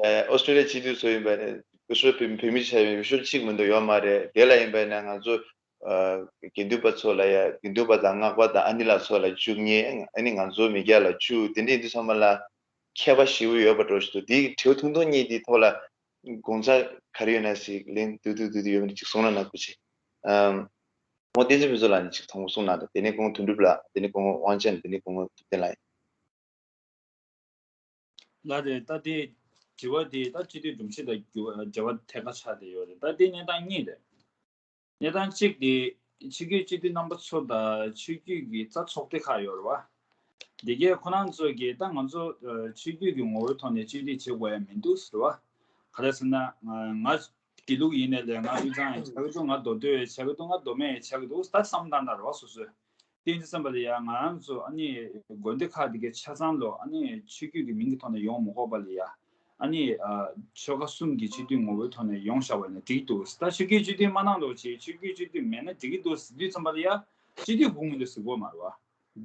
ཨེ་ཨོ་སི་ཀྲི་ལི་ཡ་སྤྱི་འཐུས་ཚོ་ཡིན་པ་ནས་འོས་ཤོག་བོད་བོད་མི་ཆ་ཡང་འོས་ཤོག་གཅིག་མི་འདུག་ཡོད་མ་རེད། དེ་ལ་ཡིན་པ་ཡིན་ན་ང་ཚོ་ཨ་དགེ་འདུན་པ་ཚོ་ལ་ཡ་དགེ་འདུན་པ་དང་སྔགས་པ་དང་ཨ་ནི་ལགས་ཚོ་ལ་བཅུ་གཉིས། ཨ་ནི་ང་ཚོ་མི་སྐྱ་ལ་བཅུ། དེ་འདྲ་ཡིན་དུས་ཚང་མ་ལ་ཁྱད་པར་ཞེ་པོ་ཡོད་པ་འདྲ་བོ་ཞིག་འདུག་དེའི་དྲི་བ་ཐུང་ཐུང་གཉིས་དེའི་ཐོག་ལ་དགོངས་འཆར་ག་རེ་ཡོད་ན་ཞིག་ལན་བསྡུས་བསྡུས་བསྡུས་བསྡུས་ཡོད་མེད་ཅིག་གསུང་རོགས་གནང་། ཐུགས་རྗེ་ཆེ། ཨམ། ཁོང་བསྟན་འཛིན་ཕུན་ཚོགས་ལགས་ནས་ཅིག་ཐོག་མར་གསུང་གནང་དང་། དེ་ནས་ཁོང་དོན་གྲུབ་ལགས། དེ་ནས་ཁོང་དབང་ཆེན། དེ་ནས་ཁོང་ཐུབ་བསྟན་ལགས་ཡིན། ལགས་རེད། ད་དེ་དྲི་བ་དེ་ད་སྤྱི་འཐུས་སྒྲོམ་གཞི་དང་འབྲེལ་བ་ཐད་ཀར་ཆགས་བསྡད་ཡོད་རེད། ད་དེ་གནས་སྟངས་གཉིས་རེད། གནས་སྟངས་གཅིག་དེ་ཆོས་བརྒྱུད་སྤྱི་འཐུས་རྣམ་པ་ཚོ་དང་ཆོས་བརྒྱུད་ཀྱི་རྩ་ཚོགས་སྡེ་ཁག་ཡོད་རེད་བ། འདི་གས་ཁོ་རང་ཚོ་གིས་ད་ང་ཚོ་ཨ་ཆོས་བརྒྱུད་ཀྱི་ངོ་བོའི་ཐོག་ནས་སྤྱི་འཐུས་བྱེད་དགོས་ཡ་མི་འདུག་ཟེར་བ། ག་རེ་ཟེར་ན་ང་ང་དགེ་ལུགས་ཡིན་ནའི་ལས་ང་དབུས་གཙང་ཡང་ཆགས་ཀྱི་འདུག་ང་མདོ་སྟོད་ཡང་ཆགས་ཀྱི་འདུག་ང་མདོ་སྨད་ཡང་ཆགས་ཀྱི་འདུག་ད་བསམ་བཏང་ན་རེད་བ། སོ་སོས་དེ་ཡིན་དུས་ཙམ་པ་ལ་ཡ་ང་རང་ཚོ་ཨ་ནི་དགོན་སྡེ་ཁག་འདི་གའི་ཆ་ཚང་ལོ་ཨ་ནི་ཆོས་བརྒྱུད་ཀྱི་མིང་གི་ཐོག་ནས་ཡོང་མི་དགོས་པ་ལ་ཡ། ཨ་ནི་ཨ་ཆོལ་ཁ་གསུམ་གྱི་སྤྱི་འཐུས་ངོ་བོའི་ཐོག་ནས་ཡོང་བཞག་པ་ཡིན་ན་འགྲིག་གི་འདུག་ད་ཆོས་བརྒྱུད་སྤྱི་འཐུས་མ་གནང་རོགས་བྱེད། ཆོས་བརྒྱུད་སྤྱི་འཐུས་མེད་ན་འགྲིག་གི་འདུག་ཟེར་དུས་ཙམ་པ་ལ་ཡ་སྤྱི་འཐུས་དགོས་མི་འདུག་ཟེར་གོ་མ་རེད་བ།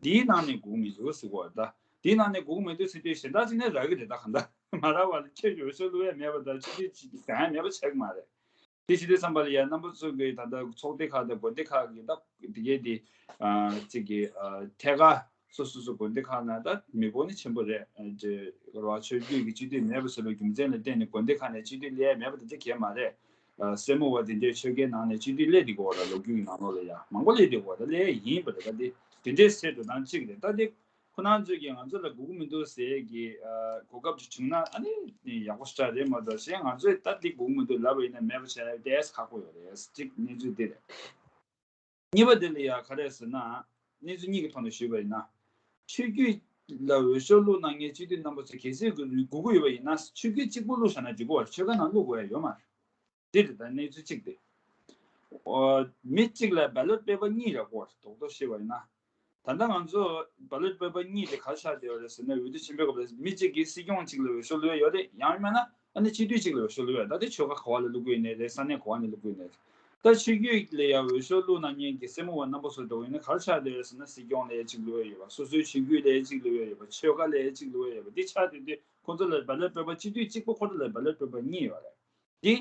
འདིའི་ནང་ནས་དགོས་མི་འདུག་ཟེར་གོ་ད། འདིའི་ནང་ནས་དགོས་མི་འདུག་ཟེར་དུས་གཞན་དག་ཅིག་ནས་རག་གི་རེད། ད་གང་ལྟར་མ་རག་པ་ལ་ཁྱོད་ཀྱི་འོས་ཤོག་བླུག་ཡ་མེད་པ་དང་སྤྱི་འཐུས་ཅིག་གང་ཡང་མེད་པ་ཆགས་ཀྱི་མ་རེད། དེ་བྱེད་དུས་ཙམ་པ་ལ་ཡང་རྣམ་པ་ཚོ་གི་ད་ལྟ་ཚོགས་སྡེ་ཁག་དང་དགོན་སྡེ་ཁག་གི་ད་དེ་གའི་དེ་ཨ་གཅིག་གི་ཨ་ཐད་ཀར་སོ་སོ་སོ་དགོན་སྡེ་ཁག་ན་ད་མི་འབོར་ནི་ཆེན་པོ་རེད། ཨ་ཅེ་རོ་ཆོས་བརྒྱུད་ཀྱི་སྤྱི་འཐུས་མེད་པ་བཟོ་བའི་རྒྱུ་མཚན་ལ་བརྟེན་ནས་དགོན་སྡེ་ཁག་ནས་སྤྱི་འཐུས་སླེབས་མེད་པ་དེ་འདྲ་གས་མ་རེད། ཨ་སེར་མོ་བ་དེ་འདྲའི་ཆོལ་ཁའི་ནང་ནས་སྤྱི་འཐུས་སླེབས་བསྡད་ཀྱི་ཡོད་རེད། ལོ་རྒྱུས་ཀྱི་ནང་ལོགས་ལ་ཡང་མང་པོ་སླེབས་བསྡད་ཀྱི་ཡོད་རེད། སླེབས་ཡིན་པ་རེད། ད་དེ་དེ་འདྲའི་སེལ་འགྲོ་སྟངས་གཅིག་རེད། ད་དེ་ཁོ་རང་ཚོས་ཀྱིས་ང་ཚོ་ལ་དགོས་ཀྱི་མི་འདུག་ཟེར་གྱི་ཨ་གོ་སྐབས་ཅིག་བྱུང་ན་ཨ་ནི་ཡག་པོ་ཞེ་དྲག་རེད་མ་གཏོགས། གཞན་ང་ཚོས་ད་འདི་དགོས་ཀྱི་མི་འདུག་ལབ་པ་ཡིན་ན་མེད་པ་བྱས་ཏེ་ཁག་པོ་ཡོད་རེད། གཅིག་གནས་ཚུལ་འདི་རེད། གཉིས་པ་འདི་ལ་ཡང་ག་རེ་ཟེར་ན། གནས་ཚུལ་གཉིས་ཀྱི་ཐོག་ནས་ཞུས་པ་ཡིན་ན། ཆོས་བརྒྱུད་ལ་འོས་ཤོག་བླུགས་གནང་མཁན་སྤྱི་འཐུས་རྣམ་པ་ཚོ་གལ་སྲིད་དགོས་ཀྱི་ཡོད་པ་ཡིན་ན་ཆོས་བརྒྱུད་གཅིག་པུ་བླུགས་བཞག་ན་འགྲིག་གི་རེད། ཆོལ་ཁ་ནང་བླུགས་དགོས་ཡ་ཡོད་མ་རེད། འདི་རེད། ད་གནས་ཚུལ་གཅིག་དེ། ཨོ། མི་གཅིག་ལ་བེ་ལོཊ་པེ་པར་གཉིས་རག་གི་རེད། རྡོག་རྡོག་བཤད་པ་ཡིན་ན། ད་ལྟ་ང་ཚོ་བེ་ལོཊ་པེ་པར་གཉིས་དེ་ག་རེ་ཆགས་བསྡད་ཡོད་རེད་ཟེར་ན། འོས་བསྡུ་ཆེན་མོའི་སྐབས་ལ་མི་གཅིག་གིས་སྲིད་སྐྱོང་གཅིག་ལ་འོས་ཤོག་བླུགས་ཡ་ཡོད་རེད། ཡང་མིན་ན་ཨ་ནི་སྤྱི་འཐུས་གཅིག་ལ་འོས་ཤོག་བླུགས་ཡ། ད་དེ་ཆོལ་ཁ་ག་པ་ལ་བླུགས་ཀྱི་ཡིན་ནའི་རེད། ས་གནས་ག་པ་ནས་བླུགས་ཀྱི་ཡིན་ནའི་རེད། ད་ཆོས་བརྒྱུད་ལ་ཡ་འོས་ཤོག་བླུགས་གནང་མཁན་གྱི་སེར་མོ་བ་རྣམ་པ་ཚོ་འགྲོ་ཡིན་ན་ག་རེ་ཆགས་བསྡད་ཡོད་རེད་ཟེར་ན། སྲིད་སྐྱོང་ལ་ཡ་གཅིག་བླུགས་ཡ་ཡོད་པ། སོ་སོའི་ཆོས་བརྒྱུད་ལ་ཡ་གཅིག་བླུགས་ཡ་ཡོད་པ། ཆོལ་ཁ་ལ་ཡ་གཅིག་བླུགས་ཡ་ཡོད་པ། འདི་ཆགས་བསྡད་དུས་ཁོང་ཚོ་ལ་བེ་ལོཊ་པེ་པར་སྤྱི་འཐུས་གཅིག་པོ་ཁོ་རང་ལ་བེ་ལོཊ་པེ་པར་གཉིས་ཡོད་རེད། འདི་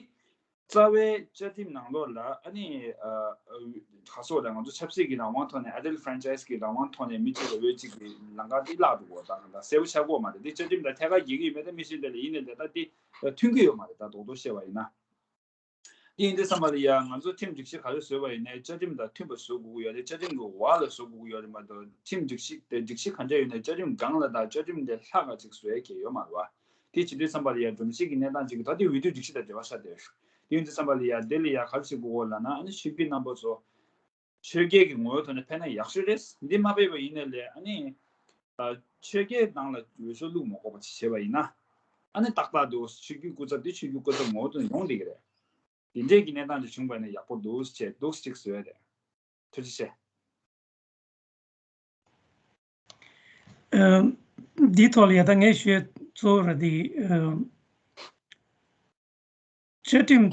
རྩ་བའི་བཅའ་ཁྲིམས་ནང་ལོགས་ལ་ཨ་ནི་ཨ་ཨ་ག་སོགས་ལ་ང་ཚོ་ཆབ་སྲིད་ཀྱི་རང་དབང་ཐོག་ནས། ཨ་ཌལ་ཕ་རན་ཆའི་སི་ཀྱི་རང་དབང་ཐོག་ནས་མི་གཅིག་ལ་འོས་གཅིག་གི་ལམ་ཁ་འདི་བརླག་འགྲོ་གི་ཡོད། ད་གང་ལྟར་གསལ་པོ་ཆགས་ཀྱི་ཡོད་མ་རེད། འདི་བཅའ་ཁྲིམས་དང་ཐད་ཀར་འགལ་གྱི་ཡོད་མེད་ད་མི་ཤེས། དེ་ལ་ཡིན་ནའི་ལས་ད་འདི་མཐུན་གྱི་ཡོད་མ་རེད། ད་རྡོག་རྡོག་བཤད་པ་ཡིན་ན། འདི་ཡིན་དུས་ཙམ་པ་ལ་ཡ་ང་ཚོ་ཁྲིམས་སྒྲིག་གཞི་ག་རེ་བཟོས་པ་ཡིན་ནའི་བཅའ་ཁྲིམས་དང་མཐུན་པ་བཟོ་དགོས་ཀྱི་ཡོད་རེད། བཅའ་ཁྲིམས་ཀྱི་འོག་ལ་བཟོ་དགོས་ཀྱི་ཡོད་རེད་མ་གཏོགས། ཁྲིམས་སྒྲིག་གཞི་དེ་སྒྲིག་གཞི་ག་འདྲ་ཡོད་ནའི་བཅའ་ཁྲིམས་སྒང་ལ་དང་བཅའ་ཁྲིམས་དེ་ལྷག་ག་ཅིག་བཟོ་ཡ་གལ་ཡོད་མ་རེད་བ། དེ་བྱེད་དུས་ཙམ་པ་ལ་ཡ་སྒྲོམ་གཞི་གི་གནས་སྟངས་ཅིག་གི་ད་དེ་འོས་བསྡུ་སྒྲིག་གཞི་དང་འབྲེལ་བ་ཆགས་བསྡད་ཡོད། དེ་ཡིན་དུས་ཙམ་པ་ལ་ཡ་དེ་ལ་ཡ་ག་རེ་བྱེད་དགོས་ལབ་ན། ཨ་ནི་ཆོས་བརྒྱུད་རྣམ་པ་ཚོ་ཆོལ་ཁའི་གི་ངོ་བོའི་ཐོག་ནས་ཕན་ན་ཡག་ཤོས་རེད། འདི་མ་ཕེབས་པ་ཡིན་ནའི་ལས་ཨ་ནི་ཨ་ཆོལ་ཁའི་ནང་ལ་འོས་ཤོག་བླུགས་མ་དགོས་པ་ཅིག་བྱས་པ་ཡིན་ན། ཨ་ནི་ཏག་ཏག་འདུག་ཆོས་བརྒྱུད་སྐུ་ཚབ་དེ་ཆོས་བརྒྱུད་སྐུ་ཚབ་ངོ་བོ་དང་ཡོང་བསྡད་ཀྱི་རེད། དེ་འདྲས་ཀྱི་གནས་སྟངས་དེ་བྱུང་པ་ཡིན་ན་ཡག་པོ་འདུག་ཅེས་འདུག་ཅིག་བཟོས་ཏེ། ཐུགས་རྗེ་ཆེ། ཨ། འདིའི་ཐོག་ལ་ཡ་ད་ངས་ཞུ་ཡ་གཙོ་བོ་ར་དེ། ཨ། བཅའ་ཁྲིམས་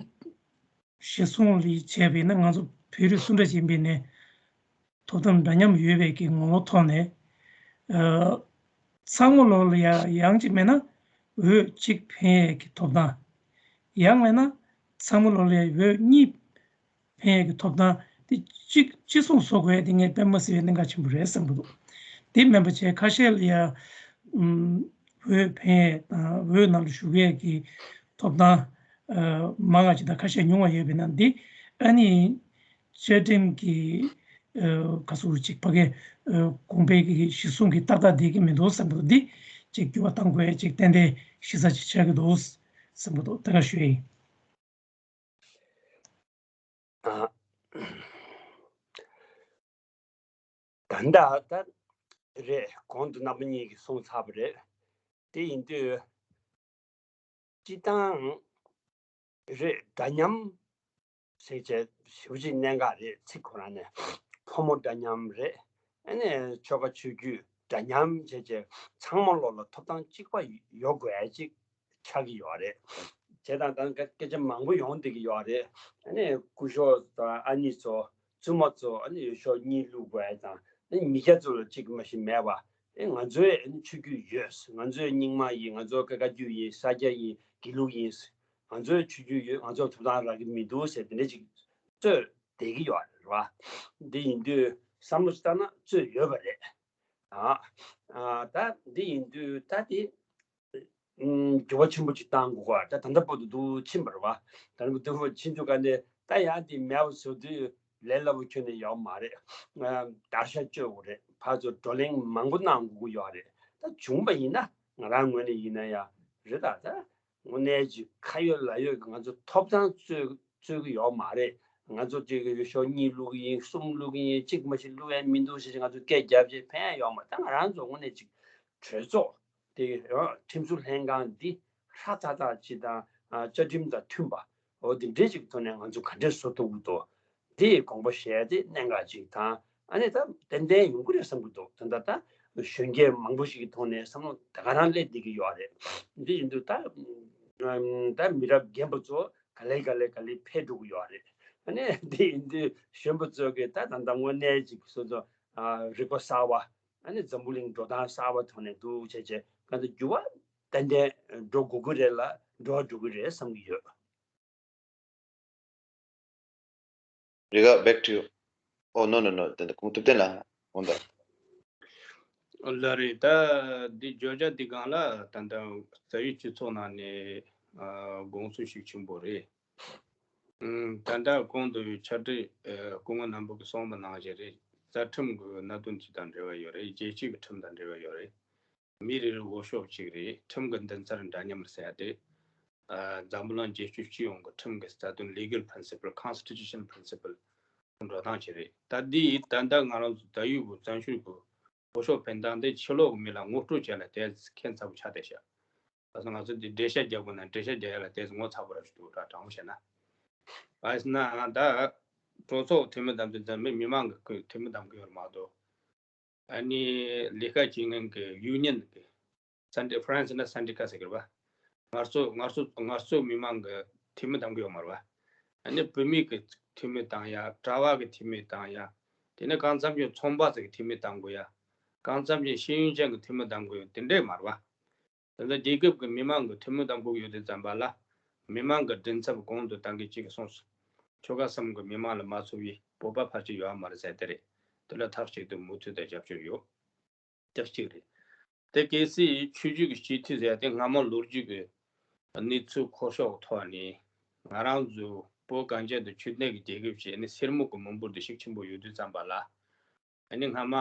གཞིར་བཟུང་ལ་བྱས་པ་ཡིན་ན་ང་ཚོ་བོད་རིགས་སུ་འདྲ་ཞིག་ཡིན་པའི་ནས་ཐོབ་ཐང་འདྲ་མཉམ་ཡོད་པའི་གི་ངོ་བོ་ཐོག་ནས། ཨ། ཚང་མ་ལོག་ལ་ཡ་ཡང་གཅིག་མེད་ན་འོས་གཅིག་འཕེན་ཡས་ཀྱི་ཐོབ་ཐང་། ཡང་མེད་ན་ཚང་མ་ལོག་ལ་ཡ་འོས་གཉིས་འཕེན་ཡས་ཀྱི་ཐོབ་ཐང་དེ་གཅིག་གཅིག་མཚུངས་བཟོ་དགོས་ཡ་དེ་ངས་དཔེ་མ་སྲིད་པའི་གནད་འགག་ཆེན་པོ་རེད་བསམ་གྱི་འདུག་དེ་མིན་པ་བྱས་ཁ་ཤས་ལ་ཡ། ཨུམ། འོས་འཕེན་ཡས་དང་འོས་ནང་ལ་ཞུགས་ཡས་ཀྱི་ཐོབ་ཐང་། ཨ། མང་བ་ཅིག་དང་ཁ་ཤས་ཉུང་བ་ཡོད་པ་ཡིན་ན་འདི་ཨ་ནི་བཅའ་ཁྲིམས་ཀྱི། ཨ། ག་ཟེར་ཅིག་ཕ་གི། ཨ། གོང་འཕེལ་གྱི་གཞི་བཟུང་གི་ཏག་ཏག་བསྡད་ཀྱི་མི་འདུག་བསམ་གྱི་འདུག་འདི་ཅིག་འགྱུར་བ་གཏང་དགོས་ཡ་ཅིག་ཏན་ཏན་གཞི་རྩ་ཅིག་ཆགས་ཀྱི་འདུག་བསམ་གྱི་འདུག་ད་ག་ཞུ་ཡ་ཡིན། ཨ། ད་ལྟ་ད་རེད། གོང་དུ་རྣམ་པ་གཉིས་ཀྱིས་གསུངས་ཚར་བ་རེད། དེ་ཡིན་དུས་སྤྱི་བཏང་རེད། འདྲ་མཉམ་ཟེར་བྱས་ཞེ་པོ་ཅིག་གནད་འགག་རེད། ཚིག་ཁོ་རང་ནས་ཕོ་མོ་འདྲ་མཉམ་རེད། ཨ་ནི་ཆོལ་ཁ་ཆོས་བརྒྱུད་འདྲ་མཉམ་བྱས་བྱས་ཚང་མ་ལོག་ལ་ཐོབ་ཐང་གཅིག་པ་ཡོད་དགོས་ཡ་ཅིག་ཆགས་ཀྱི་ཡོད་རེད། བྱས་ཙང་ད་སྐད་ཆ་མང་པོ་ཡོང་བསྡད་ཀྱི་ཡོད་རེད། ཨ་ནི་སྐུ་ཞབས་དང་ཨ་ནི་ཚོ་བཙུན་མ་ཚོ་ཨ་ནི་འོས་ཤོག་གཉིས་བླུགས་དགོས་ཡ་དང་། ཨ་ནི་མི་སྐྱ་ཚོ་ལ་གཅིག་མ་ཞིག་མེད་པ། ཨ་ནི་ང་ཚོའི་ཨ་ནི་ཆོས་བརྒྱུད་ཡོད། ང་ཚོའི་རྙིང་མ་ཡིན། ང་ཚོ་བཀའ་བཀའ་བརྒྱུད་ཡིན། ས་སྐྱ་ཡིན། དགེ་ལུགས་ཡིན། ང་ཚོའི་ཆོས་བརྒྱུད་ཡོད། ང་ཚོར་ཐོབ་ཐང་རག་གི་མི་འདུག་ཟེར་དེ་འདྲ་ཅིག་རྩོད་བསྡད་ཀྱི་ཡོད་རེད་བ། འདི་ཡིན་དུས་བསམ་བློ་ཞིག་བཏང་ན་རྩོད་ཡོད་པ་རེད། ཨ། ཨ། ད་འདི་ཡིན་དུས་ད་དེ། ཨུམ། འགྱུར་བ་ཆེན་པོ་ཅིག་བཏང་དགོས་ཀ་ད་ད་ལྟ་བར་དུ་འདུག་ཕྱིན་པ་རེད་བ། ད་ལྟ་བར་དུ་ཕྱིན་དུས་ག་ནས་ད་ཡང་དེ་མེད་པ་བཟོ་དུས་ལས་སླ་པོ་ཁྱོན་ནས་ཡོད་མ་རེད། ཨ། བརྡར་ཤ་གཅོད་དགོས་རེད། ཕར་ཚུར་བགྲོ་གླེང་མང་པོ་གནང་དགོས་ཀྱི་ཡོད་རེད། ད་བྱུང་པ་ཡིན་ན་ང་རང་ངོས་ནས་ཡིན་ན་ཡང་རེད། ད་ད་དངོས་གནས་ཅིག་ཁ་ཡོད་ལག་ཡོད་ཀྱི་ང་ཚོ་ཐོབ་ཐང་རྩོད་རྩོད་ཀྱི་ཡོད་མ་རེད། ང་ཚོ་ཅིག་གི་འོས་ཤོག་གཉིས་བླུག་གི་ཡིན། གསུམ་བླུག་གི་ཡིན། གཅིག་མ་ཞིག་བླུག་ཡ་མི་འདུག་ཟེར་ཅིག་ང་ཚོ་སྐད་རྒྱབ་བྱས་ཕན་ཡ་ཡོད་མ་རེད། ད་ང་རང་ཚོ་དངོས་གནས་ཅིག་གྲོས་ཚོགས་དེ་ཁྲིམས་བཟོ་ལྷན་ཁང་འདི་ཧྲ་ཐག་ཐག་ཅིག་དང་། ཨ། བཅའ་ཁྲིམས་དང་མཐུན་པ། འོ་དེ་འདྲའི་ཅིག་ཐོག་ནས་ང་ཚོ་ག་འདྲས་བཟོ་ཐུབ་ཀྱི་འདུག་དེ་དགོངས་པ་བཞེས་ཏེ་གནད་འགག་ཅིག་དང་། ཨ་ནི་ད་ཏན་ཏན་ཡོང་གི་རེད་བསམ་གྱི་འདུག་ད་ལྟ་ད་གཞོན་སྐྱེས་མང་པོ་ཞིག་གི་ཐོག་ནས་བསམ་བློ་ད་ག་རང་སླེབས་བསྡད་ཀྱི་ཡོད་རེད། འདི་ཡིན་དུས་ད་ཨམ། ད་མི་རབས་རྒན་པ་ཚོ་ག་ལེ་ག་ལེ་ག་ལེ་འཕེལ་འགྲོ་གི་ཡོད་རེད། ཨ་ནི་འདི་ཡིན་དུས་གཞོན་པ་ཚོ་གིས་ད་ད་ལྟ་དངོས་གནས་ཅིག་སོ་སོ། ཨ། རིག་པ་གསར་བ། ཨ་ནི་འཛམ་བུ་གླིང་འགྲོ་སྟངས་གསར་བ་ཐོག་ནས་འདུག་བྱས་བྱས་གང་ལྟར་འགྱུར་བ་ཏན་ཏན་འགྲོ་དགོས་ཀྱི་རེད་ལ་འགྲོ་འགྲོ་གི་རེད་བསམ་གྱི་ཡོད། རེ་ག back to you. Oh, no, no, no. དེ་འདྲ་ཁུངས་ཐུབ་བསྟན་ལ་འོང་ད། ལ་རེད། ད་འདི་བརྗོད་བྱ་འདི་སྒང་ལ་ད་ལྟ་རྩ་བའི་སྤྱི་ཚོགས་ནང་ནས་ཨ་དགོངས་ཚུལ་ཤུགས་ཆེན་པོ་རེད། ཨུམ། ད་ལྟ་གོང་དུ་ཕྱག་སྦྲེལ་ཨ་སྐུ་ངོ་རྣམ་པ་གིས་གསུངས་པ་ནང་བཞིན་རེད། རྩ་ཁྲིམས་ཀྱི་གནད་དོན་དེ་དང་འབྲེལ་བ་ཡོད་རེད། རྒྱལ་སྤྱི་གི་ཁྲིམས་དང་འབྲེལ་བ་ཡོད་རེད། མི་རེ་རེའི་འོས་ཤོག་གཅིག་རེད། ཁྲིམས་ཀྱི་འདུན་སར་འདྲ་མཉམ་རེད་ཟེར་ཡ་དེ། ཨ་འཛམ་བུ་གླིང་རྒྱལ་སྤྱི་སྤྱི་ཡོངས་ཀྱི་ཁྲིམས་ཀྱི་རྩ་དོན་legal principle, constitution principle འགྲོ་སྟངས་ཅིག་རེད། ད་འདི་ད་ལྟ་ང་རང་ཚོ་ད་ཡོད་པའི་བཙན་བྱོལ་གྱི་འོས་ཤོག་འཕེན་སྟངས་དེ་ཕྱི་ལོགས་ཀྱི་མི་ལ་ངོ་སྤྲོད་བྱས་ལ་དེ་ཁྱད་མཚར་པོ་ཆགས་བསྡད་ཤག་ད་ང་ཚོ་འདི་འགྲེལ་བཤད་རྒྱག་དགོས་ན་འགྲེལ་བཤད་རྒྱག་ཡ་ལ་དེ་ངོ་ཚ་པོ་ར་ཞིག་འདུག་ད་དྲང་པོ་བཤད་ན། ཨ་ཡིན་ན་ད་གྲོས་ཚོགས་འཐུས་མི་བདམས་ཚོད་འཛམ་གླིང་མི་མང་གི་འཐུས་མི་བདམས་གི་ཡོད་རེད་མ་གཏོགས། ཨ་ནི་ལས་ཀ་བྱེད་མཁན་གྱི་ཡུ་ནི་ཡན་གྱི་སན་ཏི་ཧྥ་རན་སི་ན་སན་ཏི་ཀ་ཟེར་གི་རེད་པ། ངལ་རྩོལ་ངལ་རྩོལ་ངལ་རྩོལ་མི་མང་གི་འཐུས་མི་བདམས་གི་ཡོད་མ་རེད་པ། ཨ་ནི་བུད་མེད་ཀྱི་འཐུས་མི་བདམས་ཡ། གྲྭ་བ་གི་འཐུས་མི་བདམས་ཡ། དེ་ནས་གང་འཚམ་གྱི་ཚོང་པ་ཚོ་གི་འཐུས་མི་བདམས་དགོས་ཡ། གང་འཚམ་གྱི་ཤེས་ཡོན་ཅན་གྱི་འཐུས་མི་བདམས་དགོས་ཡ་དེ་འདྲས་མ་རེད་པ། དེ་ཚོ་རྒྱལ་ཁབ་ཀྱི་མི་མང་གི་འཐུས་མི་བདམས་དགོས་ཡོད་དུས་ཙམ་པ་ལ། མི་མང་གི་མགྲིན་ཚབ་གོང་དུ་ད་གིན་གཅིག་གིས་གསུངས་སོང་། ཆོལ་ཁ་གསུམ་གྱི་མི་མང་ལ་མ་ཚོར་བའི་སྤོབས་པ་ཕལ་ཆེར་ཡོད་མ་རེད་ཟེར་དེ་རེད། དེ་ལ་མཐའ་གཅིག་ཏུ་མུ་མཐུད་དུ་རྒྱབ་སྐྱོར་ཡོད། དེ་གཅིག་རེད། དེ་གལ་སྲིད་ཆོས་བརྒྱུད་ཀྱི་སྤྱི་འཐུས་ཟེར་ཡ་དེ་སྔ་མ་ལོ་རྒྱུས་ཀྱི་གནས་ཚུལ་ཁོ་ཤོག་ཐོག་ནས་ང་རང་ཚོ་བོད་གངས་ཅན་དང་ཆོས་ལྡན་གྱི་རྒྱལ་ཁབ་ཅིག་ནི་སེར་མོ་གི་མི་འབོར་དེ་ཤུགས་ཆེན་པོ་ཡོད་དུས་ཙམ་པ་ལ། ཨ་ནི་སྔ་མ་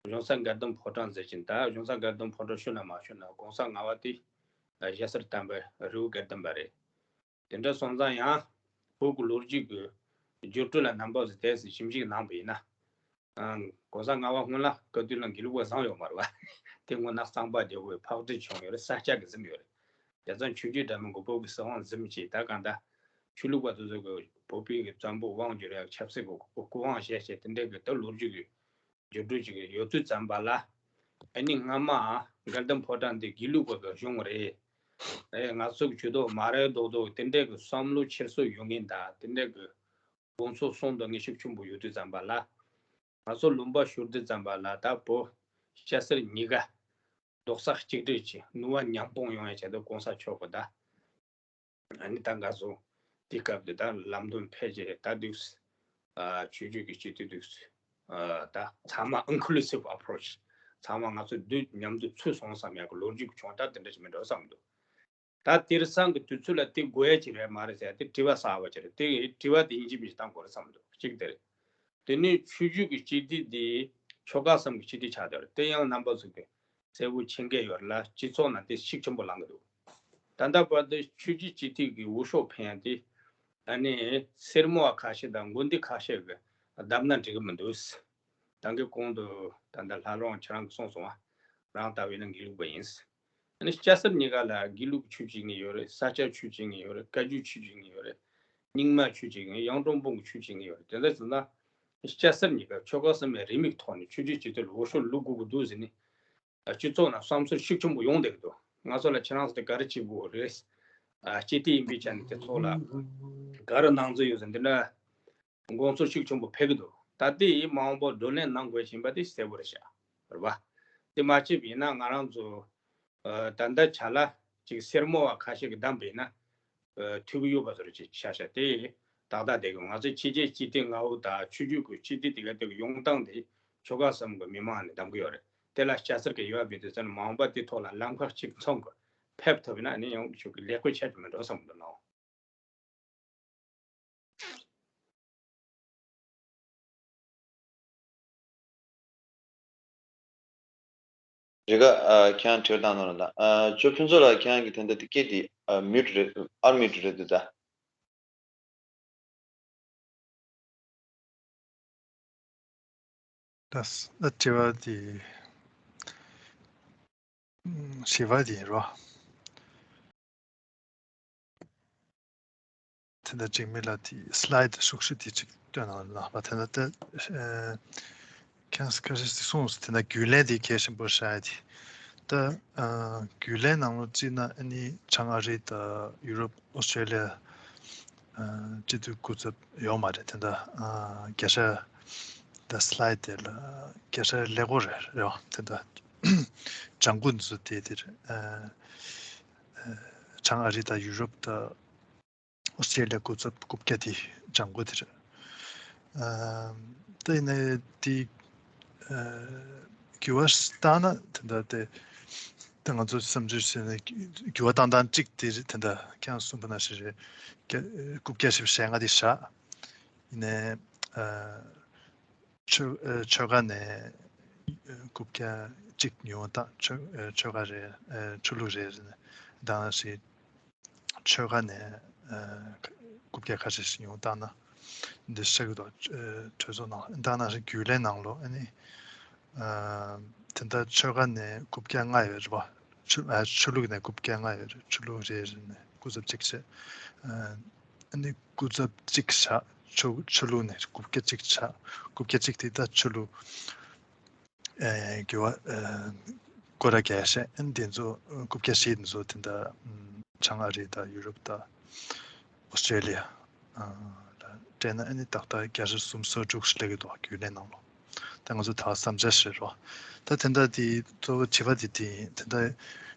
གཞུང་ས་མགར་ལྡིང་ཕོ་བྲང་ཟེར་གྱིན། ད་གཞུང་ས་མགར་ལྡིང་ཕོ་བྲང་ཤུལ་ན་མ་ཤུལ་ན་གོང་ས་ལྔ་པ་དེ་ཞྭ་སེར་དམ་པའི་རི་བོ་དགེ་ལྡན་པ་རེད། དེ་འདྲ་སོང་ཙང་ཡང་བོད་ཀྱི་ལོ་རྒྱུས་ཀྱི་འགྱུར་འགྲོས་ལ་རྣམ་པ་ཚོ་དེ་ཚོ་ཞིབ་འཇུག་གནང་བ་ཡིན་ན། ཨང་། གོང་ས་ལྔ་པ་སྔོན་ལ་བཀའ་བསྡུ་ལ་དགེ་ལུགས་པ་བཟང་ཡོད་མ་རེད་པ། དེ་སྔོན་ན་གཙང་པ་རྒྱལ་པོའི་ཕག་གྲུ་བྱུང་ཡོད་རེད། ས་སྐྱ་གིས་འཛིན་ཡོད་རེད། དེ་ཙང་ཆོས་བརྒྱུད་འདྲ་མིན་གྱི་བོད་ཀྱི་སྲིད་དབང་འཛིན་བྱས། ད་གང་ལྟར་ཆོས་ལུགས་པ་དེ་ཚོ་གི་བོད་པའི་གི་བཙན་པོ་དབང་བསྒྱུར་ཡག་ཆབ་སྲིད་ཀྱི་སྐུ་དབང་བཞེས་བྱས་དེ་འདྲའི་གི་ད་ལོ་རྒྱུས་ཀྱི་འགྱུར་འགྲོས་ཅིག་ཡོད་དུས་ཙམ་པ་ལ། ཨ་ནི་སྔ་མ་མགར་ལྡིང་ཕོ་བྲང་འདི་དགེ་ལུགས་པ་གི་གཞུང་རེད། ཨེ་ང་ཚོ་གི་ཇུས་གཏོགས་མ་རེད་མདོག་མདོག་དེ་འདྲའི་གི་བསམ་བློ་འཁྱེར་སྲོལ་ཡོད་མཁན་དང་དེ་འདྲའི་གི་དགོངས་ཚུལ་གསུང་འདོད་མཁན་ཤུགས་ཆེན་པོ་ཡོད་དུས་ཙམ་པ་ལ། ང་ཚོ་ལུང་པ་ཤོར་དུས་ཙམ་པ་ལ་ད་བོད་སྐྱ་སེར་གཉིས་ཀ་རྡོག་རྩ་གཅིག་སྒྲིལ་གྱིས་ནུས་པ་མཉམ་སྤུངས་ཡོང་ཡ་ཆེད་དུ་གོང་ས་མཆོག་གིས་ད། ཨ་ནི་ད་ང་ཚོ་དེ་སྐབས་དེ་ད་ལམ་སྟོན་ཕེབས་རྗེས་ད་འདུག་ཨ་ཆོས་བརྒྱུད་ཀྱི་སྤྱི་འཐུས་འདུག་ཨ་ད་ཚང་མ་inclusive approach། ཚང་མ་ང་ཚོ་འདུས་མཉམ་དུ་ཚུད་སོང་བསམ་ཡག་གི་ལོ་རྒྱུས་ཀྱི་བྱུང་རྟགས་དེ་འདྲ་ཞིག་མིན་འགྲོ་བསམ་འདུག་ད་དེང་སང་གི་དུས་ཚོད་ལ་དེ་དགོས་ཡ་ཅིག་རེད་མ་རེད་ཟེར་ཡ་དེ་དྲི་བ་གསར་པ་ཅིག་རེད། དེ་དྲི་བ་དེ་ཡིན་གཅིག་མིན་གཅིག་བཏང་དགོས་རེད་བསམ་འདུག་གཅིག་དེ་རེད། དེ་ནས་ཆོས་བརྒྱུད་ཀྱི་སྤྱི་འཐུས་དེ་ཆོལ་ཁ་གསུམ་གྱི་སྤྱི་འཐུས་ཆགས་བསྡད་རེད། དེ་ཡང་རྣམ་པ་ཚོ་གི་གསལ་པོ་མཁྱེན་གྱི་ཡོད་རེད་ལ། སྤྱི་ཚོགས་ནང་དེ་ཤུགས་ཆེན་པོ་ལངས་ཀྱི་འདུག་ད་ལྟ་བར་དུ་ཆོས་བརྒྱུད་སྤྱི་འཐུས་ཀྱི་འོས་ཤོག་འཕེན་ཡ་དེ་ཨ་ནི་སེར་མོ་བ་ཁ་ཤས་དང་དགོན་སྡེ་ཁ་ཤས་ཀྱིས་བདམས་ན་འགྲིག་གི་མི་འདུག་ད་གིན་གོང་དུ་ད་ལྟ་ལྷ་རམས་ཁྱེད་རང་གིས་གསུངས་སོང་བ། རང་ལྟ་བས་ན་དགེ་ལུགས་པ་ཡིན། ཨ་ནི་སྐྱ་སེར་གཉིས་ཀ་ལ་དགེ་ལུགས་ཆོས་བྱེད་མཁན་ཡོད་རེད། ས་སྐྱ་ཆོས་བྱེད་མཁན་ཡོད་རེད། བཀའ་བརྒྱུད་ཆོས་བྱེད་མཁན་ཡོད་རེད། རྙིང་མ་ཆོས་བྱེད་མཁན། གཡུང་དྲུང་བོན་གྱི་ཆོས་བྱེད་མཁན་ཡོད་རེད། དེ་འདྲ་ཟེར་ན་སྐྱ་སེར་གཉིས་ཀ་ཆོལ་ཁ་གསུམ་པའི་རེའུ་མིག་ཐོག་ནས་ཆོས་བརྒྱུད་སྤྱི་འཐུས་ལ་འོས་ཤོག་བླུག་དགོས་ཀྱི་འདུག་ཟེར་ནས་སྤྱི་ཚོགས་ནང་བསམ་ཚུལ་ཤུགས་ཆེན་པོ་ཡོང་བསྡད་ཀྱི་འདུག་ང་ཚོ་ལ་ཁྱེད་རང་ཚོ་དེ་ག་རེ་བྱེད་དགོས་རེད། སྤྱི་འཐུས་ཡིན་པའི་ཆ་ནས་དེ་ཚོ་ལ་ག་རེ་གནང་རྩིས་ཡོད་ཟེར་འདི་འདྲ། དགོངས་ཚུལ་ཤུགས་ཆེན་པོ་ཕེབས་ཀྱི་འདུག་ད་ལྟའི་མ་འོངས་པར་བགྲོ་གླེང་གནང་དགོས་ཀྱི་ཡིན་པ་དེ་གསལ་པོ་རེད་ཤག་རེད་པ། དེ་མ་བྱས་པ་ཡིན་ན་ང་རང་ཚོ་ཨ་ད་ལྟ་ཆ་ལ་ཅིག་སེར་མོ་བ་ཁ་ཤས་ཀྱིས་བདམས་པ་ཡིན་ན་ཨ་ཐུག་གི་ཡོད་པ་བཟོ་འདྲ་ཅིག་ཆགས་ཤག་དེ་ཏག་ཏག་བསྡད་ཀྱི་ཡོད། ང་ཚོའི་ཕྱི་རྒྱལ་སྤྱི་འཐུས་ལྔ་པོ་དང་ཆོས་བརྒྱུད་ཀྱི་སྤྱི་འཐུས་དེ་ག་དེ་གི་ཡོང་སྟངས་དེ་ཆོལ་ཁ་གསུམ་གྱི་མི་མང་ནས་བདམས་ཀྱི་ཡོད་རེད། དེ་ལ་སྐྱ་སེར་གྱི་ཡོད་པ་མེད་དུས་ཙམ་ནས་མ་འོངས་པ་དེ་ཐོག་ལ་ལམ་ཁ་གཅིག་མཚུངས་ཀྱི་ཕེབས་ཐུབ་ཡིན་ན་ནི་ཡང་ཆོས་ཀྱི་ལེགས་པོ་ཆགས་ཀྱི་མི་འགྲོ་བསམ་གྱི་འདུག་ལགས། རེ་ག་ཨ་ཁྱེད་རང་དྲི་བ་བཏང་གནང་རོགས་གནང་། ཨ་ཇོ་ཕུན་ཚོགས་ལགས་ཁྱེད་རང་གིས་ད་ལྟ་དེ་སྐད་དེ་ཨ་མིའུ་ཊི་རེད། ཨར་མིའུ་ཊི་རེད་འདུག་ད། ད་ས་ད་དྲི་བ་དེ་ཨམ་བཞི་པ་དེ་ཡིན་རོ། དེ་འདྲ་འགྲིག་མེད་ལ་དེ་སི་ལའི་ཌི་ཤུགས་ཤིག་དེ་ཅིག་སྟོན་གནང་ལ། དེ་འདྲ་ད་ཨ་ཁྱེད་རང་ཁ་ཤས་ཤིག་གསུངས་སོང་། དེ་འདྲ་རྒྱུན་ལས་དེ་གལ་ཆེན་པོ་རེད་ཤག་དེ་ད་ཨ་རྒྱུན་ལས་ནང་ལོགས་བརྩིས་ན་ཨ་ནི་བྱང་ཨ་རི་དང་ཡུ་རོབ། ཨོ་སི་ཊྲེ་ལི་ཡ་ཨ་སྤྱི་འཐུས་སྐུ་ཚབ་ཡོད་མ་རེད། དེ་འདྲ་ཨ་རྒྱལ་སྲས་ད་སི་ལའི་ཌི་དེ་ལ་རྒྱལ་སྲས་ཀླད་ཀོར་རེད་རེད་བ། དེ་འདྲ་ལྗང་ཁུ་འདི་ཚོ་དེ་དེ་རེད། ཨ་ཨ་བྱང་ཨ་རི་དང་ཡུ་རོབ་དང་ཨོ་སི་ཊྲེ་ལི་ཡ་སྐུ་ཚབ་རྐུབ་བཀྱག་དེ་ལྗང་ཁུ་དེ་རེད། ཨ་དེ་ནས་དེ་ཨ་འགྱུར་བ་བཏང་ན་དེ་འདྲ་དེ་ད་ང་ཚོ་བསམ་ཚུལ་བྱས་ན་འགྱུར་བ་བཏང་སྟངས་གཅིག་དེ་རེད། དེ་འདྲ་ཁྱེད་རང་གསུངས་པ་ནང་བཞིན་རེད། རྐུབ་བཀྱག་བཞི་བཅུ་ཞེ་ལྔ་དེ་བཞག་ཡིན་ནའི་ཨ་ཆོལ་ཨ་ཆོལ་ཁ་ནས་ཨ་རྐུབ་བཀྱག་གཅིག་ཉུང་བཏང་། ཆོལ་ཨ་ཆོལ་ཁ་རེད། ཨ་ཆོས་ལུགས་རེད། ཟེར་ནས་ད་ག་ནང་བཞིན་ཆོལ་ཁ་ནས་ཨ་རྐུབ་བཀྱག་ཁ་ཤས་ཤིག་ཉུང་བཏང་ན་འདི་ཤ་གི་དོ། ཨ་གྲོས་ཚོགས་ནང་ད་ག་ནང་བཞིན་རྒྱུན་ལས་ནང་ལོགས་ཨ་ནི་ཨ་དེ་འདྲ་ཆོལ་ཁ་ནས་རྐུབ་བཀྱག་ལྔ་ཡོད་རེད་པ། ཆོས་ཨ་ཆོས་ལུགས་ནས་རྐུབ་བཀྱག་ལྔ་ཡོད་རེད། ཆོས་ལུགས་རེ་རེ་ནས་སྐུ་ཚབ་གཅིག་བྱས། ཨ་ཨ་ནི་སྐུ་ཚབ་གཅིག་བཞག་ཆོས་ཆོས་ལུགས་ནས་རྐུབ་བཀྱག་གཅིག་བཞག་རྐུབ་བཀྱག་གཅིག་དེ་ད་ཆོས་ལུགས་ཨ་འགྱུར་བ་ཨ་སྐོར་ར་རྒྱག་ཡ་བྱས། ཨ་ནི་དེ་ཚོ་རྐུབ་བཀྱག་བཞི་དེ་ཚོ་དེ་འདྲ་ཨམ་བྱང་ཨ་རི་དང་ཡུ་རོབ་དང་ཨོ་སི་ཀྲེ་ལི་ཡ་ཨ་ལ་སྤྲད་ན་ཨ་ནི་ཏག་ཏག་བརྒྱ་ཆ་སུམ་ཅུ་སོ་དྲུག་སླེབས་ཀྱི་འདུག་རྒྱུན་ལས་ནང་ལོགས། ད་ང་ཚོ་ད་བསམ་འཆར་ཞིག་རེད་པ། ད་དེ་འདྲ་དེ་གཙོ་བོ་དྲི་བ་དེ་དེ་ཡིན། དེ་འདྲ་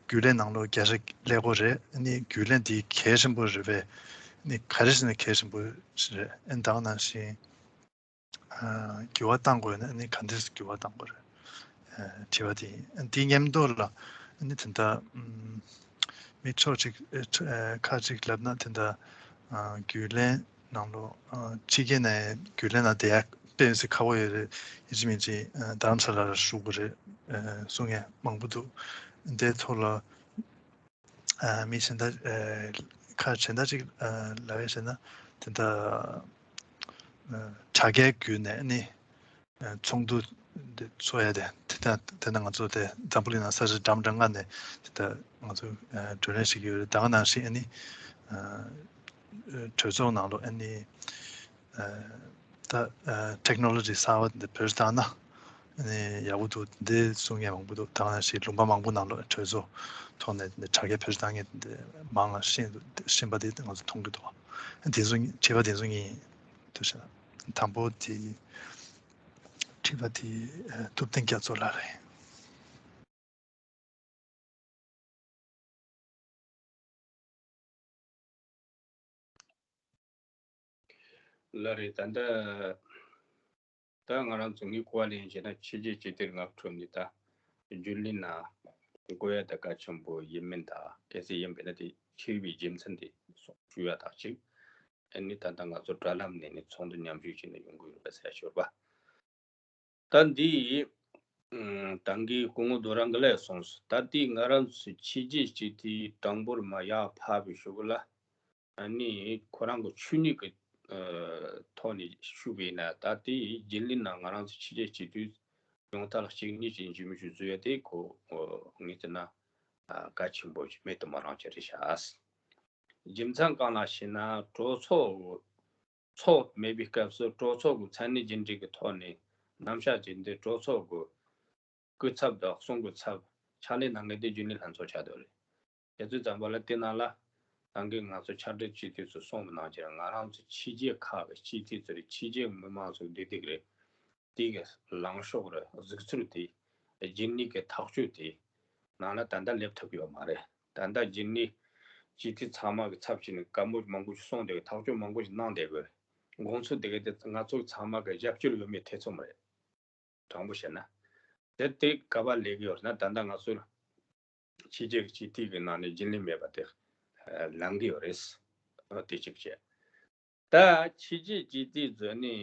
རྒྱུན་ལས་ནང་ལོགས་བརྒྱ་ཆ་སླེབས་ཀྱི་རེད། ཨ་ནི་རྒྱུན་ལས་དེ་གལ་ཆེན་པོ་རེད་པས། ཨ་ནི་ག་རེ་བྱས་ནས་གལ་ཆེན་པོ་ཞིག་རེད། ཨ་ནི་ད་ག་ནང་བཞིན་ཨ་འགྱུར་བ་གཏང་དགོས་ན་ཨ་ནི་ག་འདྲས་འགྱུར་བ་གཏང་དགོས་རེད། ཨ་དྲི་བ་དེ་ཡིན། ཨ་དེ་མཉམ་དུ་ལ་ཨ་ནི་དེ་འདྲ་ཨམ་མི་ཕྱོགས་གཅིག་ཨ་ཁ་ཅིག་ལབ་ན་དེ་འདྲ་ཨ་རྒྱུན་ལས་ནང་ལོགས་ཨ་ཕྱི་རྒྱལ་ནས་རྒྱུན་ལས་ནང་བསྡད་ཡ་དཔེ་མི་སྲིད་ཁག་པོ་ཡོད་རེད། ཡིན་གཅིག་མིན་གཅིག་ཨ་རྡ་རམ་ས་ལ་ལ་བཞུགས་དགོས་རེད། ཨ་གསུང་མཁན་མང་པོ་འདུག་དེའི་ཐོག་ལ་ཨ་མི་གཞན་དག་ཨ་ཁ་གཞན་དག་ཅིག་ཨ་ལབ་ཡ་བྱས་ན་དེ་འདྲ་ཨ་དྲ་རྒྱའི་བརྒྱུད་ནས་ནི་ཨ་ཚོགས་འདུ་འདི་ཚོགས་ཡ་དེ་དེ་འདྲ་དེ་འདྲ་ང་ཚོ་དེ་འཛམ་བུ་གླིང་ནང་ས་ཆ་འདྲ་མི་འདྲ་ལྔ་ནས་དེ་འདྲ་ང་ཚོ་ཨ་བགྲོ་གླེང་བྱེད་ཀྱི་ཡོད་རེད། ད་ག་ནང་བཞིན་ཨ་ནི་ཨ་གྲོས་ཚོགས་ནང་ལོགས་ཨ་ནི་ཨ་ད་ཨ་ཊེག་ནོ་ལོ་ཇི་གསར་པ་འདི་བེད་སྤྱོད་བཏང་ན་ཨ་ནི་ཡག་པོ་འདུག་འདི་གསུང་མཁན་མང་པོ་འདུག་ད་ག་ནང་བཞིན་ལུང་པ་མང་པོ་ནང་ལོགས་གྲོས་ཚོགས་ཐོག་ནས་འདི་དྲ་རྒྱ་བེད་སྤྱོད་བཏང་མཁན་འདི་མང་ང་ཤེས་འདུག་ཤེས་པ་འདི་ང་ཚོ་མཐོང་གི་འདུག་དེ་ཚོ་དྲི་བ་དེ་ཚོ་གཉིས་འདུག་ཤག་དང་པོ་དེ་དྲི་བ་དེ་ཨ་ཐུབ་བསྟན་རྒྱ་མཚོ་ལགས་རེད། ལགས་རེད། ད་ལྟ་ད་ང་རང་ཚོ་ངའི་གོ་བ་ལེན་བྱས་ན་ཕྱི་རྒྱལ་སྤྱི་འཐུས་ལྔ་བཅུ་ནི་ད་རྒྱུན་ལས་ནང་བསྐོ་ཡ་ད་གལ་ཆེན་པོ་ཡིན་མིན་ད་གལ་སྲིད་ཡིན་པས་ན་དེ་ཆེ་བའི་རྒྱུ་མཚན་དེ་སོགས་ཞུ་ཡ་དག་ཅིག་ཨ་ནི་ད་ལྟ་ང་ཚོ་དྲ་ལམ་ནས་ནི་ཚོགས་འདུ་མཉམ་ཞུགས་བྱས་ནས་ཡོང་གི་ཡོད་པ་གསལ་ཤོར་བ། ད་འདི་ཨམ་ད་གིན་སྐུ་ངོ་རྡོ་རིང་གིས་ལབ་སོང་། ད་ལྟའི་ང་རང་ཚོའི་ཕྱི་རྒྱལ་སྤྱི་འཐུས་གྲངས་འབོར་མར་ཡར་འཕར་བའི་གཞུག་ལ་ཨ་ནི་ཁོ་རང་གི་ཆོས་ཉིད་ཀྱི་ཨ་ཐོག་ནས་ཞུས་པ་ཡིན་ན་ད་ལྟའི་རྒྱུན་ལས་ནང་ང་རང་ཚོའི་ཕྱི་རྒྱལ་སྤྱི་འཐུས་ཉུང་མཐའ་ལ་གཅིག་གཉིས་ཅིག་འཇུ་མི་འཇུ་བཟོ་ཡ་དེ་ཁོ་ངས་བལྟས་ན་ཨ་གལ་ཆེན་པོ་ཞིག་མེད་དུ་མི་རུང་ཅིག་རེད་ཤག་རྒྱུ་མཚན་གང་ལགས་ཤེ་ན་གྲོས་ཚོགས་ཚོགས་མེད་པའི་སྐབས་སུ་གྲོས་ཚོགས་ཀྱི་མཚན་གནས་རྒྱུན་སྒྲིག་གི་ཐོག་ནས་རྣམ་གཞག་བྱས་ཏེ་གྲོས་ཚོགས་ཀྱི་སྐུ་ཚབ་དང་གསུང་སྐུ་ཚབ་ཕྱག་ལས་གནང་མཁན་དེ་རྒྱུན་ལས་ལྷན་ཚོགས་ཆགས་བསྡད་རེད། དེ་ཚོའི་ཙམ་པ་ལ་བལྟས་ན་ལ་ད་གིན་ང་ཚོ་ཕྱག་སྦྲེལ་སྤྱི་འཐུས་ཚོ་གསུངས་པ་ནང་བཞིན་ང་རང་ཚོ་ཕྱི་རྒྱལ་ཁག་གི་སྤྱི་འཐུས་ཚོ་རེད། ཕྱི་རྒྱལ་མི་མང་ཚོའི་བདེ་སྡུག་རེད། དེ་གི་ལངས་ཕྱོགས་རེད། གཟིགས་ཚུལ་དེ་རྒྱུན་ལས་ཀྱི་ཐག་གཅོད་དེ་ནང་ལ་ད་ལྟ་སླེབས་ཐུབ་ཡོད་མ་རེད། ད་ལྟ་རྒྱུན་ལས་སྤྱི་འཐུས་ཚང་མ་གི་ཚབ་བྱས་ནས་བཀའ་མོལ་མང་པོ་ཞིག་གསུངས་བསྡད་ཀྱི་ཐག་གཅོད་མང་པོ་ཞིག་གནང་བསྡད་ཀྱི་རེད། དགོངས་ཚུལ་དེ་ག་དེ་ང་ཚོ་ཚང་མ་གི་རྒྱབ་སྐྱོར་ཡོད་མེད་ཐེ་ཚོམ་རེད། དྲང་པོ་བཤད་ན། དེ་དེ་ག་པར་སླེབས་ཀྱི་ཡོད་རེད་ན་ད་ལྟ་ང་ཚོ་ཕྱི་རྒྱལ་གྱི་སྤྱི་འཐུས་ཀྱི་ནང་ནས་རྒྱུན་ལས་མེད་པ་དེ་ལངས་ཀྱི་ཡོད་རེད། འོ་དེ་གཅིག་བྱས། ད་ཕྱི་རྒྱལ་སྤྱི་འཐུས་ཚོ་ནི་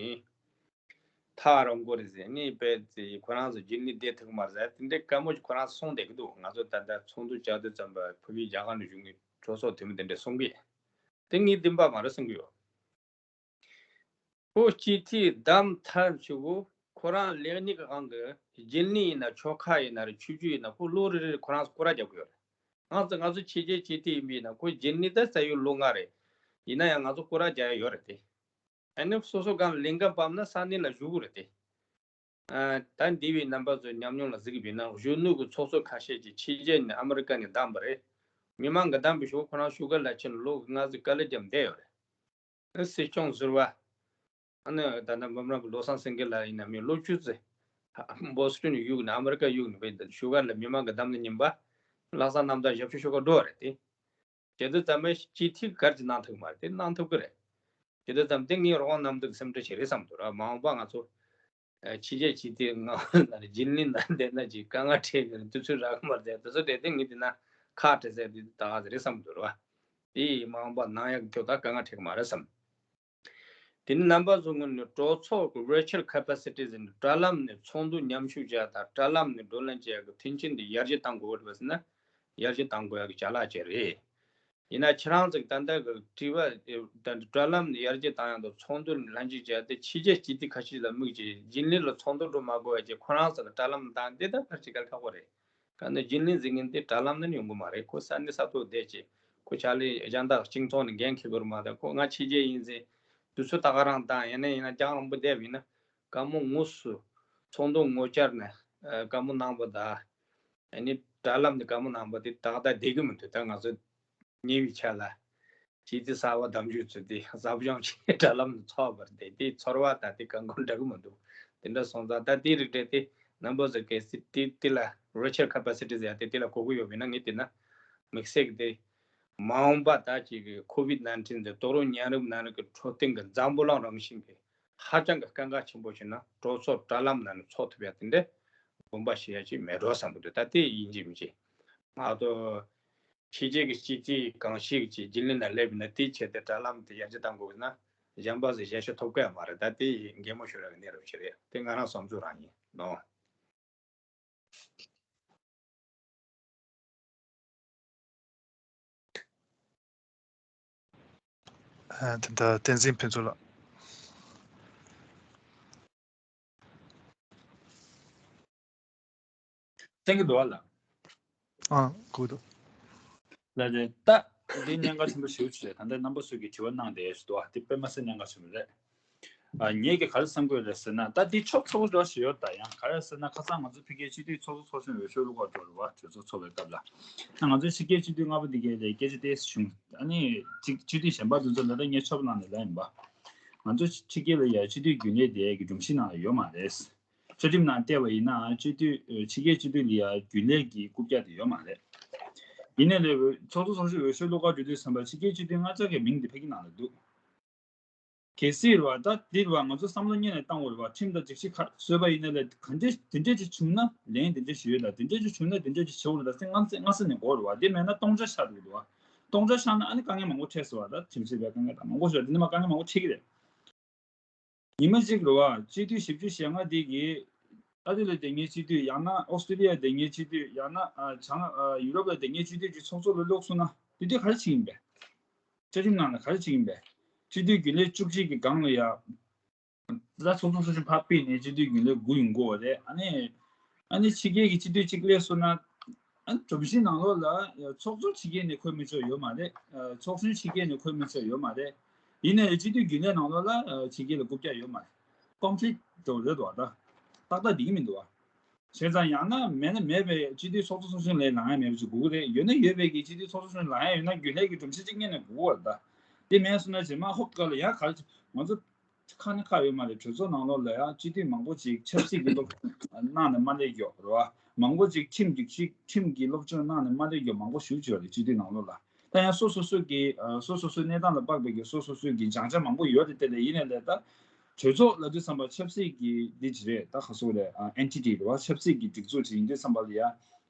ཐག་རིང་པོ་རེད་ཟེར་ནས་དཔེ་དེ་ཁོ་རང་ཚོ་རྒྱུན་ལས་བསྡད་ཐུབ་ཀྱི་མ་རེད་ཟེར་དེ་འདྲའི་བཀའ་མོལ་ཁོ་རང་ཚོ་གསུངས་བསྡད་ཀྱི་འདུག་ང་ཚོ་ད་ལྟ་ཚོགས་འདུ་བཅར་དུས་ཙམ་པ་ཕ་གིའི་རྒྱ་གར་ནས་བཞུགས་མཁན་གྲོས་ཚོགས་འཐུས་མི་དེ་འདྲས་གསུང་གི་ཡོད། དེ་ངས་བདེན་པ་མ་རེད་གསུང་གི་ཡོད། ཁོ་སྤྱི་འཐུས་བདམས་ཐབས་བྱེད་དགོས། ཁོ་རང་ལེགས་ཉེས་ཀྱི་དབང་གིས་རྒྱུན་ལས་ཡིན་ན་ཆོལ་ཁ་ཡིན་ན་རེད། ཆོས་བརྒྱུད་ཡིན་ན་ཁོ་ལོ་རེ་རེར་ཁོ་རང་ཚོ་སྐོར་ར་རྒྱག་གི་ཡོད་རེད། ང་ཚོ་ང་ཚོ་ཕྱི་རྒྱལ་སྤྱི་འཐུས་ཡིན་པ་ཡིན་ན་ཁོ་རྒྱུན་ལས་ད་རྩ་ཡུལ་ལོ་ལྔ་རེད། ཡིན་ན་ཡང་ང་ཚོ་སྐོར་ར་རྒྱག་ཡ་ཡོད་རེད་དེ། ཨ་ནི་སོ་སོ་སྒང་ལ་ལས་འགན་བབས་ན་ས་གནས་ལ་བཞུགས་དགོས་རེད་དེ། ཨ་ད་འདས་པའི་རྣམ་པ་ཚོའི་ཉམས་མྱོང་ལ་གཟིགས་པ་ཡིན་ན་གཞོན་ནུ་གི་ཚོགས་གཙོ་ཁ་ཤས་ཀྱིས་ཕྱི་རྒྱལ་ནས་ཨ་མི་རི་ཀ་ནས་བདམས་པ་རེད། མི་མང་གིས་བདམས་པའི་ཞོར་ཁོ་རང་བཞུགས་སྒར་ལ་ཕྱིན་ལོ་ལྔ་ཙམ་དཀའ་ལས་བརྒྱབ་བསྡད་ཡོད་རེད། སྲིད་སྐྱོང་ཟུར་པ། ཨ་ནི་ད་ལྟ་འབུམ་རམས་པ་བློ་བཟང་སེང་གེ་ལགས་ཡིན་ན་མི་ལོ་བཅུ་ཙམ་བོ་སི་ཊོན་གཡུགས་ནས་ཨ་མི་རི་ཀ་གཡུགས་ནས་བས་བཞུགས་སྒར་ལ་མི་མང་གིས་བདམས་ནས་ཉིན་པ་ལྷག་བསམ་རྣམ་དག་ཞབས་ཞུ་ཞུ་ག་འགྲོ་བ་རེད་དེ། བྱས་དུས་ཙམ་པས་སྤྱི་འཐུས་ག་རེ་གནང་ཐུབ་ཀྱི་མ་རེད་དེ་གནང་ཐུབ་ཀྱི་རེད། དེ་འདྲ་ཙམ་དེ་ངས་རོགས་རམ་གནང་འདུག་སེམས་ཁྲལ་བྱེད་རེད་བསམ་འདུག་ར། མ་འོངས་པ་ང་ཚོ་ཕྱི་རྒྱལ་སྤྱི་དེ་ང་རྒྱུན་ལས་ན་བསྡད་ན་ཅིག་དཀའ་ངལ་འཕྲད་ཀྱི་རེད། དུས་ཚོད་རག་གི་མ་རེད། དེ་ཚོ་དེ་དེ་ངས་བལྟས་ན་ཁག་དཀྲི་ཟེར་དེ་ད་ག་ཟེ་རེད་བསམ་འདུག་ར། དེ་མ་འོངས་པ་ནང་ཡག་ཁྱོད་ད་དཀའ་ངལ་འཕྲད་ཀྱི་མ་རེད་བསམ། དེ་ནི་རྣམ་པ་ཚོ་ངོས་ནས་གྲོས་ཚོགས་ཀྱི་virtual capacity ཟེར་ནས་དྲ་ལམ་ནས་ཚོགས་འདུ་མཉམ་ཞུགས་བྱ་དང་དྲ་ལམ་ནས་བགྲོ་གླེང་བྱེད་ཡག་གི་མཐུན་རྐྱེན་འདི་ཡར་རྒྱས་གཏང་དགོས་པ་ཟེར་ན་ཡར་རྒྱས་གཏང་དགོས་ཡག་གི་ཅ་ལག་ཅིག་རེད། ཡིན་ན་ཁྱེད་རང་ཚོ་ད་ལྟ་གི་དྲི་བ་ད་དྲ་ལམ་ནས་ཡར་རྒྱས་གཏང་ཡག་དང་ཚོགས་འདུ་ལྷན་ཅིག་བྱས་ཏེ་ཕྱི་རྒྱལ་སྤྱི་འཐུས་ཁ་ཤས་ལ་དམིགས་བྱས་རྒྱུན་ལས་ལ་ཚོགས་འདུ་འགྲོ་མ་དགོས་ཡག་ཅིག་ཁོ་རང་ཚོ་ལ་དྲ་ལམ་བཏང་འདི་ད་ཕལ་ཆེར་དཀའ་ལས་ཁག་པོ་རེད། གང་ལྟར་རྒྱུན་ལས་ཟེར་མཁན་དེ་དྲ་ལམ་ནང་ནས་ཡོང་གི་མ་རེད། ཁོ་ས་གནས་ས་ཐོག་བསྡད་ཅིག་ཁོ་ཕྱག་ལས་གཞན་དག་སྤྱི་ཚོགས་ནས་འགན་འཁྱེར་དགོས་རེད་མ་གཏོགས་ཁོ་ང་ཕྱི་རྒྱལ་ཡིན་ཟེར་དུས་ཚོད་ད་ག་རང་བཏང་ཡིན་ན་ཡིན་ན་རྒྱང་རིང་པོ་བསྡད་པ་ཡིན་ན་སྐར་མ་དངོས་སུ་ཚོགས་འདུ་ངོ་བཅར་ནས་སྐར་མ་གནང་པ་དང་ཨ་ནི་དྲ་ལམ་ནས་སྐར་མ་གནང་པ་དེ་ཏག་ཏག་བསྡད་ཀྱི་མི་འདུག་ད་ང་ཚོ་ཉེ་བའི་ཆར་ལ་ཇི་ཏི་གསར་བ་བདམས་ཞུས་ཚུལ་དེ་གཟབ་སྦྱོང་བྱས་དྲ་ལམ་དུ་ཚོགས་པར་བསྡད་དེ་ཚོར་བ་ད་དེ་གང་གོ་འདྲ་གི་མི་འདུག་དེ་འདྲ་སོང་ཙང་ད་དེ་རིགས་འདྲ་དེ་རྣམ་པ་ཚོ་གལ་སྲིད་དེ་དེ་ལ་virtual capacity ཟེར་ཡ་དེ་དེ་ལ་གོ་གི་ཡོད་པ་ཡིན་ན་ངས་དེ་ན་དམིགས་བསལ་གྱི་དེ་མ་འོངས་པ་ད་ཅིག་གི་COVID nineteen ཟེར་དུག་སྦྲུལ་གཉན་རིམས་ནང་གི་འཕྲོད་བསྟེན་གྱི་འཛམ་བུ་གླིང་རང་བཞིན་གྱི་ཧ་ཅང་གི་དཀའ་ངལ་ཆེན་པོ་ཞིག་ན་གྲོས་ཚོགས་དྲ་ལམ་ནང་ནས་ཚོགས་ཐུབ་ཡ་དེ་འདྲ་དགོངས་པ་བཞེས་ཡ་ཅིག་མེད་འགྲོ་བསམ་གི་འདུག་ད་དེ་ཡིན་གཅིག་མིན་གཅིག་ང་ཚོ་ཕྱི་རྒྱལ་གྱི་སྤྱི་འཐུས་གང་ཞིག་ཅིག་རྒྱུན་ལས་ནང་སླེབས་ཡིན་ན་དེའི་ཆེད་དུ་དྲ་ལམ་དེ་ཡར་རྒྱས་གཏང་དགོས་ན་གཞན་པ་ཚོས་ཞལ་ཤོད་ཐོབ་ཀྱི་མ་རེད། ད་དེ་གད་མོ་ཤོར་ཡ་གི་གནས་རབས་ཤིག་རེད། དེ་ང་རང་བསམ་ཚུལ་རང་ཡིན་ནོ། ཨ། ད་ལྟ་བསྟན་འཛིན་ཕུན་ཚོགས་ལགས། གསན་གྱི་འདུག་བ་ལགས། ཨ། གོ་འདུག་ལགས་རེད། ད་འདི་གནད་འགག་ཆེན་པོ་ཞེ་པོ་ཅིག་རེད། ད་ལྟ་རྣམ་པ་ཚོས་ཀྱི་དྲི་བ་གནང་བསྡད་ཡོད་འདུག་བ། འདི་དཔེ་མ་སྲིད་གནད་འགག་ཆེན་པོ་རེད། ཨ། ངས་ཀྱི་ག་རེ་བསམ་གྱི་ཡོད་རེད་ཟེར་ན། ད་འདི་ཕྱོགས་ཚ་པོ་འདྲ་ཞིག་ཡོད། ད་ཡང་ག་རེ་ཟེར་ན་ཁ་སང་ང་ཚོ་ཕ་གིའི་སྤྱི་འཐུས་ཚོགས་གཙོ་ཚོགས་གཞོན་འོས་ཤོག་བླུག་ག་འགྲོ་རེད་བ། གྲོས་ཚོགས་ཚོགས་པའི་སྐབས་ལ། ད་ང་ཚོའི་ཕྱི་རྒྱལ་སྤྱི་འཐུས་ལྔ་པོ་འདི་གའི་ལས་སྐད་ཆ་ཏོག་ཙམ་བྱུང་། ཨ་ནི་གཅིག་སྤྱི་འཐུས་གཞན་པ་དེ་ཚོ་ལ་ད་ངས་ཆོབ་གནང་ནས་ལབ་ཡིན་པ། ང་ཚོ་ཕྱི་རྒྱལ་ལ་ཡ་སྤྱི་འཐུས་རྒྱུན་ལས་དེ་གི་སྒྲོམ་གཞི་ནང་ལ་ཡོད་མ་རེད། བཅའ་ཁྲིམས་ནང་བལྟས་པ་ཡིན་ན་སྤྱི་འཐུས་ཕྱི་རྒྱལ་སྤྱི་འཐུས་ལ་ཡ་རྒྱུན་ལས་ཀྱི་རྐུབ་བཀྱག་དེ་ཡོད་མ་རེད། ཡིན་ནའི་ལས་ཚོགས་གཙོ་ཚོགས་གཞོན་འོས་ཤོག་བླུག་ག་འགྲོ་དུས་ཙམ་པ་ཕྱི་རྒྱལ་སྤྱི་འཐུས་ལྔ་ཆ་གི་མིང་དེ་ཕ་གི་ནང་ལ་འདུག་གལ་སྲིད་རེད་བ། ད་འདི་རེད་བ། ང་ཚོ་བསམ་བློ་གཉེར་ནས་བཏང་དགོས་རེད་བ། ཁྲིམས་དང་སྒྲིག་གཞི་ཁ་བཟོས་པ་ཡིན་ན་ལས་ག་འདྲས་དེ་འདྲས་ཅིག་བྱུང་ན་ལན་དེ་འདྲས་ཞིག་ཡོད་ལ། དེ་འདྲས་ཅིག་བྱུང་ན་དེ་འདྲས་ཅིག་བྱེད་དགོས་རེད་ད་ཟེར་སྔ་སེ་སྔ་སེ་ནས་གོ་རེད་བ། དེ་མེད་ན་སྟོང་ཆ་ཆགས་འགྲོ་གི་འདུག་བ། སྟོང་ཆ་ཆགས་ན་ཨ་ནི་དཀའ་ངལ་མང་པོ་འཕྲད་སོང་བ། ད་ཁྲིམས་སྲིད་པའི་དཀའ་ངལ་དང་མང་པོ་ཞིག་འདི་ནས་མ་དཀའ་ངལ་མང་པོ་འཕྲད་ཀྱི་རེད། ཉི་མ་གཅིག་རེད་བ། སྤྱི་འཐུས་བཞི་བཅུ་ཞེ་ལྔ་འདི་གིས་ཨ་རི་ལ་བསྡད་མཁན་སྤྱི་འཐུས། ཡང་ན་ཨོ་སི་ཀྲི་ལི་ཡ་བསྡད་མཁན་སྤྱི་འཐུས། ཡང་ན་ཨ་བྱང་ཨ་ཡུ་རོབ་ལ་བསྡད་མཁན་སྤྱི་འཐུས་ཀྱི་ཚོགས་གཙོ་ལ་བླུགས་སོང་ན་དེ་དུས་ག་རེ་བྱེད་ཀྱི་ཡིན་པས། བཅའ་ཁྲིམས་ནང་ལ་ག་རེ་བྱེད་ཀྱི་ཡིན་པས། སྤྱི་འཐུས་རྒྱུན་ལས་བཅུ་གཅིག་གི་སྒང་ལ་ཡ། ད་ཚོགས་གཙོ་ཚོགས་གཞོན་ཕར་ཕུད་ནས་སྤྱི་འཐུས་རྒྱུན་ལས་དགུ་ཡོང་གི་ཡོད་རེད། ཨ་ནི་ཨ་ནི་ཕྱི་རྒྱལ་གྱི་སྤྱི་འཐུས་གཅིག་སླེབས་སོང་ན། ཨ་ནི་སྒྲོམ་གཞིའི་ནང་ལོགས་ལ་ཚོགས་གཙོ་ཕྱི་རྒྱལ་ནས་འཁོད་མི་ཆོག་ཡོད་མ་རེད། ཚོགས་གཞོན་ཕྱི་རྒྱལ་ནས་འཁོད་མི་ཆོག་ཡོད་མ་རེད། ཡིན་ནའི་སྤྱི་འཐུས་རྒྱུན་ལས་ནང་ལོགས་ལ་ཕྱི་རྒྱལ་ལ་རྐུབ་བཀྱག་ཡོད་མ་རེད། ཀོན་ཕི་ལིག་འགྲོ་རེད་འདུག་ད་ཏག་ཏག་འགྲིག་གི་མི་འདུག་བ། བྱས་ཙང་ཡང་ན་མེད་ན་མེད་པའི་སྤྱི་འཐུས་ཚོགས་གཙོ་ཚོགས་གཞོན་ལས་ལངས་ཡ་མེད་པ་ཅིག་དགོས་ཀྱི་རེད། ཡོད་ན་ཡོད་པའི་གི་སྤྱི་འཐུས་ཚོགས་གཙོ་ཚོགས་གཞོན་ལངས་ཡ་ཡོད་ན་རྒྱུན་ལས་ཀྱི་སྒྲོམ་གཞི་གཅིག་སྔོན་ནས་དགོས་ཀྱི་རེད་ད། དེ་མེད་སོང་ན་རྗེས་མ་ཧོབ་ག་ལ་ཡ་ག་ལ་ང་ཚོ་ཁ་ནས་ཁ་ཡོད་མ་རེད། གྲོས་ཚོགས་ནང་ལོགས་ལ་ཡ་སྤྱི་འཐུས་མང་པོ་ཅིག་ཆབ་སྲིད་ཀྱི་སློབ་སྦྱོང་གནང་ནས་མ་སླེབས་ཀྱོག་རེད་བ། མང་པོ་ཅིག་ཁྲིམས་ཀྱི་ཁྲིམས་ཀྱི་སློབ་སྦྱོང་གནང་ནས་མ་སླེབས་ཀྱོག་མང་པོ་ཞེ་པོ་ཅིག་ཡོད་རེད་སྤྱི་འཐུས་ནང་ལོགས་ལ། ད་ཡང་སོ་སོ་སོ་གི་ཨ་སོ་སོ་སོའི་གནས་སྟངས་ལ་དཔག་པའི་གི་སོ་སོ་སོའི་གི་སྦྱང་བྱ་མང་པོ་ཡོད་རེད། དེ་ལས་ཡིན་ནའི་ལས་ད་གྲོས་ཚོགས་ལབ་དུས་ཙམ་པ་ཆབ་སྲིད་ཀྱི་འདི་ཅི་རེད། ད་ག་སོ་རེད། ཨ་ཨེན་ཊི་ཊི་རེད་བ། ཆབ་སྲིད་ཀྱི་སྒྲིག་འཛུགས་ཅིག་ཡིན་དུས་ཙམ་པ་ལ་ཡ་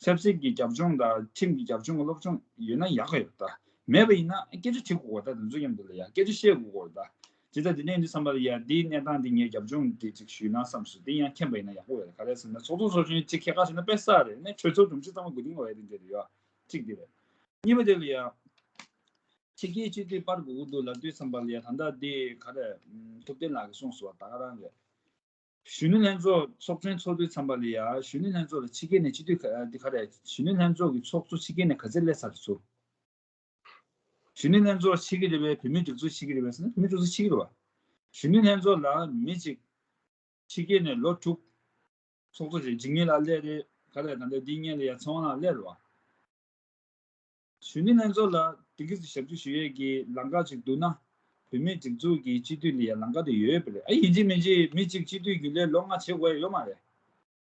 ཆབ་སྲིད་ཀྱི་རྒྱབ་ལྗོངས་དང་ཁྲིམས་ཀྱི་རྒྱབ་ལྗོངས་ཀྱི་སློབ་སྦྱོང་ཡོད་ན་ཡག་ག་ཡོད། ད་མེད་པ་ཡིན་ན་སྐད་ཆ་དྲི་དགོས་གོ། ད་དེ་ཚོ་མཉམ་དུ་ལ་ཡ་སྐད་ཆ་བཤད་དགོས་གོ། ད་ཇི་ལྟར་འདི་ནས་ཡིན་དུས་ཙམ་པ་ལ་ཡ་འདིའི་གནས་སྟངས་འདི་ངས་རྒྱབ་ལྗོངས་འདི་ཅིག་ཞུས་ན་བསམ་སོང་། འདི་ཡང་མཁྱེན་པ་ཡིན་ན་ཡག་པོ་ཡོད་རེད། ག་རེ་ཟེར་ན་ཚོགས་གཙོ་ཚོགས་གཞོན་གཅིག་ཁྱེད་ཀ་བྱས་ན་དཔེ་བསགས་རེད། ནས་གྲོས་ཚོགས་སྒྲོམ་གཞི་ཚང་མ་དགོས་དིང་བ་ཡ་དེ་འདྲ་རེད་ཡ། གཅིག་འདི་རེད། གཉིས་པ་དེ་ལ་ཡ། ཕྱི་རྒྱལ་སྤྱི་འཐུས་པར་དགོས་ཀྱི་འདུག་ལབ་དུས་ཙམ་པ་ལ་ཡ་ད་ལྟ་འདི་ག་རེ། ཐུབ་བསྟན་ལགས་ཀྱིས་གསུངས་སོང་བ། ད་ག་རང་རེད། གཞོན་ནུ་ལྷན་ཚོགས་ཚོགས་ཆེན་ཚོགས་དུས་ཙམ་པ་ལ་ཡ་གཞོན་ནུ་ལྷན་ཚོགས་ལ་ཕྱི་རྒྱལ་ནས་སྤྱི་འཐུས་ག་འདི་ག་རེ། གཞོན་ནུ་ལྷན་ཚོགས་ཀྱི་ཚོགས་གཙོ་ཕྱི་རྒྱལ་ནས་ག་ཚད་སླེབས་ཚར་ཚུལ། གཞོན་ནུ་ལྷན་ཚོགས་ཕྱི་གི་རེད་པས་བོད་མིའི་སྒྲིག་འཛུགས་ཕྱི་གི་རེད་པས་ཟེར་ན་བོད་མིའི་སྒྲིག་འཛུགས་ཕྱི་གི་རེད་བ། གཞོན་ནུ་ལྷན་ཚོགས་ལ་མི་གཅིག་ཕྱི་རྒྱལ་ནས་ལོ་དྲུག་ཚོགས་གཙོ་བྱས་འཇིགས་མེད་ལགས་སླེབས་རེད། ག་རེ་ད་ལྟ་འདི་སྔོན་ལ་ཡ་ཚེ་དབང་ལགས་སླེབས་རེད་བ། གཞོན་ནུ་ལྷན་ཚོགས་ལ་དེ་གི་ཞབས་ཞུ་ཞུ་ཡས་ཀྱི་ལམ་ཁ་ཅིག་འདུག་ན་བོད་མིའི་སྒྲིག་འཛུགས་ཀྱི་སྤྱི་འཐུས་ལ་ཡ་ལམ་ཁ་དེ་ཡོད་པ་རེད། ཨ་ཡིན་གཅིག་མིན་གཅིག་མི་གཅིག་སྤྱི་འཐུས་རྒྱུན་ལས་ལོ་ལྔ་བྱེད་དགོས་ཡ་ཡོད་མ་རེད།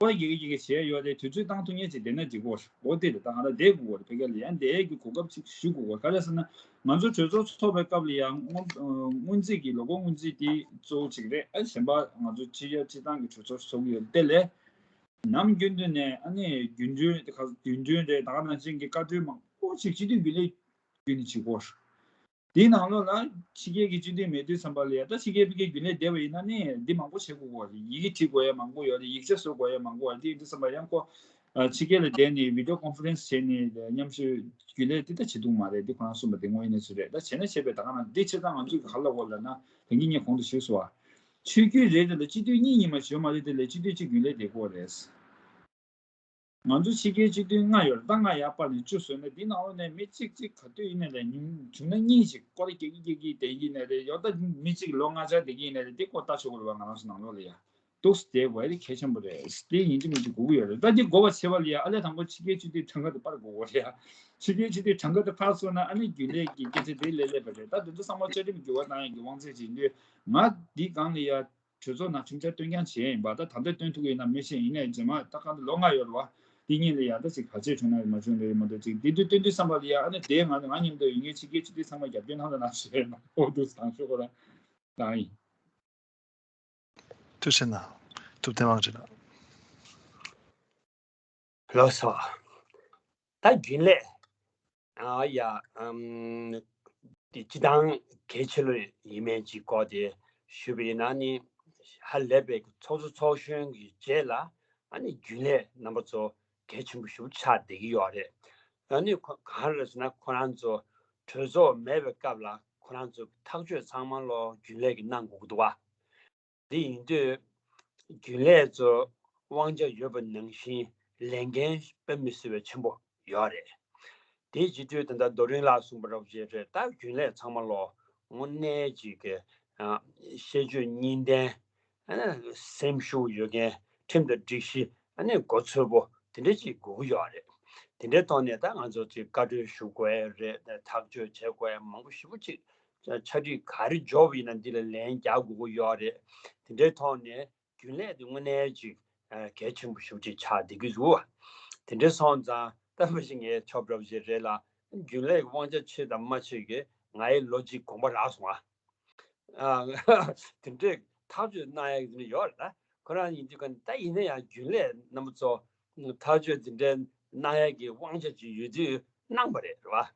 པ་ཡི་གེ་ཡི་གེ་བྱས་ཡོད་དེ། དུས་ཚོད་བཏང་ཐུབ་མཁན་ཅིག་བསྡད་ན་འགྲིག་གོ། འོ་དེ་རེད། ད་ང་ལ་བསྡད་དགོས་གོ་རེད། ཕ་གི་ལ་ཡང་བསྡད་ཀྱི་གོ་སྐབས་ཅིག་ཞུ་དགོས་གོ། ག་རེ་ཟེར་ན་ང་ཚོ་གྲོས་ཚོགས་ཚོགས་པའི་སྐབས་ལ་ཡང་སྔོན་སྔོན་རྩིས་ཀྱི་ལོ་འཁོར་སྔོན་རྩིས་དེ་གཙོ་བོ་ཅིག་རེད། ཨ་གཞན་པ་ང་ཚོ་སྤྱི་ཡ་སྤྱི་བཏང་གི་གྲོས་ཚོགས་ཚོགས་ཀྱི་ཡོད་དེ་ལས། ནམ་རྒྱུན་དུ་ནས་ཨ་ནི་རྒྱུན་འཁྱོངས་དེ་ག་རྒྱུན་འཁྱོངས་རེད། ད་ག་ནང་བཞིན་གྱི་བཀའ་འཁྲོལ་མང་པོ་ཞིག་སྤྱི་འཐུས་རྒྱུན་ལས་བརྒྱུད་ནས་བྱེད་དགོས། དེའི་ནང་ལོགས་ལ་ཕྱི་རྒྱལ་གྱི་སྤྱི་འཐུས་མེད་དུས་ཙམ་པ་ལ་ཡ། ད་ཕྱི་རྒྱལ་ཕ་གིའི་རྒྱུན་ལས་བསྡད་པ་ཡིན་ན་ནི་འདི་མང་པོ་བྱེད་དགོས་གོ། ཡི་གེ་བྲིས་དགོས་ཡ་མང་པོ་ཡོད་རེད། ཡིག་ཆ་བཟོ་དགོས་ཡ་མང་པོ་ཡོད་རེད། དེ་ཡིན་དུས་ཙམ་པ་ཡང་ཁོ་ཨ་ཕྱི་རྒྱལ་ལ་བསྡད་ནས་བི་ཌི་ཡོ་ཀོན་ཕ་རེན་སི་བྱས་ནས་མཉམ་ཞུགས་རྒྱུན་ལས་དེ་ད་བྱེད་ཐུབ་མ་རེད། འདི་ཁོ་རང་གསུངས་པ་དེ་དངོས་ཡིན་གནས་ཚུལ་རེད། ད་བྱས་ན་བྱས་པས་ད་ག་ན་འདི་བྱེད་སྟངས་ང་ཚོས་ག་ལ་འོ་ལབ་ན། དེང་གི་ངས་གོང་དུ་ཞུས་སོང་བ། ཆོས་བརྒྱུད་རེ་རེ་ལ་སྤྱི་འཐུས་གཉིས་གཉིས་མ་ཞུ་མ་རེད། དེ་ལས་སྤྱི་འཐུས་གཅིག་རྒྱུན་ལས་བསྡད་དགོས་རེད། ང་ཚོ་ཕྱི་རྒྱལ་སྤྱི་འཐུས་ལྔ་ཡོད་རེད། ད་ལྔ་ཡར་སྤར་ནས་བཅུ་བཟོས་ན། འདི་ནང་ལོགས་ནས་མི་གཅིག་གཅིག་ག་དུས་ཡིན་ནའི་རེད། ཉུང་བྱུང་ན་གཉིས་ཤིག་སྐོར་ར་རྒྱག་གི་རྒྱག་གི་བསྡད་ཀྱི་ཡིན་ནའི་རེད། ཡང་ད་མི་གཅིག་ལོ་ལྔ་ཆར་བསྡད་ཀྱི་ཡིན་ནའི་རེད། འདི་སྐོར་ལྟ་ཆོག་གི་རེད་པ། ང་རང་ཚོ་ནང་ལོགས་ལ་ཡ་འདུག་སེ་བསྡད་དགོས་ཡ་དེ་གལ་ཆེན་པོ་རེད། དེ་ཡིན་གཅིག་མིན་གཅིག་དགོས་ཀྱི་ཡོད་རེད། ད་འདི་དགོས་པ་བྱེད་པ་ལ་ཡ་ཨ་ལས་དང་པོ་ཕྱི་རྒྱལ་སྤྱི་འཐུས་གྲངས་ཀ་དེ་སྤར་དགོས་ཀྱི་རེད་ཡ། ཕྱི་རྒྱལ་སྤྱི་འཐུས་གྲངས་ཀ་དེ་སྤར་སོང་ན་ཨ་ནི་རྒྱུན་ལས་ཀྱི་སྐད་ཆ་དེ་ལས་སླེབས་པ་རེད། ད་དེ་ཚོ་ཚང་མ་བཅའ་ཁྲིམས་འགྱུར་བ་བཏང་ཡག་གི་དབང་ཚད་ཅིག་ཡིན་དུས། ང་འདི་སྒང་ལ་ཡ་གྲོས་ཚོགས་ནང་ཁྲིམས་འཆར་སྟོན་རྐྱང་བྱས་ཡིན་པ། ད་ད་ལྟ་སྟོན་ཐུབ་ཀྱི་ཡོད་ན་མི་ཤེས། ཡིན་ནའི་རྗེས་མ་ད་གང་ལྟར་ལོ་ལྔ་ཡོད་རེད་པ། འདི་གཉིས་ལ་ཡ་ད་ཅིག་བར་ཆད་བྱུང་ན་རེད། མ་བྱུང་ན་རེད། མ་གཏོགས་ཅིག་འདི་དུས་སྟོན་དུས་བསམ་པ་ལ་ཡ་ཨ་ནི་དེ་ང་ང་མཉམ་དུ་ཡོད་མཁན་ཕྱི་རྒྱལ་སྤྱི་འཐུས་ཚང་མ་རྒྱབ་སྐྱོར་གནང་དང་གནང་ཞུ་ཡ་ཡིན། ཨོ་འདུག་སེ་ཞུ་དགོས་ར་ད་ཡིན། ཐུགས་རྗེ་གནང་། ཐུབ་བསྟན་དབང་ཆེན་ལགས། ལགས་སོ། ད་རྒྱུན་ལས། ཨ་ཡ། ཨམ། དེ་སྤྱི་བཏང་གལ་ཆེ་ལོས་ཡིན་མིན་ཅིག་སྐོར་དེ་ཞུས་པ་ཡིན་ན་ནི། ཧ་ལས་པའི་ཚོགས་གཙོ་ཚོགས་གཞོན་གྱི་རྗེས་ལ་ཨ་ནི་རྒྱུན་ལས་རྣམ་པ་ཚོ་གལ་ཆེན་པོ་ཞེ་པོ་ཆགས་བསྡད་ཀྱི་ཡོད་རེད། ཨ་ནི་ཁོ་ག་རེ་རེད་ཟེར་ན། ཁོ་རང་ཚོ་གྲོས་ཚོགས་མེད་པའི་སྐབས་ལ་ཁོ་རང་ཚོ་ཐག་གཅོད་ཚང་མ་ལོ་རྒྱུན་ལས་ཀྱིས་གནང་དགོས་ཀྱི་འདུག་བ། དེ་ཡིན་དུས་རྒྱུན་ལས་ཚོ་དབང་ཆ་ཡོད་པ་ནང་བཞིན་ལས་འགན་དཔེ་མི་སྲིད་པའི་ཆེན་པོ་ཡོད་རེད། དེ་བྱེད་དུས་ད་ལྟ་རྡོ་རིང་ལགས་གསུངས་པ་འདྲ་པོ་ཅིག་རེད། ད་རྒྱུན་ལས་ཚང་མ་ལོ་དངོས་གནས་ཅིག་གི་ཨ་ཤེས་བརྗོད་གཉིས་ལྡན། ཨ་ནི་སེམས་ཤུགས་ཡོད་མཁན། ཁྲིམས་དང་སྒྲིག་གཞི་ཨ་ནི་མགོ་ཚོས་པོ་དེ་འདྲ་ཅིག་དགོས་ཀྱི་ཡོད་རེད། དེ་འདྲའི་ཐོག་ནས་ད་ང་ཚོ་ཅིག་བཀའ་འཁྲོལ་ཞུ་དགོས་ཡ་རེད། ཐག་གཅོད་བྱེད་དགོས་ཡ་མང་པོ་ཞེ་པོ་ཅིག་ཆ་སྒྲིག་ག་རེ་འབྱོར་བ་ཡིན་ན་འདི་ལ་ལན་རྒྱག་དགོས་ཀྱི་ཡོད་རེད། དེ་འདྲའི་ཐོག་ནས་རྒྱུན་ལས་དེ་དངོས་གནས་ཅིག་གལ་ཆེན་པོ་ཞེ་པོ་ཅིག་ཆགས་བསྡད་ཀྱི་འདུག་དེ་འདྲ་སོང་ཙང་ད་ཕལ་ཆེར་ངའི་ཆོབ་འདྲ་པོ་ཞིག་རེད་ལ། རྒྱུན་ལས་ཀྱི་དབང་ཆ་ཆེ་དང་མ་ཆེ་གི་ང་ཡི་ལོ་གཅིག་གོམ་པ་རག་སོང་ཨ། ཨ། དེ་འདྲས་ཐག་གཅོད་གནང་ཡག་གི་ཡོད་རེད་ད། ཁོ་རང་ཡིན་དུས་ཀ་ད་ཡིན་ན་ཡང་རྒྱུན་ལས་རྣམ་པ་ཚོ་ཐག་གཅོད་དེ་འདྲས་གནང་ཡག་གི་དབང་ཆ་ཅིག་ཡོད་དུས་གནང་པ་རེད། རེད་བ། བྱས་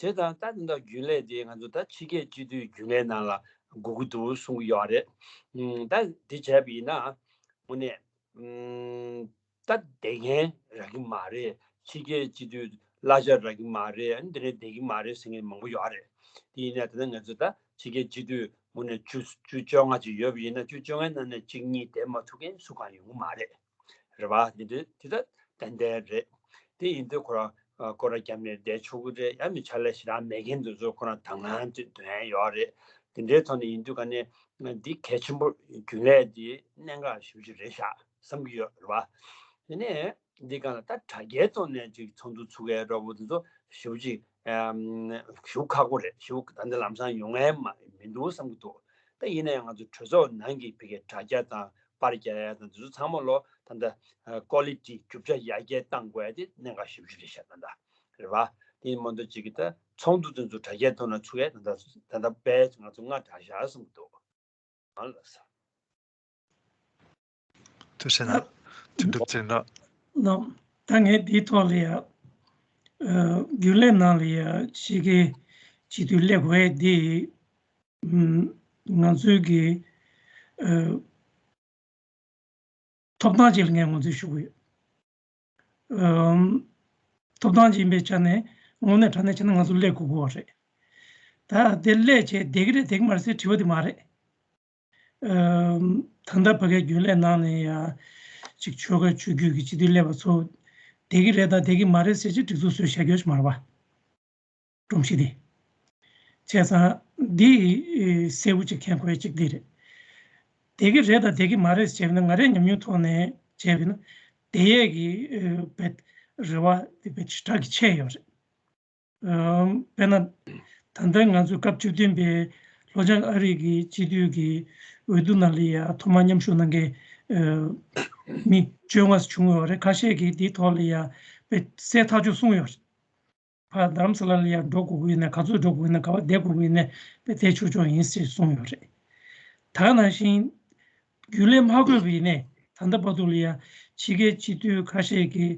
ཙང་ད་དེ་འདྲ་རྒྱུན་ལས་དེ་ང་ཚོ་ད་ཕྱི་རྒྱལ་སྤྱི་འཐུས་རྒྱུན་ལས་ནང་ལ་དགོས་ཀྱི་འདུག་གསུང་གི་ཡོད་རེད། ཨུམ། ད་དེ་བྱས་པ་ཡིན་ན་དངོས་གནས། ཨུམ། ད་བསྡད་མཁན་རག་གི་མ་རེད། ཕྱི་རྒྱལ་སྤྱི་འཐུས་གླ་ཆ་རག་གི་མ་རེད། ཨ་ནི་དེ་འདྲ་བསྡད་ཀྱི་མ་རེད་ཟེར་མཁན་མང་པོ་ཡོད་རེད། དེ་ཡིན་ན་ད་ལྟ་ང་ཚོ་ད་ཕྱི་རྒྱལ་སྤྱི་འཐུས་དངོས་གནས་བཅུ་བཅུ་བཅོ་ལྔ་ཅིག་ཡོད་པ་ཡིན་ན། བཅུ་བཅོ་ལྔའི་ནང་ནས་གཅིག་གཉིས་བསྡད་མ་ཐུབ་མཁན་སུ་གང་ཡོང་གི་མ་རེད། རེད་བ། དེ་འདྲ་དེ་ད་ཏན་ཏན་རེད། དེ་ཡིན་དུས་ཁོ་རང་སྐོར་ར་བརྒྱབ་ནས་བསྡད་ཆོག་གི་རེད། ཡང་མི་ཕྱག་ལས་ཞེ་དྲག་མེད་མཁན་དེ་ཚོ་ཁོ་རང་དང་བླངས་ཅིག་འདོན་ཡ་ཡོད་རེད། དེ་འདྲའི་ཐོག་ནས་ཡིན་དུས་ཀ་ནས་འདི་གལ་ཆེན་པོ་རྒྱུན་ལས་འདི་གནད་འགག་ཞེ་པོ་ཅིག་རེད་ཤག་བསམ་གྱི་ཡོད་རེད་བ། དེ་ནས་འདི་ག་ལ་ད་དྲ་རྒྱའི་ཐོག་ནས་ཅིག་ཚོགས་འདུ་ཚུགས་ཡ་འདྲ་པོ་དེ་ཚོ་ཞེ་པོ་ཅིག་ཨམ། ཞེ་པོ་ཁག་པོ་རེད། ཞེ་པོ་ད་ལྟ་ལམ་སང་ཡོང་ཡ་མ་མི་འདུག་བསམ་གྱི་འདུག་ད་ཡིན་ན་ཡང་ང་ཚོ་གྲོས་ཚོགས་ནང་གི་ཕ་གིའི་དྲ་རྒྱ་དང་པར་རྒྱག་ཡ་དང་དེ་ཚོ་ཚང་མ་ལོ་ད་ལྟ་ཀོ་ལི་ཊི་རྒྱུ་ཆ་ཡར་རྒྱས་གཏང་དགོས་ཡ་དེ་གནད་འགག་ཞེ་པོ་ཅིག་རེད་ཤག་ད་ལྟ་རེད་བ། དེ་མ་གཏོགས་ཅིག་གི་ད་ཚོགས་འདུ་དེ་ཚོ་དྲ་རྒྱའི་ཐོག་ན་ཚུགས་ཡ་ད་ལྟ་ད་ལྟ་དཔེ་ང་ཚོ་ལྔ་དྲག་ཤག་བསམ་གྱི་འདུག་ཨ་ལགས་སོ། ཐུགས་རྗེ་གནང་། དོན་གྲུབ་བཙན་ལགས། ལགས། ད་ངས་འདིའི་ཐོག་ལ་ཡ། ཨ། རྒྱུན་ལས་ནང་ལ་ཡ་ཕྱི་རྒྱལ་སྤྱི་འཐུས་སླེབས་དགོས་འདི། ཨམ། ང་ཚོའི་གི། ཨ། ཐོབ་ཐང་ཅིག་ལ་ངས་ངོས་འཛིན་ཞུ་གི་ཡོད། ཨམ། ཐོབ་ཐང་ཅིག་ཡིན་པའི་ཆ་ནས་དངོས་གནས་དྲང་གནས་བྱས་ན་ང་ཚོ་སླེབས་དགོས་ཀྱི་ཡོད་རེད། ད་དེ་སླེབས་བྱས་བསྡད་ཀྱི་རེད་བསྡད་ཀྱི་མ་རེད་ཟེར་དྲི་བ་དེ་མ་རེད། ཨམ། ད་ལྟ་ཕ་གིའི་རྒྱུན་ལས་ནང་ནས་ཡ་ཅིག་ཆོལ་ཁ་ཆོས་བརྒྱུད་ཀྱི་སྤྱི་འཐུས་སླེབས་པ་ཚོ་བསྡད་ཀྱི་རེད་དང་བསྡད་ཀྱི་མ་རེད་ཟེར་ཅིག་སྒྲིག་འཛུགས་བཟོས་བཞག་རྒྱུ་ཞིག་མ་རེད་པ། སྒྲོམ་གཞི་འདི། བྱས་ཙང་འདི་གསལ་པོ་ཅིག་མཁྱེན་དགོས་ཡ་གཅིག་འདི་རེད། བསྡད་ཀྱི་རེད་དང་བསྡད་ཀྱི་མ་རེད་ཟེར་བ་ན་ང་རའི་ཉམས་མྱོང་ཐོག་ནས་བྱས་པ་ན་བསྡད་ཡས་ཀྱི་བེད་རེ་བ་དེ་བེད་ཞེ་དྲག་གི་ཆེ་ཡོད་རེད། ཨམ། དཔེར་ན། ད་ལྟ་ང་ཚོ་སྐབས་བཅུ་བདུན་པའི་ལྷོ་བྱང་ཨ་རི་གི་སྤྱི་འཐུས་ཀྱི་འོས་བསྡུ་ནང་ལ་ཡ་ཐོག་མར་མཉམ་ཞུགས་གནང་མཁན་ ཨ་མི་བཅོ་ལྔ་བྱུང་ཡོད་རེད། ཁ་ཤས་ཀྱིས་འདིའི་ཐོག་ལ་ཡ་དཔེ་གསལ་ཐག་ཆོད་གསུངས་ཡོད་རེད། ཕར་རྡ་རམ་ས་ལ་ལ་ཡ་འགྲོ་དགོས་ཀྱི་ཡོད་ན། ག་ཚོད་འགྲོ་དགོས་ཡོད་ན། ག་པར་བསྡད་དགོས་ཀྱི་ཡོད་ན་དཔེ་བསྡད་ཆོག་ཆོག་ཡིན་ཞེས་གསུངས་ཡོད་རེད། ད་ག་ནང་བཞིན་རྒྱུན་ལས་མ་དགོས་པ་ཡིན་ནའི་ད་ལྟ་བར་དུ་ལ་ཡ་ཕྱི་རྒྱལ་སྤྱི་འཐུས་ཁ་ཤས་ཀྱིས་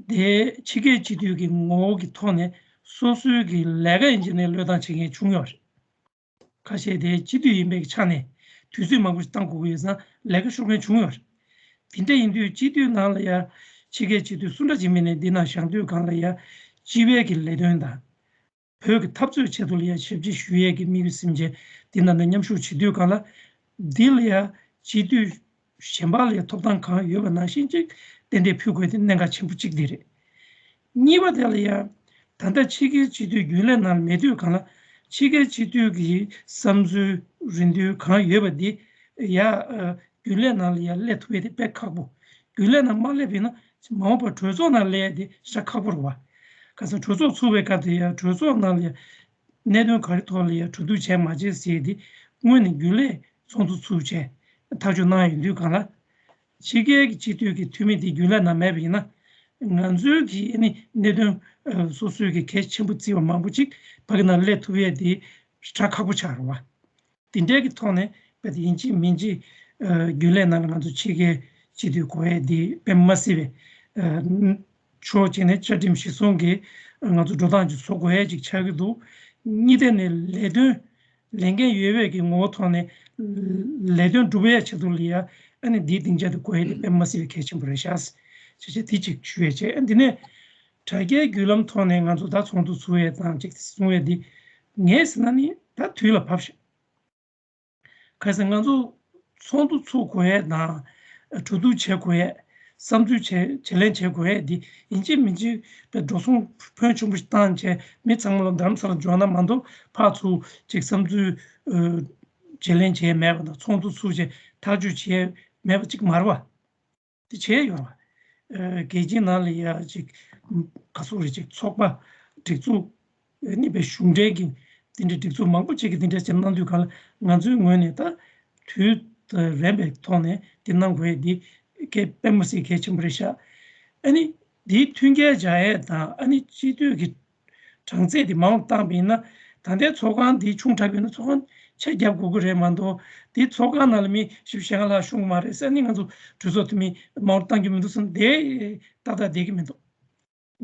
དེ་ཕྱི་རྒྱལ་སྤྱི་འཐུས་ཀྱི་ངོ་བོ་གི་ཐོག་ནས་སོ་སོའི་གི་ལས་ཀ་ཡིན་གཅིག་ནས་བློས་བཏང་བྱེད་མཁན་བྱུང་ཡོད་རེད། ཁ་ཤས་དེ་སྤྱི་འཐུས་ཡིན་པའི་ཆ་ནས་དུས་ཚོད་མང་པོ་ཞིག་བཏང་དགོས་ཀྱི་ཡོད་ཙང་ལས་ཀ་ཤོར་མཁན་བྱུང་ཡོད་རེད། དེ་འདྲ་ཡིན་དུས་སྤྱི་འཐུས་ནང་ལ་ཡ་ཕྱི་རྒྱལ་སྤྱི་འཐུས་སུ་འདྲ་ཅིག་མིན་ནས་འདི་ནང་བཞུགས་དུས་སྒང་ལ་ཡ་སྤྱི་པའི་གི་ལས་དོན་དང་བོད་ཀྱི་འཐབ་རྩོད་ཆེད་དུ་ལ་ཡ་ཞབས་ཕྱི་ཞུ་ཡས་ཀྱི་དམིགས་ཡུལ་སེམས་ཅན་འདི་ནང་ནས་མཉམ་ཞུགས་བྱེད་དུས་སྒང་ལ་འདི་ལ་ཡ་སྤྱི་འཐུས་གཞན་པ་ལ་ཡ་ཐོབ་ཐང་གང་ཡོད་པ་ནང་བཞིན་ཅིག་ཏན་ཏན་ཕུལ་དགོས་དེ་གནད་འགག་ཆེན་པོ་གཅིག་འདི་རེད། གཉིས་པ་དེ་ལ་ཡང་ད་ལྟ་ཕྱི་རྒྱལ་སྤྱི་འཐུས་རྒྱུན་ལས་ནང་མེད་དུས་སྒང་ལ་ཕྱི་རྒྱལ་སྤྱི་འཐུས་ཀྱི་བསམ་ཚུལ་རེ་འདུན་གང་ཡོད་པ་འདི་ཡ་ཨ་རྒྱུན་ལས་ནང་ལ་ཡ་སླེབས་ཐུབ་ཡས་དེ་དཔེ་ཁག་པོ། རྒྱུན་ལས་ནང་མ་སླེབས་པ་ཡིན་ན་མ་འོངས་པར་གྲོས་ཚོགས་ནང་སླེབས་ཡས་དེ་ཞེ་དྲག་ཁག་པོ་རེད་བ། ག་ཚོད་གྲོས་ཚོགས་ཚུགས་པའི་སྐབས་དེ་ཡ་གྲོས་ཚོགས་ནང་ལ་ཡ་གནད་དོན་ག་རེ་ཐོག་ལ་ཡ་གྲོས་བསྡུར་བྱས་མ་བྱས་ཟེར་ཡས་དེ་སྔོན་ནས་རྒྱུན་ལས་ཚོགས་འདུ་ཚུགས་བྱས་ཐག་གཅོད་གནང་ཡོང་དུས་སྒང་ལ། ཕྱི་རྒྱལ་གྱི་སྤྱི་འཐུས་ཀྱི་འཐུས་མི་དེ་རྒྱུན་ལས་ནང་མེད་པ་ཡིན་ན། ང་ཚོའི་གི་ཨ་ནི་གནད་དོན་ཨ་སོ་སོའི་གི་གལ་ཆེན་པོ་བརྩི་བ་མང་པོ་ཅིག་ཕ་གི་ནང་སླེབས་ཐུབ་ཡས་དེ་ཞེ་དྲག་ཁག་པོ་ཆགས་རེད་བ། དེ་འདྲའི་གི་ཐོག་ནས་དཔེ་དེ་ཡིན་གཅིག་མིན་གཅིག་ཨ་རྒྱུན་ལས་ནང་ལ་ང་ཚོ་ཕྱི་རྒྱལ་སྤྱི་འཐུས་དགོས་ཡས་དེ་དཔེ་མ་སྲིད་པའི་ཨ་ཕྱོགས་གཅིག་ནས་བཅའ་ཁྲིམས་གཞིར་བཟུང་གི་ང་ཚོ་འགྲོ་སྟངས་ཅིག་བཟོ་དགོས་ཡས་ཅིག་ཆགས་ཀྱི་འདུག་གཉིས་ཐད་ནས་ལས་དོན་ལས་འགན་ཡོད་པའི་གི་ངོ་བོ་ཐོག་ནས་ལས་དོན་སྒྲུབ་ཡས་ཆེད་དུ་ལ་ཡ་ཨ་ནི་འདིའི་སྡིངས་ཆ་དེ་དགོས་ཡས་དེ་དཔེ་མ་སྲིད་པའི་གལ་ཆེན་པོ་རེད་ཤག་བྱས་བྱས་དེ་གཅིག་ཞུ་ཡས་བྱས། ཨ་འདི་ནས་དྲ་རྒྱའི་བརྒྱུད་ལམ་ཐོག་ནས་ང་ཚོ་ད་ཚོགས་འདུ་ཚུགས་ཡས་དང་ཅིག་གསུང་ཡས་འདི་ངས་ཟེར་ན་ནི་ད་དུས་ལ་བབས་ཤག་གལ་སྲིད་ང་ཚོ་ཚོགས་འདུ་ཚུགས་དགོས་ཡས་དང་། གྲོས་བསྡུར་བྱེད་དགོས་ཡས། བསམ་ཚུལ་བྱས་བྱས་ལེན་བྱེད་དགོས་ཡས་འདི་ཡིན་གཅིག་མིན་གཅིག་པའི་འགྲོ་སོང་ཕོན་ཆེན་པོ་ཞིག་བཏང་བྱས་མི་ཚང་མ་ལ་རྡ་རམ་ས་ལ་འབྱོར་ན་མ་གཏོགས་ཕར་ཚུར་ཅིག་བསམ་ཚུལ་ཨ་བྱས་ལེན་བྱས་མེད་པ་དང་ཚོགས་འདུ་ཚུགས་བྱས་ཐག་གཅོད་བྱས་མེད་པ་ཅིག་མ་རེད་བ། དེ་བྱས་ཡོད་རེད་བ། ཨ་རྒྱལ་སྤྱིའི་ནང་ལ་ཡ་ཅིག་ག་ཚོད་རེད་ཅིག་ཚོགས་པ་སྒྲིག་འཛུགས་ཨ་ནི་པའི་གཞུང་འབྲེལ་གྱི་དེ་འདྲའི་སྒྲིག་འཛུགས་མང་པོ་ཅིག་གིས་དེ་འདྲ་ཅིག་གནང་དུས་སྒང་ལ་ང་ཚོའི་ངོས་ནས་ད་དུས་རན་པའི་ཐོག་ནས་དེ་གནང་དགོས་ཡས་འདི་གལ་དཔེ་མ་སྲིད་གལ་ཆེན་པོ་རེད་ཤག་ཨ་ནི་འདིའི་མཐུན་རྐྱེན་སྦྱར་ཡས་དང་ཨ་ནི་སྤྱི་འཐུས་ཀྱི་གྲངས་ཚད་དེ་མང་རུ་བཏང་པ་ཡིན་ན། ད་ལྟའི་ཚོགས་ཁང་འདི་ཆུང་དྲགས་པ་ཡིན་ན་ཚོགས་ཁང་ཆེ་རྒྱབ་དགོས་ཀྱི་རེད་མ་གཏོགས། འདི་ཚོགས་ཁང་ནང་ལ་མི་བཞི་བཅུ་ཞེ་ལྔ་ལྷག་ཤོང་གི་མ་རེད་ཟེར་ནས་ང་ཚོ་གྲོས་ཚོགས་འཐུས་མི་མང་རུ་བཏང་རྒྱུ་མི་འདུག་བསམ་ཏེ་ཏག་ཏག་བསྡད་ཀྱི་མི་འདུག་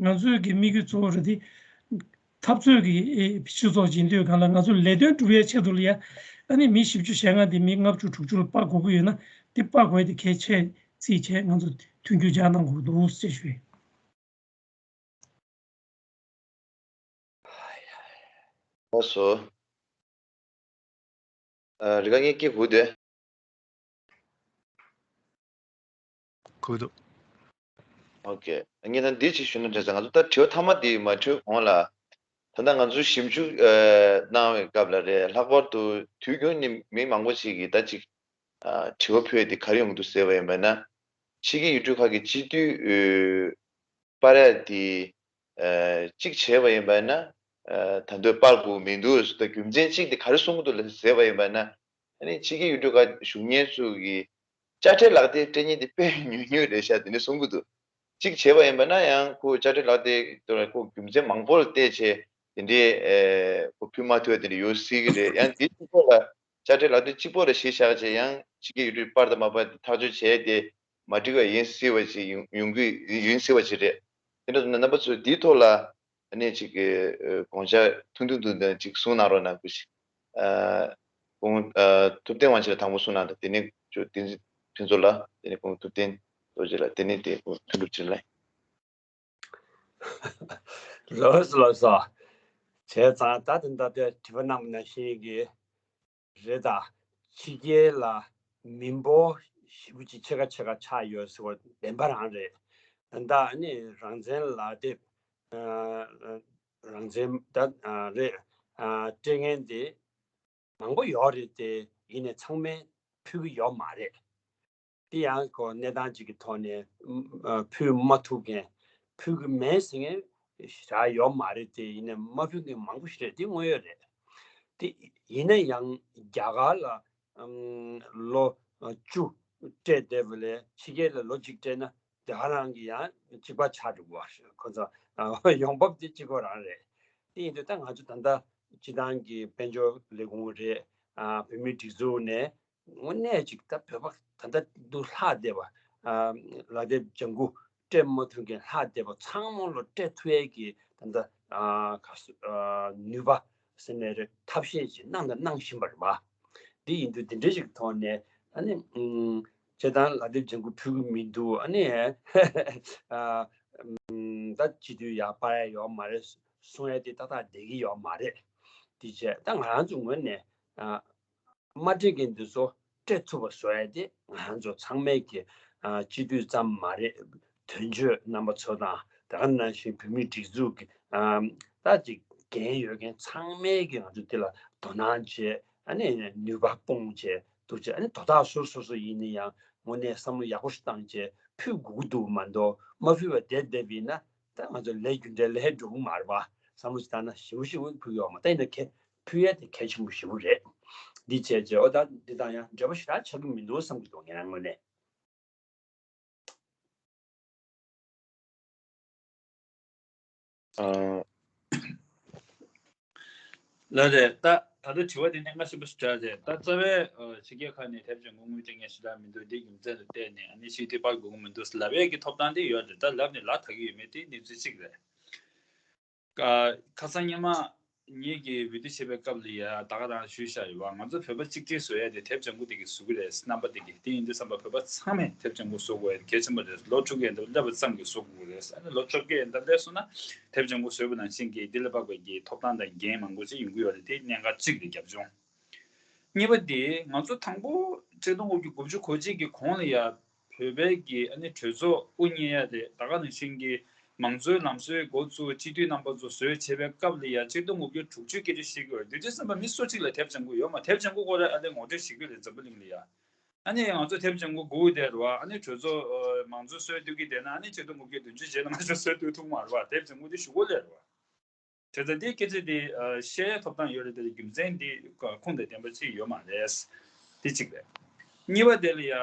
ང་ཚོའི་གི་དམིགས་ཡུལ་གཙོ་བོ་རེད་དེ། འཐབ་རྩོད་ཀྱི་ཨེ་སྤྱི་ཚོགས་ཅིག་ཡིན་དུས་སྒང་ལ་ང་ཚོ་ལས་དོན་སྒྲུབ་ཡའི་ཆེད་དུ་ལ་ཡ། ཨ་ནི་མི་བཞི་བཅུ་ཞེ་ལྔ་འདི་མི་ལྔ་བཅུ་དྲུག་ཅུ་ལ་སྤར་དགོས་ཀྱི་ཡོད་ན་དེ་སྤར་དགོས་ཡ་དེ་གལ་ཆེ་བརྩིས་བྱས་ང་ཚོ་མཐུན་འགྱུར་སྦྱར་གནང་དགོས་འདུག་ཅེས་ཞུ་ཡིན། ལགས་སོ། ཨ་རི་ག་ངས་སྐད་གོ་འདུག་གོ་འདུག་ཨོ་ཁེ། ངས་ད་འདི་ཅིག་ཞུ་ན་འདྲ་ཟེར། ང་ཚོ་ད་དྲི་བ་མཐའ་མ་འདི་མ་འཕྲོས་གོང་ལ། ད་ལྟ་ང་ཚོ་ཞིབ་འཇུག་ཨ་གནང་བའི་སྐབས་ལ་རེད། ལྷག་པར་དུ་དུས་རྒྱུན་ནས་མི་མང་པོ་ཞིག་གིས་ད་ཅིག་ཨ་དྲི་བ་ཕུལ་ཏེ་ག་རེ་ཡོང་འདུག་ཟེར་བ་ཡིན་པ་ན། ཕྱི་རྒྱལ་ཡུལ་གྲུ་ཁག་གི་སྤྱི་འཐུས་ཨ་སྤར་ཡ་དེ་ཨ་གཅིག་བྱས་པ་ཡིན་པ་ན་ཨ་ད་དུང་སྤར་དགོས་མི་འདུག་ཟེར། ད་རྒྱུ་མཚན་གཅིག་དེ་ག་རེ་གསུང་གི་འདུག་ལབ་ཟེར་བ་ཡིན་པ་ན། ཨ་ནི་ཕྱི་རྒྱལ་ཡུལ་གྲུ་ཁག་བཞུགས་མཁན་ཚོ་གི་དཔྱ་ཁྲལ་ལག་དེབ་སྤྲད་མཁན་དེ་དཔེ་ཉུང་ཉུང་རེད་ཤག་དེ་འདྲ་གསུང་གི་འདུག་གཅིག་བྱས་པ་ཡིན་པ་ན་ཡང་ཁོ་དཔྱ་ཁྲལ་ལག་དེབ་དེ་ལ་ཁོ་རྒྱུ་མཚན་མང་པོ་ལ་བལྟས་བྱས་དེ་འདྲའི་ཨེ་ཁོ་ཕུལ་མ་ཐུབ་པ་དེ་འདྲ་ཡོད་སྲིད་ཀྱི་རེད། ཡང་དེ་གཅིག་པོ་ལ་དཔྱ་ཁྲལ་ལག་དེབ་གཅིག་པོ་ལ་གཞི་བཞག་བྱས་ཡང་ཕྱི་རྒྱལ་ཡུལ་གྲུ་སྤར་དང་མ་སྤར་དེ་ཐག་གཅོད་བྱས་ཏེ་མ་འགྲིག་པ་ཡིན་སྲིད་པ་ཞིག་ཡོང་ཡོང་གི་ཡིན་སྲིད་པ་ཞིག་རེད། དེ་འདྲ་སོང་ན་རྣམ་པ་ཚོས་དེའི་ཐོག་ལ་ཨ་ནི་ཅིག་གི་ཨེ་དགོངས་འཆར་ཐུང་ཐུང་ཐུང་ཐུང་ཅིག་གསུང་གནང་རོགས་གནང་དགོས་ཤིག་ཨ་ཁོང་ཨ་ཐུབ་བསྟན་དབང་ཆེན་ལ་དང་པོ་གསུང་གནང་དང་། དེ་ནས་ཅོ་བསྟན་འཛིན་ཕུན་ཚོགས་ལགས། དེ་ནས་ཁོང་ཐུབ་བསྟན་རྡོ་རྗེ་ལགས། དེ་ནས་དེ་ཁོང་ཐུབ་སྒྲུབ་ཆེན་ལགས། ལགས་སོ་ལགས་སོ། བྱས་ཙང་ད་ལྟ་ད་ལྟ་དྲི་བ་གནང་བ་ནང་བཞིན་གྱི་རེད་ད། ཕྱི་རྒྱལ་ལ་མི་འབོར་ཞེ་པོ་ཅིག་ཕྱེད་ཀ་ཕྱེད་ཀ་ཆགས་ཡོད་ཟེར་བ་བདེན་པ་རང་རེད། ད་ལྟ་ནི་རང་བཙན་ལག་དེབ་ཨ་རང་བཙན་ད་ཨ་རེད་ཨ་སྤྲད་མཁན་དེ་མང་པོ་ཡོད་རེད་དེ། ཡིན་ནའི་ཚང་མས་ཕུལ་གྱི་ཡོད་མ་རེད། དེ་ཡང་ཁོ་གནས་སྟངས་ཅིག་གི་ཐོག་ནས་ཨ་ཕུལ་མ་ཐུབ་མཁན། ཕུལ་གྱི་མེད་ཟེར་མཁན་ཞེ་དྲག་ཡོད་མ་རེད་དེ། ཡིན་ནའི་མ་ཕུལ་མཁན་མང་པོ་ཞིག་རེད། དེ་དངོས་ཡོད་རེད། དེ་ཡིན་ན་ཡང་རྒྱ་གར་ལ་ཨམ་ལོ་བཅུ་ སྤྲད་བསྡད་པ་ལས་ཕྱི་རྒྱལ་ལ་ལོ་གཅིག་སྤྲད་ན་དེ་ག་རང་གི་ཡང་གཅིག་པ་ཆགས་འགྲོ་གི་ཁོ་ཚོ་ཡོང་འབབ་དེ་གཅིག་པ་རང་རེད། དེ་ཡིན་དུས་ད་ང་ཚོ་ད་ལྟ་སྤྱི་བཏང་གི་དཔལ་འབྱོར་ལས་ཁུངས་རེད། བོད་མིའི་སྒྲིག་འཛུགས་ནས་དངོས་གནས་ཅིག་ད་བོད་པ་ད་ལྟ་འདུག་ལྷག་བསྡད་པ། ལག་དེབ་ལྗང་ཁུ་སྤྲད་མ་ཐུབ་མཁན་ལྷག་བསྡད་པ་ཚང་མ་ལ་སྤྲད་ཐུབ་ཡས་ཀྱི་ད་ལྟ་ག་ནུས་པ་ཟེར་ནས་རེད། ཐབས་ཤེས་ཅིག་གནང་དང་གནང་བཞིན་པ་རེད་པ། འདི་ཡིན་དུས་འདི་འདྲའི་ཞིག་ཐོག་ནས་ཨ་ནི་ཨུམ་སྤྱིར་བཏང་ལག་དེབ་ལྗང་ཁུ་ཕུལ་གི་མི་འདུག་ཨ་ནི་ཨ་ཨུམ་ད་སྤྱི་འཐུས་ཡར་སྤར་ཡ་ཡོད་མ་རེད་གསུང་ཡ་དེ་ཏག་ཏག་བསྡད་ཀྱི་ཡོད་མ་རེད། དེ་བྱས་ད་ང་རང་ཚོ་ངོས་ནས་ཨ་མ་སྤྲད་མཁན་འདི་ཚོ་སྤྲད་ཐུབ་པ་བཟོ་ཡ་དེ་ང་རང་ཚོ་ཚང་མས་ཀྱི་ཨ་སྤྱི་འཐུས་ཙམ་མ་རེད། དོན་གཅོད་རྣམ་པ་ཚོ་དང་དེ་ག་ནང་བཞིན་བོད་མིའི་སྒྲིག་འཛུགས་ཀྱི་ཨ་ད་ཅིག་འགན་ཡོད་མཁན་ཚང་མས་ཀྱི་ང་ཚོ་འདི་ལ་དོ་སྣང་བྱས། ཨ་ནི་ནུས་པ་སྤུངས་བྱས་འདུག་བྱས། ཨ་ནི་དོ་བདག་སུ་སོ་སོ་ཡིན་ན་ཡང་དངོས་གནས་བསམ་བློ་ཡག་པོ་ཞིག་བཏང་བྱས་ཕུལ་དགོས་ཀྱི་འདུག་མ་གཏོགས་མ་ཕུལ་བ་བསྡད་བསྡད་པ་ཡིན་ན་ད་ང་ཚོ་ལས་རྒྱུ་འབྲས་ལས་འགྲོ་གི་མ་རེད་པ། བསམ་བློ་ཞིག་བཏང་ན་ཞེ་པོ་ཞེ་པོ་ཕུལ་གྱི་ཡོད་མ་རེད། ད་ཡིན་ན་ཁྱེད་ཕུལ་ཡས་དེ་གལ་ཆེན་པོ་ཞེ་པོ་རེད། འདི་བྱས་རྗེས་ཨོ་ད་འདི་དང་ཡང་འབྲེལ་བ་ཞེ་དྲག་ཆགས་ཀྱི་མི་འདུག་བསམ་གྱི་འདུག་ངེད་རང་ངོས་ནས། ཨ། ལགས་རེད། ད་ད་ལྟ་དྲི་བ་དེ་གནད་འགག་ཆེན་པོ་ཞིག་རེད། ད་རྩ་བའི་ཨ་ཕྱི་རྒྱལ་ཁག་ནས་དེབ་ལྗང་ཁུ་དངུལ་སྤྲད་མཁན་ཞེ་དྲག་མི་འདུག་འདི་རྒྱུ་མཚན་ལ་བལྟས་ནས་ཨ་ནི་ཕྱི་དེ་སྤར་དགོས་ཀྱི་མི་འདུག་ལབ་ཡས་ཀྱི་ཐོབ་ཐང་དེ་ཡོད་རེད། ད་ལབ་ནས་ལག་ཐག་གི་ཡོད་མེད་དེ་གནས་ཚུལ་གཅིག་རེད། ཁ་སང་སྔོན་མ་ངེད་ཀྱིས་འོས་བསྡུ་བྱེད་པའི་སྐབས་ལ་ཡ་ད་ག་རང་ཞུས་བཞག་ཡོད་པ། ང་ཚོ་བོད་པ་གཅིག་སྒྲིལ་བཟོ་ཡ་དེ་དེབ་ལྗང་ཁུ་དེ་གིས་བཟོ་གི་རེད། རྣམ་པ་དེ་གིས། དེ་ཡིན་དུས་ཙམ་པ་བོད་པ་ཚང་མས་དེབ་ལྗང་ཁུ་བཟོ་དགོས་ཡ་དེ་གལ་ཆེན་པོ་རེད། ལོ་དྲུག་ཅུ་ཡན་འདབ་སླེབས་པ་ཙམ་གྱིས་བཟོ་དགོས་ཀྱི་རེད། ཨ་ནི་ལོ་བཅོ་བརྒྱད་ཡན་འདབ་སླེབས་སོང་ན་དེབ་ལྗང་ཁུ་བཟོས་པ་ནང་བཞིན་གྱི་འདི་ལ་དཔག་པའི་གི་ཐོབ་ཐང་དང་འགན་མང་པོ་ཅིག་ཡོང་གི་ཡོད་རེད། དེ་གནད་འགག་གཅིག་རེད། རྒྱབ་ལྗོངས། གཉིས་པ་དེ་ང་ཚོ་དང་པོ་ཆིག་སྟོང་དགུ་བརྒྱ་དགུ་བཅུ་གོ་གཅིག་གི་གོང་ལ་ཡ་བོད་པའི་གི་ཨ་ནི་གྲོས་ཚོགས་དབུ་བརྙེས་ཡ་དེ་ད་ག་ནང་བཞིན་གྱི་མང་གཙོའི་ལམ་སྲོལ་འགོ་བཙུགས། སྤྱི་འཐུས་རྣམ་པ་ཚོ་བཟོས་བྱས་པའི་སྐབས་ལ་ཡ་ཆིག་སྟོང་དགུ་བརྒྱ་དྲུག་ཅུ་སྐད་ཆ་བཤད་ཀྱི་ཡོད་རེད། དུས་ཚོད་ཙམ་པ་མི་སུ་གཅིག་ལ་དེབ་ལྗང་ཁུ་ཡོད་མ། དེབ་ལྗང་ཁུ་སྐོར་ལ་ཨ་ལས་ངོ་སྤྲོད་བྱེད་ཀྱི་རེད། འཛམ་བུ་གླིང་ལ་ཡ། ཨ་ནི་ང་ཚོ་དེབ་ལྗང་ཁུ་དགོས་ཀྱི་དེ་རེད་བ། ཨ་ནི་གྲོས་ཚོགས་ཨ་མང་གཙོ་སྲོལ་གཏོད་ཀྱི་དེ་ན་ཨ་ནི་ཆིག་སྟོང་དགུ་བརྒྱ་བདུན་ཅུ་རྗེས་ལ་ང་ཚོ་སྲོལ་གཏོད་ཐུབ་མ་རེད་བ། དེབ་ལྗང་ཁུ་དེ་གཞུག་གུ་ལས་རེད་བ། བྱས་ཙང་འདིའི་སྐད་ཆ་འདི་ཨ་བཤད་ཡའི་ཐོབ་ཐང་ཡོད་རེད་དེ། རྒྱུ་མཚན་འདི་ཁུངས་དང་ལྡན་པ་ཅིག་ཡོད་མ་རེད། འདི་གཅིག་རེད། གཉིས་པ་དེ་ལ་ཡ་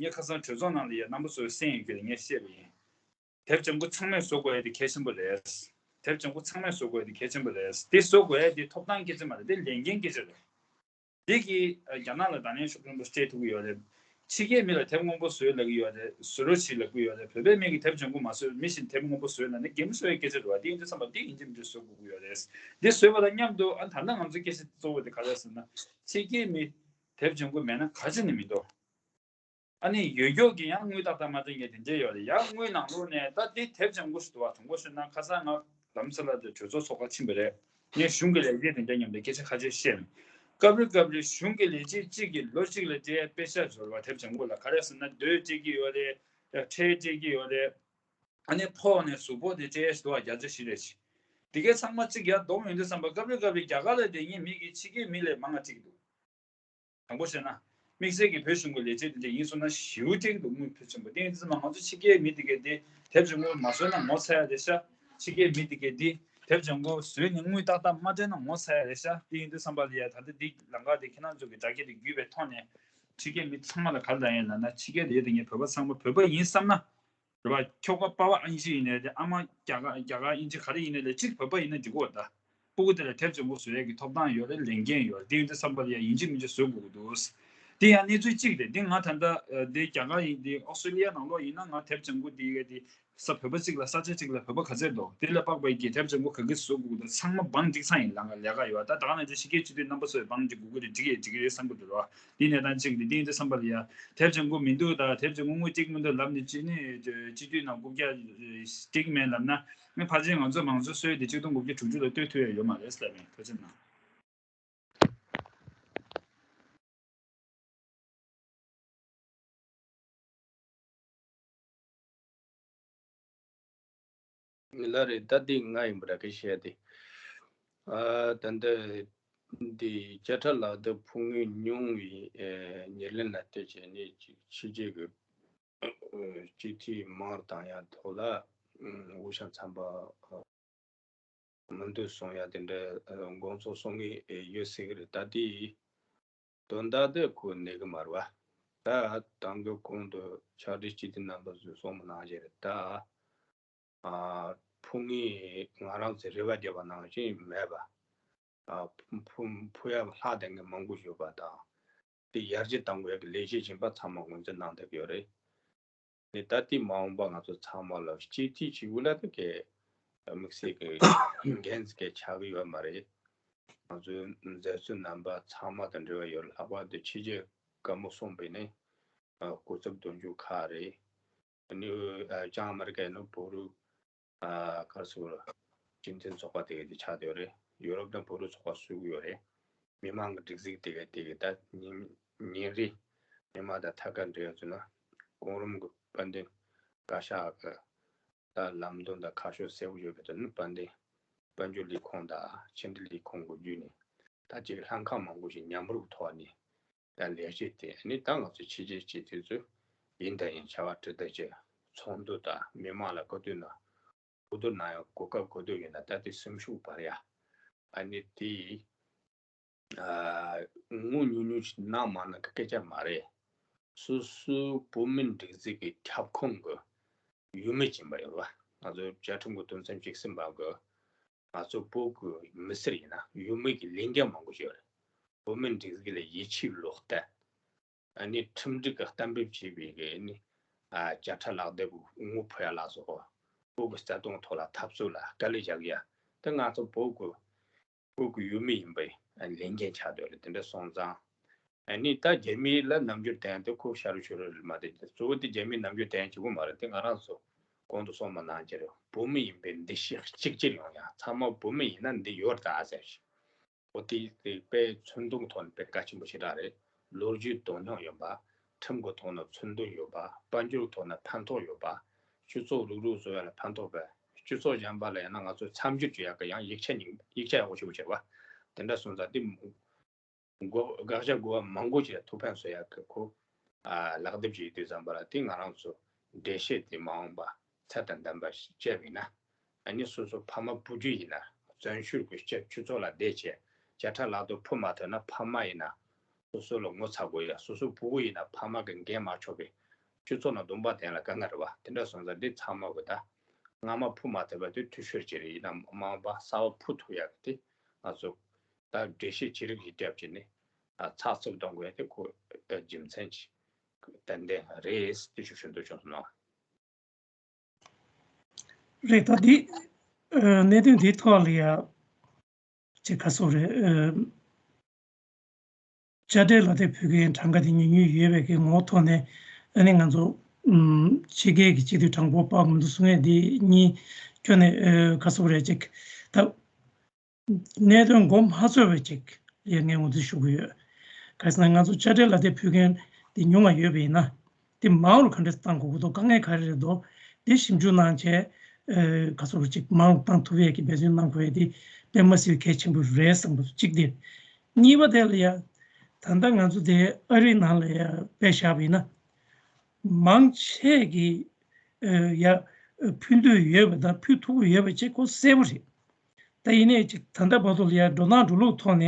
ངས་ཁ་སང་གྲོས་ཚོགས་ནང་ལ་ཡ་རྣམ་པ་ཚོས་གསན་ཡོད་ཀྱི་རེད། ངས་བཤད་པ་ཡིན། དེབ་ལྗང་ཁུ་ཚང་མས་བཟོ་དགོས་ཡ་དེ་གལ་ཆེན་པོ་རེད། དེབ་ལྗང་ཁུ་ཚང་མས་བཟོ་དགོས་ཡ་དེ་གལ་ཆེན་པོ་རེད། འདི་བཟོ་དགོས་ཡ་དེ་ཐོབ་ཐང་སྐད་ཆ་མ་རེད། འདི་ལས་འགན་སྐད་ཆ་རེད། འདི་གིས་རྒྱ་ནག་ལ་ད་ལན་ཤུགས་ཆེན་པོ་སྤྲད་ཐུབ་ཀྱི་ཡོད་རེད། ཕྱི་རྒྱལ་མི་ལ་དེབ་སྔོན་པོ་བཟོས་ལབ་ཀྱི་ཡོད་རེད། བཟོ་རོགས་བྱེད་ལབ་ཀྱི་ཡོད་རེད། བོད་པའི་མི་གིས་དེབ་ལྗང་ཁུ་མ་བཟོས། མི་གཞན་དེབ་སྔོན་པོ་བཟོས་ལབ་ན་འགན་བཟོ་བའི་སྐད་ཆ་རེད་བ། འདི་ཡིན་དུས་ཙམ་པ་འདི་ཡིན་གཅིག་མིན་གཅིག་བཟོ་དགོས་ཀྱི་ཡོད་རེད། འདི་བཟོས་པ་དང་མཉམ་དུ་ཨ་ད་ལྟ་ང་ཚོའི་སྐད་ཆ་གཙོ་བོ་དེ་ག་རེ་རེད་ཟེར་ན། ཕྱི་རྒྱལ་མི་དེབ་ལྗང་ཁུ་མེད་ན་ག་ཅི་ནས་མི་འདུག་ཨ་ནི་ཡོད་མགྱོགས་ཀྱི་ཡང་དངུལ་ཏག་ཏག་མ་སྤྲད་མཁན་དེ་འདྲས་ཡོད་རེད། ཡང་དངུལ་ནང་ལོགས་ནས་ད་དེ་དེབ་ལྗང་ཁུ་ཞིག་འདུག་བ། དྲང་པོ་ཞུས་ན་ཁ་སང་ང་ལམ་སེང་ལ་དེ་གྲོས་ཚོགས་ཚོགས་ཁང་ཕྱིན་པ་རེད། ངས་གཞུང་གི་ལས་བྱེད་དེ་འདྲ་མཉམ་དུ་སྐད་ཆ་ཁ་ཤས་བཤད་མེད། སྐབས་རེ་སྐབས་རེ་གཞུང་གི་ལས་བྱེད་གཅིག་གིས་ལོ་གཅིག་ལ་སྤྲད་པའི་པེ་ཤག་འབྱོར་བ་དེབ་ལྗང་ཁུ་ལ་ག་རེ་ཟེར་ན་རྡོ་སྤྲད་ཀྱི་ཡོད་རེད། ཁྲལ་སྤྲད་ཀྱི་ཡོད་རེད། ཨ་ནི་ཕོགས་ནས་གཟུགས་ཕོགས་དེ་སྤྲད་ཡས་ཞིག་འདུག་བ། བརྒྱ་ཆ་བཞི་རེ་བཞི། དེ་གའི་ཚང་མ་གཅིག་ཡར་བསྡོམས་ཡོང་དུས་ཙམ་པ་སྐབས་རེ་སྐབས་རེ་རྒྱ་གར་ལ་བསྡད་མཁན་མི་གིས་ཕྱི་རྒྱལ་མི་ལས་མང་བ་སྤྲད་ཀྱི་འདུག་དྲང་པོ་བཤད་ན། དམིགས་བསལ་གྱི་བོད་གཞུང་གི་ལས་བྱེད་དེ་འདྲ་ཡིན་སོང་ན་ཞེ་པོ་སྤྲད་ཀྱི་འདུག་དངུལ་ཕོན་ཆེན་པོ། དེ་ཡིན་དུས་ཙམ་པ་ང་ཚོ་ཕྱི་རྒྱལ་མི་དེ་གས་དེ་དེབ་ལྗང་ཁུ་མ་བཟོས་ན་ངོ་ཚ་ཡ་རེད་ཤག་ཕྱི་རྒྱལ་མི་དེ་གས་དེ་དེབ་ལྗང་ཁུ་བཟོས་ནས་དངུལ་ཏག་ཏག་མ་སྤྲད་ན་ངོ་ཚ་ཡ་རེད་ཤག་དེ་ཡིན་དུས་ཙམ་པ་ལ་ཡ་ད་ལྟ་འདི་ལམ་ཁ་དེ་ཁྱེད་རང་ཚོ་གི་དྲ་རྒྱ་དེ་བརྒྱུད་པའི་ཐོག་ནས་ཕྱི་རྒྱལ་མི་ཚང་མ་ལ་ག་རེ་ལབ་ཡིན་ལབ་ན། ཕྱི་རྒྱལ་དེ་ཡོད་དེ་ངས་བོད་པ་ཚང་མ་བོད་པ་ཡིན་བསམ་ན། རེད་བ། ཁྱོ་ག་པ་ཕ་ཨིན་ཇི་ཡིན་ནའི་རེད། ཨ་མ་རྒྱ་གར་རྒྱ་གར་ཨིན་ཇི་ག་རེ་ཡིན་ནའི་རེད། གཅིག་བོད་པ་ཡིན་ན་འགྲིག་གོ། ད་སྤུ་གུ་དེ་ལ་དེབ་ལྗང་ཁུ་བཟོ་ཡས་ཀྱི་ཐོབ་ཐང་ཡོད་རེད། ལས་འགན་ཡོད་རེད། དེ་ཡིན་དུས་ཙམ་པ་ལ་ཡ་ཡིན་གཅིག་མིན་གཅིག་བཟོ་དགོས་ཀྱི་འདུག་དེ་ཡང་གནས་ཚུལ་གཅིག་རེད། དེ་ང་ད་ལྟ་དེ་རྒྱ་གར་ཡིན། དེ་ཨོ་སི་ཀྲི་ལི་ཡ་ནང་ལོགས་ཡིན་ན་ང་དེབ་ལྗང་ཁུ་དེ་ག་དེ་ས་བོད་པ་གཅིག་ལ་ས་ཆ་གཅིག་ལ་བོད་པ་ག་ཚད་འདུག་དེ་ལ་དཔག་པའི་གི་དེབ་ལྗང་ཁུ་ག་གི་བཟོ་དགོས་འདུག་ཚང་མ་བང་སྒྲིག་ཚར་ཡིན། ལ་ང་ལས་ཀ་ཡོད། ད་ད་ག་ནང་བཞིན་ཕྱི་རྒྱལ་སྤྱི་འཐུས་རྣམ་པ་ཚོས་བང་སྒྲིག་དགོས་ཀྱི་རེད། འགྲིག་ཡས་འགྲིག་གི་རེད་བསམ་གྱི་འདུག་ར། འདི་གནས་སྟངས་གཅིག་འདི་འདི་འདི་བསམ་པ་ལ་ཡ། དེབ་ལྗང་ཁུ་མི་འདུག་ད་དེབ་ལྗང་ཁུ་དངུལ་སྤྲད་མི་འདུག་ལབ་ནས་ཅི་ནས་སྤྱི་འཐུས་ནང་རྐུབ་བཀྱག་སྤྲད་མེད་ལབ་ན། ངས་ཕལ་ཆེར་ང་ཚོ་མང་གཙོ་སྲོལ་དེ་ཆིག་སྟོང་དགུ་བརྒྱ་དྲུག་ཅུ་ལ་ལྟོས་ཐུབ་ཡ་ཡོད་མ་རེད་ལབ་ཡིན། ཐུགས་རྗེ་གནང་། ལགས་རེད། ད་འདི་ང་ཡིན་པ་ར་གི་བཤད་དེ། ཨ་ད་འདི་འདི་བཅད་ཁྲ་ལག་དེབ་ཕུལ་མཁན་ཉུང་བའི་ཨེ་ཉེར་ལེན་ལ་ལྟོས་བྱས་ནས་ཅིག་ཕྱི་རྒྱལ་གྱི་སྤྱི་འཐུས་མང་བཏང་ཡ་ཐོག་ལ་དབུ་ཞྭ་ཚན་པ་མི་འདུག་གསུང་ཡ་དེ་འདྲ་དགོངས་ཚུལ་གསུང་གི་ཡོད་སྲིད་གི་རེད། ད་དེ་དོན་དག་དེ་ཁོ་གནས་གི་མ་རེད་བ། ད་དང་གི་གོང་དུ་ཕྱག་སྦྲེལ་སྤྱི་འཐུས་རྣམ་པ་ཚོས་གསུངས་པ་ནང་བཞིན་རེད། ད་ཨ་ཕུགས་ངེས་ང་རང་ཚོའི་རེ་བ་བརྒྱབ་པ་ནང་བཞིན་མེད་པ། ཨ་ཕུ་ཕུ་ཕུ་ཡ་ལྷག་བསྡད་མཁན་མང་པོ་ཡོད་པ་དང་། དེ་ཡར་རྒྱས་གཏང་དགོས་ཡ་གི་ལས་གཞི་གཞན་པ་ཚང་མ་ངོས་འཛིན་གནང་བསྡད་ཀྱི་ཡོད་རེད། ནི་ད་ལྟའི་མ་འོངས་པ་ང་ཚོ་ཚང་མ་ལ་སྤྱི་འཐུས་བྱེད་དགོས་ན་ད་གལ་དམིགས་བསལ་གྱི་འགན་ཟིག་གལ་ཆགས་ཀྱི་ཡོད་མ་རེད། ང་ཚོའི་མཛད་གཙོ་རྣམ་པ་ཚང་མ་དང་འབྲེལ་བ་ཡོད། ལྷག་པར་དུ་ཕྱི་རྒྱལ་བཀའ་མོལ་གསུངས་པའི་ནི་སྐུ་ཚབ་དོན་གཅོད་ཁག་རེད། ནི་ཨ་ཅང་ཨ་མི་རི་ཀའི་ནི་བོད་རིགས་ཨ་ག་རེ་ཟེར་དགོས་རེད། སྤྱི་མཐུན་ཚོགས་པ་དེ་ག་དེ་ཆགས་བསྡད་ཡོད་རེད། ཡུ་རོབ་དང་བོད་རིགས་ཚོགས་པ་བཟོ་གི་ཡོད་རེད། མི་མང་གི་སྒྲིག་འཛུགས་དེ་ག་དེ་ག་ད་ཉིན་ཉིན་རེ་མི་མང་དང་ཐད་ཀར་འབྲེལ་ཡོད་ཚུལ་ན་གོང་རིམ་གྱི་དཔལ་ལྡན་བཀའ་ཤག་གི་ད་ལམ་སྟོན་དང་ཁ་ཕྱོགས་གསལ་པོ་ཡོད་པའི་དོན་ནི་དཔལ་ལྡན་དཔལ་འབྱོར་ལས་ཁུངས་དང་ཕྱི་འབྲེལ་ལས་ཁུངས་ཀྱི་བརྒྱུད་ནས་ད་ཅིག་ལྷན་ཁག་མང་པོ་ཞིག་མཉམ་རུབ་ཐོག་ནས་ད་ལས་བྱེད་དེ་ནི་ད་ང་ཚོ་ཕྱི་རྒྱལ་སྤྱི་འཐུས་ཚོས་ཡིན་དང་ཡིན་བྱ་བ་ཁྲི་ཐག་ཆོད་ཚོགས་འདུ་དང་མི་མང་ལ་བཀའ་བསྡུར་གནང་། གོ་བསྡུར་གནང་ཡང་གོ་སྐབས་གོ་བསྡུར་ཡིན་ན་ད་ལྟའི་སེམས་ཤུགས་སྤར་ཡ། ཨ་ནི་དེ་ཨ་ངོ་ཉུང་ཉུང་ཞིག་གནང་མ་གནང་གི་སྐད་ཆ་མ་རེད། སོ་སོའི་བོད་མི་སྒྲིག་འཛུགས་ཀྱི་ཁྱབ་ཁོངས་ཀྱི་ཡུལ་མི་ཡིན་པ་ཡོད་རེད་བ། ང་ཚོ་བཅའ་ཁྲིམས་ཀྱི་དོན་ཚན་བཅུ་གསུམ་པ་གི་ང་ཚོ་བོད་ཀྱི་མི་སེར་ཡིན་ན་ཡུལ་མི་གི་ལས་འགན་མང་པོ་ཞིག་ཡོད་རེད། བོད་མི་སྒྲིག་འཛུགས་ལ་ཡིད་ཆེས་བློ་གཏད། ཨ་ནི་ཁྲིམས་སྒྲིག་གི་གཏན་འབེབས་བྱས་པའི་གི་ནི་ཨ་བརྒྱ་ཕྲག་ལག་དེབ་ངོ་ཕུལ་ཡ་ལ་སོགས་བོད་ཀྱི་རྩ་དོན་ཐོག་ལ་འཐབ་རྩོད་ལ་དཀའ་ལས་རྒྱག་ཡ་དེ་ང་ཚོ་བོད་ཀྱི་བོད་ཀྱི་ཡུལ་མི་ཡིན་པའི་ཨ་ལས་འགན་ཆགས་བསྡད་རེད། དེ་འདྲ་སོང་ཙང་ཨ་ནི་ད་རྒྱ་མི་ལ་རྣམ་འགྱུར་ལྡན་དེ་ཁོ་ཤ་རུ་ཤུ་རུ་རེད་མ་རེད། གཙོ་བོ་དེ་རྒྱ་མིའི་རྣམ་འགྱུར་ལྡན་གཅིག་པོ་མ་རེད། དེ་ང་རང་ཚོ་གོང་དུ་གསུངས་པ་ནང་བཞིན་རེད། བོད་མི་ཡིན་པའི་འདུ་ཤེས་གཅིག་གྱུར་ཡོང་ཡ། ཚང་མ་བོད་མི་ཡིན་ན་འདི་ཡོད་ད་ཟེར། འོ་དེ་དེ་དཔེ་ཚུན་མདོག་ཐོག་ནས་དཔེ་གལ་ཆེན་པོ་ཞེ་དྲག་རེད། ལོ་རྒྱུས་དོན་སྙིང་ཡོད་པ། ཁྲིམས་ཀྱི་ཐོག་ནས་ཚུན་མདོག་ཡོད་པ། དཔལ་འབྱོར་ཐོག་ནས་ཕན་ཐོགས་ཡོད་པ། སྤྱི་ཚོགས་རུག་རུག་བཟོ་ཡ་ལ་ཕན་ཐོགས་པ། སྤྱི་ཚོགས་གཞན་པ་ལ་ཡང་ན་ང་ཚོས་འཚམས་འདྲི་བྱེད་ཡག་གི་ཡང་ཡིག་ཆ་ཉིན་ཡིག་ཆ་ཡག་པོ་ཞིག་བྱེད་པ། དེ་འདྲ་སོང་ཙང་དེ་དགོས་དགག་བྱ་དགོས་པ་མང་པོ་ཞིག་ཐུགས་ཕན་གསོས་ཡག་གི་ཁོ་ཨ་ལག་དེབ་ཅིག་ཡོད་དུས་ཙམ་པ་ལ་དེ་ང་རང་ཚོ་འགྲེལ་བཤད་དེ་མ་འོངས་པ་ཚད་དང་ལྡན་པ་ཞིག་བྱས་པ་ཡིན་ན། ཨ་ནི་སོ་སོ་ཕ་མ་བུ་རྒྱུད་ཡིན་ན་བཙན་བྱོལ་གྱི་སྤྱི་སྤྱི་ཚོགས་ལ་བསྡད་བྱས་བརྒྱ་ཕྲག་ལག་དེབ་ཕུལ་མ་ཐུབ་ན་ཕ་མ་ཡིན་ན་སོ་སོ་ལ་ངོ་ཚ་དགོས་ཡ། སོ་སོ་བུ་གུ་ཡིན་ན་ཕ་མ་གི་འགན་མ་ཆོག་པའི་སྤྱི་ཚོགས་ནང་སྡོམ་པ་དན་ལ་དཀའ་ངལ་རེད་བ། དེ་འདྲ་སོང་ཙང་འདི་ཚང་མ་གི་ད་སྔ་མ་ཕུལ་མ་ཐུབ་པ་དེ་འཐུས་ཤོར་གྱི་རེད། ཡིན་ན་མ་འོངས་པ་གསར་པ་ཕུལ་ཐུབ་ཡ་གི་དེ་ང་ཚོ་ད་འགྲེལ་བཤད་ཅི་རིགས་ཤིག་བརྒྱབ་བྱས་ནས་ཨ་ཚགས་ཚུད་གཏོང་དགོས་ཡ་དེ་ཁོ་ཨ་རྒྱུ་མཚན་གྱི་ཏན་ཏན་རེད་དེ་ཞུ་ཞུ་འདོད་བྱུང་སོང་ནོ། རེད། ད་འདི་ཨ་གནད་དོན་འདིའི་ཐོག་ལ་ཡ་ཅིག་ག་སོགས་རེད། ཨ་དཔྱ་ཁྲལ་ལག་དེབ་ཕུལ་མཁན་གྲངས་ཀ་དེ་ཉུང་ཉུང་ཡོད་པའི་གི་ངོ་བོ་ཐོག་ནས་ཨ་ནི་ང་ཚོ་ཨམ་ཕྱི་རྒྱལ་གྱི་སྤྱི་འཐུས་གྲངས་འབོར་དཔག་མི་འདུག་གསུང་ཡས་འདི་གཉིས་ཁྱོན་ནས་ཨ་ག་སོགས་རེད། ཅིག་ད་གནད་དོན་མགོ་མ་ཚོས་པའི་ཅིག་ལ་ངས་ངོས་འཛིན་ཞུ་གི་ཡོད། ག་རེ་ཟེར་ན་ང་ཚོ་དཔྱ་ཁྲལ་ལག་དེབ་ཕུལ་མཁན་འདི་ཉུང་བ་ཡོད་པ་ཡིན་ན། དེ་མང་རུ་ག་འདྲ་བཏང་དགོས་ཀྱི་འདུག་དཀའ་ངལ་ག་རེ་རེད་འདུག་དེ་ཞིབ་འཇུག་གནང་བྱས་ཨེ་ག་ཚོད་ཅིག་མང་རུ་བཏང་ཐུབ་ཡས་ཀྱི་འབད་བརྩོན་གནང་དགོས་ཡས་དེ་དཔེ་མ་སྲིད་གལ་ཆེན་པོ་རེད་བསམ་གྱི་འདུག་གཅིག་དེ། གཉིས་པ་དེ་ལ་ཡ་ད་ལྟ་ང་ཚོ་དེ་ཨ་རིའི་ནང་ལ་ཡ་དཔེ་བཞག་པ་ཡིན་ན། མང་ཆེ་གི་ཨེ་ཡ་ཕུལ་འདོད་ཡོད་པ་དང་ཕུལ་ཐུབ་ཀྱི་ཡོད་པ་བཅས་ཁོ་གསལ་པོ་རེད། ད་ཡིན་ནའི་ཅིག་ད་ལྟ་བར་དུ་ལ་ཡ་འགྲོ་སྟངས་འགྲོ་ལུགས་ཐོག་ནས་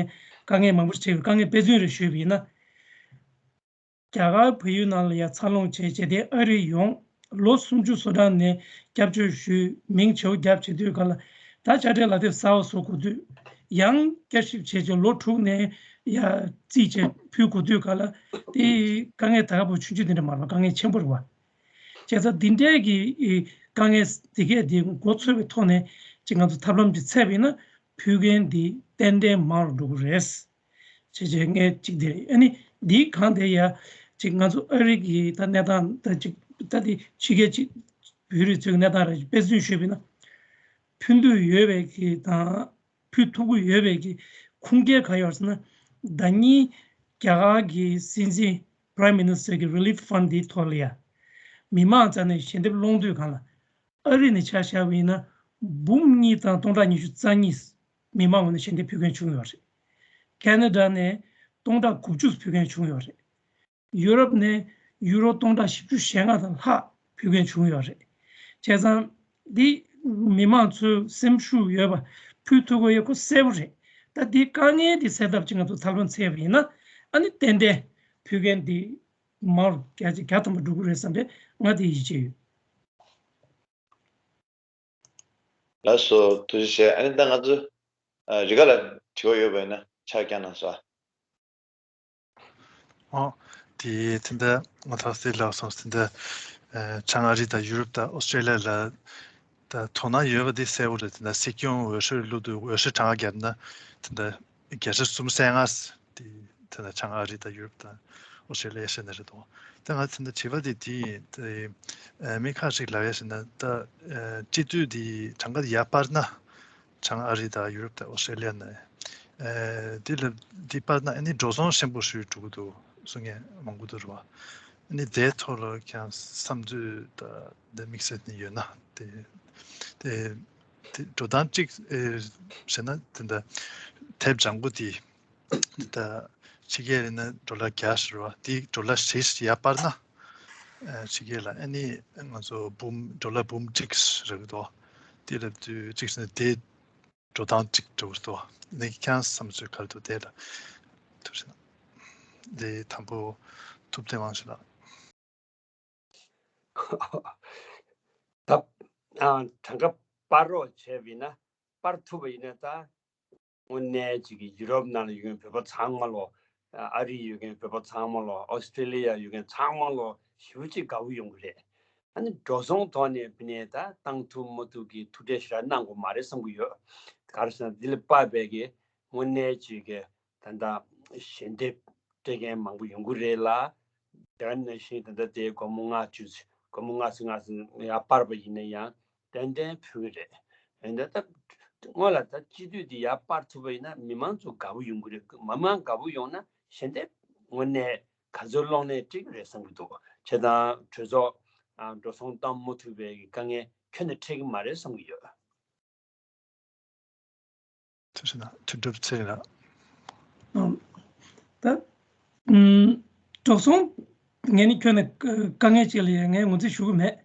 དཀའ་ངལ་མང་པོ་ཞིག་འཕྲད་ཡོད། དཀའ་ངལ་དཔེ་མཚོན་རེ་ཞུས་པ་ཡིན་ན། རྒྱ་གར་བལ་ཡུལ་ནང་ལ་ཡ་འཚར་ལོངས་བྱས་བྱས་ཏེ་ཨ་རི་ཡོང་ལོ་སུམ་ཅུ་སོ་གྲངས་ནས་སྐྱབས་བཅོལ་ཞུས་མིང་བྱེ་བ་བརྒྱབ་བྱེད་དུས་ག་ལ་ད་དཔྱ་ཁྲལ་ལག་དེབ་གསར་བ་བཟོ་དགོས་དུས་ཡང་བསྐྱར་ཞིབ་བྱས་བྱས་ལོ་དྲུག་ནས་ཡ་རྩིས་བྱས་ཕུལ་དགོས་དུས་ག་ལ་དེ་དཀའ་ངལ་ད་ག་པོ་ཆུང་ཆུང་དེ་འདྲ་མ་རེད་པ། དཀའ་ངལ་ཆེན་པོ་རེད་པ། བྱས་ཙང་འདི་འདྲའི་གི་དཀའ་ངལ་དེ་གས་དེ་མགོ་ཚོས་པའི་ཐོག་ནས་ཅིག་ང་ཚོ་ཐབས་ལམ་ཅིག་འཚོལ་བ་ཡིན་ན་ཕུལ་མཁན་འདི་ཏན་ཏན་མང་རུ་འགྲོ་གི་རེད། བྱས་བྱས་ངས་གཅིག་དེ་རེད། ཨ་ནི་འདིའི་སྒང་དེ་ཡ་གཅིག་ང་ཚོ་ཨ་རི་གི་ད་གནས་སྟངས་ད་གཅིག་ད་དེ་ཕྱི་རྒྱལ་གཅིག་བོད་རིགས་ཚོའི་གནས་སྟངས་ར་དཔེ་མཚོན་ཞུས་པ་ཡིན་ན། ཕུལ་འདོད་ཡོད་པའི་གི་དང་ཕུལ་ཐུབ་ཀྱི་ཡོད་པའི་གི་ཁུངས་སྐྱེལ་ག་ཡོད་ཟེར་ན། ཟླ་ཉིན་རྒྱ་གར་གི་སྲིད་འཛིན་Prime Minister གི་Relief Fund འདིའི་ཐོག་ལ་ཡ་མི་མང་རྩ་ནས་ཞལ་འདེབས་སློང་དུས་སྒང་ལ། ཨ་རི་ནས་ཆ་བཞག་པ་ཡིན་ན་འབུམ་གཉིས་དང་སྟོང་ཕྲག་ཉི་ཤུ་རྩ་གཉིས་མི་མང་ངོས་ནས་ཞལ་འདེབས་ཕུལ་མཁན་བྱུང་ཡོད་རེད། ཁེ་ན་ཌ་ནས་སྟོང་ཕྲག་དགུ་བཅུ་ཕུལ་མཁན་བྱུང་ཡོད་རེད། ཡུ་རོབ་ནས་ཡུ་རོ་སྟོང་ཕྲག་བཞི་བཅུ་ཞེ་ལྔ་དང་ལྷག་ཕུལ་མཁན་བྱུང་ཡོད་རེད། བྱས་ཙང་འདི་མི་མང་ཚོའི་སེམས་ཤུགས་ཡོད་པ་ཕུལ་ཐུབ་ཀྱི་ཡོད་ཁོ་གསལ་པོ་རེད། ད་འདི་དཀའ་ངལ་འདི་སེལ་ཐབས་ཅིག་ང་ཚོ་ཐབས་ལམ་འཚོལ་བ་ཡིན་ན་ཨ་ནི་ཏན་ཏན་ཕུལ་མཁན་འདི་ མང་རུ་བརྒྱ་ཆ་བརྒྱ་ཐམ་པ་འགྲོ་གི་རེད་བསམ་པའི་ང་དེ་ཡིད་ཆེས་ཡོད། ལགས་སོ། ཐུགས་རྗེ་ཆེ། ཨ་ནི་ད་ང་ཚོ་ཨ་རི་ག་ལ་དྲི་བ་ཡོད་པ་ཡིན་ན་ཕྱག་བརྐྱངས་གནང་སོང་། ཨོ། དེ་དེ་འདྲ་ང་ཐག་སེ་ལབ་སོང་། དེ་འདྲ་ཨ་བྱང་ཨ་རི་དང་ཡུ་རོབ་དང་ཨོ་སི་ཀྲེ་ལི་ཡ་ལ་ད་དོ་སྣང་ཡོད་པ་དེ་གསལ་པོ་རེད། དེ་འདྲ་སྲིད་སྐྱོང་འོས་ཤོག་བླུགས་དུས་འོས་ཤོག་གྲངས་ཀ་བརྒྱབ་ན་དེ་འདྲ་བརྒྱ་ཆ་གསུམ་བཅུ་ལྔ་དེ་དེ་འདྲ་བྱང་ཨ་རི་དང་ཡུ་རོབ་དང་ཨོ་སི་ཀྲེ་ལི་ཡ་བཤད་ན་རེད་དོ། ད་ང་དེ་འདྲ་དྲི་བ་དེ་དེ་ཡིན། དེ་ཨ་མི་ཁ་ཅིག་ལབ་ཡ་ཟེར་ན་ད་ཨ་སྤྱི་འཐུས་དེ་གྲངས་ཀ་ཡར་སྤར་ན། བྱང་ཨ་རི་དང་ཡུ་རོབ་དང་ཨོ་སི་ཀྲེ་ལི་ཡ་ནས། ཨེ་འདི་ལ་འདི་པར་ན་ཨ་ནི་འགྲོ་སོང་ཆེན་པོ་ཞིག་འགྲོ་གི་འདུག་གསུང་མཁན་མང་པོ་འདུག་རེད་བ། ཨ་ནི་དེའི་ཐོག་ལ་ཁྱེད་རང་བསམ་ཚུལ་དང་འདི་དམིགས་བསལ་ནི་ཡོད་ན་དེ་དེ་དེ་འགྲོ་སྟངས་གཅིག་ཨེ་བྱས་ན་དེ་འདྲ་དེབ་ལྗང་གུ་དེ་ད་ཕྱི་རྒྱལ་ཡིན་ན་ཌོ་ལར་བརྒྱ་ཞིག་རེད་བ། དེ་ཌོ་ལར་བཞི་ཞིག་ཡར་སྤར་ན་ཨེ་ཕྱི་རྒྱལ་ལ་ཨ་ནི་ང་ཚོ་འབུམ་ཌོ་ལར་འབུམ་གཅིག་རེད་འདུག་དེ་ལབ་དུས་གཅིག་བྱས་ན་དེ། འགྲོ་སྟངས་གཅིག་འགྲོ་གི་འདུག་ནས་ཁྱེད་རང་བསམ་ཚུལ་ག་རེ་འདུག་དེ་ལ་ཐུགས་རྗེ་གནང་། དེ་དང་པོ་ཐུབ་བསྟན་དབང་ཕྱུག་ལགས། ད་ཨ་གྲངས་ཀ་སྤར་རོགས་བྱས་པ་ཡིན་ན་སྤར་ཐུབ་པ་ཡིན་ན་ད་དངོས་གནས་ཅིག་གི་ཡུ་རོབ་ནང་ལ་ཡོད་མཁན་བོད་པ་ཚང་མ་ལོ། ཨ་རི་ཡོད་མཁན་བོད་པ་ཚང་མ་ལོ། ཨོ་སི་ཀྲེ་ལི་ཡ་ཡོད་མཁན་ཚང་མ་ལོ་ཞེ་པོ་ཅིག་དགའ་པོ་ཡོང་གི་རེད། ཨ་ནི་འགྲོ་སོང་ཐོག་ནས་བྱས་ན་ད་བཏང་ཐུབ་མ་ཐུབ་ཀྱི་ཐུགས་ཁྲལ་ཞེ་དྲག་གནང་དགོས་མ་རེད་བསམ་གྱི་ཡོད། ག་རེ་ཟེར་ན་འདི་ལ་དཔག་པའི་གི་དངོས་གནས་ཅིག་གི་ད་ལྟ་ཞལ་འདེབས་སྤྲད་མཁན་མང་པོ་ཡོང་གི་རེད་ལ། དེ་ནང་བཞིན་ད་ལྟ་དེ་སྒོར་མོ་ལྔ་བཅུ་སྒོར་མོ་ལྔ་བཅུ་ལྔ་བཅུ་ཡར་སྤར་བ་ཡིན་ན་ཡང་ཏན་ཏན་ཕུལ་གྱི་རེད། འོན་ཏེ་ད་སྔོན་ལ་ད་སྤྱི་འཐུས་དེ་ཡར་སྤར་ཐུབ་པ་ཡིན་ན་མི་མང་ཚོ་དགའ་པོ་ཡོང་གི་རེད། མི་མང་དགའ་པོ་ཡོང་ན་ཞལ་འདེབས་དངོས་གནས་ག་ཚོད་སློང་ནའི་འགྲིག་གི་རེད་བསམ་གྱི་འདུག་བྱས་ཙང་གྲོས་ཚོགས་ཨ་འགྲོ་སོང་བཏང་མ་ཐུབ་པའི་དཀའ་ངལ་ཁྱོན་ནས་འཕྲད་ཀྱི་མ་རེད་བསམ་གྱི་ཡོད། ཐུགས་རྗེ་གནང་། དོན་གྲུབ་ཚེ་རིང་ལགས། ཨམ། ད། ཨམ། འགྲོ་སོང་། ངས་ནི་ཁྱོན་ནས་དཀའ་ངལ་ཅིག་ལ་ཡང་ངས་ངོས་འཛིན་ཞུ་གི་མེད།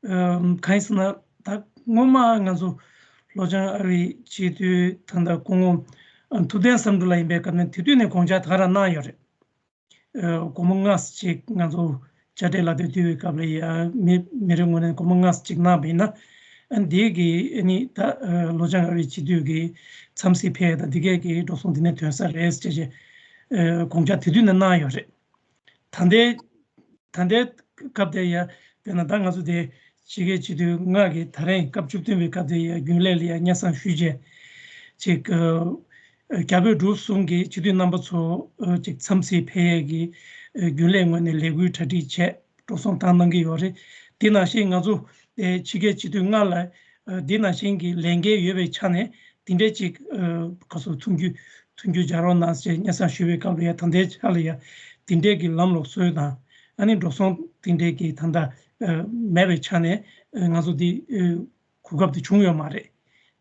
ཨམ། གང་ཡིན་ཟེར་ན་ད་སྔོན་མ་ང་ཚོ་ལྷོ་བྱང་ཨ་རིའི་སྤྱི་འཐུས་ད་ལྟ་སྐུ་ངོ་ཨ་ཐུབ་བསྟན་བསམ་འགྲུབ་ལགས་ཡིན་པའི་སྐབས་ནས་དེ་དུས་ནས་དགོངས་འཆར་ད་ག་རང་གནང་ཡོད་རེད། ཨ། སྒོར་མོ་ལྔ་ཙམ་ཅིག་ང་ཚོ་དཔྱ་ཁྲལ་ལག་དེབ་བསྡུ་བའི་སྐབས་ལ་ཡ་མི་མི་རེ་ངོས་ནས་སྒོར་མོ་ལྔ་ཙམ་ཅིག་གནང་བ་ཡིན་ན། ཨ། འདི་གི་ཨ་ནི་ད་ཨ་ལྷོ་བྱང་ཨ་རིའི་སྤྱི་འཐུས་ཀྱི་འཚམས་གཟིགས་ཕེབས་དང་འདི་གས་ཀྱི་འགྲོ་སོང་འདི་ནས་ཐོན་ས་རེད་ཅེས་ཅེས་ཨ་དགོངས་འཆར་དེ་དུས་ནས་གནང་ཡོད་རེད། ད་ལྟའི་ད་ལྟའི་སྐབས་དེ་ཡ་དཔེར་ན་ད་ང་ཚོ་དེ་ཕྱི་རྒྱལ་སྤྱི་འཐུས་ལྔ་གི་ད་རེས་སྐབས་བཅུ་བདུན་པའི་སྐབས་དེ་ཡ་རྒྱུན་ལས་ལ་ཡ་སྙན་སེང་ཞུས་རྗེས་ཅིག་ཨ། རྒྱ་བོད་འབྲུག་གསུམ་གྱི་སྤྱི་འཐུས་རྣམ་པ་ཚོ་ཨ་ཅིག་འཚམས་གཟིགས་ཕེབས་ཡས་ཀྱི་ཨ་རྒྱུན་ལས་ངོས་ནས་ལས་འགུལ་གྲ་སྒྲིག་བྱས་འགྲོ་སོང་བཏང་གནང་གི་ཡོད་རེད། དེ་ནང་བཞིན་ང་ཚོ་ཨ་ཕྱི་རྒྱལ་སྤྱི་འཐུས་ལྔ་ལ་ཨ་དེ་ནང་བཞིན་གྱི་ལས་འགན་ཡོད་པའི་ཆ་ནས་དེ་འདྲའི་ཅིག་ཨ་ག་ཚོད་མཐུན་འགྱུར་མཐུན་འགྱུར་སྦྱར་རོགས་གནང་ཞེས་སྙན་སེང་ཞུ་བའི་སྐབས་ལ་ཡ་ད་ལྟའི་ཆ་ལ་ཡ་དེ་འདྲའི་གི་ལམ་ལུགས་སྲོལ་དང་ཨ་ནི་འགྲོ་སོང་དེ་འདྲའི་གི་ད་ལྟ་ཨ་མེད་པའི་ཆ་ནས་ཨ་ང་ཚོ་འདི་ཨ་གོ་སྐབས་དེ་བྱུང་ཡོད་མ་རེད།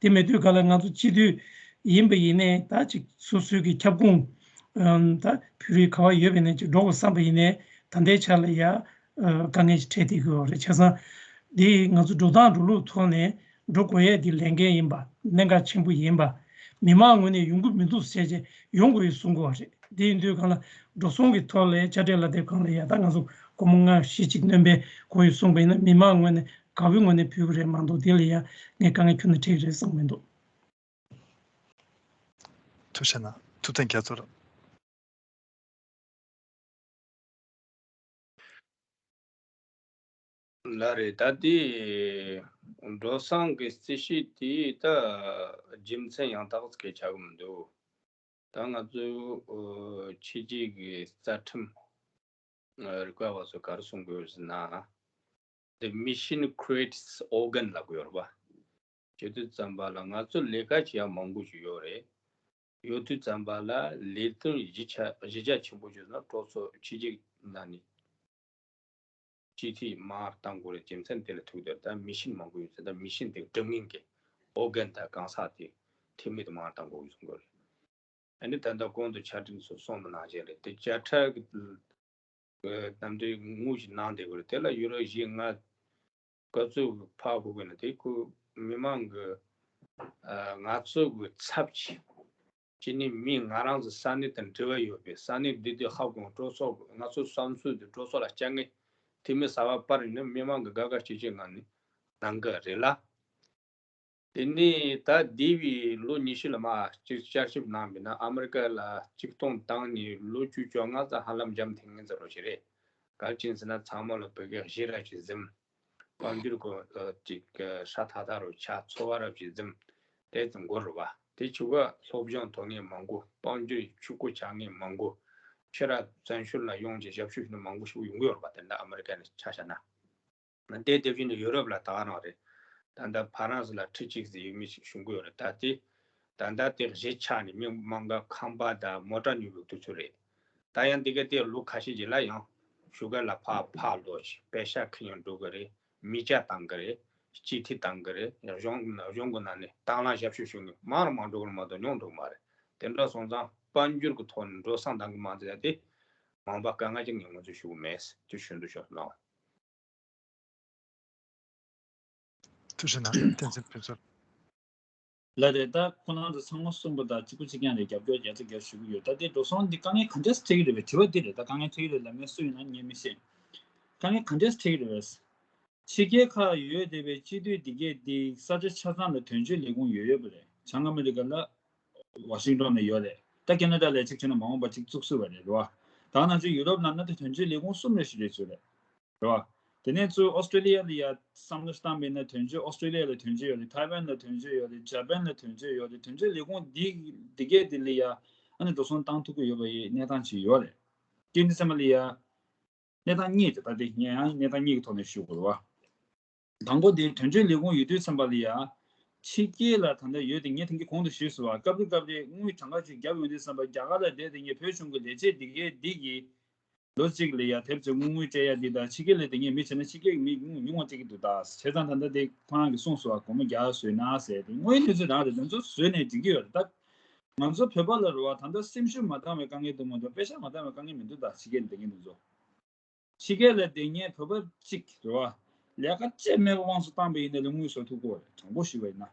དེ་མེད་དུས་ག་ལ་ང་ཚོ་སྤྱི་འཐུས་ཡིན་པ་ཡིན་ནའི་ད་ཅིག་སོ་སོའི་གི་ཁྱབ་ཁོངས་ཨམ་ད་བོད་རིགས་ག་བ་ཡོད་པ་ཡིན་ནའི་ཅིག་འགྲོ་དགོས་བསམ་པ་ཡིན་ནའི་ད་ལྟའི་ཆ་ལ་ཡ་ཨ་དཀའ་ངལ་ཞིག་འཕྲད་བསྡད་ཀྱི་ཡོད་རེད། བྱས་ཙང་འདི་ང་ཚོ་འགྲོ་སྟངས་འགྲོ་ལུགས་ཐོག་ནས་འགྲོ་དགོས་ཡས་འདི་ལས་འགན་ཡིན་པ་གནད་འགག་ཆེན་པོ་ཡིན་པ་མི་མང་ངོས་ནས་ཡོང་གི་མི་འདུག་ཟེར་བྱས་ཡོང་དགོས་ཡོད་གསུང་གི་ཡོད་རེད། དེ་ཡིན་དུས་གང་ལ་འགྲོ་སོང་གི་ཐོག་ལ་དཔྱ་ཁྲལ་ལག་དེབ་སྒང་ལ་ཡ་ད་ང་ཚོ་སྒོར་མོ་ལྔ་བཞི་ཅིག་སྣོན་པའི་དགོས་ཡོད་གསུངས་པ་ཡིན་ན་མི་མང་ངོས་ནས་དགའ་བོའི་ངོས་ནས་ཕུལ་གི་རེད་མ་གཏོགས་དེ་ལ་ཡ་ངས་དཀའ་ངལ་ཁྱོན་ནས་འཕྲད་ཀྱི་རེད་བསམ་མི་འདུག་ཐུགས་རྗེ་གནང་། ཐུབ་བསྟན་རྒྱ་མཚོ་ལགས། ལགས་རེད། ད་དེ་འགྲོ་སོང་གི་རྩིས་ཞིབ་དེ་ད་རྒྱུ་མཚན་ཡང་དག་ཅིག་ཆགས་ཀྱི་མི་འདུག་ད་ང་ཚོའི་ཨོ་ཕྱི་རྒྱལ་གྱི་རྩ་ཁྲིམས་ཨ་རིག་པ་བ་ཚོས་ག་རེ་གསུང་གི་ཡོད་ཟེར་ན། The mission creates organ ལབ་ཀྱི་ཡོད་རེད་པ། བྱེད་དུས་ཙམ་པ་ལ་ང་ཚོ་ལས་ཀ་བྱེད་ཡ་མང་པོ་ཞིག་ཡོད་རེད། ཡོད་དུས་ཙམ་པ་ལ་ལས་དོན་གཞི་ཆ་གཞི་རྒྱ་ཆེན་པོ་ཞིག་ན་གྲོགས་ཚོ་ཕྱི་རྒྱལ་ནང་ནས་སྤྱི་འཐུས་མང་བཏང་དགོས་རེད། རྒྱུ་མཚན་དེ་ལ་ཐུག་དེར་ད་མི་ཤིན་མང་པོ་ཡོད་ཚེ་ད་མི་ཤིན་དེ་སྒྲུབ་མཁན་གྱི་ཨོ་གན་དང་གང་ཟག་དེ་འཐུས་མི་དེ་མང་བཏང་དགོས་གསུང་དགོས་རེད། ཨ་ནི་ད་ལྟ་གོང་དུ་ཕྱག་སྦྲེལ་ཚོས་གསུངས་པ་ནང་བཞིན་རེད། དེ་བཅད་ཁྲ་གི་གནམ་གྲུའི་དངུལ་ཞིག་གནང་བསྡད་དགོས་རེད། དེ་ལ་ཡུ་རོ་བཞི་ལྔ་ག་ཚོད་ཕར་དགོས་དགོས་ན་དེ་ཁོ་མི་མང་གི་ཨ་ང་ཚོ་གི་ཚབ་ཀྱིས་ གཅིག་ནི་མི་ང་རང་ཚོ་ས་གནས་དང་འབྲེལ་བ་ཡོད་པའི་ས་གནས་འདི་དུས་ཧ་གོ་སྤྲོ་ཚོགས་ང་ཚོ་བསམ་ཚུལ་དེ་སྤྲོ་ཚོགས་ལ་བཅར་མཁན་འཐུས་མི་གསར་པ་པར་ཡིན་ན་མི་མང་གི་དགའ་དགའ་སྐྱིད་སྐྱིད་ངང་ནས་གནང་གི་རེད་ལ། དེ་ནས་ད་འདས་པའི་ལོ་ཉི་ཤུ་ལ་མར་གཅིག་བསྐྱར་ཞིབ་གནང་བ་ཡིན་ན་ཨ་མི་རི་ཀ་ལ་གཅིག་སྟོང་བདུན་ནས་ལོ་བཅུ་བཅོ་ལྔ་ཙམ་ཧ་ལམ་འཇམ་ཐིང་ངེ་ཙམ་རོ་ཞིག་རེད། ག་རེ་བྱས་ཟེར་ན་ཚང་མ་ལ་བོད་སྐད་གཞས་རབ་ཅིག་གཟིམ། དཔལ་འབྱོར་གོ་ཅིག་ཧྲ་ཐག་ཐག་རུ་ཆགས། འཚོ་བ་རབ་ཅིག་གཟིམ། དེ་ཙམ་འགོར་རུ་བ། དེ་ཆུ་ག་སློབ་སྦྱོང་ཐོབ་མཁན་མང་པོ། དཔལ་འབྱོར་ཕྱུག་པོ་ཆགས་མཁན་མང་པོ། ཕྱིར་བཙན་བྱོལ་ལ་ཡོང་ཅིག་ཞབས་ཞུ་ཞུ་མཁན་མང་པོ་ཞིག་ཡོང་གི་ཡོད་རེད་པ། དེ་འདྲ་ཨ་མི་རི་ཀ་ནས་ཆ་བཞག་ན། དེ་དེ་བཞིན་དུ་ཡུ་རོབ་ལ་ད་ག་རང་རེད། ད་ལྟ་ཕ་རན་སི་ལ་ཁྲི་གཅིག་ཙམ་ཡོད་མི་ཞིག་བྱུང་གི་ཡོད་རེད། ད་དེ་ད་ལྟ་དེ་གཞིས་ཆགས་ནས་མི་མང་ག་ཁང་པ་དང་མོ་ཊ་ཉོ་བའི་དུས་ཚོད་རེད། ད་ཡང་འདི་ག་དེ་ལོ་ཁ་ཤས་ཀྱི་ལ་ཡང་བཞུགས་སྒར་ལ་ཕར་ཕར་ལོག་ཅིག་པེ་ཤག་ཁེ་ཡང་འགྲོ་གི་རེད། མི་སྐྱ་བཏང་གི་རེད། སྤྱི་འཐུས་བཏང་གི་རེད། གཞུང་གཞུང་གི་ནང་ནས་དང་བླངས་ཞབས་ཞུ་ཞུ་མཁན་མང་རུ་མང་འགྲོ་གི་རེད་མ་གཏོགས་ཉུང་འགྲོ་གི་མ་རེད། དེ་འདྲ་སོང་ཙང་དཔལ་འབྱོར་གྱི་ཐོག་ནས་འགྲོ་སོང་བཏང་གི་མ་ཚད་དེ་མང་པ་དཀའ་ངལ་ཅིག་ངས་ང་ཚོས་ཞུ་གི་མེད། དེ་ཞུ་འདོད་ཤོར་ལ། ཐུགས་རྗེ་གནང་། བསྟན་འཛིན་ཕུན་ཚོགས། ལགས་རེད། ད་ཁོ་རང་ཚོ་ཚང་མ་གསུངས་པ་དང་གཅིག་པ་གཅིག་རྐྱང་རེད། རྒྱབ་སྐྱོར་རྒྱ་ཆེ་རྒྱ་ཞུ་གི་ཡོད། ད་དེ་འགྲོ་སོང་འདི་དཀའ་ངལ་ག་འདྲས་འཕྲད་ཀྱི་རེད་པས། དྲི་བ་འདི་རེད། ད་དཀའ་ངལ་འཕྲད་ཀྱི་རེད་ལབ་མཁན་སུ་ཡིན་ན་ངས་མི་ཤེས། དཀའ་ངལ་ག་འདྲས་འཕྲད་ཀྱི་རེད་པས། ཕྱི་རྒྱལ་ཁག་ཡོད་བསྡད་པའི་སྤྱི་འཐུས་འདི་གས་འདི་ས་ཆ་ཆ་ཚང་ལ་དོན་གཅོད་ལས་ཁུངས་ཡོད་ཡོད་པ་རེད། བྱང་ཨ་མི་རི་ཀ་ལ་ཝ་ཤིང་ཏོན་ལ་ཡོད་རེད། ད་ཁེ་ན་ཌ་ལ་གཅིག་བྱས་ན་མ་འོངས་པ་གཅིག་བཙུགས་སྲིད་པ་རེད། རེད་བ། ད་ང་ཚོ་ཡུ་རོབ་ནང་ན་ད་དོན་གཅོད་ལས་ཁུངས་གསུམ་རེ་ཞིག་རེད་ཚོད་རེད། རེད་བ། དེ་ནས་ཚུར་ཨོ་སི་ཀྲོ་ལི་ཡ་ལ་ཡ་བསམ་བློ་བཏང་བས་ན་དོན་གཅོད་ཨོ་སི་ཀྲོ་ལི་ཡ་ལ་དོན་གཅོད་ཡོད་རེད། ཐའེ་ཝན་ལ་དོན་གཅོད་ཡོད་རེད། ཇ་པན་ལ་དོན་གཅོད་ཡོད་རེད། དོན་གཅོད་ལས་ཁུངས་འདི་འདི་གས་འདི་ལ་ཡ་ཨ་ནི་འགྲོ་སོང་བཏང་ཐུབ་ཀྱི་ཡོད་པ་ཡི་གནས་སྟངས་ཅིག་ཡོད་རེད། དེ་འདི་ཚང་མ་ལ་ཡ་གནས་སྟངས་གཉིས་རེད། ད་དེ་ངས་ཡང་གནས་སྟངས་གཉིས་ཀྱི་ཐོག་ནས་ཞུ་དགོས་རེད་བ། དང་པོ་དེ་དོན་གཅོད་ལས་ཁུངས་ཡོད་དུས་ཙམ་པ་ལ་ཡ། ཕྱི་རྒྱལ་ལ་ད་ལྟ་ཡོད་དེ་ངས་དེང་གི་གོང་དུ་ཞུས་སོང་བ། སྐབས་རེ་སྐབས་རེ་དངུལ་གྲངས་ཀ་ཅིག་བརྒྱབ་ཡོང་དུས་ཙམ་པ་རྒྱ་གར་ལ་བསྡད་དེ་ངས་བོད་གཞུང་གི་ལས་བྱེད་འདི་གས་འདི་གི་ལོ་གཅིག་ལ་ཡ་དེབ་ཅིག་དངུལ་དངུལ་སྤྲད་ཡ་འདི་དང་ཕྱི་རྒྱལ་ལ་དེ་ངས་མི་བྱས་ན་ཕྱི་རྒྱལ་གི་མི་དངུལ་ཉུང་བ་སྤྲད་ཀྱི་འདུག་ད་བྱས་ཙང་ད་ལྟ་དེ་ཁོ་རང་གིས་གསུངས་སོང་བ། སྒོར་མོ་བརྒྱ་བཟོས་ན་ཟེར་དེ་དངོས་ཡོད་གནས་ཚུལ་རང་རེད། དེ་ཚོ་བཟོས་ནས་འགྲིག་གི་ཡོད་རེད། ད་ང་ཚོ་བོད་པ་ལ་རེད་བ། ད་ལྟ་སེམས་ཤུགས་མ་འདང་བའི་དཀའ་ངལ་འདུག་མ་གཏོགས་པེ་ཤག་མ་འདང་བའི་དཀའ་ངལ་མི་འདུག་ད་ཕྱི་རྒྱལ་ལ་བསྡད་མཁན་དེ་ཚོ། ཕྱི་རྒྱལ་ལ་བསྡད་མཁན་བོད་པ་གཅིག་རེད་བ། ལས་ཀ་ཅི་མེད་པ་དབང་དུ་བཏང་པ་ཡིན་ན་ལས་དངུལ་བཟོ་ཐུབ་ཀྱི་ཡོད་རེད། དྲང་པོ་ཞུས་པ་ཡིན་ན།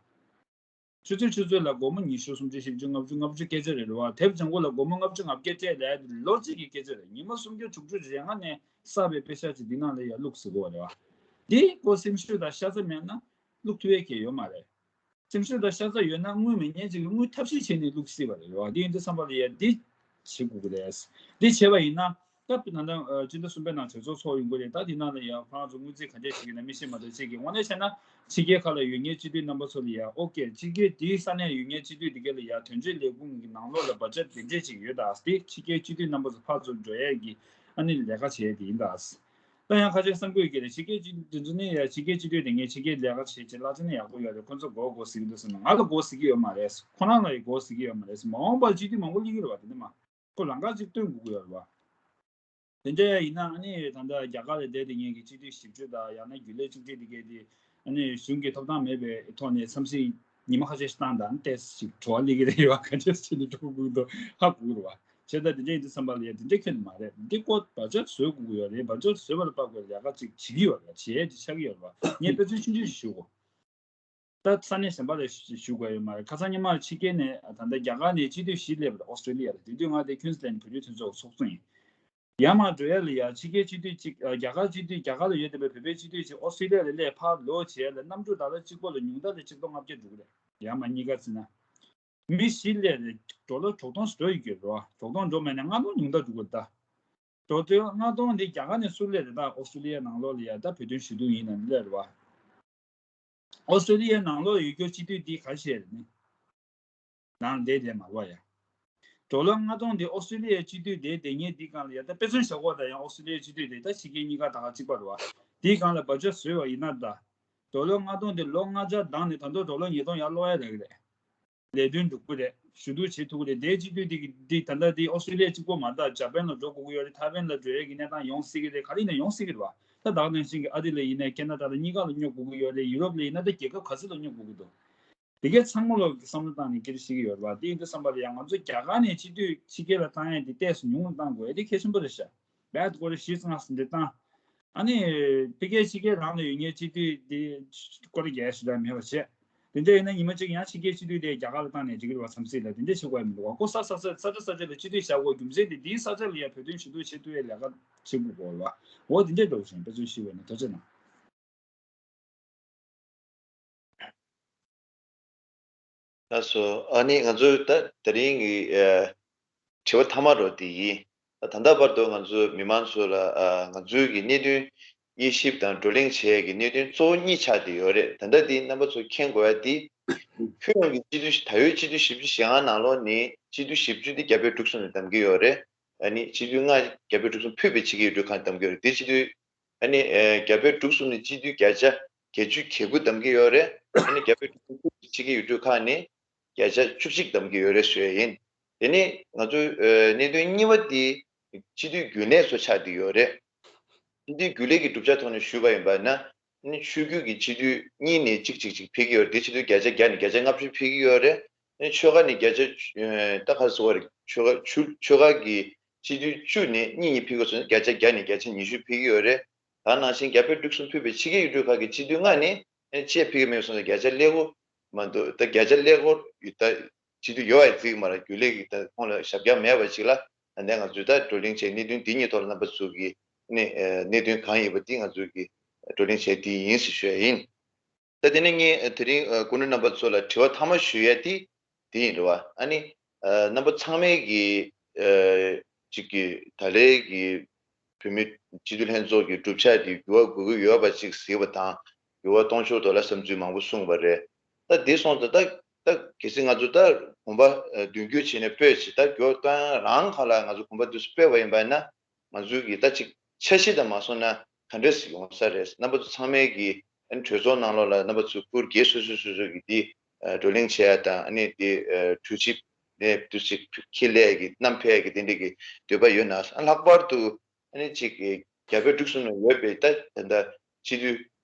ཆུ་ཚོད་ཆུ་ཚོད་ལ་སྒོར་མོ་ཉི་ཤུ་སུམ་ཅུ་བཞི་བཅུ་ལྔ་བཅུ་ལྔ་བཅུ་སྐད་ཆ་རེད་བ། དེབ་ལྗང་ཁུ་ལ་སྒོར་མོ་ལྔ་བཅུ་ང་བརྒྱད་སྤྲད་ལབ་ཡ་དེ་ལོ་གཅིག་གི་སྐད་ཆ་རེད། ཉི་མ་སུམ་བརྒྱ་དྲུག་ཅུ་རེ་ལྔ་ནས་བསགས་པའི་པེ་ཤག་ཅིག་འདི་ནང་ལ་ཡ་བླུགས་ཟེར་གོ་རེད་བ། འདི་ཁོ་སེམས་ཤུགས་དང་ཤ་ཚ་མེད་ན་བླུགས་ཐུབ་ཡས་གལ་ཡོད་མ་རེད། སེམས་ཤུགས་དང་ཤ་ཚ་ཡོད་ན་དངུལ་མི་ཉན་ཅིག་གིས་དངུལ་ཐབས་ཤེས་བྱས་ནས་བླུགས་སྲིད་པ་རེད་བ། འདི་ཡིན་དུས་ཙམ་པ་ལ་ཡ་འདི་བྱེད་དགོས་ཀྱི་རེད། འདི་བྱས་པ་ཡིན་ན་སྐབས་ད་ལྟ་ཨ་སྤྱི་ཟླ་གསུམ་པའི་ནང་གྲོས་ཚོགས་ཚོགས་ཡོང་གི་རེད། ད་འདི་ནང་ལ་ཡ་ཁོ་རང་ཚོ་དངུལ་རྩིས་ག་འདྲས་བྱེད་ཀྱི་ན་མི་ཤེས་མ་གཏོགས། ཅིག་གི་དངོས་གནས་བྱས་ན་ཕྱི་རྒྱལ་ཁག་ལ་ཡོད་མཁན་སྤྱི་འཐུས་རྣམ་པ་ཚོ་ལ་ཡ་ཨོ་ཀེ་ཕྱི་རྒྱལ་འདིའི་ས་གནས་ཡོད་མཁན་སྤྱི་འཐུས་འདི་ག་ལ་ཡ་དོན་གཅོད་ལས་ཁུངས་ཀྱི་ནང་ལོགས་ལ་བ་ཇེཊ་དེ་འདྲས་ཅིག་ཡོད་ད། དེ་ཕྱི་རྒྱལ་སྤྱི་འཐུས་རྣམ་པ་ཚོ་ཕར་ཚུར་འགྲོ་ཡས་ཀྱི་ཨ་ནི་ལས་ཀ་བྱེད་ཡས་དེ་ཡིན་ད། ད་ཡང་ཁ་ཤས་བསམ་གྱི་ཡོད་ཀྱི་རེད། ཕྱི་རྒྱལ་སྤྱི་འདི་ཚོ་ནི་ཡ་ཕྱི་རྒྱལ་སྤྱི་འཐུས་དེ་ངས་ཕྱི་རྒྱལ་ལས་ཀ་བྱེད་བྱེད་གླ་ཆ་ནི་ཡག་པོ་ཡོད་རེད། ཁོ་ཚོ་མགོ་མགོ་ཟིག་འདུག་ཟེར་ན་ང་ལ་མགོ་ཟིག་གི་ཡོད་མ་རེད། ཁོ་རང་ལ་ཡི་མགོ་ཟིག་གི་ཡོད་མ་རེད། མ་འོངས་པར་སྤྱི་འཐུས་མང་པོ་སླེབས་ཀྱི་རེད་བ། དེ་འདྲ་མ་ཁོ་ལམ་ཁ་ཅིག་སྟོན་དགོས་ཀྱི་ཡོད་རེད་བ། དེ་འདྲ་ཡིན་ན་ཨ་ནི་ད་ལྟ་རྒྱ་གར་ལ་བསྡད་དེ་ངས་ཀྱི་སྤྱི་འཐུས་བཞི་བཅུ་དང་ཡང་ན་རྒྱུན་ལས་བཅུ་གཅིག་དེ་གས་དེ་ཨ་ནི་གཞུང་གི་ཐོབ་ཐང་མེད་པའི་ཐོག་ནས་འཚམས་གཟིགས་ཉི་མ་ཁ་ཤས་ཤིག་བཏང་དང་ཏོག་ཙམ་ཞིག་བྲོ་བ་སླེབས་ཀྱི་རེད་བ། ག་འདྲ་ཞིག་ནས་འགྲོ་དགོས་འདུག་ཧ་གོ་གི་རེད་བ། བྱས་ཙང་དེ་འདྲ་ཡིན་དུས་ཙམ་པ་ལ་ཡ་དེ་འདྲ་ཁྱོན་ནས་མ་རེད། འདི་ཀོ་བ་ཇེཊ་བཟོ་དགོས་ཀྱི་ཡོད་རེད། བ་ཇེཊ་བཟོས་པ་ལ་དཔག་པའི་ལས་ཀ་ཅིག་བྱེད་ཀྱི་ཡོད་རེད། བྱེད་ཡས་ཅིག་ཆགས་ཀྱི་ཡོད་རེད་བ། ངས་དཔེ་མཚོན་ཆུང་ཆུང་ཞིག་ཞུ་གོ། ད་ས་གནས་གཞན་པ་ལ་ཞུ་དགོས་ཡོད་མ་རེད། ཁ་སང་ཉི་མ་ཕྱི་རྒྱལ་ནས་ད་ལྟ་རྒྱ་གར་ནས་སྤྱི་འཐུས་བཞི་སླེབས་རེད། ཨོ་སི་ཀྲོ་ལི་ཡ་ལ། དེ་དུས་ང་དེ་ཁུན་སི་ལན་བོད་རིགས་མཐུན་ཚོགས་ཚོགས་གཙོ་ཡིན། ཡར་མར་འགྲོ་ཡ་ལ་ཡ་ཕྱི་རྒྱལ་སྤྱི་འཐུས་གཅིག་ཨ་རྒྱ་གར་སྤྱི་འཐུས་རྒྱ་གར་ལ་ཡོད་བསྡད་པའི་བོད་པའི་སྤྱི་འཐུས་གཅིག་ཨོ་སི་ཀྲོ་ལི་ཡ་ལ་སླེབས་ཕར་ལོག་བྱས་ལ་གནམ་གྲུ་ཟླ་ལ་གཅིག་པོ་ལ་ཉུང་མཐའ་ལ་ཆིག་སྟོང་ལྔ་བརྒྱ་འགྲོ་གི་རེད། ཡར་མར་གཉིས་ཀ་བརྩིས་ན། མི་བཞི་སླེབས་རེད། འགྲོ་ལ་དྲུག་སྟོང་ཙམ་འགྲོ་ཡི་གི་རེད་བ། དྲུག་སྟོང་འགྲོ་མེད་ན་ལྔ་སྟོང་ཉུང་མཐའ་འགྲོ་གི་རེད་ད། འགྲོ་དུས་ལྔ་སྟོང་འདི་རྒྱ་གར་ནས་སུ་སླེབས་རེད། ད་ཨོ་སི་ཀྲོ་ལི་ཡ་ནང་ལོགས་ལ་ཡ་ད་བོད་དོན་ཞུ་གཏུག་ཡིན་ན་སླེབས་རེད་བ། ཨོ་སི་ཀྲོ་ལི་ཡ་ནང་ལོགས་ཡོད་རྒྱུ་སྤྱི་འཐུས་འདི་ག་རེ་བྱས་རེད་ནི། ནང་བསྡད་བསྡད་མ་རེད་བ་ཡ། ཌོ་ལར་ལྔ་སྟོང་འདི་ཨོ་སི་ཀྲོ་ལི་ཡའི་སྤྱི་འཐུས་བསྡད་བསྡད་མཁན་འདི་སྒང་ལ་ཡ་ད་དཔེ་མཚོན་བཞག་གོ། ད་ཡང་ཨོ་སི་ཀྲོ་ལི་ཡའི་སྤྱི་འཐུས་དེ་ད་ཕྱི་རྒྱལ་གཉིས་ཀ་ད་ག་གཅིག་པ་རེད་བ། འདིའི་སྒང་ལ་བ་ཇེཊ་བཟོས་པ་ཡིན་ན་ད། ཌོ་ལར་ལྔ་སྟོང་འདི་ལོ་ལྔ་ཆ་བསྡང་ནས་ད་དུང་ཌོ་ལར་ཉིས་སྟོང་ཡར་སློག་ཡ་རག་གི་རེད། ལས་དོན་འགྲུབ་ཀྱི་རེད། ཞུ་གཏུག་བྱེད་ཐུབ་ཀྱི་རེད། དེའི་སྤྱི་འཐུས་འདི་འདི་ད་ལྟ་འདི་ཨོ་སི་ཀྲོ་ལི་ཡ་གཅིག་པོ་མ་གཏོགས་ཇ་པན་ལ་འགྲོ་དགོས་ཀྱི་ཡོད་རེད། ཐའེ་ཝན་ལ་འགྲོ་ཡས་ཀྱི་གནས་སྟངས་ཡོང་སྲིད་ཀྱི་རེད། ག་རེ་ཡིན་ན་ཡོང་སྲིད་ཀྱི་རེད་བ། ད་ད་ག་ནང་བཞིན་གྱི་ཨ་རི་ལ་ཡིན་ན་ཁེ་ན་ཌ་ལ་གཉིས་ཀ་ལ་སྙོབ་དགོས་ཀྱི་ཡོད་རེད། ཡུ་རོབ་ལ་ཡིན་ན་ད་རྒྱལ་ཁབ་ག་ཚོད་ལ་སྙོབ་དགོས་ཀྱི་འདུག་དེ་གའི་ཚང་མ་ལོག་གི་བསམ་བློ་བཏང་ནས་སྐད་ཆ་བཤད་ཀྱི་ཡོད་རེད་བ། དེ་ཡིན་དུས་བསམ་པ་ལ་ཡང་ང་ཚོ་རྒྱ་གར་ནས་སྤྱི་འཐུས་ཕྱི་རྒྱལ་ལ་བཏང་ཡས་དེ་ཏོག་ཙམ་ཉུང་རུ་བཏང་དགོས་ཡས་དེ་གལ་ཆེན་པོ་རེད་ཤག་བལ་སྐོར་བཞི་ཙམ་ལྔ་ཙམ་འདྲ་བཏང་། ཨ་ནི་ཕ་གིའི་ཕྱི་རྒྱལ་རང་ལ་ཡོད་མཁན་སྤྱི་འཐུས་དེ་སྐོར་རྒྱག་ཞེ་དྲག་མེད་པ་བྱས། དེ་འདྲ་ཡིན་ན་ཉི་མ་གཅིག་ཡང་ཕྱི་རྒྱལ་སྤྱི་འཐུས་དེ་རྒྱ་གར་ལ་བཏང་ནས་འགྲིག་གི་རེད་བ། འཚམས་གཟིགས་ལ་དེ་འདྲ་བྱེད་དགོས་ཡ་མི་འདུག་བ། ཁོ་ས་ས་ས་ས་ཆ་ས་ཆ་ལ་སྤྱི་འཐུས་བཞག་དགོས། རྒྱུ་མཚན་དེ་དེའི་ས་ཆ་ལ་ཡ་བོད་དོན་ཞུ་གཏུག་བྱེད་ཐུབ་ཡའི་ལས་ཀ་བྱེད་དགོས་གོ་ལ། འོ་དེ་འདྲ་འདྲ་བོ་བྱུང་། དཔེ་མཚོན་ཤེས་པ་ཡིན་ན་ཐུགས་རྗེ་གནང་། ལགས་སོ། ཨ་ནི་ང་ཚོས་ད་དེ་རིང་གི་ཨ་དྲི་བ་མཐའ་མ་རོ་དེ་ཡིན། ད་ད་ལྟ་བར་དུ་ང་ཚོའི་མི་མང་ཚོ་ལ་ཨ་ང་ཚོའི་གི་གནད་དོན་དབྱེ་ཞིབ་དང་བགྲོ་གླེང་བྱེད་ཡས་ཀྱི་གནད་དོན་གཙོ་བོ་གཉིས་ཆགས་བསྡད་ཡོད་རེད། ད་ལྟ་འདི་རྣམ་པ་ཚོ་མཁྱེན་དགོས་ཡ་དེ། ཁྱོན་ཡོངས་ཀྱི་སྤྱི་འཐུས་ད་ཡོད་སྤྱི་འཐུས་བཞི་བཅུ་ཞེ་ལྔ་ནང་ལོགས་ནས་སྤྱི་འཐུས་བཞི་བཅུ་དེ་རྒྱ་བལ་འབྲུག་གསུམ་ནས་བདམས་ཀྱི་ཡོད་རེད། ཨ་ནི་སྤྱི་འཐུས་ལྔ་རྒྱ་བལ་འབྲུག་གསུམ་ཕུད་པའི་ཕྱི་རྒྱལ་ཡུལ་གྲུ་ཁག་བདམས་ཀྱི་ཡོད་རེད། དེ་སྤྱི་འཐུས་ཨ་ནི་ཨེ་རྒྱ་བལ་འབྲུག་གསུམ་ནས་སྤྱི་འཐུས་བརྒྱ་ཆ་བརྒྱད་ཅུ་གྱ་དགུ་བདམས་ཀྱི་ཡོད་རེད། ཨ་ནི་རྒྱ་བལ་འབྲུག་གསུམ་ཕྱི་རྒྱལ་ཡུལ་གྲུ་ཁག་ནས་བརྒྱ་ཆ་བཅུ་གཅིག་བདམས་ཀྱི་ཡོད་རེད་ཞུ་ཡ་ཡིན། དེ་ནས་ང་ཚོའི་ཨེ་གནད་དོན་གཉིས་པ་དེ་སྤྱི་འཐུས་རྒྱུན་ལས་ཚོ་ཆགས་བསྡད་ཡོད་རེད། སྤྱི་འཐུས་རྒྱུན་ལས་ཀྱི་གྲུབ་ཆ་ཐོག་ནས་ཞུས་པ་ཡིན་པ་ན། ཨ་ནི་ཆོས་བརྒྱུད་ཀྱི་སྤྱི་འཐུས་གཉིས་ནས་གཅིག་གཅིག་གཅིག་ཕེབས་ཀྱི་ཡོད་རེད། དེ་སྤྱི་འཐུས་བརྒྱ་ཆ་བརྒྱ་ནས་བརྒྱ་ཆ་ལྔ་བཅུ་ཕེབས་ཀྱི་ཡོད་རེད། ཨ་ནི་ཆོལ་ཁ་ནས་བརྒྱ་ཆ་ཨེ་ད་ག་རེ་ཟེར་དགོས་རེད། ཆོལ་ཁ་ཆོལ་ཆོལ་ཁ་གི་སྤྱི་འཐུས་བཅུ་ནས་གཉིས་གཉིས་ཕེབས་ཀྱི་ཡོད་སོང་ན་བརྒྱ་ཆ་བརྒྱ་ནས་བརྒྱ་ཆ་ཉི་ཤུ་ཕེབས་ཀྱི་ཡོད་རེད། ད་ནང་བཞིན་རྒྱ་བལ་འབྲུག་གསུམ་ཕུད་པའི་ཕྱི་རྒྱལ་ཡུལ་གྲུ་ཁག་གི་སྤྱི་འཐུས་ལྔ་ནས་ཨ་ནི་གཅིག་ཕེབས་ཀྱི་མེད་སོང་ན་བརྒྱ་ཆ་ཀླད་ཀོར་མ་གཏོགས། ད་བརྒྱ་ཆ་ཀླད་ཀོར་ཡོད་ད། སྤྱི་འཐུས་ཡོད་པ་ཡིན་ཙིག་མ་རེད། རྒྱུན་ལས་ཀྱི་ད་ཁོང་ལ་ཞབས་འདེགས་མེད་པ་ཅིག་ལ། ད་ནས་ང་ཚོས་ད་བགྲོ་གླེང་བྱས། གནད་དོན་འདི་གཉིས་ཐོག་ལ་རྣམ་པ་ཚོ་གི་ནས་ཨ་གནད་དོན་གང་ཡིན་པ་འདི་ང་ཚོས་ཀྱི་བགྲོ་གླེང་བྱས་འདི་ཡིན་ཟེར་ཞུ་ཡ་ཡིན། ད་དེ་ནས་ངས་དེ་རིང་སྐུ་མགྲོན་རྣམ་པ་ཚོ་ལ་དྲི་བ་མཐའ་མ་ཞུ་ཡ་དེ་དེ་ཡིན་རེད་བ། ཨ་ནི་རྣམ་པ་ཚང་མས་ཀྱི་ཅིག་གི་ད་ལན་གྱི་བོད་མི་སྤྱི་འཐུས་ལྷན་ཚོགས་ཀྱི་གྲུབ་ཆ་དེ་འགྱུར་བ་དགོས་ཀྱི་ཡོད་པ་ཅིག་གཟིགས་པ་དང་། འགྱུར་བ་གཏོང་ཕྱོགས་ཐོག་ལ་བསམ་ཚུལ་མང་པོ་གསུངས་པ་རེད། ད་དེ་སོང་ཙང་ད་ད་གལ་སྲིད་ང་ཚོ་ད་གོམ་པ་མདུན་སྐྱོད་བྱས་ནས་སྤོས་བྱས། ད་འགྱུར་བ་གཏོང་རང་ག་ལ་ང་ཚོ་གོམ་པ་འདུག་སེ་སྤོས་པ་ཡིན་པ་ན། ང་ཚོའི་གི་ད་ཅིག་འཆར་གཞི་དང་མ་སོང་ན་ག་འདྲས་ཡོང་ས་རེད། རྣམ་པ་ཚོ་ཚང་མས་གི་ཨ་ནི་གྲོས་ཚོགས་ནང་ལོགས་ལ་རྣམ་པ་ཚོ་སྐུ་སྒེར་སོ་སོ་སོ་སོ་གི་འདི་བགྲོ་གླེང་བྱེད་ཡ་དང་། ཨ་ནི་འདི་གྲོས་ཆོད་ནས་འདུག་སེ་ཁྱེར་སླེབས་ཀྱི་བསྣམས་ཕེབས་ཀྱི་དེ་འདྲས་ཀྱི་འདོད་པ་ཡོད་ན། ཨ་ལྷག་པར་དུ་ཨ་ནི་ཅིག་གི་རྒྱ་བལ་འབྲུག་གསུམ་ལ་ཡོད་པའི་ད་ད་ལྟ་སྤྱི་འཐུས་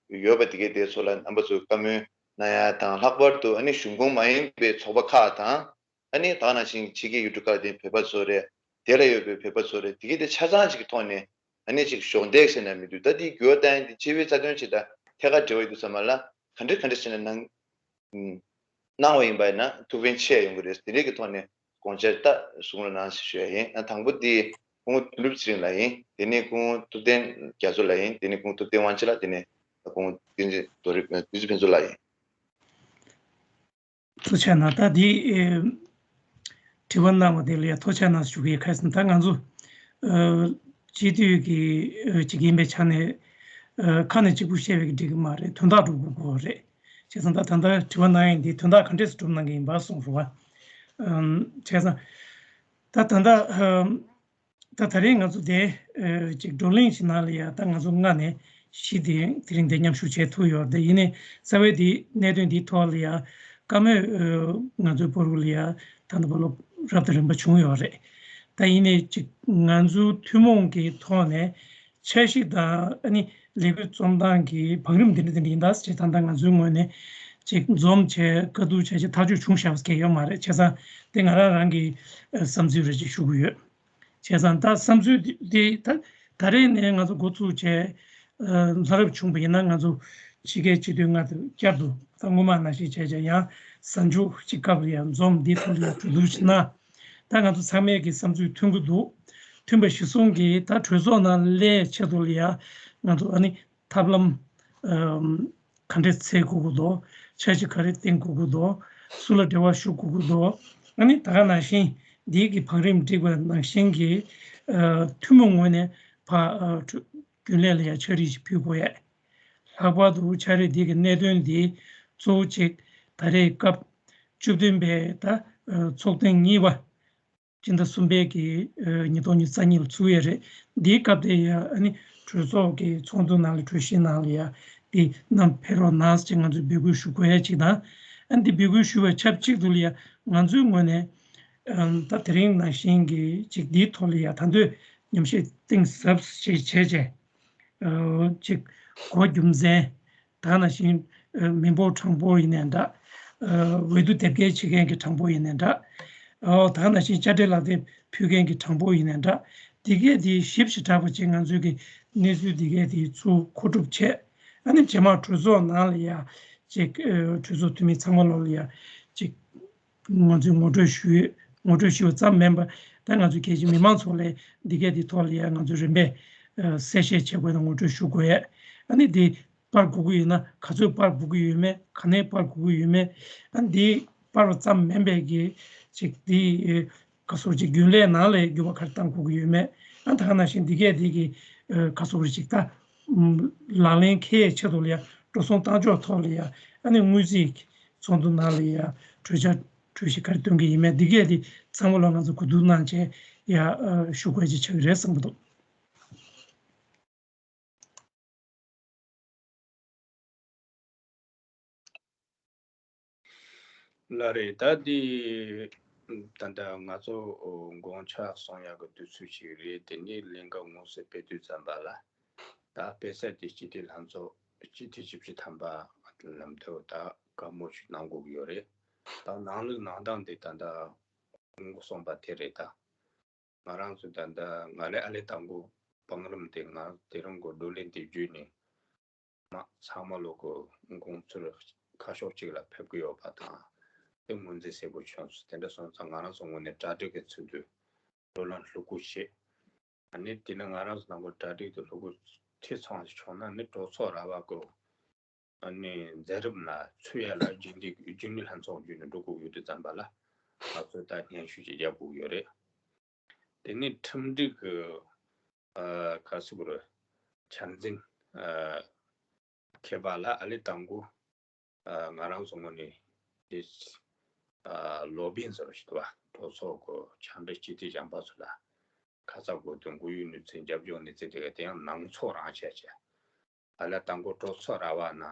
ཡོད་པ་དེ་གའི་དེ་ཚོ་ལ་རྣམ་པ་ཚོས་བཀའ་མོལ་གནང་ཡ་དང་། ལྷག་པར་དུ་ཨ་ནི་གཞུང་ཁོངས་མ་ཡིན་པའི་ཚོགས་པ་ཁག་དང་། ཨ་ནི་ད་ག་ནང་བཞིན་ཕྱི་རྒྱལ་ཡུལ་གྲུ་ཁག་དེའི་བོད་པ་ཚོ་རེད། དེ་ལ་ཡོད་པའི་བོད་པ་ཚོ་རེད། དེ་གའི་དེ་ཆ་ཚང་ཅིག་གི་ཐོག་ནས་ཨ་ནི་ཅིག་གཞོགས་འདེགས་ཟེར་ན་མི་འདུག་ད་དེའི་འགྱུར་བ་གཏོང་ཡ་དེ་སྤྱི་པའི་རྩ་དོན་ཆེད་དུ་ཐད་ཀར་འབྲེལ་བ་ཡོད་དུས་ཙམ་པ་ལ་ག་འདྲ་ག་འདྲ་བྱས་ནས་གནང་གནང་བ་ཡིན་པ་ཡིན་ན་ཐུགས་ཕན་ཆེ་ཡོང་གི་རེད། དེ་འདྲའི་གི་ཐོག་ནས་དགོངས་འཆར་ད་གསུང་རོགས་གནང་ཞེས་ཞུ་ཡ་ཡིན། ཨ་དང་པོ་དེ་སྐུ་ངོ་དོན་གྲུབ་ཚེ་རིང་ལགས་ཡིན། དེ་ནས་སྐུ་ངོ་ཐུབ་བསྟན་རྒྱ་མཚོ་ལགས་ཡིན། དེ་ནས་སྐུ་ངོ་ཐུབ་བསྟན་དབང་ཆེན་ལགས། དེ་ནས་སྐུ་ངོ་བསྟན་འཛིན་རྡོ་རིང་། བསྟན་འཛིན་ཕུན་ཚོགས་ལགས་ཡིན། ཐུགས་རྗེ་གནང་། ད་འདི་ཨེ་དྲི་བ་གནང་བ་དེ་ལ་ཡང་ཐུགས་རྗེ་གནང་ཞུ་གི་ཡོད། ག་རེ་ཟེར་ན་ད་ང་ཚོ་ཨ་སྤྱི་འཐུས་ཀྱི་ཨ་ཅིག་ཡིན་པའི་ཆ་ནས་ཨ་ཁ་ནས་གཅིག་པུ་བཤད་པའི་གི་འགྲིག་གི་མ་རེད། དོན་དག་སྒྲུབ་དགོས་ཀྱི་རེད། བྱས་ཙང་ད་ད་ལྟ་དྲི་བ་གནང་ཡས་འདི་དོན་དག་ག་འདྲས་སྒྲུབ་གནང་གི་ཡིན་པ་གསུངས་རོགས། ཨམ་བྱས་ཙང་ད་ད་ལྟ་ཨམ་ད་ད་རེས་ང་ཚོ་དེ་ཨ་ཅིག་བགྲོ་གླེང་ཞིག་ནང་ལ་ཡ་ད་ང་ཚོ་ལྔ་ནས་བཞི་དེ་དེ་རིང་དེ་མཉམ་ཞུགས་བྱས་ཐུབ་ཡོད་རེད། དེ་ཡིན་ནའི་རྩ་བའི་དེ་གནད་དོན་འདིའི་ཐོག་ལ་ཡ་བཀའ་མོལ་ཨ་ང་ཚོའི་བར་དུ་ལ་ཡ་ད་ལྟ་བར་ལ་རབ་དང་རིམ་པ་བྱུང་ཡོད་རེད། ད་ཡིན་ནའི་ཅིག་ང་ཚོའི་ཐུན་མོང་གི་ཐོག་ནས་འཆར་གཞི་དང་ཨ་ནི་ལས་འགུལ་རྩོམ་སྟངས་ཀྱི་བང་རིམ་འདི་འདྲ་འདི་འདྲ་ཡིན་ད་ཟེར་ད་ལྟ་ང་ཚོའི་ངོས་ནས་ཅིག་འཛོམས་བྱས་བཀའ་བསྡུར་བྱས་བྱས་ཐག་གཅོད་བྱུང་བཞག་པ་གང་ཡང་ཡོད་མ་རེད། བྱས་ཙང་དེ་ང་རང་རང་གི་ཨ་བསམ་ཚུལ་རེད་ཅེས་ཞུ་གི་ཡོད། བྱས་ཙང་ད་བསམ་ཚུལ་འདི་འདི་ད་ད་རེས་ནས་ང་ཚོ་འགོ་བཙུགས་བྱས་ཨ་ལྷ་རབ་བྱུང་བ་ཡིན་ན་ང་ཚོ་ཕྱི་རྒྱལ་སྤྱི་འཐུས་ལྔ་དེ་བསྐྱར་དུ་ད་སྔོན་མ་ནང་བཞིན་བྱས་བྱས་ཡང་གཟའ་མཇུག་གཅིག་སྐབས་ལ་ཡང་འཛོམས་འདི་ཐོག་ལ་ཡང་གྲོས་བསྡུར་བྱས་ན། ད་ང་ཚོ་ཚང་མས་ཀྱི་བསམ་ཚུལ་མཐུན་གྱི་འདུག་མཐུན་པ་གཞིར་བཟུང་གིས་ད་གྲོས་ཚོགས་ནང་སླེབས་ཆེད་དུ་ལ་ཡང་ང་ཚོ་ཨ་ནི་ཐབས་ལམ་ཨམ་ག་འདྲས་འཚོལ་དགོས་ཀྱི་འདུག་འཆར་གཞི་ག་རེ་བཏིང་དགོས་ཀྱི་འདུག་སུ་ལ་འབྲེལ་བ་ཞུ་དགོས་ཀྱི་འདུག་ཨ་ནི་ད་ག་ནང་བཞིན་འདི་གི་བང་རིམ་བསྒྲིགས་པ་ནང་བཞིན་གྱི་ཨ་ཐུན་མོང་ངོས་ནས་ཕ་ཨ་གྲོས་རྒྱུན་ལས་ལ་ཡང་ཕྱག་བྲིས་ཤིག་ཕུལ་དགོས་ཡ། ལྷག་པར་དུ་འཆར་གཞི་འདི་གི་གནད་དོན་འདི་གཙོ་བོ་གཅིག་ད་རེས་སྐབས་བཅུ་བདུན་པའི་ད་ཨ་ཚོགས་ཐེངས་གཉིས་པ་སྤྱི་ཟླ་གསུམ་པའི་གི་ཨ་ཉིས་སྟོང་ཉི་ཤུ་རྩ་གཉིས་ལ་ཚུགས་ཡས་རེད། འདིའི་སྐབས་དེ་ཡ་ཨ་ནི་གྲོས་ཚོགས་ཀྱི་ཚོགས་འདུ་ནང་ལ་གྲོས་གཞི་ནང་ལ་ཡ་འདི་རྣམས་ཕེབས་རོགས་གནང་ཟེར་ང་ཚོས་འབོད་སྐུལ་ཞུ་དགོས་ཡ་གཅིག་དང་། ཨ་ནི་འདི་འབོད་སྐུལ་ཞུ་བའི་ཆབས་ཅིག་ཏུ་ལ་ཡ་ང་ཚོའི་ངོས་ནས་ཨམ་ད་དེ་རིང་ནང་བཞིན་གྱི་ཅིག་འདིའི་ཐོག་ལ་ཡ་ད་འདོད་ཉམས་ཞིབ་གཏིང་ཟབ་ཅིག་བྱས་རྗེས། ཨ་ཅིག་གོ་རྒྱུ་མཚན་ད་ནང་བཞིན་ཨ་མི་འབོར་གྲངས་འབོར་ཡིན་ནའི་འདྲ། ཨ་འོས་བསྡུ་དེབ་སྐྱེལ་བྱེད་མཁན་གྱི་གྲངས་འབོར་ཡིན་ནའི་འདྲ། ཨ་ད་ནང་བཞིན་དཔྱ་ཁྲལ་ལག་དེབ་ཕུལ་མཁན་གྱི་གྲངས་འབོར་ཡིན་ནའི་འདྲ། འདི་གས་དེ་ཞིབ་ཞིབ་དྲགས་པ་ཅིག་ང་ཚོས་ཀྱི་གནས་ཚུལ་འདི་གས་དེ་ཚུར་མཁོ་སྒྲུབ་བྱས། ཨ་ནི་རྗེས་མ་གྲོས་ཚོགས་ནང་ལ་ཡ་ ཅིག་གྲོས་ཚོགས་འཐུས་མི་ཚང་མ་ལོག་ལ་ཡ་ཅིག་ང་ཚོས་ངོ་སྤྲོད་ཞུ་ཡོད། ངོ་སྤྲོད་ཞུ་བ་ཙམ་མིན་པར་ད་ང་ཚོ་རྒྱལ་སྤྱིའི་མི་མང་ཚོ་ལ་འདི་གས་འདི་ཐོག་ལ་ཡ་ང་ཚོ་རིམ་པས་གསལ་བཤད་བྱེད་དགོས་དང་ངོ་སྤྲོད་ཞུ་དགོས་ཡ། ཨ་ནི་འདི་པར་དགོས་ཀྱི་ཡོད་ན་ག་ཚོད་པར་དགོས་ཀྱི་ཡོད་མེད། ག་ནས་པར་དགོས་ཀྱི་ཡོད་མེད། ཨ་ནི་འདི་པར་བ་ཙམ་མིན་པའི་གི་ཅིག་འདི་ག་སོགས་ཅིག་རྒྱུན་ལས་ནང་ལ་འགྱུར་བ་ག་རེ་བཏང་དགོས་ཀྱི་ཡོད་མེད། ཨ་ད་ག་ནང་བཞིན་འདི་གས་འདི་གི་ག་སོགས་རེ་ཅིག་ད་ལག་ལེན་འཁེལ་ཡའི་ཆེད་དུ་ལ་ཡ་འགྲོ་སོང་བཏང་ཕྱོགས་ཐོག་ལ་ཡ་ཨ་ནི་དངུལ་རྩིས་ཚོགས་འདུ་ནང་ལ་ཡ་གྲོས་འཆར་གྲོས་གཞི་ག་རེ་བཏོན་གྱི་ཡིན་མེད་འདི་གས་འདི་ཚང་མ་ལ་ང་ཚོ་གོ་བསྡུར་གནང་བྱས་ཡ་ཞུ་དགོས་ཅིག་ཆགས་ཀྱི་རེད་བསམ་གྱི་འདུག་ལགས་རེད། ད་འདི་ད་ལྟ་ང་ཚོ་དགོངས་འཆར་གསུང་ཡག་གི་དུས་ཚོད་ཅིག་རེད། དེ་ནས་ལས་འགུལ་དངོས་སུ་སྤེལ་དུས་ཙམ་པ་ལ་ད་སྤེལ་ས་དེ་སྤྱི་འཐུས་ལྷན་ཚོགས་སྤྱི་འཐུས་བཅུ་བཞི་ཐམ་པ་ལམ་སྟོན་ད་བཀའ་མོལ་ཞིག་གནང་དགོས་ཀྱི་ཡོད་རེད། ད་ནང་ལུགས་ནང་སྟངས་དེ་ད་ལྟ་སྐུ་ངོ་གསུངས་པ་དེ་རེད། ད་ང་རང་ཚོ་ད་ལྟ་ང་ལས་ཨ་ལས་དང་པོ་བང་རིམ་དེ་ང་དེ་རིང་གི་བགྲོ་གླེང་དེ་བརྒྱུད་ནས་མ་ཚང་མ་ལོ་གི་དགོངས་ཚུལ་ཁ་ཕྱོགས་གཅིག་ལ་ཕེབས་ཀྱི་ཡོད་པ་དང་དེ་ངོས་འཛིན་གསལ་པོ་བྱུང་སོང་། དེ་འདྲ་སོང་ཙང་ང་རང་ཚོ་ངོས་ནས་གྲ་སྒྲིག་གི་ཚུལ་དུ་བགྲོ་གླེང་ལྷུག་པོ་བྱས། ཨ་ནི་དེ་ནི་ང་རང་ཚོ་ནང་པ་གྲ་སྒྲིག་དེ་ལྷུག་པོ་ཐེ་ཚོམ་ཞིག་བྱུང་ན་ནི་གྲོས་ཚོགས་ར་བ་གི་ཨ་ནི་མཛད་རིམ་ལ་ཚུད་ཡ་ལ་རྒྱུན་ལས་རྒྱུན་ལས་ལྷན་ཚོགས་བརྒྱུད་ནས་འགྲོ་དགོས་ཡོད་དུས་ཙམ་པ་ལ་ང་ཚོས་ད་སྙན་ཞུ་ཅིག་རྒྱབ་དགོས་ཡོད་རེད། དེ་ནས་ཁྲིམས་སྒྲིག་གི་ཨ་ག་རེ་ཟེར་དགོས་རེད། འཆར་འཛིན་ཨ་མཁས་པ་ལ་ཨ་ལས་དང་པོ་ཨ་ང་རང་ཚོ་ངོས་ནས་དེ་ཨ་ལོ་བིན་ཟེར་བ་ཞིག་འདུག་པ། གྲོས་ཚོགས་ཀྱི་ཕྱག་སྦྲེལ་སྤྱི་འཐུས་གཞན་པ་ཚོ་ལ་ཁ་ཚ་དགོས་དོན་དགོས་ཡོད་གནས་ཚུལ་རྒྱབ་ལྗོངས་གནས་ཚུལ་དེ་ག་དེ་ཡང་ནང་ཚོགས་རང་བྱས་བྱས། ཨ་ལས་དང་པོ་གྲོས་ཚོགས་ར་བ་ན་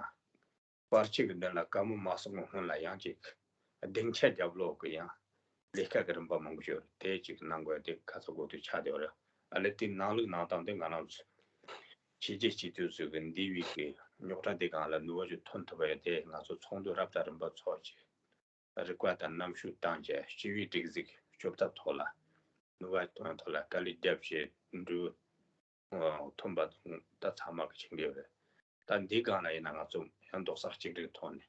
པར་ཆས་ཀྱི་མདུན་ལ་བཀའ་མོལ་མ་གསུང་གི་སྔོན་ལ་ཡང་ཅིག་སྡིངས་ཆ་རྒྱབ་ལོག་གི་ཡང་ལས་ཀ་གི་རིམ་པ་མང་པོ་ཞིག་ཡོད་རེད། དེ་ཅིག་གནང་དགོས་དེ་ཁ་ཚ་དགོས་དོན་ཆགས་བསྡད་ཡོད་རེད། ཨ་ལས་དེ་ནང་ལུགས་ནང་སྟངས་དེ་ང་རང་ཚོ་ཕྱི་རྒྱལ་སྤྱི་འཐུས་ཚོས་གི་འདས་པའི་གི་རྙོག་དྲ་དེ་སྒང་ལ་ནུས་པ་ཅིག་ཐོན་ཐུབ་པ་ཡོད་དེ་ང་ཚོ་ཚོགས་འདུ་རབ་དང་རིམ་པ་ཚོགས་བྱས། རིག་པ་དང་རྣམ་དཔྱོད་བཏང་བྱས་སྤྱི་པའི་སྒྲིག་འཛུགས་སྐྱོབ་ཐབས་ཐོག་ལ་ནུས་པ་ཐོན་ཐོག་ལ་དཀའ་ལས་བརྒྱབ་བྱས་འགྲུལ་ཐོན་པ་དང་ད་ཚང་མ་གི་ཆིངས་འགྲིག་རེད། ད་འདི་སྒང་ལ་ཡིན་ན་ང་ཚོ་ཡང་རྡོག་རྩ་གཅིག་སྒྲིལ་ཐོག་ནས་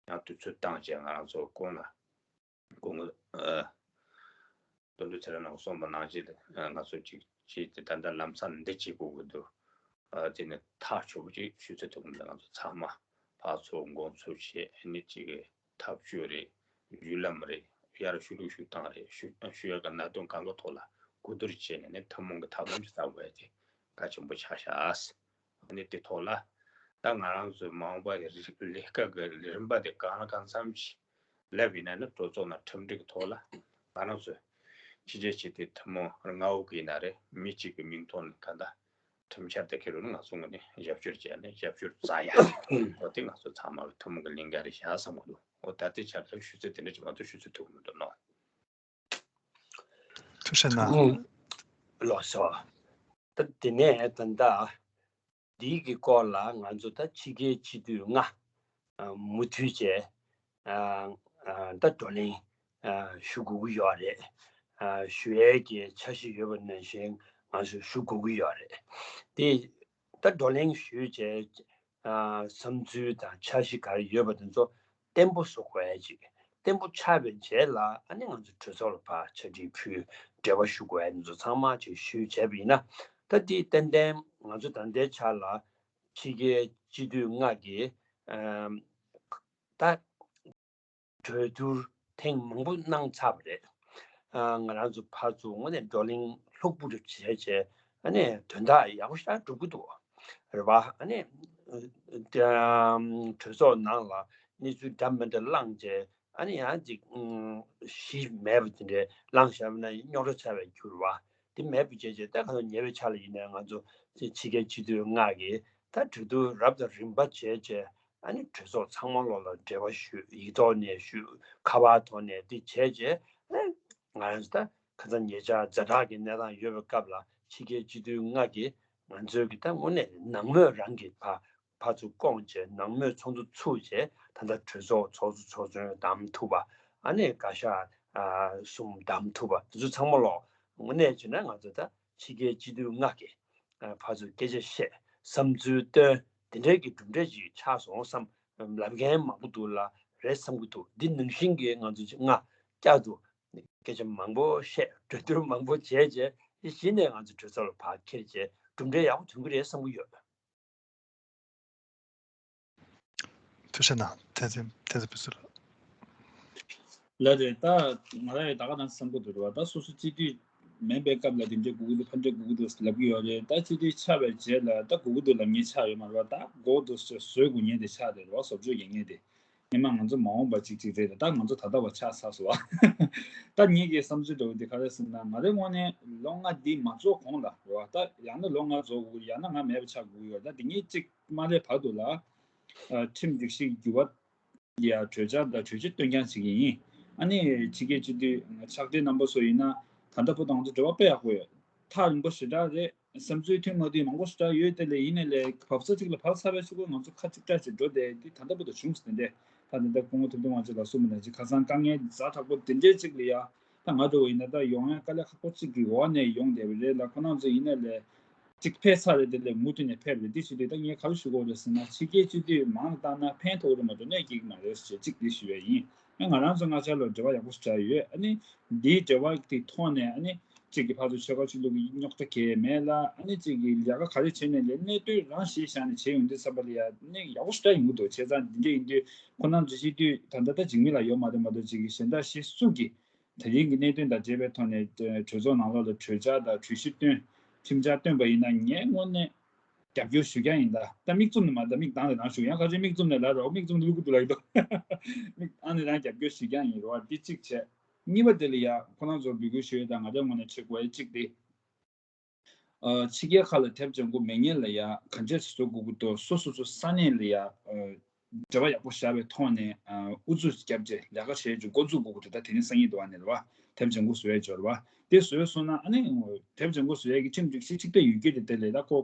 ཡང་དུས་ཚོད་བཏང་བྱས་ང་རང་ཚོ་གོང་ལ་གོང་ཨ་དོན་གྲུབ་ཚེ་རིང་ལགས་གསུངས་པ་ནང་བཞིན་ང་ཚོ་གཅིག་བྱས་ཏེ་ད་ལྟ་ལམ་སང་འདི་བྱེད་དགོས་ཀྱི་འདུག་ཨ་དེ་ནི་ཐག་ཆོད་པོ་ཅིག་ཞུ་ཚོད་ཐུབ་མི་འདུག་ང་ཚོ་ཚང་མ་ཕར་ཚུར་མགོ་འཚོས་བྱས་ཨ་ནི་གཅིག་གི་ཐབས་ཇུས་རེད། བརྒྱུད་ལམ་རེད། ཡར་ཞུ་གཏུག་ཞུ་སྟངས་རེད། ཞུ་ཞུ་ཡག་གི་གནད་དོན་གང་གི་ཐོག་ལ་གོ་བསྡུར་བྱས་ནས་ནི་ཐུན་མོང་གི་ཐབས་ལམ་ཞིག་བཙལ་དགོས་ཡ་དེ་གལ་ཆེན་པོ་ཆགས་ཤག་ཨ་ནི་དེ་ཐོག་ལ་ད་ང་རང་ཚོའི་མ་འོངས་པ་ཡི་རིག་ལས་ཀ་གི་རིམ་པ་དེ་གང་ལ་གང་འཚམ་ཞིག་ལབ་ཡིན་ན་ནི་གྲོས་ཚོགས་ནང་ཁྲིམས་སྒྲིག་གི་ཐོག་ལ་ང་རང་ཚོས་ཕྱི་རྒྱལ་སྤྱི་འཐུས་ཐུན་མོང་ལྔ་པོ་གི་ཡིན་ན་རེད། མི་གཅིག་གི་མིང་ཐོག་ནས་ག་འདྲ་ཁྲིམས་འཆར་དེ་ཁེལ་རུང་ང་ཚོ་ངོས་ནས་རྒྱབ་སྐྱོར་བྱས་ནས་རྒྱབ་སྐྱོར་བཙལ་ཡ། འོ་དེ་ང་ཚོ་ཚང་མ་གི་ཐུན་མོང་གི་ལས་འགན་རེད་ཤག་བསམ་གི་འདུག་འོ་ད་ལྟའི་ཆར་ལ་ཞུ་ཚོད་དེ་འདྲ་ཅིག་མ་གཏོགས་ཞུ་ཚོད་ཐུབ་གི་མི་འདུག་ནོ། ཐུགས་རྗེ་གནང་། ལགས་སོ། ད་དེ་ནས་ད་ལྟ་འདི་གི་སྐོར་ལ་ང་ཚོ་ད་ཕྱི་རྒྱལ་སྤྱི་འཐུས་ལྔ་མུ་མཐུད་བྱས་ད་བགྲོ་གླེང་ཞུ་དགོས་ཀྱི་ཡོད་རེད། ཞུ་ཡས་ཀྱི་འཆར་གཞི་ཡོད་པ་ནང་བཞིན་ང་ཚོས་ཞུ་དགོས་ཀྱི་ཡོད་རེད། དེ་ད་བགྲོ་གླེང་ཞུས་བྱས་བསམ་ཚུལ་དང་འཆར་གཞི་ག་རེ་ཡོད་པ་དེ་ཚོ་བརྟན་པོ་བཟོ་དགོས་ཡ་ཅིག་བརྟན་པོ་ཆགས་པའི་རྗེས་ལ་ཨ་ནི་ང་ཚོ་གྲོས་ཚོགས་ལ་ཕར་ཕྱག་བྲིས་ཕུལ། འབྲེལ་བ་ཞུ་དགོས་ཡ་དེ་ཚོ་ཚང་མ་ཅིག་ཞུས་བྱས་པ་ཡིན་ན་ད་དེ་ཏན་ཏན་ང་ཚོ་ད་ལྟའི་ཆ་ལ་ཕྱི་རྒྱལ་སྤྱི་འཐུས་ལྔ་གིས་ད་གྲོས་བསྡུར་ཐེངས་མང་པོ་གནང་ཚར་བ་རེད། ང་རང་ཚོ་ཕར་ཚུར་དངོས་གནས་བགྲོ་གླེང་ལྷུག་པོ་རུ་བྱས་བྱས་ཨ་ནི་དོན་དག་ཡག་པོ་ཞེ་དྲག་འགྲུབ་ཀྱི་འདུག་རེད་པ། ཨ་ནི་གྲོས་ཚོགས་ནང་ལ་གནས་ཚུལ་འདྲ་མི་འདྲ་བླངས་བྱས་ཨ་ནི་ཡང་ཅིག་གཞི་མེད་པ་དེ་འདྲའི་བླངས་བཞག་པ་ན་རྙོག་དྲ་ཆགས་པའི་རྒྱུ་རེད་པ། དེ་མེད་པ་བྱས་བྱས་ད་ག་ཚོད་ཉེ་བའི་ཆར་ལ་ཡིན་ནའི་ང་ཚོ་ཕྱི་རྒྱལ་སྤྱི་འཐུས་ལྔ་གིས་ད་གྲོས་བསྡུར་རབ་དང་རིམ་པ་བྱས་བྱས་ཨ་ནི་གྲོས་ཚོགས་ཚང་མ་ལོག་ལ་འབྲེལ་བ་ཞུས། ཡིག་ཐོག་ནས་ཞུས། ཁ་པར་ཐོག་ནས་འདི་བྱས་བྱས་ཨ་ནི་ང་རང་ཚོ་ད་ཁ་སང་ཉེ་ཆར་ཛ་དྲག་གི་གནས་སྟངས་ཡོད་པའི་སྐབས་ལ་ཕྱི་རྒྱལ་སྤྱི་འཐུས་ལྔ་གིས་ང་ཚོའི་གི་ད་དངོས་གནས་ནང་མོས་རང་གི་ཕ་ཕར་ཚུར་བསྐོངས་བྱས་ནང་མོས་ཚོགས་འདུ་ཚུགས་བྱས་ད་ལྟ་གྲོས་ཚོགས་ཚོགས་གཙོ་ཚོགས་གཙོ་བདམས་ཐུབ་པ་ཨ་ནི་བཀའ་ཤག་གསུམ་བདམས་ཐུབ་པ་དེ་ཚོ་ཚང་མ་ལོག་དངོས་གནས་བྱས་ན་ང་ཚོ་ད་ཕྱི་རྒྱལ་སྤྱི་འཐུས་ལྔ་གིས་ཕར་ཚུར་སྐད་ཆ་བཤད་བསམ་ཚུལ་བཏོན་དེ་འདྲའི་གི་གྲུབ་འབྲས་ཅིག་ཆགས་སོང་བསམ་ ལབ་མཁན་མང་པོ་འདུག་ལ། རེད་བསམ་གྱི་འདུག་འདི་ནང་བཞིན་གྱི་ང་ཚོ་ཅིག་ལྔ་བསྐྱར་དུ་སྐད་ཆ་མང་པོ་བཤད། གྲོས་བསྡུར་མང་པོ་བྱས་རྗེས་གཞི་ནས་ང་ཚོ་གྲོས་ཚོགས་ལ་ཕར་འཁྱེར་རྗེས་གྲུབ་འབྲས་ཡག་པོ་ཐོན་གྱི་རེད་བསམ་གྱི་ཡོད། ཐུགས་རྗེ་གནང་། ཐེ་ཚེ་ཐེ་ཚེ་ཕུན་ཚོགས་ལགས། ལགས་རེད། ད་ང་རང་ཡང་ད་ག་ནང་བསམ་གྱི་འདུག་རེད་བ། ད་སོ་སོ་སྤྱི་འཐུས་མིན་པའི་སྐབས་ལ་དེ་འདྲའི་དགོས་ཀྱི་འདུག་ཕར་འདྲ་དགོས་ཀྱི་འདུག་ལབ་ཀྱི་ཡོད་རེད། ད་སྤྱི་འཐུས་ཆགས་པའི་རྗེས་ལ་ད་དགོས་ཀྱི་འདུག་ལབ་མཁན་ཆགས་ཡོད་མ་རེད་བ། ད་དགོས་འདུག་ཟེར་བཟོ་དགོས་མཁན་དེ་ཆགས་རེད་བ། བཟོ་བཅོས་རྒྱག་མཁན་དེ། སྔོན་མ་ང་ཚོ་མ་འོངས་པ་གཅིག་གཅིག་རེད། ད་ང་ཚོ་ད་ལྟ་བ་ཆགས་ཚར་སོང་བ། ད་ངེད་ཀྱི་བསམ་ཚུལ་འདྲ་བོ་འདི་ག་རེ་ཟེར་ན། ང་རའི་ངོས་ནས་ལོ་ལྔ་འདི་མ་རྫོགས་གོང་ལ་རེད་བ། ད་ཡང་ན་ལོ་ལྔ་རྫོགས་དགོས། ཡང་ན་ང་མེད་པ་ཆགས་དགོས་ཡོད། ད་འདི་གཉིས་གཅིག་མ་སླེབས་བར་དུ་ལ་ཨ་ཁྲིམས་སྒྲིག་གཞི་འགྱུར་བ་ཡ་གྲོས་འཆར་དང་གྲོས་གཞི་བཏོན་རྐྱང་བྱེད་ཀྱི་ཡིན། ཨ་ནི་ཕྱི་རྒྱལ་སྤྱི་འཐུས་ཕྱག་སྦྲེལ་རྣམ་པ་ཚོ་ཡིན་ན་ད་ལྟ་བར་དུ་ང་ཚོ་འབྲེལ་བ་དཔེ་ཡག་པོ་ཡོད། ཐག་རིང་པོ་ཞེ་དྲག་རེད། བསམ་ཚུལ་མཐུན་མ་མཐུན་མང་པོ་ཞེ་དྲག་ཡོད་དེ་ལས། ཡིན་ནའི་ལས་བབས་ས་གཅིག་ལ་བབས་ཚར་བའི་ཤུགས་ང་ཚོ་ཁ་གཅིག་གྲགས་བྱས་འགྲོ་བསྡད་དེ་ད་ལྟ་བར་དུ་བྱུང་སོང་། དེ་འདྲས་ད་ད་ལྟ་སྐུ་ངོ་ཐུབ་བསྟན་དབང་ཕྱུག་ལགས་གསུངས་པ་ནང་བཞིན་ཁ་སང་དཀའ་ངལ་ཛ་དྲག་པོ་དེ་འདྲས་གཅིག་ལ་ཡ་ད་ང་འདྲ་བོ་ཡིན་ན་ད་ཡོང་ཡ་དཀའ་ལས་ཁག་པོ་གཅིག་གི་འོག་ནས་ཡོང་བསྡད་པ་རེད་ལ། ཁོ་རང་ཚོ་ཡིན་ནའི་ལས་གཅིག་ཕེབས་ཚར་རེད། དེ་ལས་མུ་མཐུད་ནས་ཕེབས་རེད། དེ་ཞུ་དུས་ད་ངས་ག་རེ་ཞུ་དགོས་རེད་ཟེར་ན། ཕྱི་རྒྱལ་སྤྱི་འཐུས་མང་ལ་བཏང་ན་ཕན་ཐོགས་རེད་མ་གཏོགས་གནོད་སྐྱེལ་གྱི་མ་རེད་ཟེར་གཅིག་དེ་ཞུ་བ་ཡིན། ང་རང་ཚོ་ལྔ་ཆར་ལ་འབྲེལ་བ་ཡག་པོ་ཞེ་དྲག་ཡོད། ཨ་ནི་འདིའི་འབྲེལ་བ་དེ་ཐོག་ནས་ཨ་ནི་གཅིག་གི་ཕར་ཚུར་ཆོལ་ཁ་ཆོས་ལུགས་ཀྱི་རྙོག་དྲ་གང་ཡང་མེད་ལ། ཨ་ནི་གཅིག་གི་ལས་ཀ་ག་རེ་བྱས་ནས་ལས་གནད་དོན་རང་གཞི་བཞག་ནས་བྱས་ཡོང་དུས་ཙམ་པ་ལ་ཡ་ནི་ཡག་པོ་ཞེ་དྲག་ཡོང་གི་འདུག་བྱས་ཙང་འདི་འདྲ་ཡིན་དུས་ཁོ་རང་ཚོ་སྤྱི་འཐུས་ད་ལྟ་ད་འཇིགས་མེད་ལགས་ཡོད་མ་རེད་མ་གཏོགས་གཅིག་གི་གཞན་དག་གཞི་སུ་གི་དེ་རིང་གི་གནད་དོན་དང་འབྲེལ་བའི་ཐོག་ནས་གྲོས་ཚོགས་ནང་ལོགས་ལ་གྲོས་འཆར་དང་གྲོས་གཞི་བཏོན། ཁྲིམས་འཆར་བཏོན་པ་ཡིན་ན་ངའི་ངོས་ནས་རྒྱབ་སྐྱོར་ཞུ་རྐྱང་ཡིན། ད་ད་མིག་བཙུམ་ནས་མ། ད་མིག་གདངས་ནས་རང་ཞུ། ཡང་ག་ཚོད་མིག་བཙུམ་ནས་ལབ་རོགས། མིག་བཙུམ་ནས་ལུས་ཀྱི་འདུག་ལབ་ཀྱི་འདུག་མིག་གདངས་ནས་རང་རྒྱབ་སྐྱོར་ཞུ་རྐྱང་ཡིན་རོགས། འདི་གཅིག་བྱས། གཉིས་པ་དེ་ལ་ཡ་ཁོ་རང་ཚོར་འབོད་སྐུལ་ཞུ་ཡས་དང་ང་ཚོའི་ངོས་ནས་བྱེད་དགོས་ཡས་གཅིག་དེ། ཕྱི་རྒྱལ་ཁག་ལ་དེབ་སྦྱང་གི་མེད་མཁན་ལ་ཡ་ག་འདྲས་བཟོ་དགོས་ཀྱི་འདུག་སོ་སོ་སོ་ས་གནས་ལ་ཡ་འབྲེལ་བ་ཡག་པོ་བཞག་པའི་ཐོག་ནས་ཨུ་ཚུགས་བརྒྱབ་རྗེས་ལས་ཀ་བྱེད་རྒྱུ་འགོ་འཛུགས་དགོས་ཀྱི་འདུག་ད་དེ་ནི་སང་ཉིན་དུ་བ་ནས་རེད་བ། དེབ་སྦྱང་གི་བཟོ་ཡས་འབྱོར་བ་དེ་བཟོས་སོང་ན། ཨ་ནི་དེབ་སྦྱང་གི་བཟོ་ཡས་ཀྱི་ཁྲིམས་སྒྲིག་གཞི་ཆིག་སྒྲིལ་ཡོད་རྒྱུ་དེ་དེ་ལས་ད་ཁོ་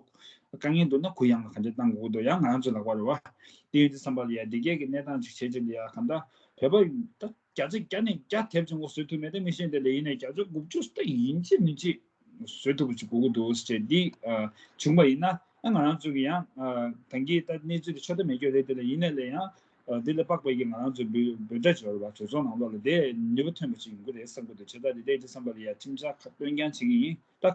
དཀའ་ངལ་འདུག་ན་ཁོ་ཡང་ལ་ག་འདྲས་བཏང་དགོས་ཀྱི་འདུག་ཡང་ང་རང་ཚོ་ལག་པ་རེད་བ། དེ་ཡོད་དུས་ཙམ་པ་ལ་ཡ་འདི་གས་ཀྱི་གནས་སྟངས་ཅིག་བྱེད་ཅིག་ལ་ཡ་ག་འདྲ་བོད་པ་ད་བརྒྱ་ཆ་བརྒྱ་ནས་བརྒྱ་དེབ་སྦྱང་གི་བཟོ་ཐུབ་མེད་ད་མི་ཤེས། དེ་ལས་ཡིན་ནའི་བརྒྱ་ཆ་དགུ་བཅུ་ད་ཡིན་གཅིག་མིན་གཅིག་བཟོ་ཐུབ་པ་ཅིག་དགོས་ཀྱི་འདུག་ཟེར་འདི་བྱུང་བ་ཡིན་ན། ཨ་ང་རང་ཚོ་གི་ཡང་ད་གིན་ད་གནས་ཚུལ་དེ་ཆོ་ད་མེད་རྒྱུ་རེད། དེ་ལ་ཡིན་ནའི་ལས་ཡང་འདི་ལ་དཔག་པའི་གི་ང་རང་ཚོ་འབོད་འབོད་སྒྲ་འབྱོར་བ་གྲོས་ཚོགས་ནང་ལོགས་ལ་དེ་ནུས་པ་ཐོན་པ་ཅིག་ཡོང་གི་རེད་བསམ་གི་འདུག་བྱས་ཙང་དེ་འདྲ་ཡིན་དུས་ཙམ་པ་ལ་ཡ་ཁྲིམས་འཆར་ཁག་བཏོན་རྐྱང་བྱེད་ཀྱི་ཡིན། ད་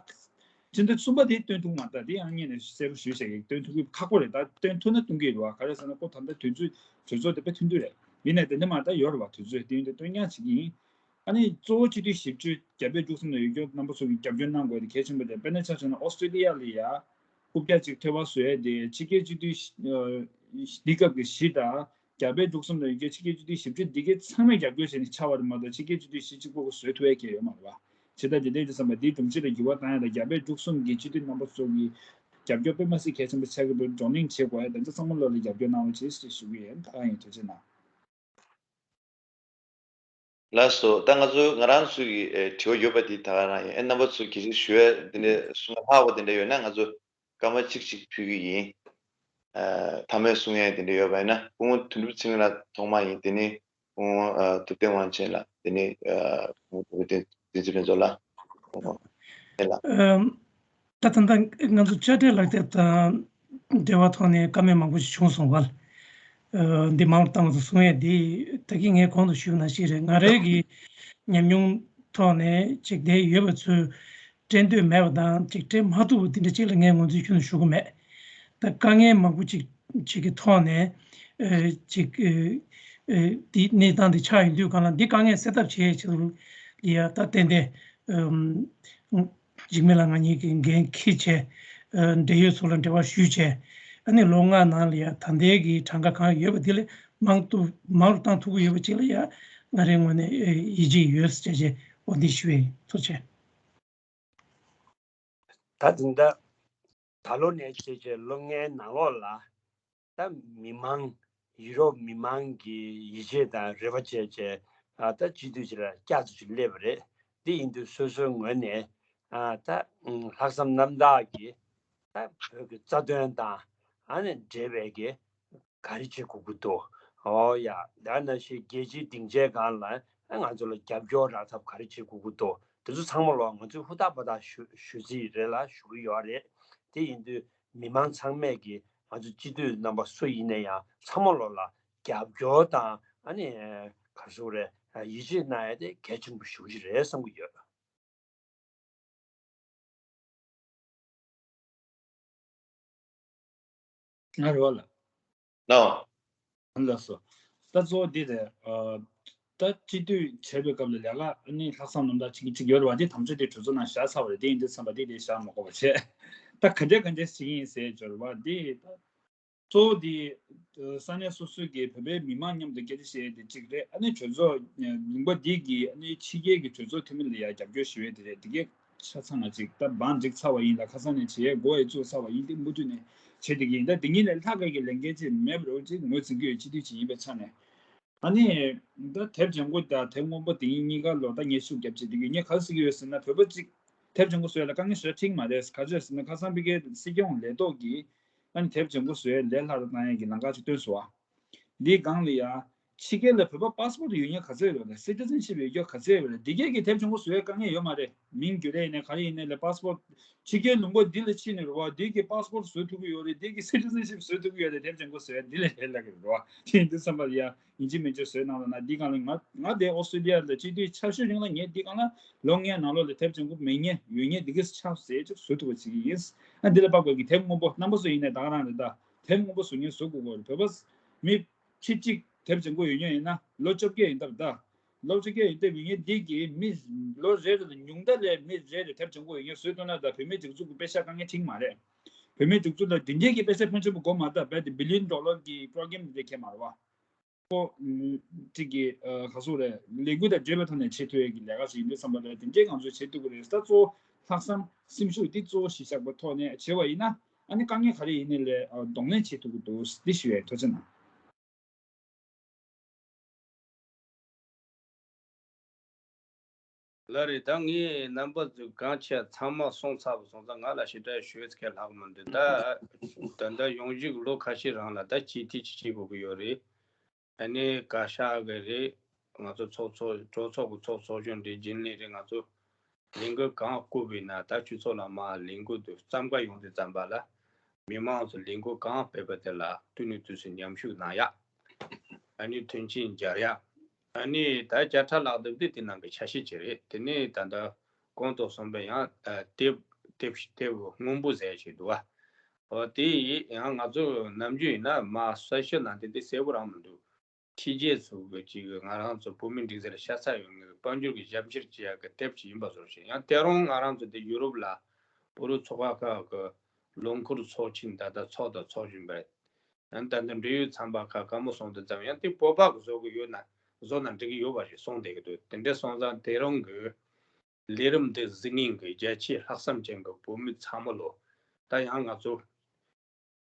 ཕྱི་ཟླ་གསུམ་པ་དེ་བཏོན་ཐུབ་མ་རེད། ད་དེ་ཡང་ངས་ནས་གསལ་པོ་ཞུས་བྱས་ཀྱི་བཏོན་ཐུབ་ཀྱི་ཁག་པོ་རེད། ད་བཏོན་ཐུབ་ན་གཏོང་གི་རེད་བ། ག་རེ་ཟེར་ན་ཁོ་ད་ལྟ་དུས་ཚོད་གྲོས་ཚོགས་དེ་དཔེ་ཐུང་ཐུང་རེད། ཡིན་ནའི་དེ་འདྲ་མ་ད་ཡོད་རེད་བ། དུས་ཚོད་དེ་ཡིན་དུས་བཏོན་རྐྱང་བྱེད་ཀྱི་ཡིན། ཨ་ནི་གཙོ་བོ་སྤྱི་འཐུས་བཞི་བཅུ་རྒྱ་བལ་འབྲུག་གསུམ་ལ་ཡོད་རྒྱུ་རྣམ་པ་ཚོ་གིས་རྒྱབ་སྐྱོར་གནང་དགོས་དེ་གལ་ཆེན་པོ་རེད། དཔེར་ན་ཆ་བཞག་ན་ཨོ་སི་ཀྲི་ལི་ཡ་ལ་ཡ་རྐུབ་བཀྱག་ཅིག་ཐོལ་པ་བཟོ་ཡས་དེ་ཕྱི་རྒྱལ་སྤྱི་འཐུས་འདི་སྐབས་ཀྱི་བཞི་དང་རྒྱ་བལ་འབྲུག་གསུམ་ལ་ཡོད་རྒྱུ་ཕྱི་རྒྱལ་སྤྱི་འཐུས་བཞི་བཅུ་འདི་གའི་ཚང་མས་རྒྱབ་སྐྱོར་བྱས་ནས་ཆགས་པ་རེད་མ་གཏོགས་ཕྱི་རྒྱལ་སྤྱི་འཐུས་བཞི་གཅིག་པོ་གིས་བཟོ་ཐུབ་ཡས་གལ་ཡོད་མ་རེད་བ། བྱས་ཙང་དེ་འདྲ་ཡིན་དུས་ཙམ་པ་འདིའི་སྒྲོམ་གཞི་ལ་འགྱུར་བ་བཏང་ཡ་ལ་རྒྱ་བལ་འབྲུག་གསུམ་གྱི་སྤྱི་འཐུས་རྣམ་པ་ཚོ་གིས་རྒྱབ་སྐྱོར་དཔེ་མ་སྲིད་གལ་ཆེན་པོ་ཆགས་ཀྱི་འདུག་བགྲོ་གླེང་བྱེད་དགོས་ཡ་དེ་ཚོ་ཚང་མ་ལོག་ལ་རྒྱབ་སྐྱོར་གནང་རོགས་བྱེད་ཞེས་ཞུ་གི་ཡིན། ད་ག་ཡིན། ཐུགས་རྗེ་གནང་། ལགས་སོ། ད་ང་ཚོ་ང་རང་ཚོའི་དྲི་བ་ཡོད་པ་དེ་ད་ག་རང་ཡིན། ཨེ་རྣམ་པ་ཚོ་གལ་སྲིད་ཞུ་ཡ་དེ་འདྲ་གསུང་ཡ་ལྷག་པ་དེ་འདྲ་ཡོད་ན་ང་ཚོ་སྐར་མ་གཅིག་གཅིག་ཕུལ་གི་ཡིན། ཨ་མཐའ་མའི་གསུང་ཡ་དེ་འདྲ་ཡོད་པ་ཡིན་ན་སྐུ་ངོ་དོན་གྲུབ་ཚེ་རིང་ལགས་ཐོག་མ་ཡིན། དེ་ནས་སྐུ་ངོ་ཨ་ཐུབ་བསྟན་དབང་ཆེན་ལགས། དེ་ནས་ཨ་སྐུ་ངོ་བདེ་ཆེན་ཕུན་ཚོགས་ལགས། སྐུ་ངོ་ཨེ་ལགས། ཨམ། ད་ད་ལྟ་ང་ཚོ་དཔྱ་ཁྲལ་ལག་དེབ་དང་འབྲེལ་བ་ཐོག་ནས་བཀའ་མོལ་མང་པོ་ཞིག་བྱུང་སོང་བ། ཨ་འདི་མང་རུ་བཏང་བ་དང་གསུང་ཡས་འདི་ད་གིན་ངས་གོང་དུ་ཞུས་པ་ནང་བཞིན་རེད། ང་རའི་གི་ཉམས་མྱོང་ཐོག་ནས་ཅིག་དེ་ཡོད་པ་ཚོས་སྤྲད་འདོད་མེད་པ་དང་ཅིག་སྤྲད་མ་ཐུབ་པ་འདི་འདྲ་ཅིག་ལ་ངས་ངོས་འཛིན་ཁྱོན་ནས་ཞུ་གི་མེད། ད་དཀའ་ངལ་མང་པོ་ཅིག་ཅིག་གི་ཐོག་ནས་ཨ་ཅིག་ཨ་ཨ་འདི་གནས་སྟངས་འདི་ཆགས་ཡོང་དུས་གང་ལ་འདི་དཀའ་ངལ་སེལ་ཐབས་བྱེད་ཆེད་དུ་ཡ་ད་ཏན་ཏན་ཨམ། འཇིགས་མེད་ལགས་ང་གཉིས་ཀྱིས་འགན་འཁྱེར་བྱས། འབྲེལ་ཡོད་ཚོ་ལ་འབྲེལ་བ་ཞུས་བྱས། ཨ་ནི་ལོ་ལྔ་ནང་ལ་ཡ་ད་ལྟའི་གི་གྲངས་ཀ་གང་ཡོད་པ་དེ་ལས་མང་དུ་མང་རུ་བཏང་ཐུབ་ཀྱི་ཡོད་པ་ཅིག་ལ་ཡ་ང་རའི་ངོས་ནས་ཡིད་ཆེས་ཡོད་ཟེར་བྱས་འོ་འདི་ཞུ་བའི་ཐུགས་རྗེ་ཆེ། ད་དུང་ད་ད་ལོ་ནས་བྱས་བྱས་ལོ་ལྔའི་ནང་ལོགས་ལ། ད་མི་མང་ཡུ་རོབ་མི་མང་གི་ཡིད་ཆེས་དང་རེ་བ་བྱས་བྱས་ཨ་ད་སྤྱི་འཐུས་ཅིག་ལ་བསྐྱར་དུ་ཅིག་སླེབས་པ་རེད། དེ་ཡིན་དུས་སོ་སོའི་ངོས་ནས་ཨ་ད་ལྷག་བསམ་རྣམ་དག་གིས་ད་བོད་ཀྱི་རྩ་དོན་དང་ཨ་ནི་འབྲེལ་བའི་གི་ག་རེ་བྱེད་དགོས་ཀྱི་འདུག་ཨོ་ཡ་ད་ནང་བཞིན་རྒྱལ་སྤྱིའི་སྡིངས་ཆའི་སྒང་ལ་ཨ་ང་ཚོ་ལ་རྒྱབ་སྐྱོར་རག་ཐབས་ག་རེ་བྱེད་དགོས་ཀྱི་འདུག་དེ་ཚོ་ཚང་མ་ལོག་ང་ཚོས་ཧུར་ཐག་པ་ཐག་ཞུ་ཞུ་རྩིས་རེད་ལ་ཞུ་གི་ཡོད་རེད། དེ་ཡིན་དུས། མི་མང་ཚང་མས་ཀྱིས་ང་ཚོ་སྤྱི་འཐུས་རྣམ་པ་སུ་ཡིན་ན་ཡང་ཚང་མ་ལོག་ལ་ རྒྱབ་སྐྱོར་དང་ཨ་ནི་ག་རེ་ཟེར་དགོས་རེད། ཡིད་ཆེས་གནང་ཡ་དེ་གལ་ཆེན་པོ་ཞེ་པོ་ཅིག་རེད་བསམ་གྱི་ཡོད། ང་རེད་བ་ལ། ལགས་སོ། ད་གཙོ་བོ་འདི་རེད། ཨ། ད་སྤྱི་འཐུས་བྱས་པའི་སྐབས་ལ་ལས་ཀ་ཨ་ནི་ལྷག་བསམ་རྣམ་དག་བྱེད་ཀྱི་ཅིག་ཡོད་རེད་བ། འདི་དམ་བཅའ་དེ་གྲོས་ཚོགས་ནང་བཞག་ཚར་བ་རེད། དེ་ཡིན་དུས་ཙམ་པ་འདི་དེ་བཞག་མ་དགོས་པ་བྱས། ད་ག་འདྲས་ག་འདྲས་བྱེད་ཀྱི་ཡིན་ཟེར་འབྱོར་བ་འདི་ད། གཙོ་བོ་འདི། ས་གནས་སོ་སོའི་གི་བོད་པའི་མི་མང་མཉམ་དུ་སྐད་ཆ་བཤད་ཡས་དེ་གཅིག་རེད། ཨ་ནི་གྲོས་ཚོགས་ལུང་པ་འདི་གི་ཨ་ནི་ཕྱི་རྒྱལ་གྱི་གྲོས་ཚོགས་འཐུས་མི་ལ་ཡ་རྒྱབ་སྐྱོར་ཞུ་ཡས་དེ་རེད། དེ་གའི་ཆ་ཚང་ང་ཅིག་ད་བང་སྒྲིག་ཚར་བ་ཡིན་ལ། ཁ་སང་ནས་བྱེད་ཡས་འགོ་ཡས་བཙུགས་ཚར་བ་ཡིན་ཏེ། མུ་མཐུད་ནས་བྱེད་བསྡད་ཀྱི་ཡིན། ད་དེ་གཉིས་ལས་ལྷག་ག་གི་ལས་འགན་ཅིག་མེད་པ་རེད་ཅིག་ངོས་འཛིན་གྱི་ཡོད། སྤྱི་འཐུས་ཅིག་ཡིན་པའི་ཆ་ནས། ཨ་ནི། ད་དེབ་ལྗང་ཁུ་དང་དེབ་སྔོན་པོ་དེ་གཉིས་གཉིས་ཀ་ལོ་ཟླ་ཉི་ཤུ་རྒྱབ་བྱས་བསྡད་ཀྱི་ཡོད། ངས་ག་རེ་ཟེར་གྱི་ཡོད་ཟེར་ན། བོད་པ་ཅིག་དེབ་ལྗང་ཁུ་བཟོ་ཡ་ལ་དཀའ་ངལ་བཟོ་ཡ་འགྲིག་མ་རེད། ག་ཚོད་ཟེར་ན། ཁ་སང་ཕ་གིའི་སྲིད་སྐྱོང་ལས་ཐོག་གིས་ཨ་ནི་དེབ་ལྗང་ཁུ་བཟོ་ཡ་ལས་སླ་རུ་བཏང་ཡ་གི་ལམ་ཁ་ཅིག་བཏོན་སོང་བ། འདིའི་སྒང་ལ་ཡ། ཕྱི་རྒྱལ་ལ་བོད་པ་པཱ་སི་པོར་ཡོད་མཁན་ག་ཚོད་ཡོད་རེད། སི་ཊི་ཟན་ཤིབ་ཡོད་མཁན་ག་ཚོད་ཡོད་རེད། འདི་གས་ཀྱི་དེབ་ལྗང་ཁུ་བཟོ་ཡ་དཀའ་ངལ་ཡོད་མ་རེད། མིང་བསྒྱུར་ཡ་ཡིན་ནའི་ག་རེ་ཡིན་ནའི་ལས། པཱ་སི་པོར་ཕྱི་རྒྱལ་ལུང་པ་འདི་ལ་ཕྱིན་ནས་རེད་བ། འདི་གི་པཱ་སི་པོར་བཟོ་ཐུབ་ཀྱི་ཡོད་རེད། འདི་གི་སི་ཊི་ཟན་ཤིབ་བཟོ་ཐུབ་ཀྱི་ཡོད་རེད། དེབ་ལྗང་ཁུ་བཟོ་ཡ་འདི་ལས་ལས་སླ་གི་རེད་བ། དེ་ཡིན་དུས་ཙམ་པ་ལ་ཡ། ཡིན་གཅིག་མིན་གཅིག་བཟོས་གནང་རོགས་གནང་། འདི་སྒང་ལ་ང་ང་དེ་ཨོ་སི་ཀྲི་ལི་ཡ་ལ་སྤྱི་འཐུས་ཆ་ཤོས་རིང་ལ་ངས་འདི་སྒང་ལ་ལོ་ལྔའི་ནང་ལོགས་ལ་དེབ་ལྗང་ཁུ་མེད་མཁན་ཡོད་མཁན་འདི་གས་ཆ་ཟེར་ཅིག་བཟོ་ཐུབ་པ་བྱེད་ཀྱི་ཡིན། ཨ། འདི་ལ་དཔག་པའི་གི་དེབ་སྔོན་པོ་རྣམ་པ་ཚོ་ཡིན་ནའི་ད་ག་རང་རེད། ད་དེབ་སྔོན་པོ་བཟོ་མཁན་བཟོ་དགོས་ཀྱི་རེད། བོད་པ་མི་ཁྱི་གཅིག་དེབ་ལྗང་ཁུ་ཡོད་མཁན་ཡིན་ན་ལོ་བཅོ་བརྒྱད་ཡིན་སྟབས། ད་ལོ་བཅོ་བརྒྱད་ཡིན་སྟབས་ཡིན་མཁན་འདི་གིས་མི་ལོ་རེ་རེ་ལ་ཉུང་མཐའ་ལ་མི་རེ་རེ་དེབ་ལྗང་ཁུ་ཡོད་མཁན་བཟོས་ཐུབ་ན། ད་བོད་མིའི་སྒྲིག་འཛུགས་ཀྱི་པེ་ཤ་དཀའ་ངལ་འཕྲད་ཀྱི་མ་རེད། བོད་མིའི་སྒྲིག་འཛུགས་ལ་དེ་འདྲའི་གི་པེ་ཤ་ཕོན་ཆེན་པོ་དགོས་མ་རེད། ད་རྦད་དེ་བི་ལི་ཡོན་ཌོ་ལར་གྱི་པྲོ་གྷི་རམ་འདི་འདྲ་ཁེལ་མ་རེད་བ། ཁོ་གཅིག་གིས་ཨ་ག་ཟེར་དགོས་རེད། ལས་འགུལ་དང་འབྲེལ་བའི་ཐོག་ནས་བྱེད་ཐུབ་ཡས་ཀྱི་ལས་ཀ་ཞིག་ཡིན་དུས་ཙམ་པ་ལ་དེ་འདྲའི་ང་ཚོས་བྱེད་ཐུབ་ཀྱི་རེད། ད་གཙོ་བོ་ལྷག་བསམ་སེམས་ཤུགས་འདི་གཙོ་བོ་གཞི་བཞག་པའི་ཐོག་ནས་བྱས་པ་ཡིན་ན། ཨ་ནི་དཀའ་ངལ་ག་རེ་ཡིན་ནའི་ལས་ཨ་གདོང་ལེན་བྱེད་ཐུབ་ཀྱི་འདུག། འདི་ཞུ་ཡས། ཐུགས་རྗེ་གནང་། ལགས་རེད། ད་ངས་རྣམ་པ་ཚོས་གང་བྱས་ཚང་མ་གསུངས་ཚར་བ་སོང་ཙང་། ང་ལ་ཞེ་དྲག་ཞུ་ཡས་ཁས་ལྷག་མི་འདུག། ད་ད་ལྟ་ཡོང་གཞི་ལོ་ཁ་ཤས་རིང་ལ་ད་སྤྱི་འཐུས་ཅིག་བྱེད་དགོས་ཀྱི་ཡོད་རེད། ཨ་ནི་བཀའ་ཤག་གི་རེད། ང་ཚོ་ཚོགས་གཙོ་གྲོས་ཚོགས་ཀྱི་ཚོགས་གཙོ་གཞོན་རེད། རྒྱུན་ལས་རེད། ང་ཚོ་ལས་འགུལ་གང་བསྐུར་བ་ཡིན་ན། ད་སྤྱི་ཚོགས་ནང་མར་ལས་འགུལ་དེ་བརྩམས་ག་ཡོང་དུས་ཙམ་པ་ལ། མི་མང་ཚོ་ལས་འགུལ་གང་སྤེལ་བ་དེ་ལ་དུས་ནས་དུས་སུ་མཉམ་ཞུགས་གནང་ཡ། ཨ་ནི་མཐུན་རྐྱེན་སྦྱར་ཡ། ཨ་ནི་ད་བརྒྱ་ཕྲག་ལག་དེབ་དེ་དེ་ནང་གི་ཆ་ཤས་ཅིག་རེད། དེ་ནས་ད་ལྟ་གོང་དུ་གསུངས་པའི་ཡང་ཨ་དེབ་དེབ་དེབ་སྔོན་པོ་ཟེར་ཡ་ཅིག་འདུག་བ། འོ་དེ་ཡང་ང་ཚོ་ནམ་རྒྱུན་ཡིན་ན་མར་གསལ་བཤད་གནང་དེ་འདི་གསལ་པོ་རང་མི་འདུག། ཕྱི་རྒྱལ་ཚོ་གི་ཅིག་ང་རང་ཚོ་བོད་མི་སྒྲིག་འཛུགས་ལ་ཤ་ཚ་ཡོད་མཁན་གྱི་དཔལ་འབྱོར་གྱི་ཞབས་ཕྱི་བྱེད་ཡག་གི་དེབ་ཅིག་ཡིན་པ་བཟོ་ཞིང་། ཡང་དེ་རིང་ང་རང་ཚོ་འདི་ཡུ་རོབ་ལ་བོད་རིགས་ཚོགས་པ་ཁག་གི་ལོ་འཁོར་ཚོགས་ཆེན་ད་ལྟ་ཚོགས་དང་ཚོགས་བཞིན་པ་རེད། ཡང་ད་ལྟ་འབྲེལ་ཡོད་ཚན་པ་ཁག་བཀའ་མོལ་གསུང་དུས་ཙམ། ཡང་དེ་བོད་པ་གིས་བཟོ་གི་ཡོད་ན་བཟོ་ན་འགྲིག་གི་ཡོད་པ་ཞིག་གསུངས་བསྡད་ཀྱི་འདུག། དེ་འདྲ་སོང་ཙང་དེ་རིང་གི་ལས་རིམ་འདི་གཟིགས་མཁན་གྱི་རྒྱ་ཆེའི་ལྷག་བསམ་ཅན་གྱི་བོད་མི་ཚང་མ་ལོ། ད་ཡང་ང་ཚོ་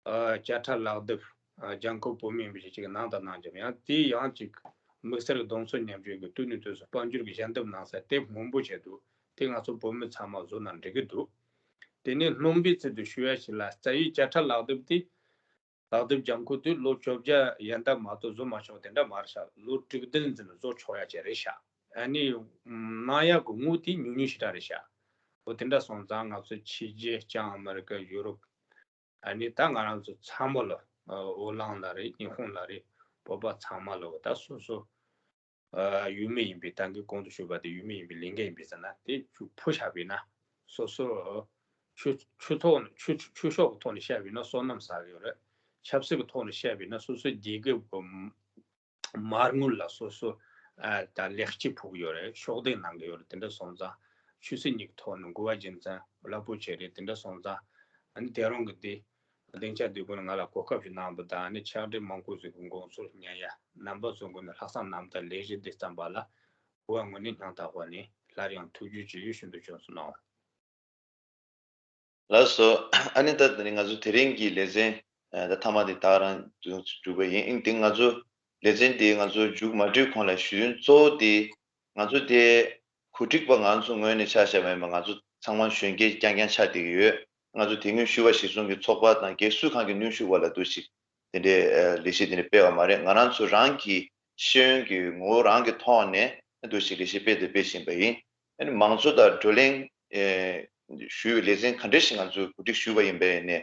ཨ་བརྒྱ་ཕྲག་ལག་དེབ་ཨ་ལྗང་ཁུ་བོད་མིའི་རིན་པོ་ཆེ་ཅིག་གནང་དང་གནང་རྒྱུ། ཡང་དེ་ཡང་ཅིག་དམིགས་བསལ་གདུང་སེམས་མཉམ་སྐྱེད་ཀྱི་དུས་ནས་དུས་སུ་དཔལ་འབྱོར་གྱི་ཞལ་འདེབས་གནང་སའི་དེབ་སྔོན་པོ་ཆེད་དུ་དེ་ང་ཚོ་བོད་མི་ཚང་མ་བཟོ་ན་འགྲིག་གི་འདུག། དེ་ནས་སྣོན་པའི་ཚུལ་དུ་ཞུ་ཡ་ཞིག་ལ། རྩ་བའི་བརྒྱ་ཕྲག་ལག་དེབ་དེ། ལག་དེབ་ལྗང་ཁུ་དེ་ལོ་བཅོ་བརྒྱད་ཡན་ལྟ་མ་གཏོགས་བཟོ་མ་ཆོག་དེ་འདྲ་མ་རེད་ཤག། ལོ་དྲུག་བདུན་ཙམ་བཟོ་ཆོག་ཡ་ཅིག་རེད་ཤག། ཨ་ནི་གནང་ཡག་གི་དངུལ་དེ་ཉུང་ཉུང་ཞེ་དྲག་རེད་ཤག། འོ་དེ་འདྲ་སོང་ཙང་ང་ཚོ་ཕྱི་རྒྱལ་ལྕམ་ཨ་མི་རི་ཀ། ཡུ་རོབ། ཨ་ནི་ད་ང་རང་ཚོ་ཚང་མ་ལ། ཨོ་གླིང་ལ་རེད། ཉི་ཧོང་ལ་རེད། བོད་པ་ཚང་མ་ལ། འོ་ད་སོ་སོ་ཨ་ཡུལ་མི་ཡིན་པའི། ད་གིན་གོང་དུ་ཞུས་པ་དེ་ཡུལ་མི་ཡིན་པའི་ལས་འགན་ཡིན་པས་ཟེར་ན། དེ་ཆུ་ཕུ་བཞག་པས་ན་སོ་སོ་ཆོས་ཆོས་ཐོག་ནས་ཆོས་ཆོས་ཕྱོགས་ཀྱི་ཐོག་ནས་བཤད་པས་ན་བསོད་ནམས་བསགས་ཡོད་རེད། ཆབ་སྲིད་ཀྱི་ཐོག་ནས་བཤད་པས་ན་སོ་སོའི་རྒྱལ་ཁབ་ཀྱི་མ་དངུལ་ལ་སོ་སོ་ཨ་ད་ལེགས་སྐྱེས་ཕུལ་གྱི་ཡོད་རེད། ཤུགས་ལྡན་གནང་གི་ཡོད་རེད། དེ་འདྲ་སོང་ཙང་ཆོས་སྲིད་གཉིས་ཀྱི་ཐོག་ནས་འགུལ་བ་རྒྱུན་འཛིན་རླབས་པོ་ཆེ་རེད། དེ་འདྲ་སོང་ཙང་ཨ་ནི་དེ་རིང་གི་དེ། སྡིངས་ཆ་འདི་གུན་ང་ལ་གོ་སྐབས་ཤིག་གནང་བ་དང་། ཨ་ནི་ཕྱག་སྦྲེལ་མང་པོ་ཞིག་གི་དགོངས་ཚུལ་ཉན་ཡ། རྣམ་པ་ཚོ་གུན་ནས་ལྷག་བསམ་རྣམ་དག་ལས་གཞི་འདི་བརྩམས་པ་ལ་གུས་པ་ངོས་ནས་སྙིང་ཐག་པ་ནས་སླར་ཡང་ཐུགས་རྗེ་ཆེ་ཞུ་འདོད་བྱུང་སོང་ནོ། ལགས་སོ། ཨ་ནི་ད་ནི་ང་ཚོ་དེ་རིང་གི་ལེ་ཚན་ད་མཐའ་མ་འདི་ད་རང་མཇུག་པ་ཡིན། ཨིན་དེ་ང་ཚོ་ལེ་ཚན་འདི་ང་ཚོ་མཇུག་མ་སྒྲིལ་གོང་ལ་ཞུ་དོན་གཙོ་བོ་དེ། ང་ཚོ་དེ་གོ་སྒྲིག་པ་ང་ཚོ་ངོས་ནས་ཆ་བཞག་པ་ཡིན་པ། ང་ཚོ་ཚང་མ་གཞོན་སྐྱེས་རྐྱང་རྐྱང་ཆགས་བསྡད་ཀྱི་ཡོད། ང་ཚོ་དེ་སྔོན་ཞུ་བ་གཞིར་བཟུང་གི་ཚོགས་པ་དང་སྒེར་སུ་གང་གི་གནོན་ཤུགས་འོག་ལ་འདུག་ཞིག་དེ་འདྲའི་ལས་གཞི་དེ་འདྲ་སྤེལ་བ་མ་རེད། ང་རང་ཚོ་རང་གི་ཤེས་ཡོན་གྱི་ངོ་བོ་རང་གི་ཐོག་ནས་འདུག་ཞིག་ལས་གཞི་སྤེལ་དང་སྤེལ་བཞིན་པ་ཡིན། ཨ་ནི་མང་གཙོ་དང་བགྲོ་གླེང་ཞུ་བའི་ལེ་ཚན་ག་འདྲ་ཞིག་ང་ཚོས་གོ་སྒྲིག་ཞུས་པ་ཡིན་པ་ཡིན་ནའི།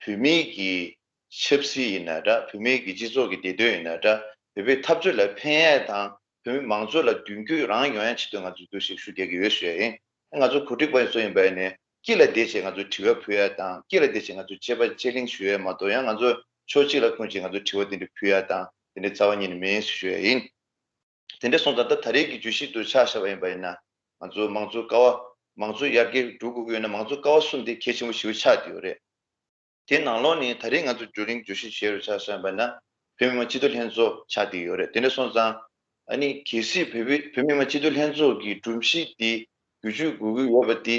བོད་མིའི་གི་ ཆབ་སྲིད་ཡིན་ན་འདྲ། བོད་མིའི་གི་སྤྱི་ཚོགས་ཀྱི་བདེ་དོན་ཡིན་ན་འདྲ། བོད་པའི་འཐབ་རྩོད་ལ་ཕན་ཡས་དང་། བོད་མི་མང་གཙོ་ལ་མདུན་སྐྱོད་རང་ཡོང་ཡ་ཆེད་དུ་ང་ཚོས་འདུ་ཤེས་ཤུགས་རྒྱག་གི་ཡོད་ཞུ་ཡ་ཡིན། ང་ཚོ་གོ་སྒྲིག་པ་ཚོ་ཡིན་པ་ཡིན་ནའི་དཀྱིལ་ལ་བསྡད་བྱས་ང་ཚོས་དྲི་བ་ཕུལ་ཡ་དང་། དཀྱིལ་ལ་བསྡད་བྱས་ང་ཚོས་དཔྱད་པ་དཔྱད་གླེང་ཞུ་ཡ་མ་གཏོགས། ཡང་ང་ཚོ་ཕྱོགས་གཅིག་ལ་ཁུངས་བྱས་ང་ཚོས་དྲི་བ་དེ་འདྲ་ཕུལ་ཡ་དང་དེ་འདྲའི་རྩ་བ་ཉིད་ནས་མིན་ཞུ་ཡ་ཡིན། དེ་འདྲ་སོང་ཙང་ད་ད་རེས་ཀྱི་བརྗོད་གཞི་དུ་ཆ་བཞག་པ་ཡིན་པ་ཡིན་ན། ང་ཚོ་མང་གཙོ་ཀ་བ་མང་གཙོ་ཡར་རྒྱས་འགྲོ་དགོས་ཀྱི་ཡོད་ན་མང་གཙོ་ཀ་བ་གསུམ་དེ་གལ་ཆེན་པོ་ཞེ་པོ་ཆགས་བསྡད་ཡོད་རེད། དེ་ནང་ལོགས་ནས་ད་རེས་ང་ཚོ་བགྲོ་གླེང་བརྗོད་གཞི་བྱས་རུ་ཆ་བཞག་པ་ན་བོད་མི་མང་སྤྱི་འཐུས་ལྷན་ཚོགས་ཆགས་བསྡད་ཡོད་རེད། དེ་འདྲ་སོང་ཙང་ཨ་ནི་གལ་སྲིད་བོད་པའི་བོད་མི་མང་སྤྱི་འཐུས་ལྷན་ཚོགས་ཀྱི་སྒྲོམ་གཞི་དེ་བསྒྱུར་བཅོས་དགོས་ཀྱི་ཡོད་པ་དེ་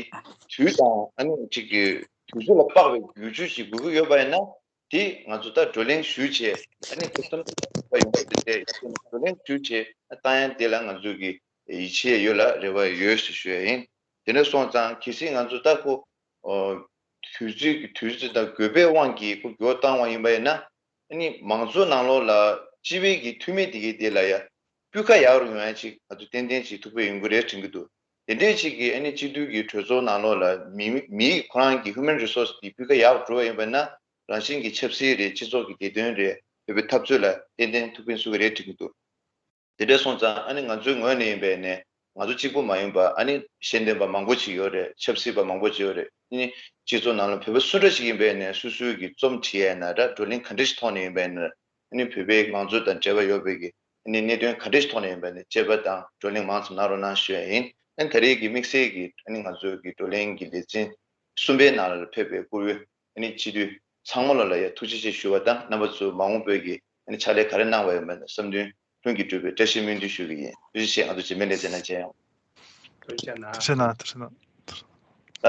དུས་དང་ཨ་ནི་གཅིག་གི་དུས་ཚོད་ལ་དཔག་པའི་བསྒྱུར་བཅོས་ཤིག་དགོས་ཀྱི་ཡོད་པ་ཡིན་ན། དེ་ང་ཚོ་ད་བགྲོ་གླེང་ཞུས་བྱས་ཨ་ནི་ཐུགས་བསམ་བཞེས་པ་ཡོང་གི་རེད། བགྲོ་གླེང་ཞུས་བྱས་བཏང་ཡ་དེ་ལ་ང་ཚོ་གི་ཡིད་ཆེས་ཡོད་ལ་རེ་བ་ཡོད་ཞེས་ཞུ་ཡ་ཡིན། དེ་འདྲ་སོང་ཙང་གལ་སྲིད་ང་ཚོ་ད་ཁོ་ཨོ་དུས་ཚོད་ཀྱི་དུས་ཚོད་དང་དགོས་པའི་དབང་གིས་ཁོ་འགྱུར་བ་བཏང་བ་ཡིན་པ་ཡིན་ན། ཨ་ནི་མང་གཙོ་ནང་ལོགས་ལ་སྤྱི་པའི་གི་འཐུས་མི་དེ་གའི་དེ་ལ་ཡ་སྤུས་ཀ་ཡག་རུ་ཡོང་ཡ་ཅིག་ང་ཚོ་ཏན་ཏན་ཅིག་ཐུགས་ཕན་ཡོང་གི་རེད་དྲན་གྱི་འདུག་དེ་འདྲའི་ཅིག་གི་ཨ་ནི་སྤྱི་འཐུས་ཀྱི་གྲོས་ཚོགས་ནང་ལོགས་ལ་མི་མི་ཁོ་རང་གི་human resource་དེ་སྤུས་ཀ་ཡག་རུ་འགྲོ་བ་ཡིན་པ་ན། རང་བཞིན་གྱི་ཆབ་སྲིད་རེད། སྤྱི་ཚོགས་ཀྱི་བདེ་དོན་རེད། བོད་པའི་འཐབ་རྩོད་ལ་ཏན་ཏན་ཐུགས་ཕན་གསོས་ཀྱི་རེད་དྲན་གྱི་འདུག་དེ་འདྲ་སོང་ཙང་ཨ་ནི་ང་ཚོའི་ངོས་ནས་ཡིན་པས་ནས་ང་ཚོ་གཅིག་པུ་མ་ཡིན་པ་ཨ་ནི་ཤེས་ལྡན་པ་མང་པོ་ཅིག་ཡོད་རེད། ཆབ་སྲིད་པ་མང་པོ་ཅིག་ཡོད་རེད། ཨ་ནི་སྤྱི་ཚོགས་ནང་ལ་བོད་པ་སུ་འདྲ་ཞིག་ཡིན་པས་ནས་སོ་སོའི་གི་རྩོམ་བྲིས་ཡས་ན་འདྲ། བགྲོ་གླེང་ག་འདྲ་ཞིག་ཐོག་ནས་ཡིན་པས་ནས་ཨ་ནི་བོད་པའི་མང་གཙོ་དང་འབྲེལ་བ་ཡོད་པའི་གི་ཨ་ནི་གནད་དོན་ག་འདྲ་ཞིག་ཐོག་ནས་ཡིན་པས་ནས་དཔྱད་པ་དང་བགྲོ་གླེང་མང་ཙམ་གནང་རོགས་གནང་ཞུ་ཡས་ཡིན། ཨ་ནི་ད་རེས་ཀྱི་དམིགས་བསལ་གྱི་ཨ་ནི་ང་ཚོའི་གི་བགྲོ་གླེང་གི་ལེ་ཚན་གསུམ་པའི་ནང་ལ་ཕེབས་པའི་བཀུར་འོས་ཨ་ནི་སྤྱི་འཐུས་ཚང་མ་ལ་ལ་ཡ་ཐུགས་རྗེ་ཆེ་ཞུ་བ་དང་། རྣམ་པ་ཚོས་མ་འོངས་པའི་གི་ཨ་ནི་ཕྱག་ལས་ག་རེ་གནང་བ་ཡོད་མེད་ལ་བསམ་དོན་ལྷུན་གྱིས་གྲུབ་པའི་བཀྲ་ཤིས་སྨོན་འདུན་ཞུ་གི་ཡིན། ཐུགས་རྗེ་ཆེ། ང་ཚོ་རྗེས་མའི་ལེ་ཚན་ནང་མཇལ་ཡོང་། ཐུགས་རྗེ་གནང་། ཐུགས་རྗེ་གནང་། ཐུགས་རྗེ་གནང་།